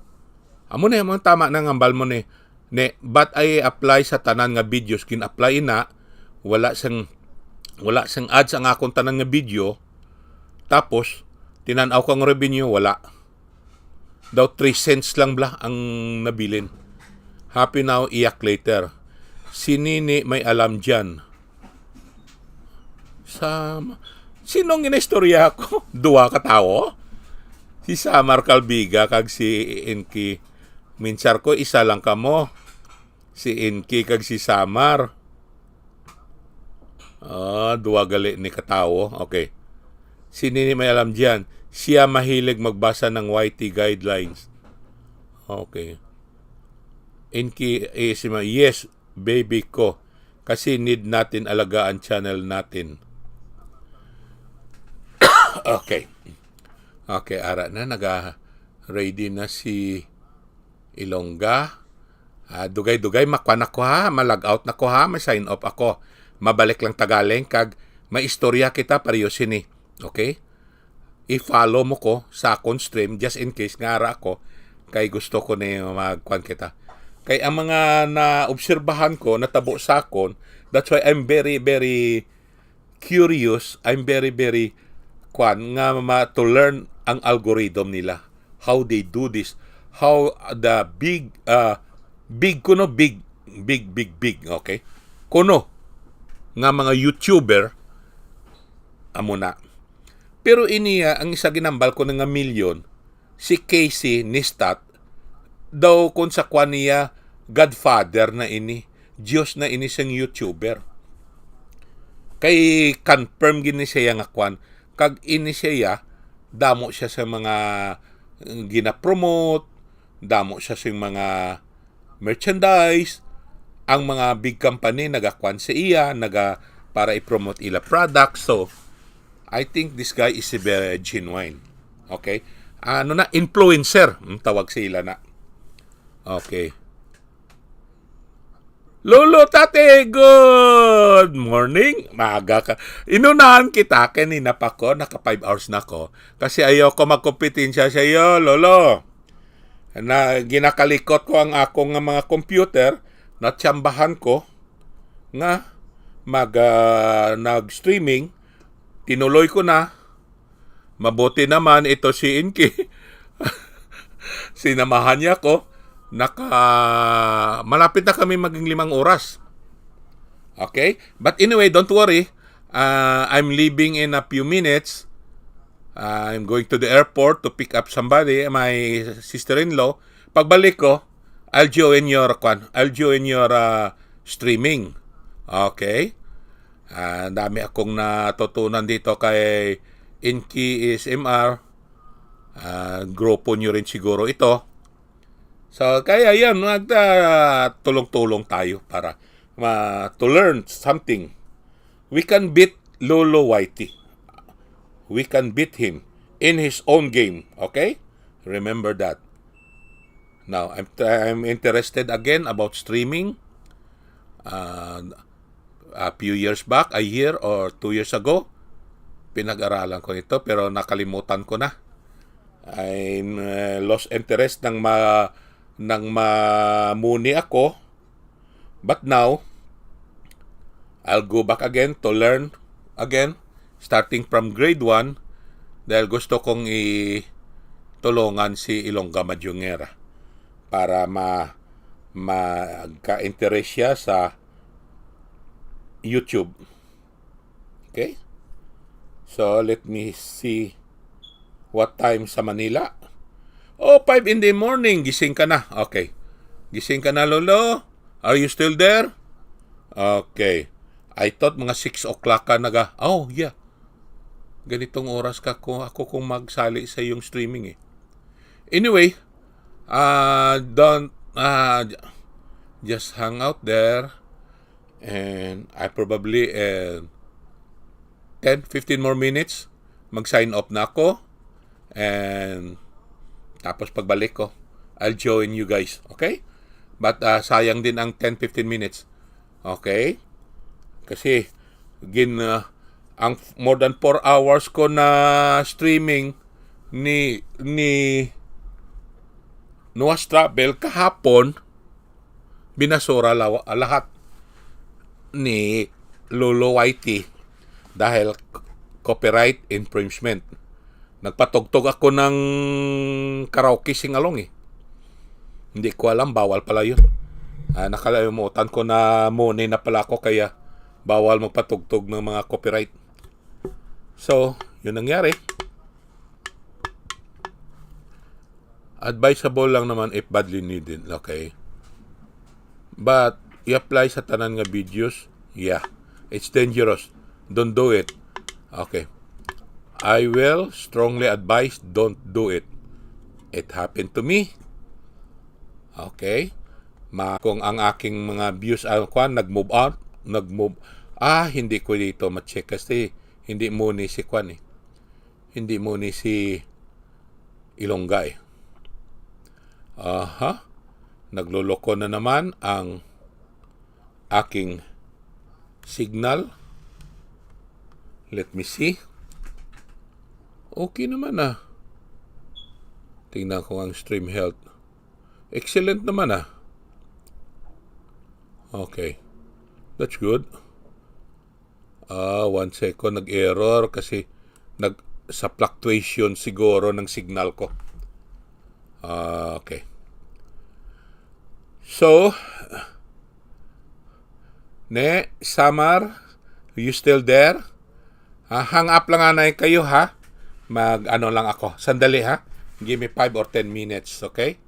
Amo na yung mga tama na nga ambal mo ni, ni, but I apply sa tanan nga videos, gin-apply na, wala sang, wala sang ads ang akong tanan nga video, tapos, tinan-aw ko ang revenue, wala. Daw three cents lang bla ang nabilin. Happy now, iyak later. Si Nini may alam dyan. Sa, sinong ginaistorya ko? Duha ka tawo? Si Samar Calbiga kag si Inky. Minsar ko, isa lang kamo. Si Inky kag si Samar. Ah, duha gali ni katawo. Okay. Si Nini may alam diyan. Siya mahilig magbasa ng Y T guidelines. Okay. Inky, eh, si ma-, yes, baby ko. Kasi need natin alagaan channel natin. Okay. Okay, ara na. Naga-ready na si Ilongga. Ah, dugay-dugay, makwan ako ha. Ma-log out na ko ha. Ma-sign off ako. Mabalik lang ta galing kag may istorya kita pareho sini. Okay? I-follow mo ko sa akon stream just in case nga ara ako kay gusto ko ni magkwan kita. Kay ang mga naobserbahan ko, natabo sa akon, that's why I'm very, very curious, I'm very, very, kwan, nga ma-, to learn ang algorithm nila. How they do this. How the big, uh, big kuno, big, big, big, big, okay? Kuno, nga mga YouTuber, amo na. Pero ini, ah, ang isa ginambal ko na nga milyon, si Casey Neistat, daw kung sa kwan niya, godfather na ini, Dios na ini sang YouTuber. Kay confirm gini siya nga kwan, kag ini siya, damo siya sa mga, eh, ginapromote, damo siya sa mga merchandise, ang mga big company nagakwan sa iya, naga, para i-promote ila products. So, I think this guy is very genuine. Okay? Ano na, influencer, ang tawag sa ila na. Okay. Lolo, Tate, good morning. Maaga ka. Inunahan kita, kanina pa ko, naka five hours na ko. Kasi ayoko magkompetensya sa iyo, Lolo. Na, ginakalikot ko ang akong nga mga computer, natsambahan ko nga mag, ah, nag-streaming, tinuloy ko na. Mabuti naman ito si Inky. Sinamahan niya ko. Naka, malapit na kami maging limang oras. Okay? But anyway, don't worry. Uh, I'm leaving in a few minutes. Uh, I'm going to the airport to pick up somebody, my sister-in-law. Pagbalik ko, I'll join your, kwan, I'll join your, uh, streaming. Okay? Ah, dami akong natutunan dito kay Inky A S M R. Ah, grupo nyo rin siguro ito. So, kaya yan, magta-, tulong-tulong tayo para ma-, to learn something. We can beat Lolo Whitey. We can beat him in his own game, okay? Remember that. Now, I'm, I'm interested again about streaming. Ah, a few years back, a year or two years ago, pinag-aralan ko ito, pero nakalimutan ko na. I, uh, lost interest nang ma-, nang mamuni ako. But now, I'll go back again to learn again, starting from grade one, dahil gusto kong i-, tulungan si Ilongga Madyungera para ma-, magka-interest siya sa YouTube. Okay? So, let me see what time sa Manila. Oh, five in the morning. Gising ka na. Okay. Gising ka na, Lolo? Are you still there? Okay. I thought mga six o'clock ka naga-, oh, yeah. Ganitong oras ka ko, ako kung magsali sa iyong streaming eh. Anyway, uh, don't, uh, j-, just hang out there. And I probably, uh, ten, fifteen more minutes, mag-sign off na ako. And tapos pagbalik ko, I'll join you guys, okay? But, uh, sayang din ang ten, fifteen minutes. Okay? Kasi, gin-, uh, ang f-, more than four hours ko na streaming ni, ni Noah's Travel kahapon, binasura lawa-, lahat ni Lolo Whitey dahil c-, copyright infringement. Nagpatugtog ako ng karaoke sing-along eh. Hindi ko alam, bawal pala yun. Ah, nakalimutan ko na muni na pala ako, kaya bawal magpatugtog ng mga copyright. So, yun nangyari. Advisable lang naman if badly needed, okay? But, i-apply sa tanan nga videos, yeah. It's dangerous. Don't do it. Okay. I will strongly advise, don't do it. It happened to me. Okay? Ma-, kung ang aking mga views, ah, kwan, nag-move out, nag-move, ah, hindi ko dito ma-check kasi hindi muni si kwan eh. Hindi muni si Ilongga eh. Aha. Nagloloko na naman ang aking signal. Let me see. Okay naman ah. Tingnan ko ang stream health. Excellent naman ah. Okay. That's good. Ah, one second, nag-error kasi nag sa fluctuation siguro ng signal ko. Ah, okay. So, ne, Samar, you still there? Ah, hang up lang anay kayo, ha? Mag ano lang ako. Sandali, ha? Give me five or ten minutes, okay?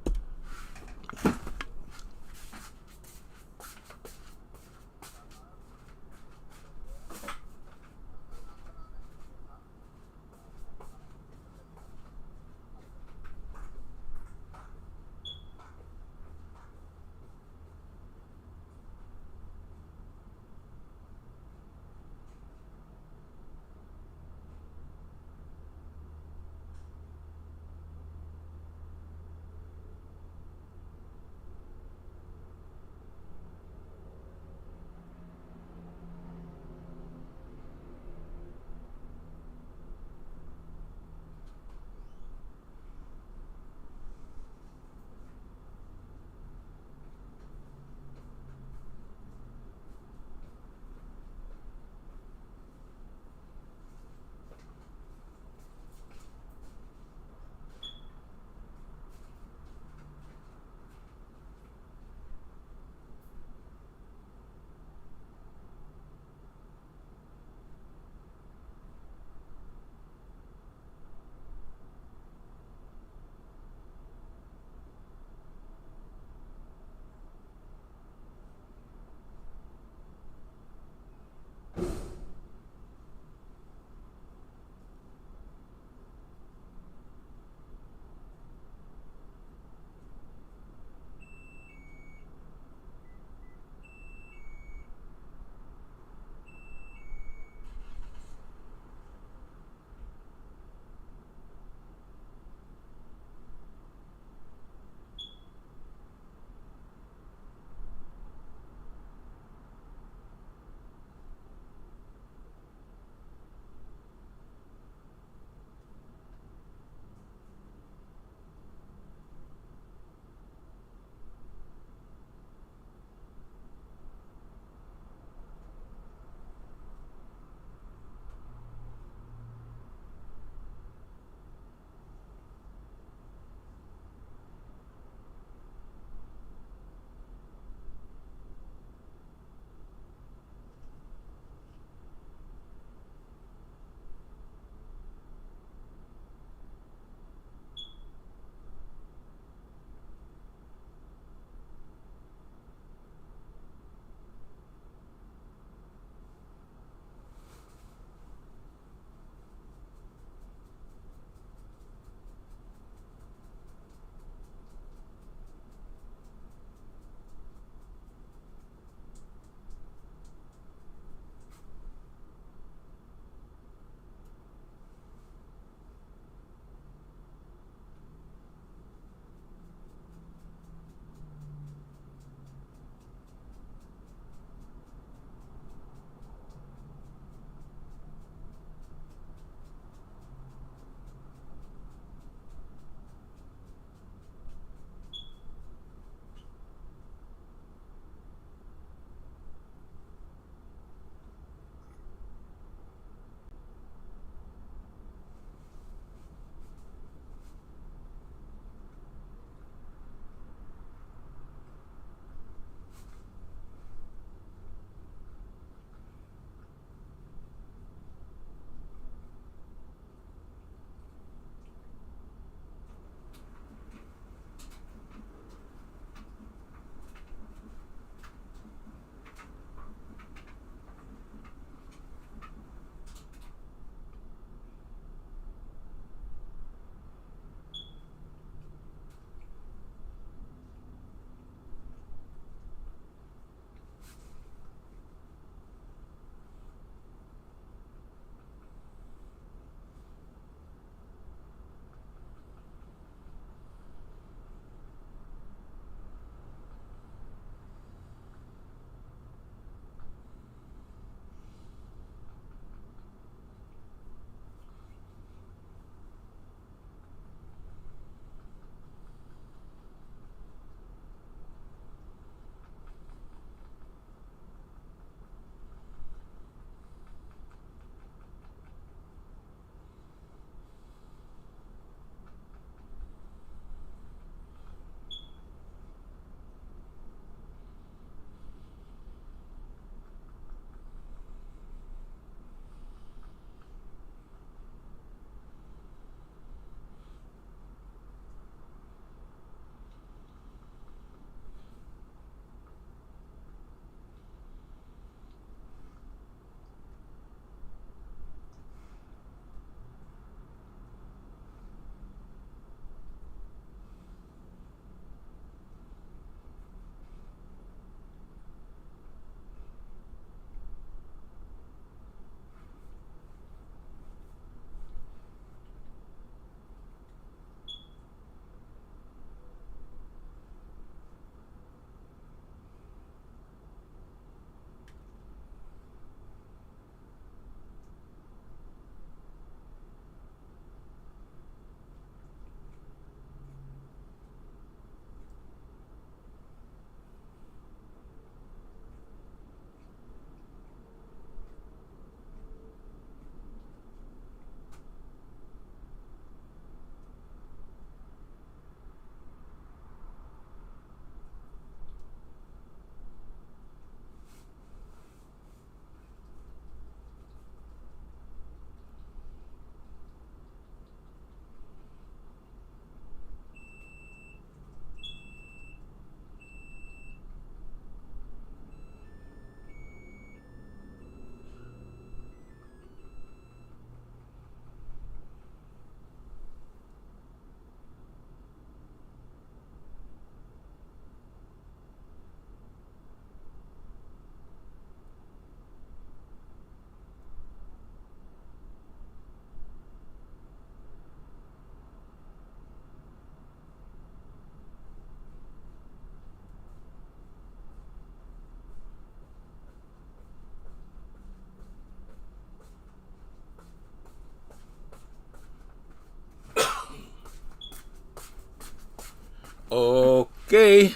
Okay.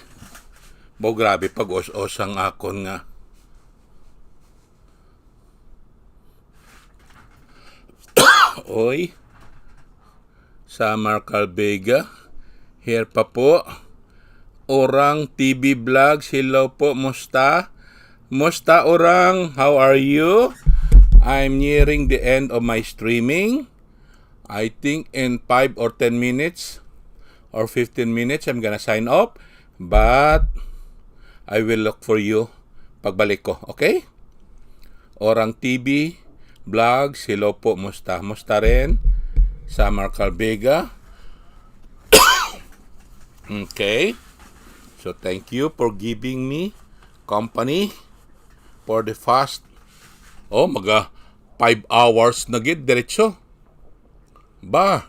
Bo, grabe pag-os-os ang akon nga. Oy. Samar Calvega. Here pa po. Orang T V Vlogs, hello po, musta? Musta, Orang? How are you? I'm nearing the end of my streaming. I think in five or ten minutes or fifteen minutes, I'm gonna sign off. But I will look for you pagbalik ko, okay? Orang T V Vlogs, hello po, musta? Musta rin? Samar Calvega. Okay. So, thank you for giving me company for the fast. Oh, maga five hours na gid, diretso. Ba?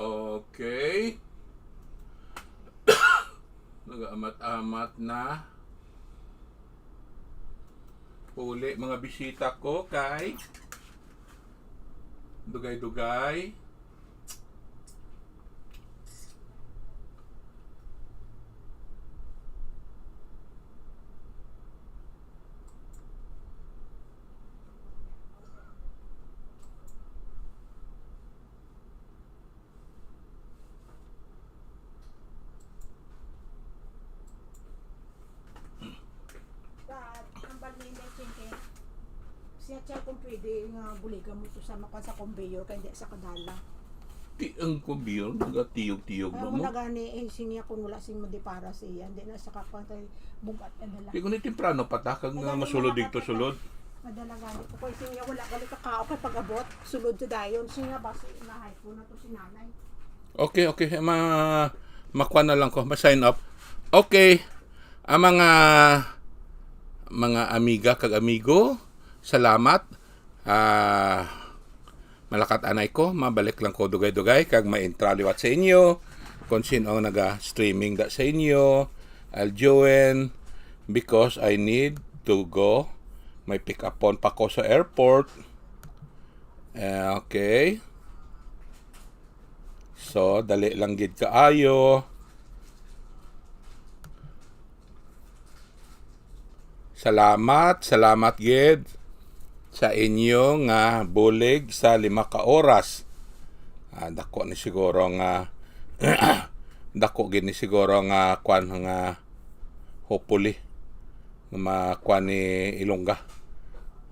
Okay. Nag-amat-amat na. Puli mga bisita ko kay dugay-dugay. Dad, ang balhin na chinke. Siya, siya kung pwede nga buligan mo to sa makuha sa conveyor kay hindi sa kadala. Di ang conveyor, nagatiyog-tiyog na, Amo no? na gani, eh, siya kung wala sing madipara siya, hindi na sa kakuha tayo bugat na dala. Di ko ni temprano patakag nga Madali masulod na dito, matakag. sulod. Madala gani ko kay siya wala gani kakao kay pag-abot, sulod sa dayon. Siya basi inahay ko na to si nanay. Okay, okay. Ma makuha na lang ko. Ma-sign up. Okay. Ang mga mga amiga kag amigo, salamat. Ah, malakat anay ko, mabalik lang ko dugay-dugay kag maintra liwat sa inyo kung sino ang naga-streaming da sa inyo. I'll join because I need to go. May pick-upon pa ko sa airport. Eh, okay. So, dali lang gid kaayo. Salamat, salamat gid sa inyo nga bulig sa lima ka oras. Ah, dako ni siguro nga, dako gid ni siguro nga kwan nga, hopefully, nga makuan ni Ilongga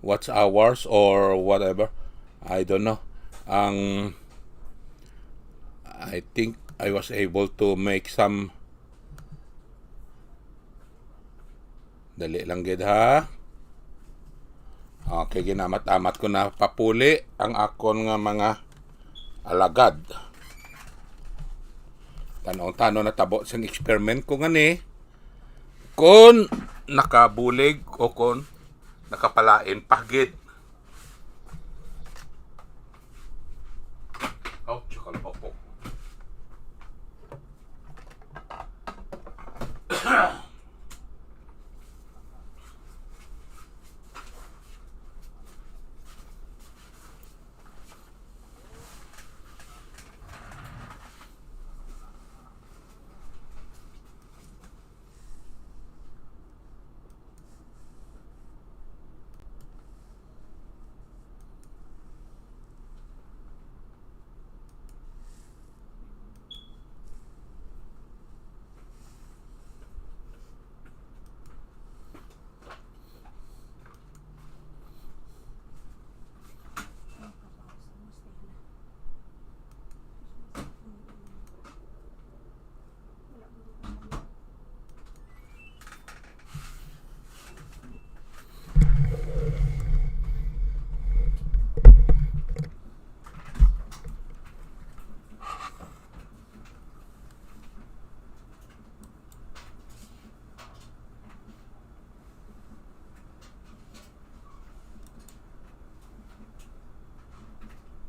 watch hours or whatever. I don't know. Ang I think I was able to make some. Dali lang gid, ha. Okay, ginamat-amat ko na papuli ang akon nga mga alagad. Tanong-tanong natabo sing experiment ko nga ni, kon nakabulig o kon nakapalain pa gid.